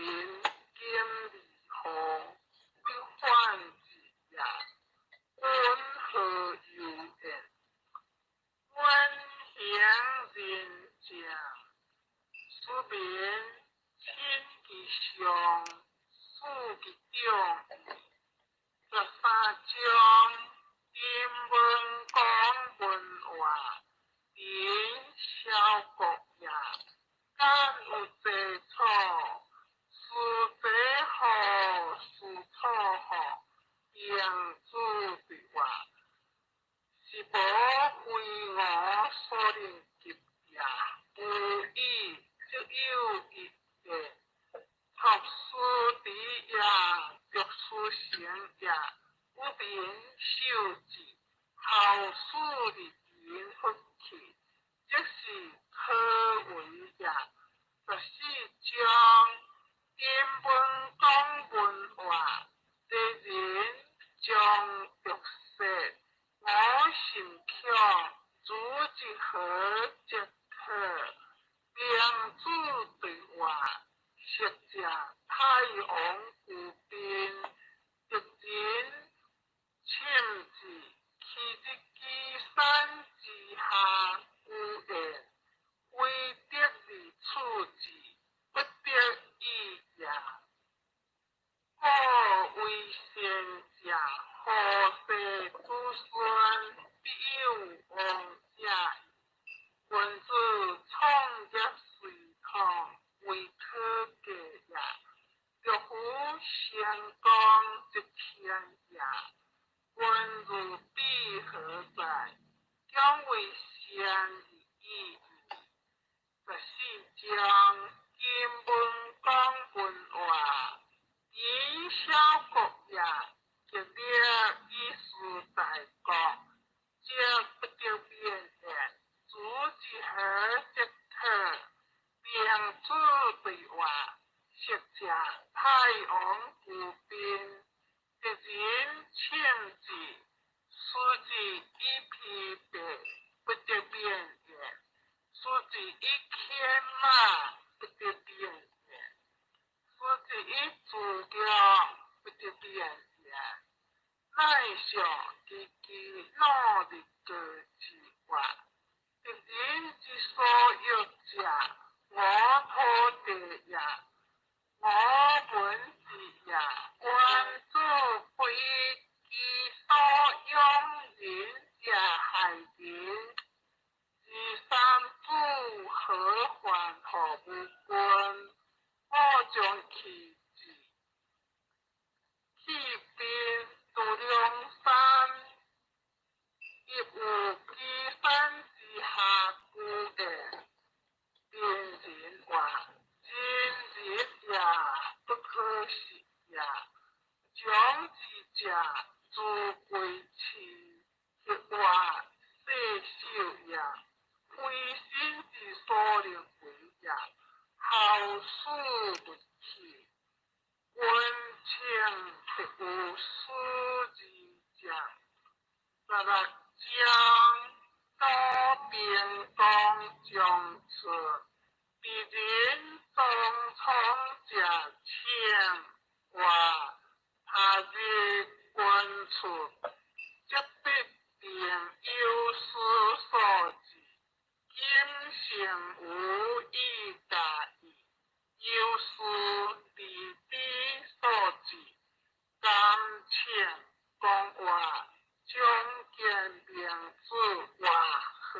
今而何不反治也？君何由焉？阮行仁政，使民親其上，事其長矣。13章，丁文公文話，秦小國也，敢有齊楚，思齊乎？思楚乎？孟子對話：是無非吾所能及也。無以則有一言。讀書知也，讀書成也。有民受之，後世而言弗去，則是可為也。14章，丁文公文話，齊人將著說，我甚強，如之何則可？孟子對話：昔者太王居賓，敵人侵之，其日居山之下，居焉，非得而處之，不得已也。故為善者，後世子孫必有王者矣。君子創業遂土，未可過也。若夫成功則天也。君如彼何在？將為善而已矣。14章，金文公文話，秦小國也，極力以事大國，則不得免焉。如之何則可？孟子對話：昔者太王居賓，敵人侵之，使之以疲憊，不得免焉；使之以牽馬，不得免焉；使之以自強，不得免焉。乃上其其努力過之外，敵人之所欲者，吾土地也，吾文字也。君子不以其所之者諸歸痴，彼話世壽也，非身之所能為也，孝事勿去。君稱彼有思義者，十六章左邊當將出，彼人當創者稱話，他日君出，則必定有思所至，今成無以達意，有思離彼所至，甘請講話，將見明子話何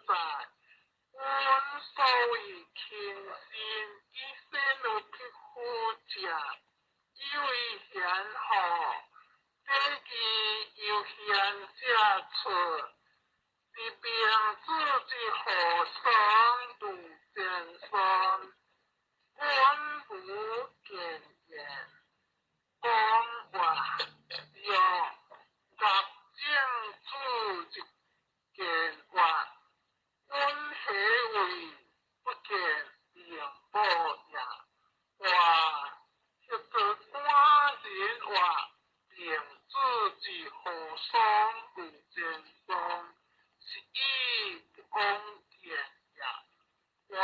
在？阮所謂輕身以身有匹夫者，以為賢何？這義由賢者出，是明子之何喪如前孫，阮無見言，講話若甲正子之見話，阮何為不見明寶也？話彼個官人話，明子之何喪如前孫，是以不講見也。話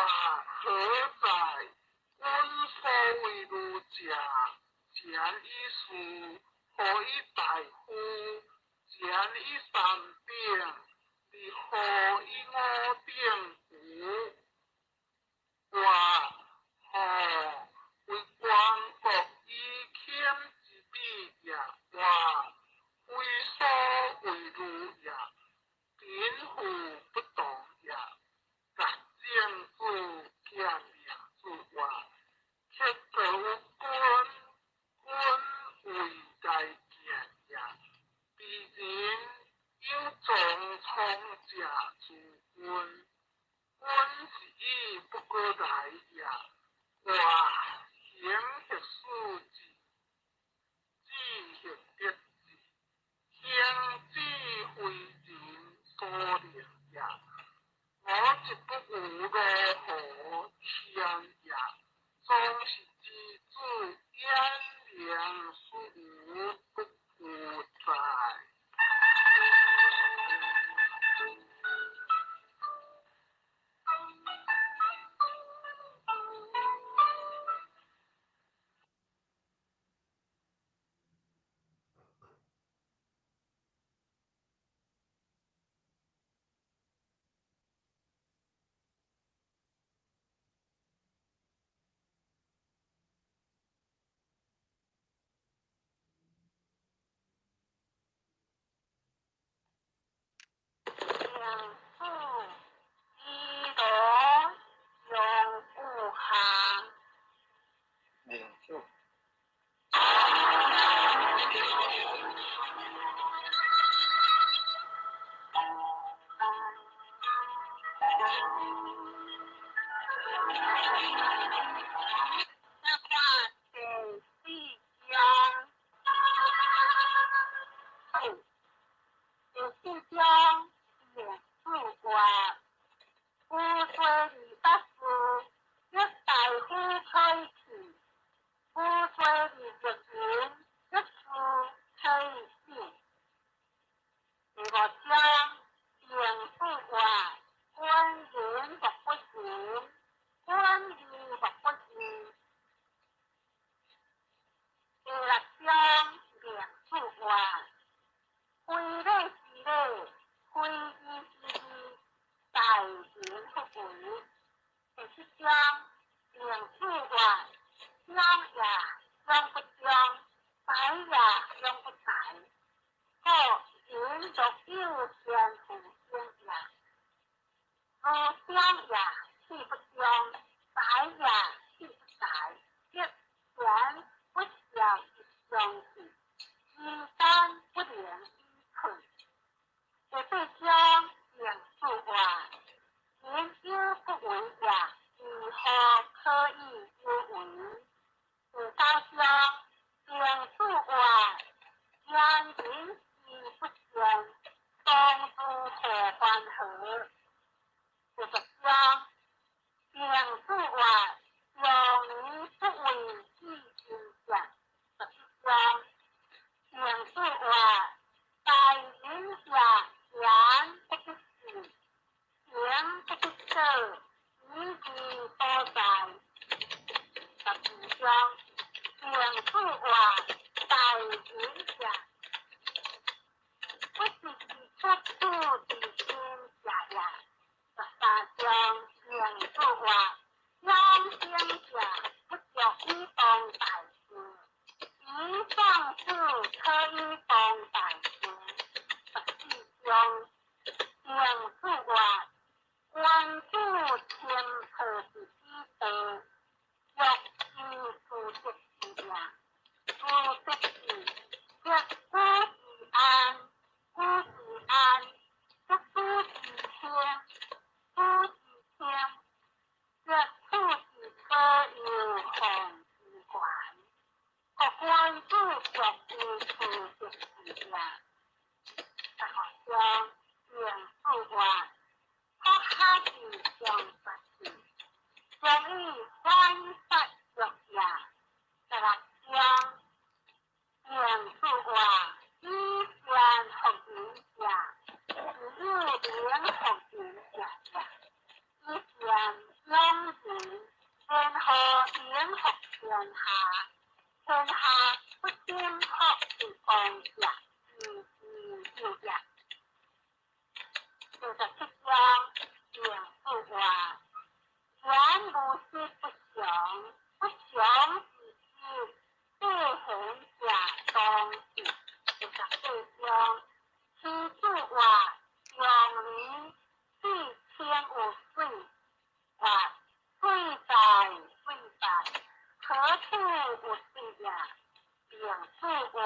何在？阮所謂儒者，前以士，何以大夫？前以三等，而何以五等乎？話何為官國以謙之比也？話非所謂儒也，貧富不同也。甲正子見明子話，彼個有君，君為該見也。彼人有壯創者諸君，君是以不過來也。話行彼事志，志彼得志，行之非人所能也。我一不有如何天也，總是之子焉能使有不乎哉？明子之羅楊有下。明子。这看第四章，第四章明子话，有岁28事，欲大夫可以去；有岁26人，欲士可以死。第五章明子话，君仁莫不仁，君义莫不义。第六章明子话，非礼之礼，非义之义，大人不為。第七章明子話，將也將不將，宰也將不宰。故人若有先父先也，如將也必不將，宰也必不宰，則贤不孝以相去，其丹不能以退。第八章明子話，人有不為也，如何可以有為？第九章明子話，者，不是自出处之心者也。十三章明主话，养生者不足以當大事，以喪子可以當大事。十四章明主話，君子謙和之道，欲知事德之也。事德之，則居之安，居之安，則處之清，處之清，則處之可有防之權。故君子欲知事德之也。十五章明主話，福哈之常發事，常以反發作也。十六章明主話，以善服人者，自有能服人者也。以善養人，然後能服天下。天下不勝福之王者，知之有也。27章明主話，言無實不祥，不祥之事，對行者當之。28章天主話，常年四千有水，話水在水在，何處有水也？明主話，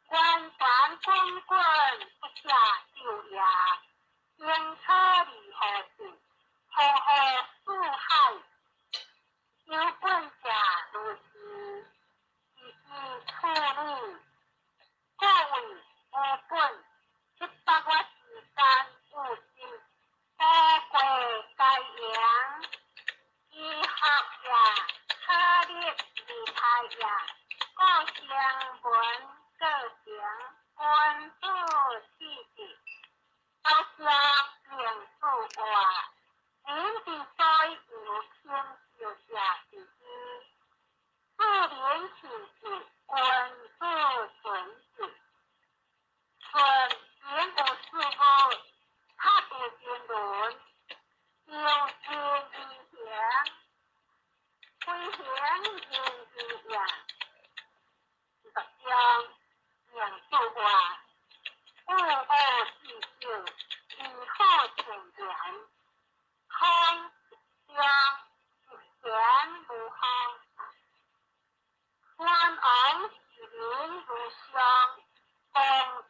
源泉滾滾不下晝夜，英草離河盡，河河四海，有本者如是，是是處理，各為無本，700月時間有心，富貴該贏，醫學也，可立利他也，故成文過程，君子氣質。九章明主話，人之所以有品修者之一，自然氣質，君子存之。順言有事物，他有經綸，有心而行，非行人之也。20章明主話，物惡至少，以好前言，空將一言無方，君王視民如上，公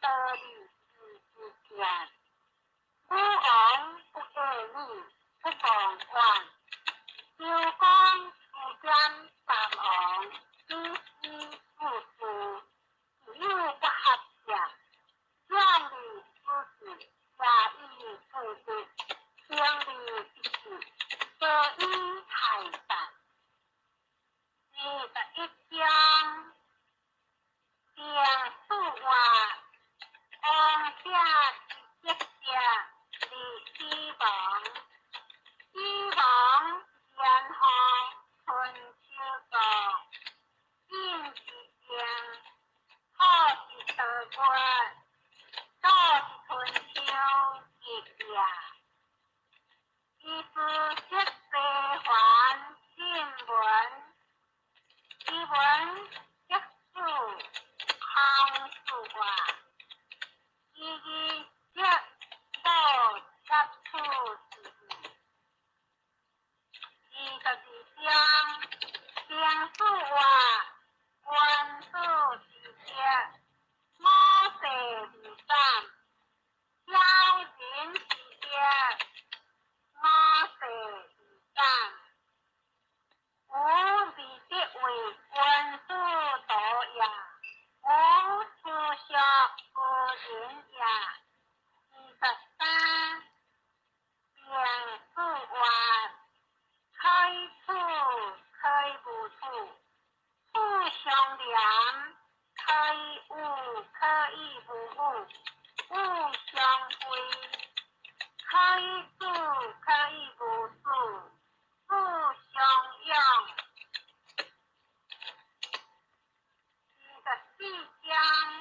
道理之之見。武王不愛女，不忘還。周公除奸三王，以私復事，有不合者，將利之事，也以自治，興利之事，所以泰山。21章，明主話，王者之德者，利死亡。死亡然後春秋國，應之政，好之道國，道之春秋日也。伊思則非凡進文，伊文則史孔子話，伊義則道接處之義。22章明主話，君子之德，母世二三，小人之德，母世二三。吾未得為君子道也，吾思學無人也。23，明主話，可以處可以無處，處相連，可以有可以無有，有相非，可以主可以無主，主相用。24章。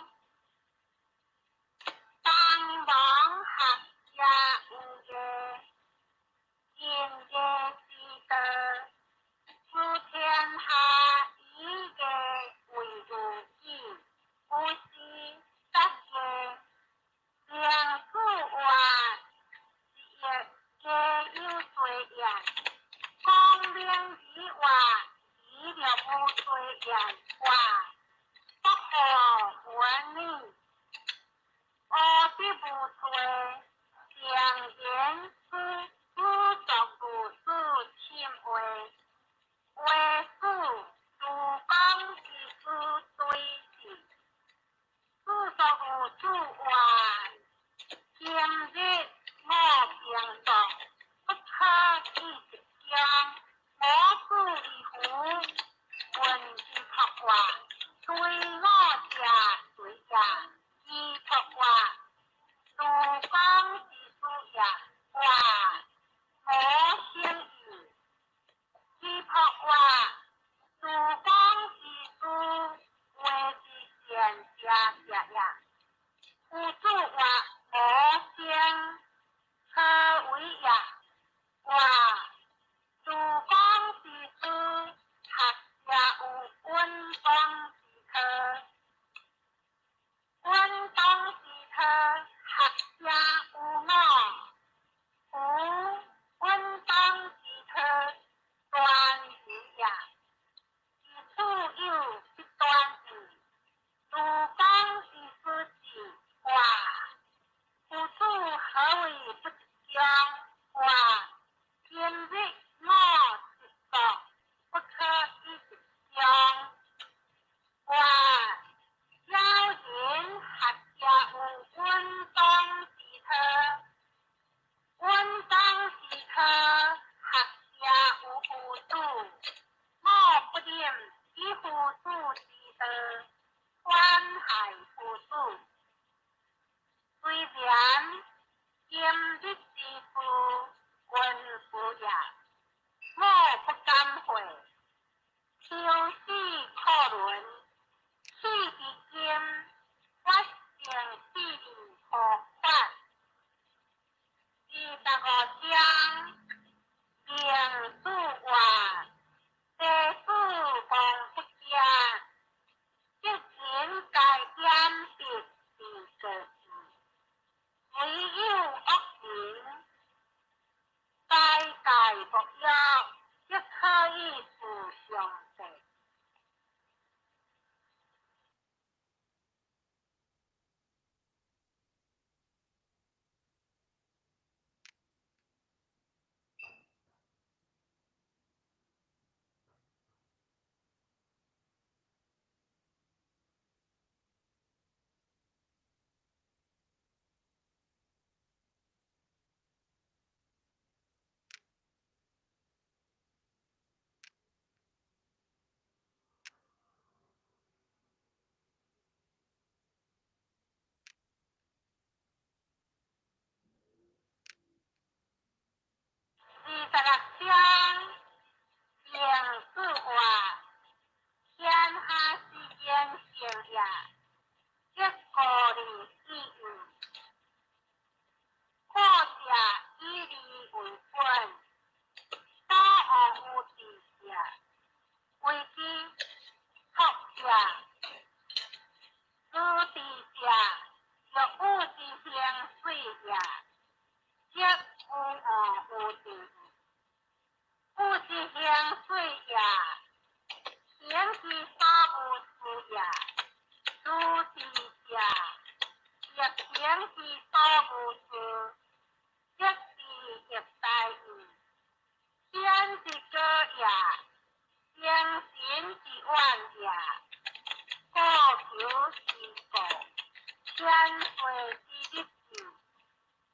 吹，常言师师作如此深话，话师诸公之师对是，师作如此话，今日我平作，不可以一将，我子而夫，问之托话，对我者谁也？伊托话，诸公之师也。话，无生义。伊托话，诸公之师，话之善者者也。夫子话无生，何为也？话，诸公之师，学者有稳当之科。稳当之科，学者有我。夫稳当之科，端之也。其此有不端义。诸公之师之话，夫子何为不一将？话，今日我一作，不可以一将。话，小人学者有稳当之科，稳当之科，学者有夫子。我不忍以夫子之道，反害夫子。虽然今日之事，君子也，我不敢悔。抽死可伦，死之今，我成死而何法？25章，明主话，地主王不惊，责人该掩蔽之过事，唯有恶人，该戒不约，则可以事上帝。26章，明主话，天下之间成也，则高人以义。富者以利为本，所恶有之者，为之福者；如智者，若有之行水也，则有恶有之义。有之行水也，行之所无事也。如智者，若行之所无事，则知亦大义。天之高也，精神之远也。故求之故，天会之日子，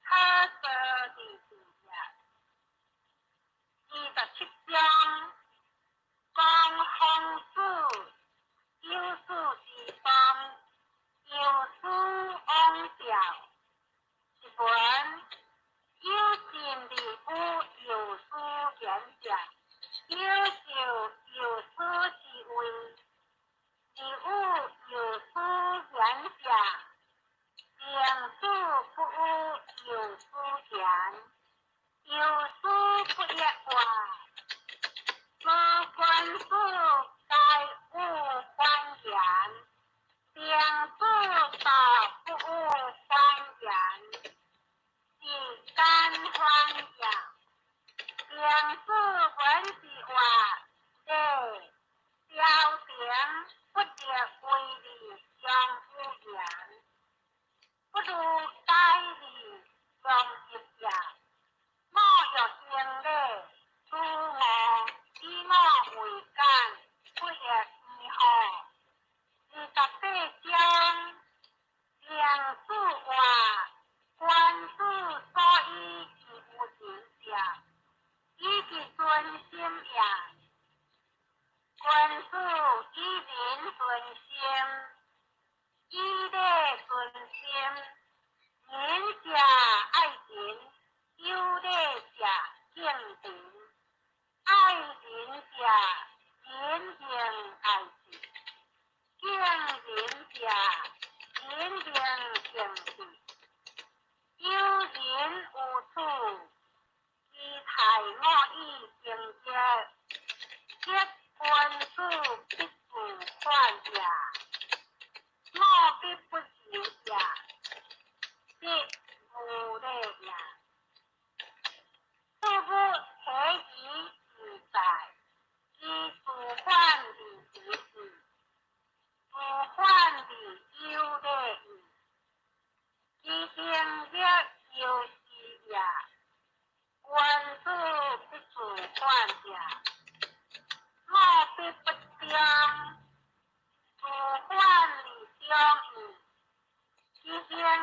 可说之事也。27章，讲方子，有事之邦，有事往调。一文，有尽利有有事言者，有就有事之位，而有有事言者，明主不有有事言，有事不曰话，无君子该有反言，明主道不有反言，是敢反也。明主文之话，礼朝廷不得为利相有言，不如改利。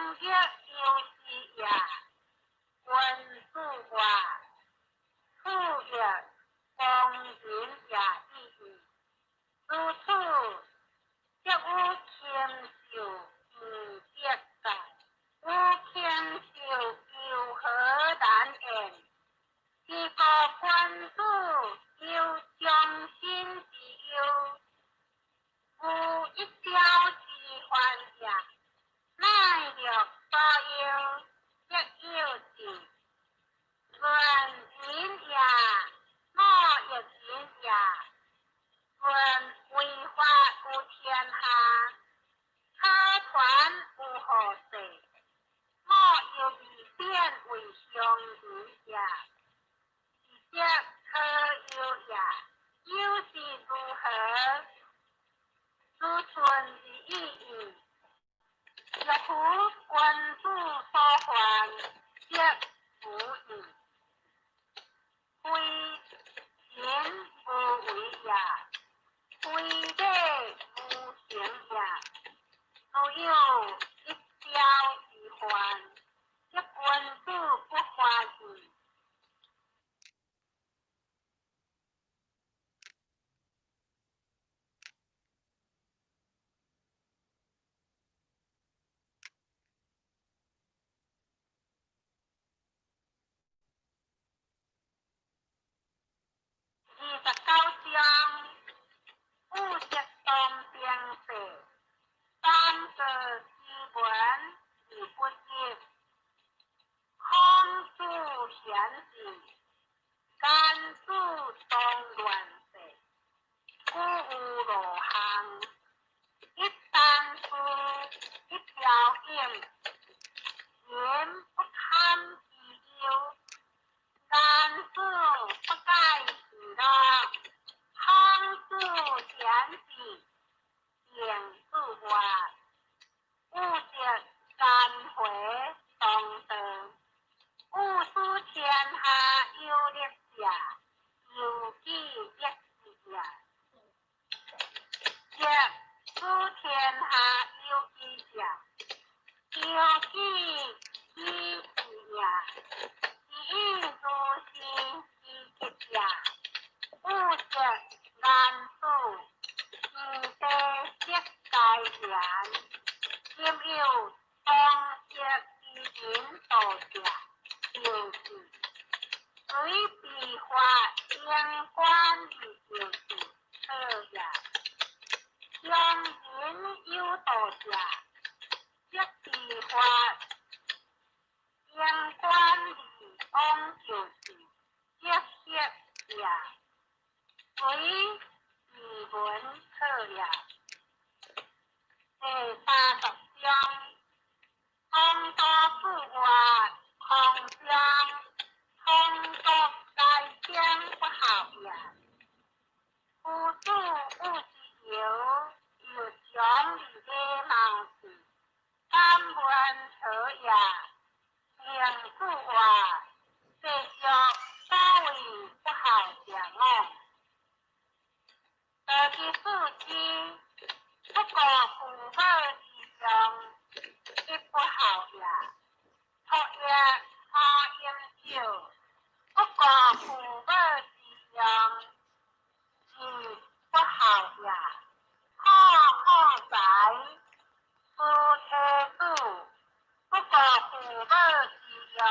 欲有时也，君子外，此亦光仁也已矣。如此，则有禽兽毋得戒，有禽兽犹何难言？是故君子有终身之忧，无一朝之患也。乃略所忧，则有之。论仁也，莫若仁也。论为法有天下，可传有后世，莫若以变为乡人也。是则可忧也，忧是如何？子孙而已矣。若夫君子所患，则无矣。非仁无为也，非礼无行也。如有一朝之患，则君子不患矣。29章，有则当兵势，三国之文而不入。孔子贤志，颜子当乱世，古有罗项，一簞书，一瓢饮，人不堪其忧，颜子不改其乐。孔子贤志，行自外，有则干回当道，有使天下有力者，由己力之也。则使天下有智者，由己知之也。是以如是之极也。有则颜子，其地色皆然，今有当色之人道者，就是随彼法应观而就是好也。乡人有道者，则彼法应观而往就是则协也。随彼文好也。第30章，通多自外，空中通国该将不孝也。夫子有之由，又常而礼貌事，敢问何也？行自外，世俗所谓不孝者我。道之四之，不过父母之用，亦不孝也。托业可饮酒，不过父母之用，亦不孝也。可好财，思妻子，不过父母之用，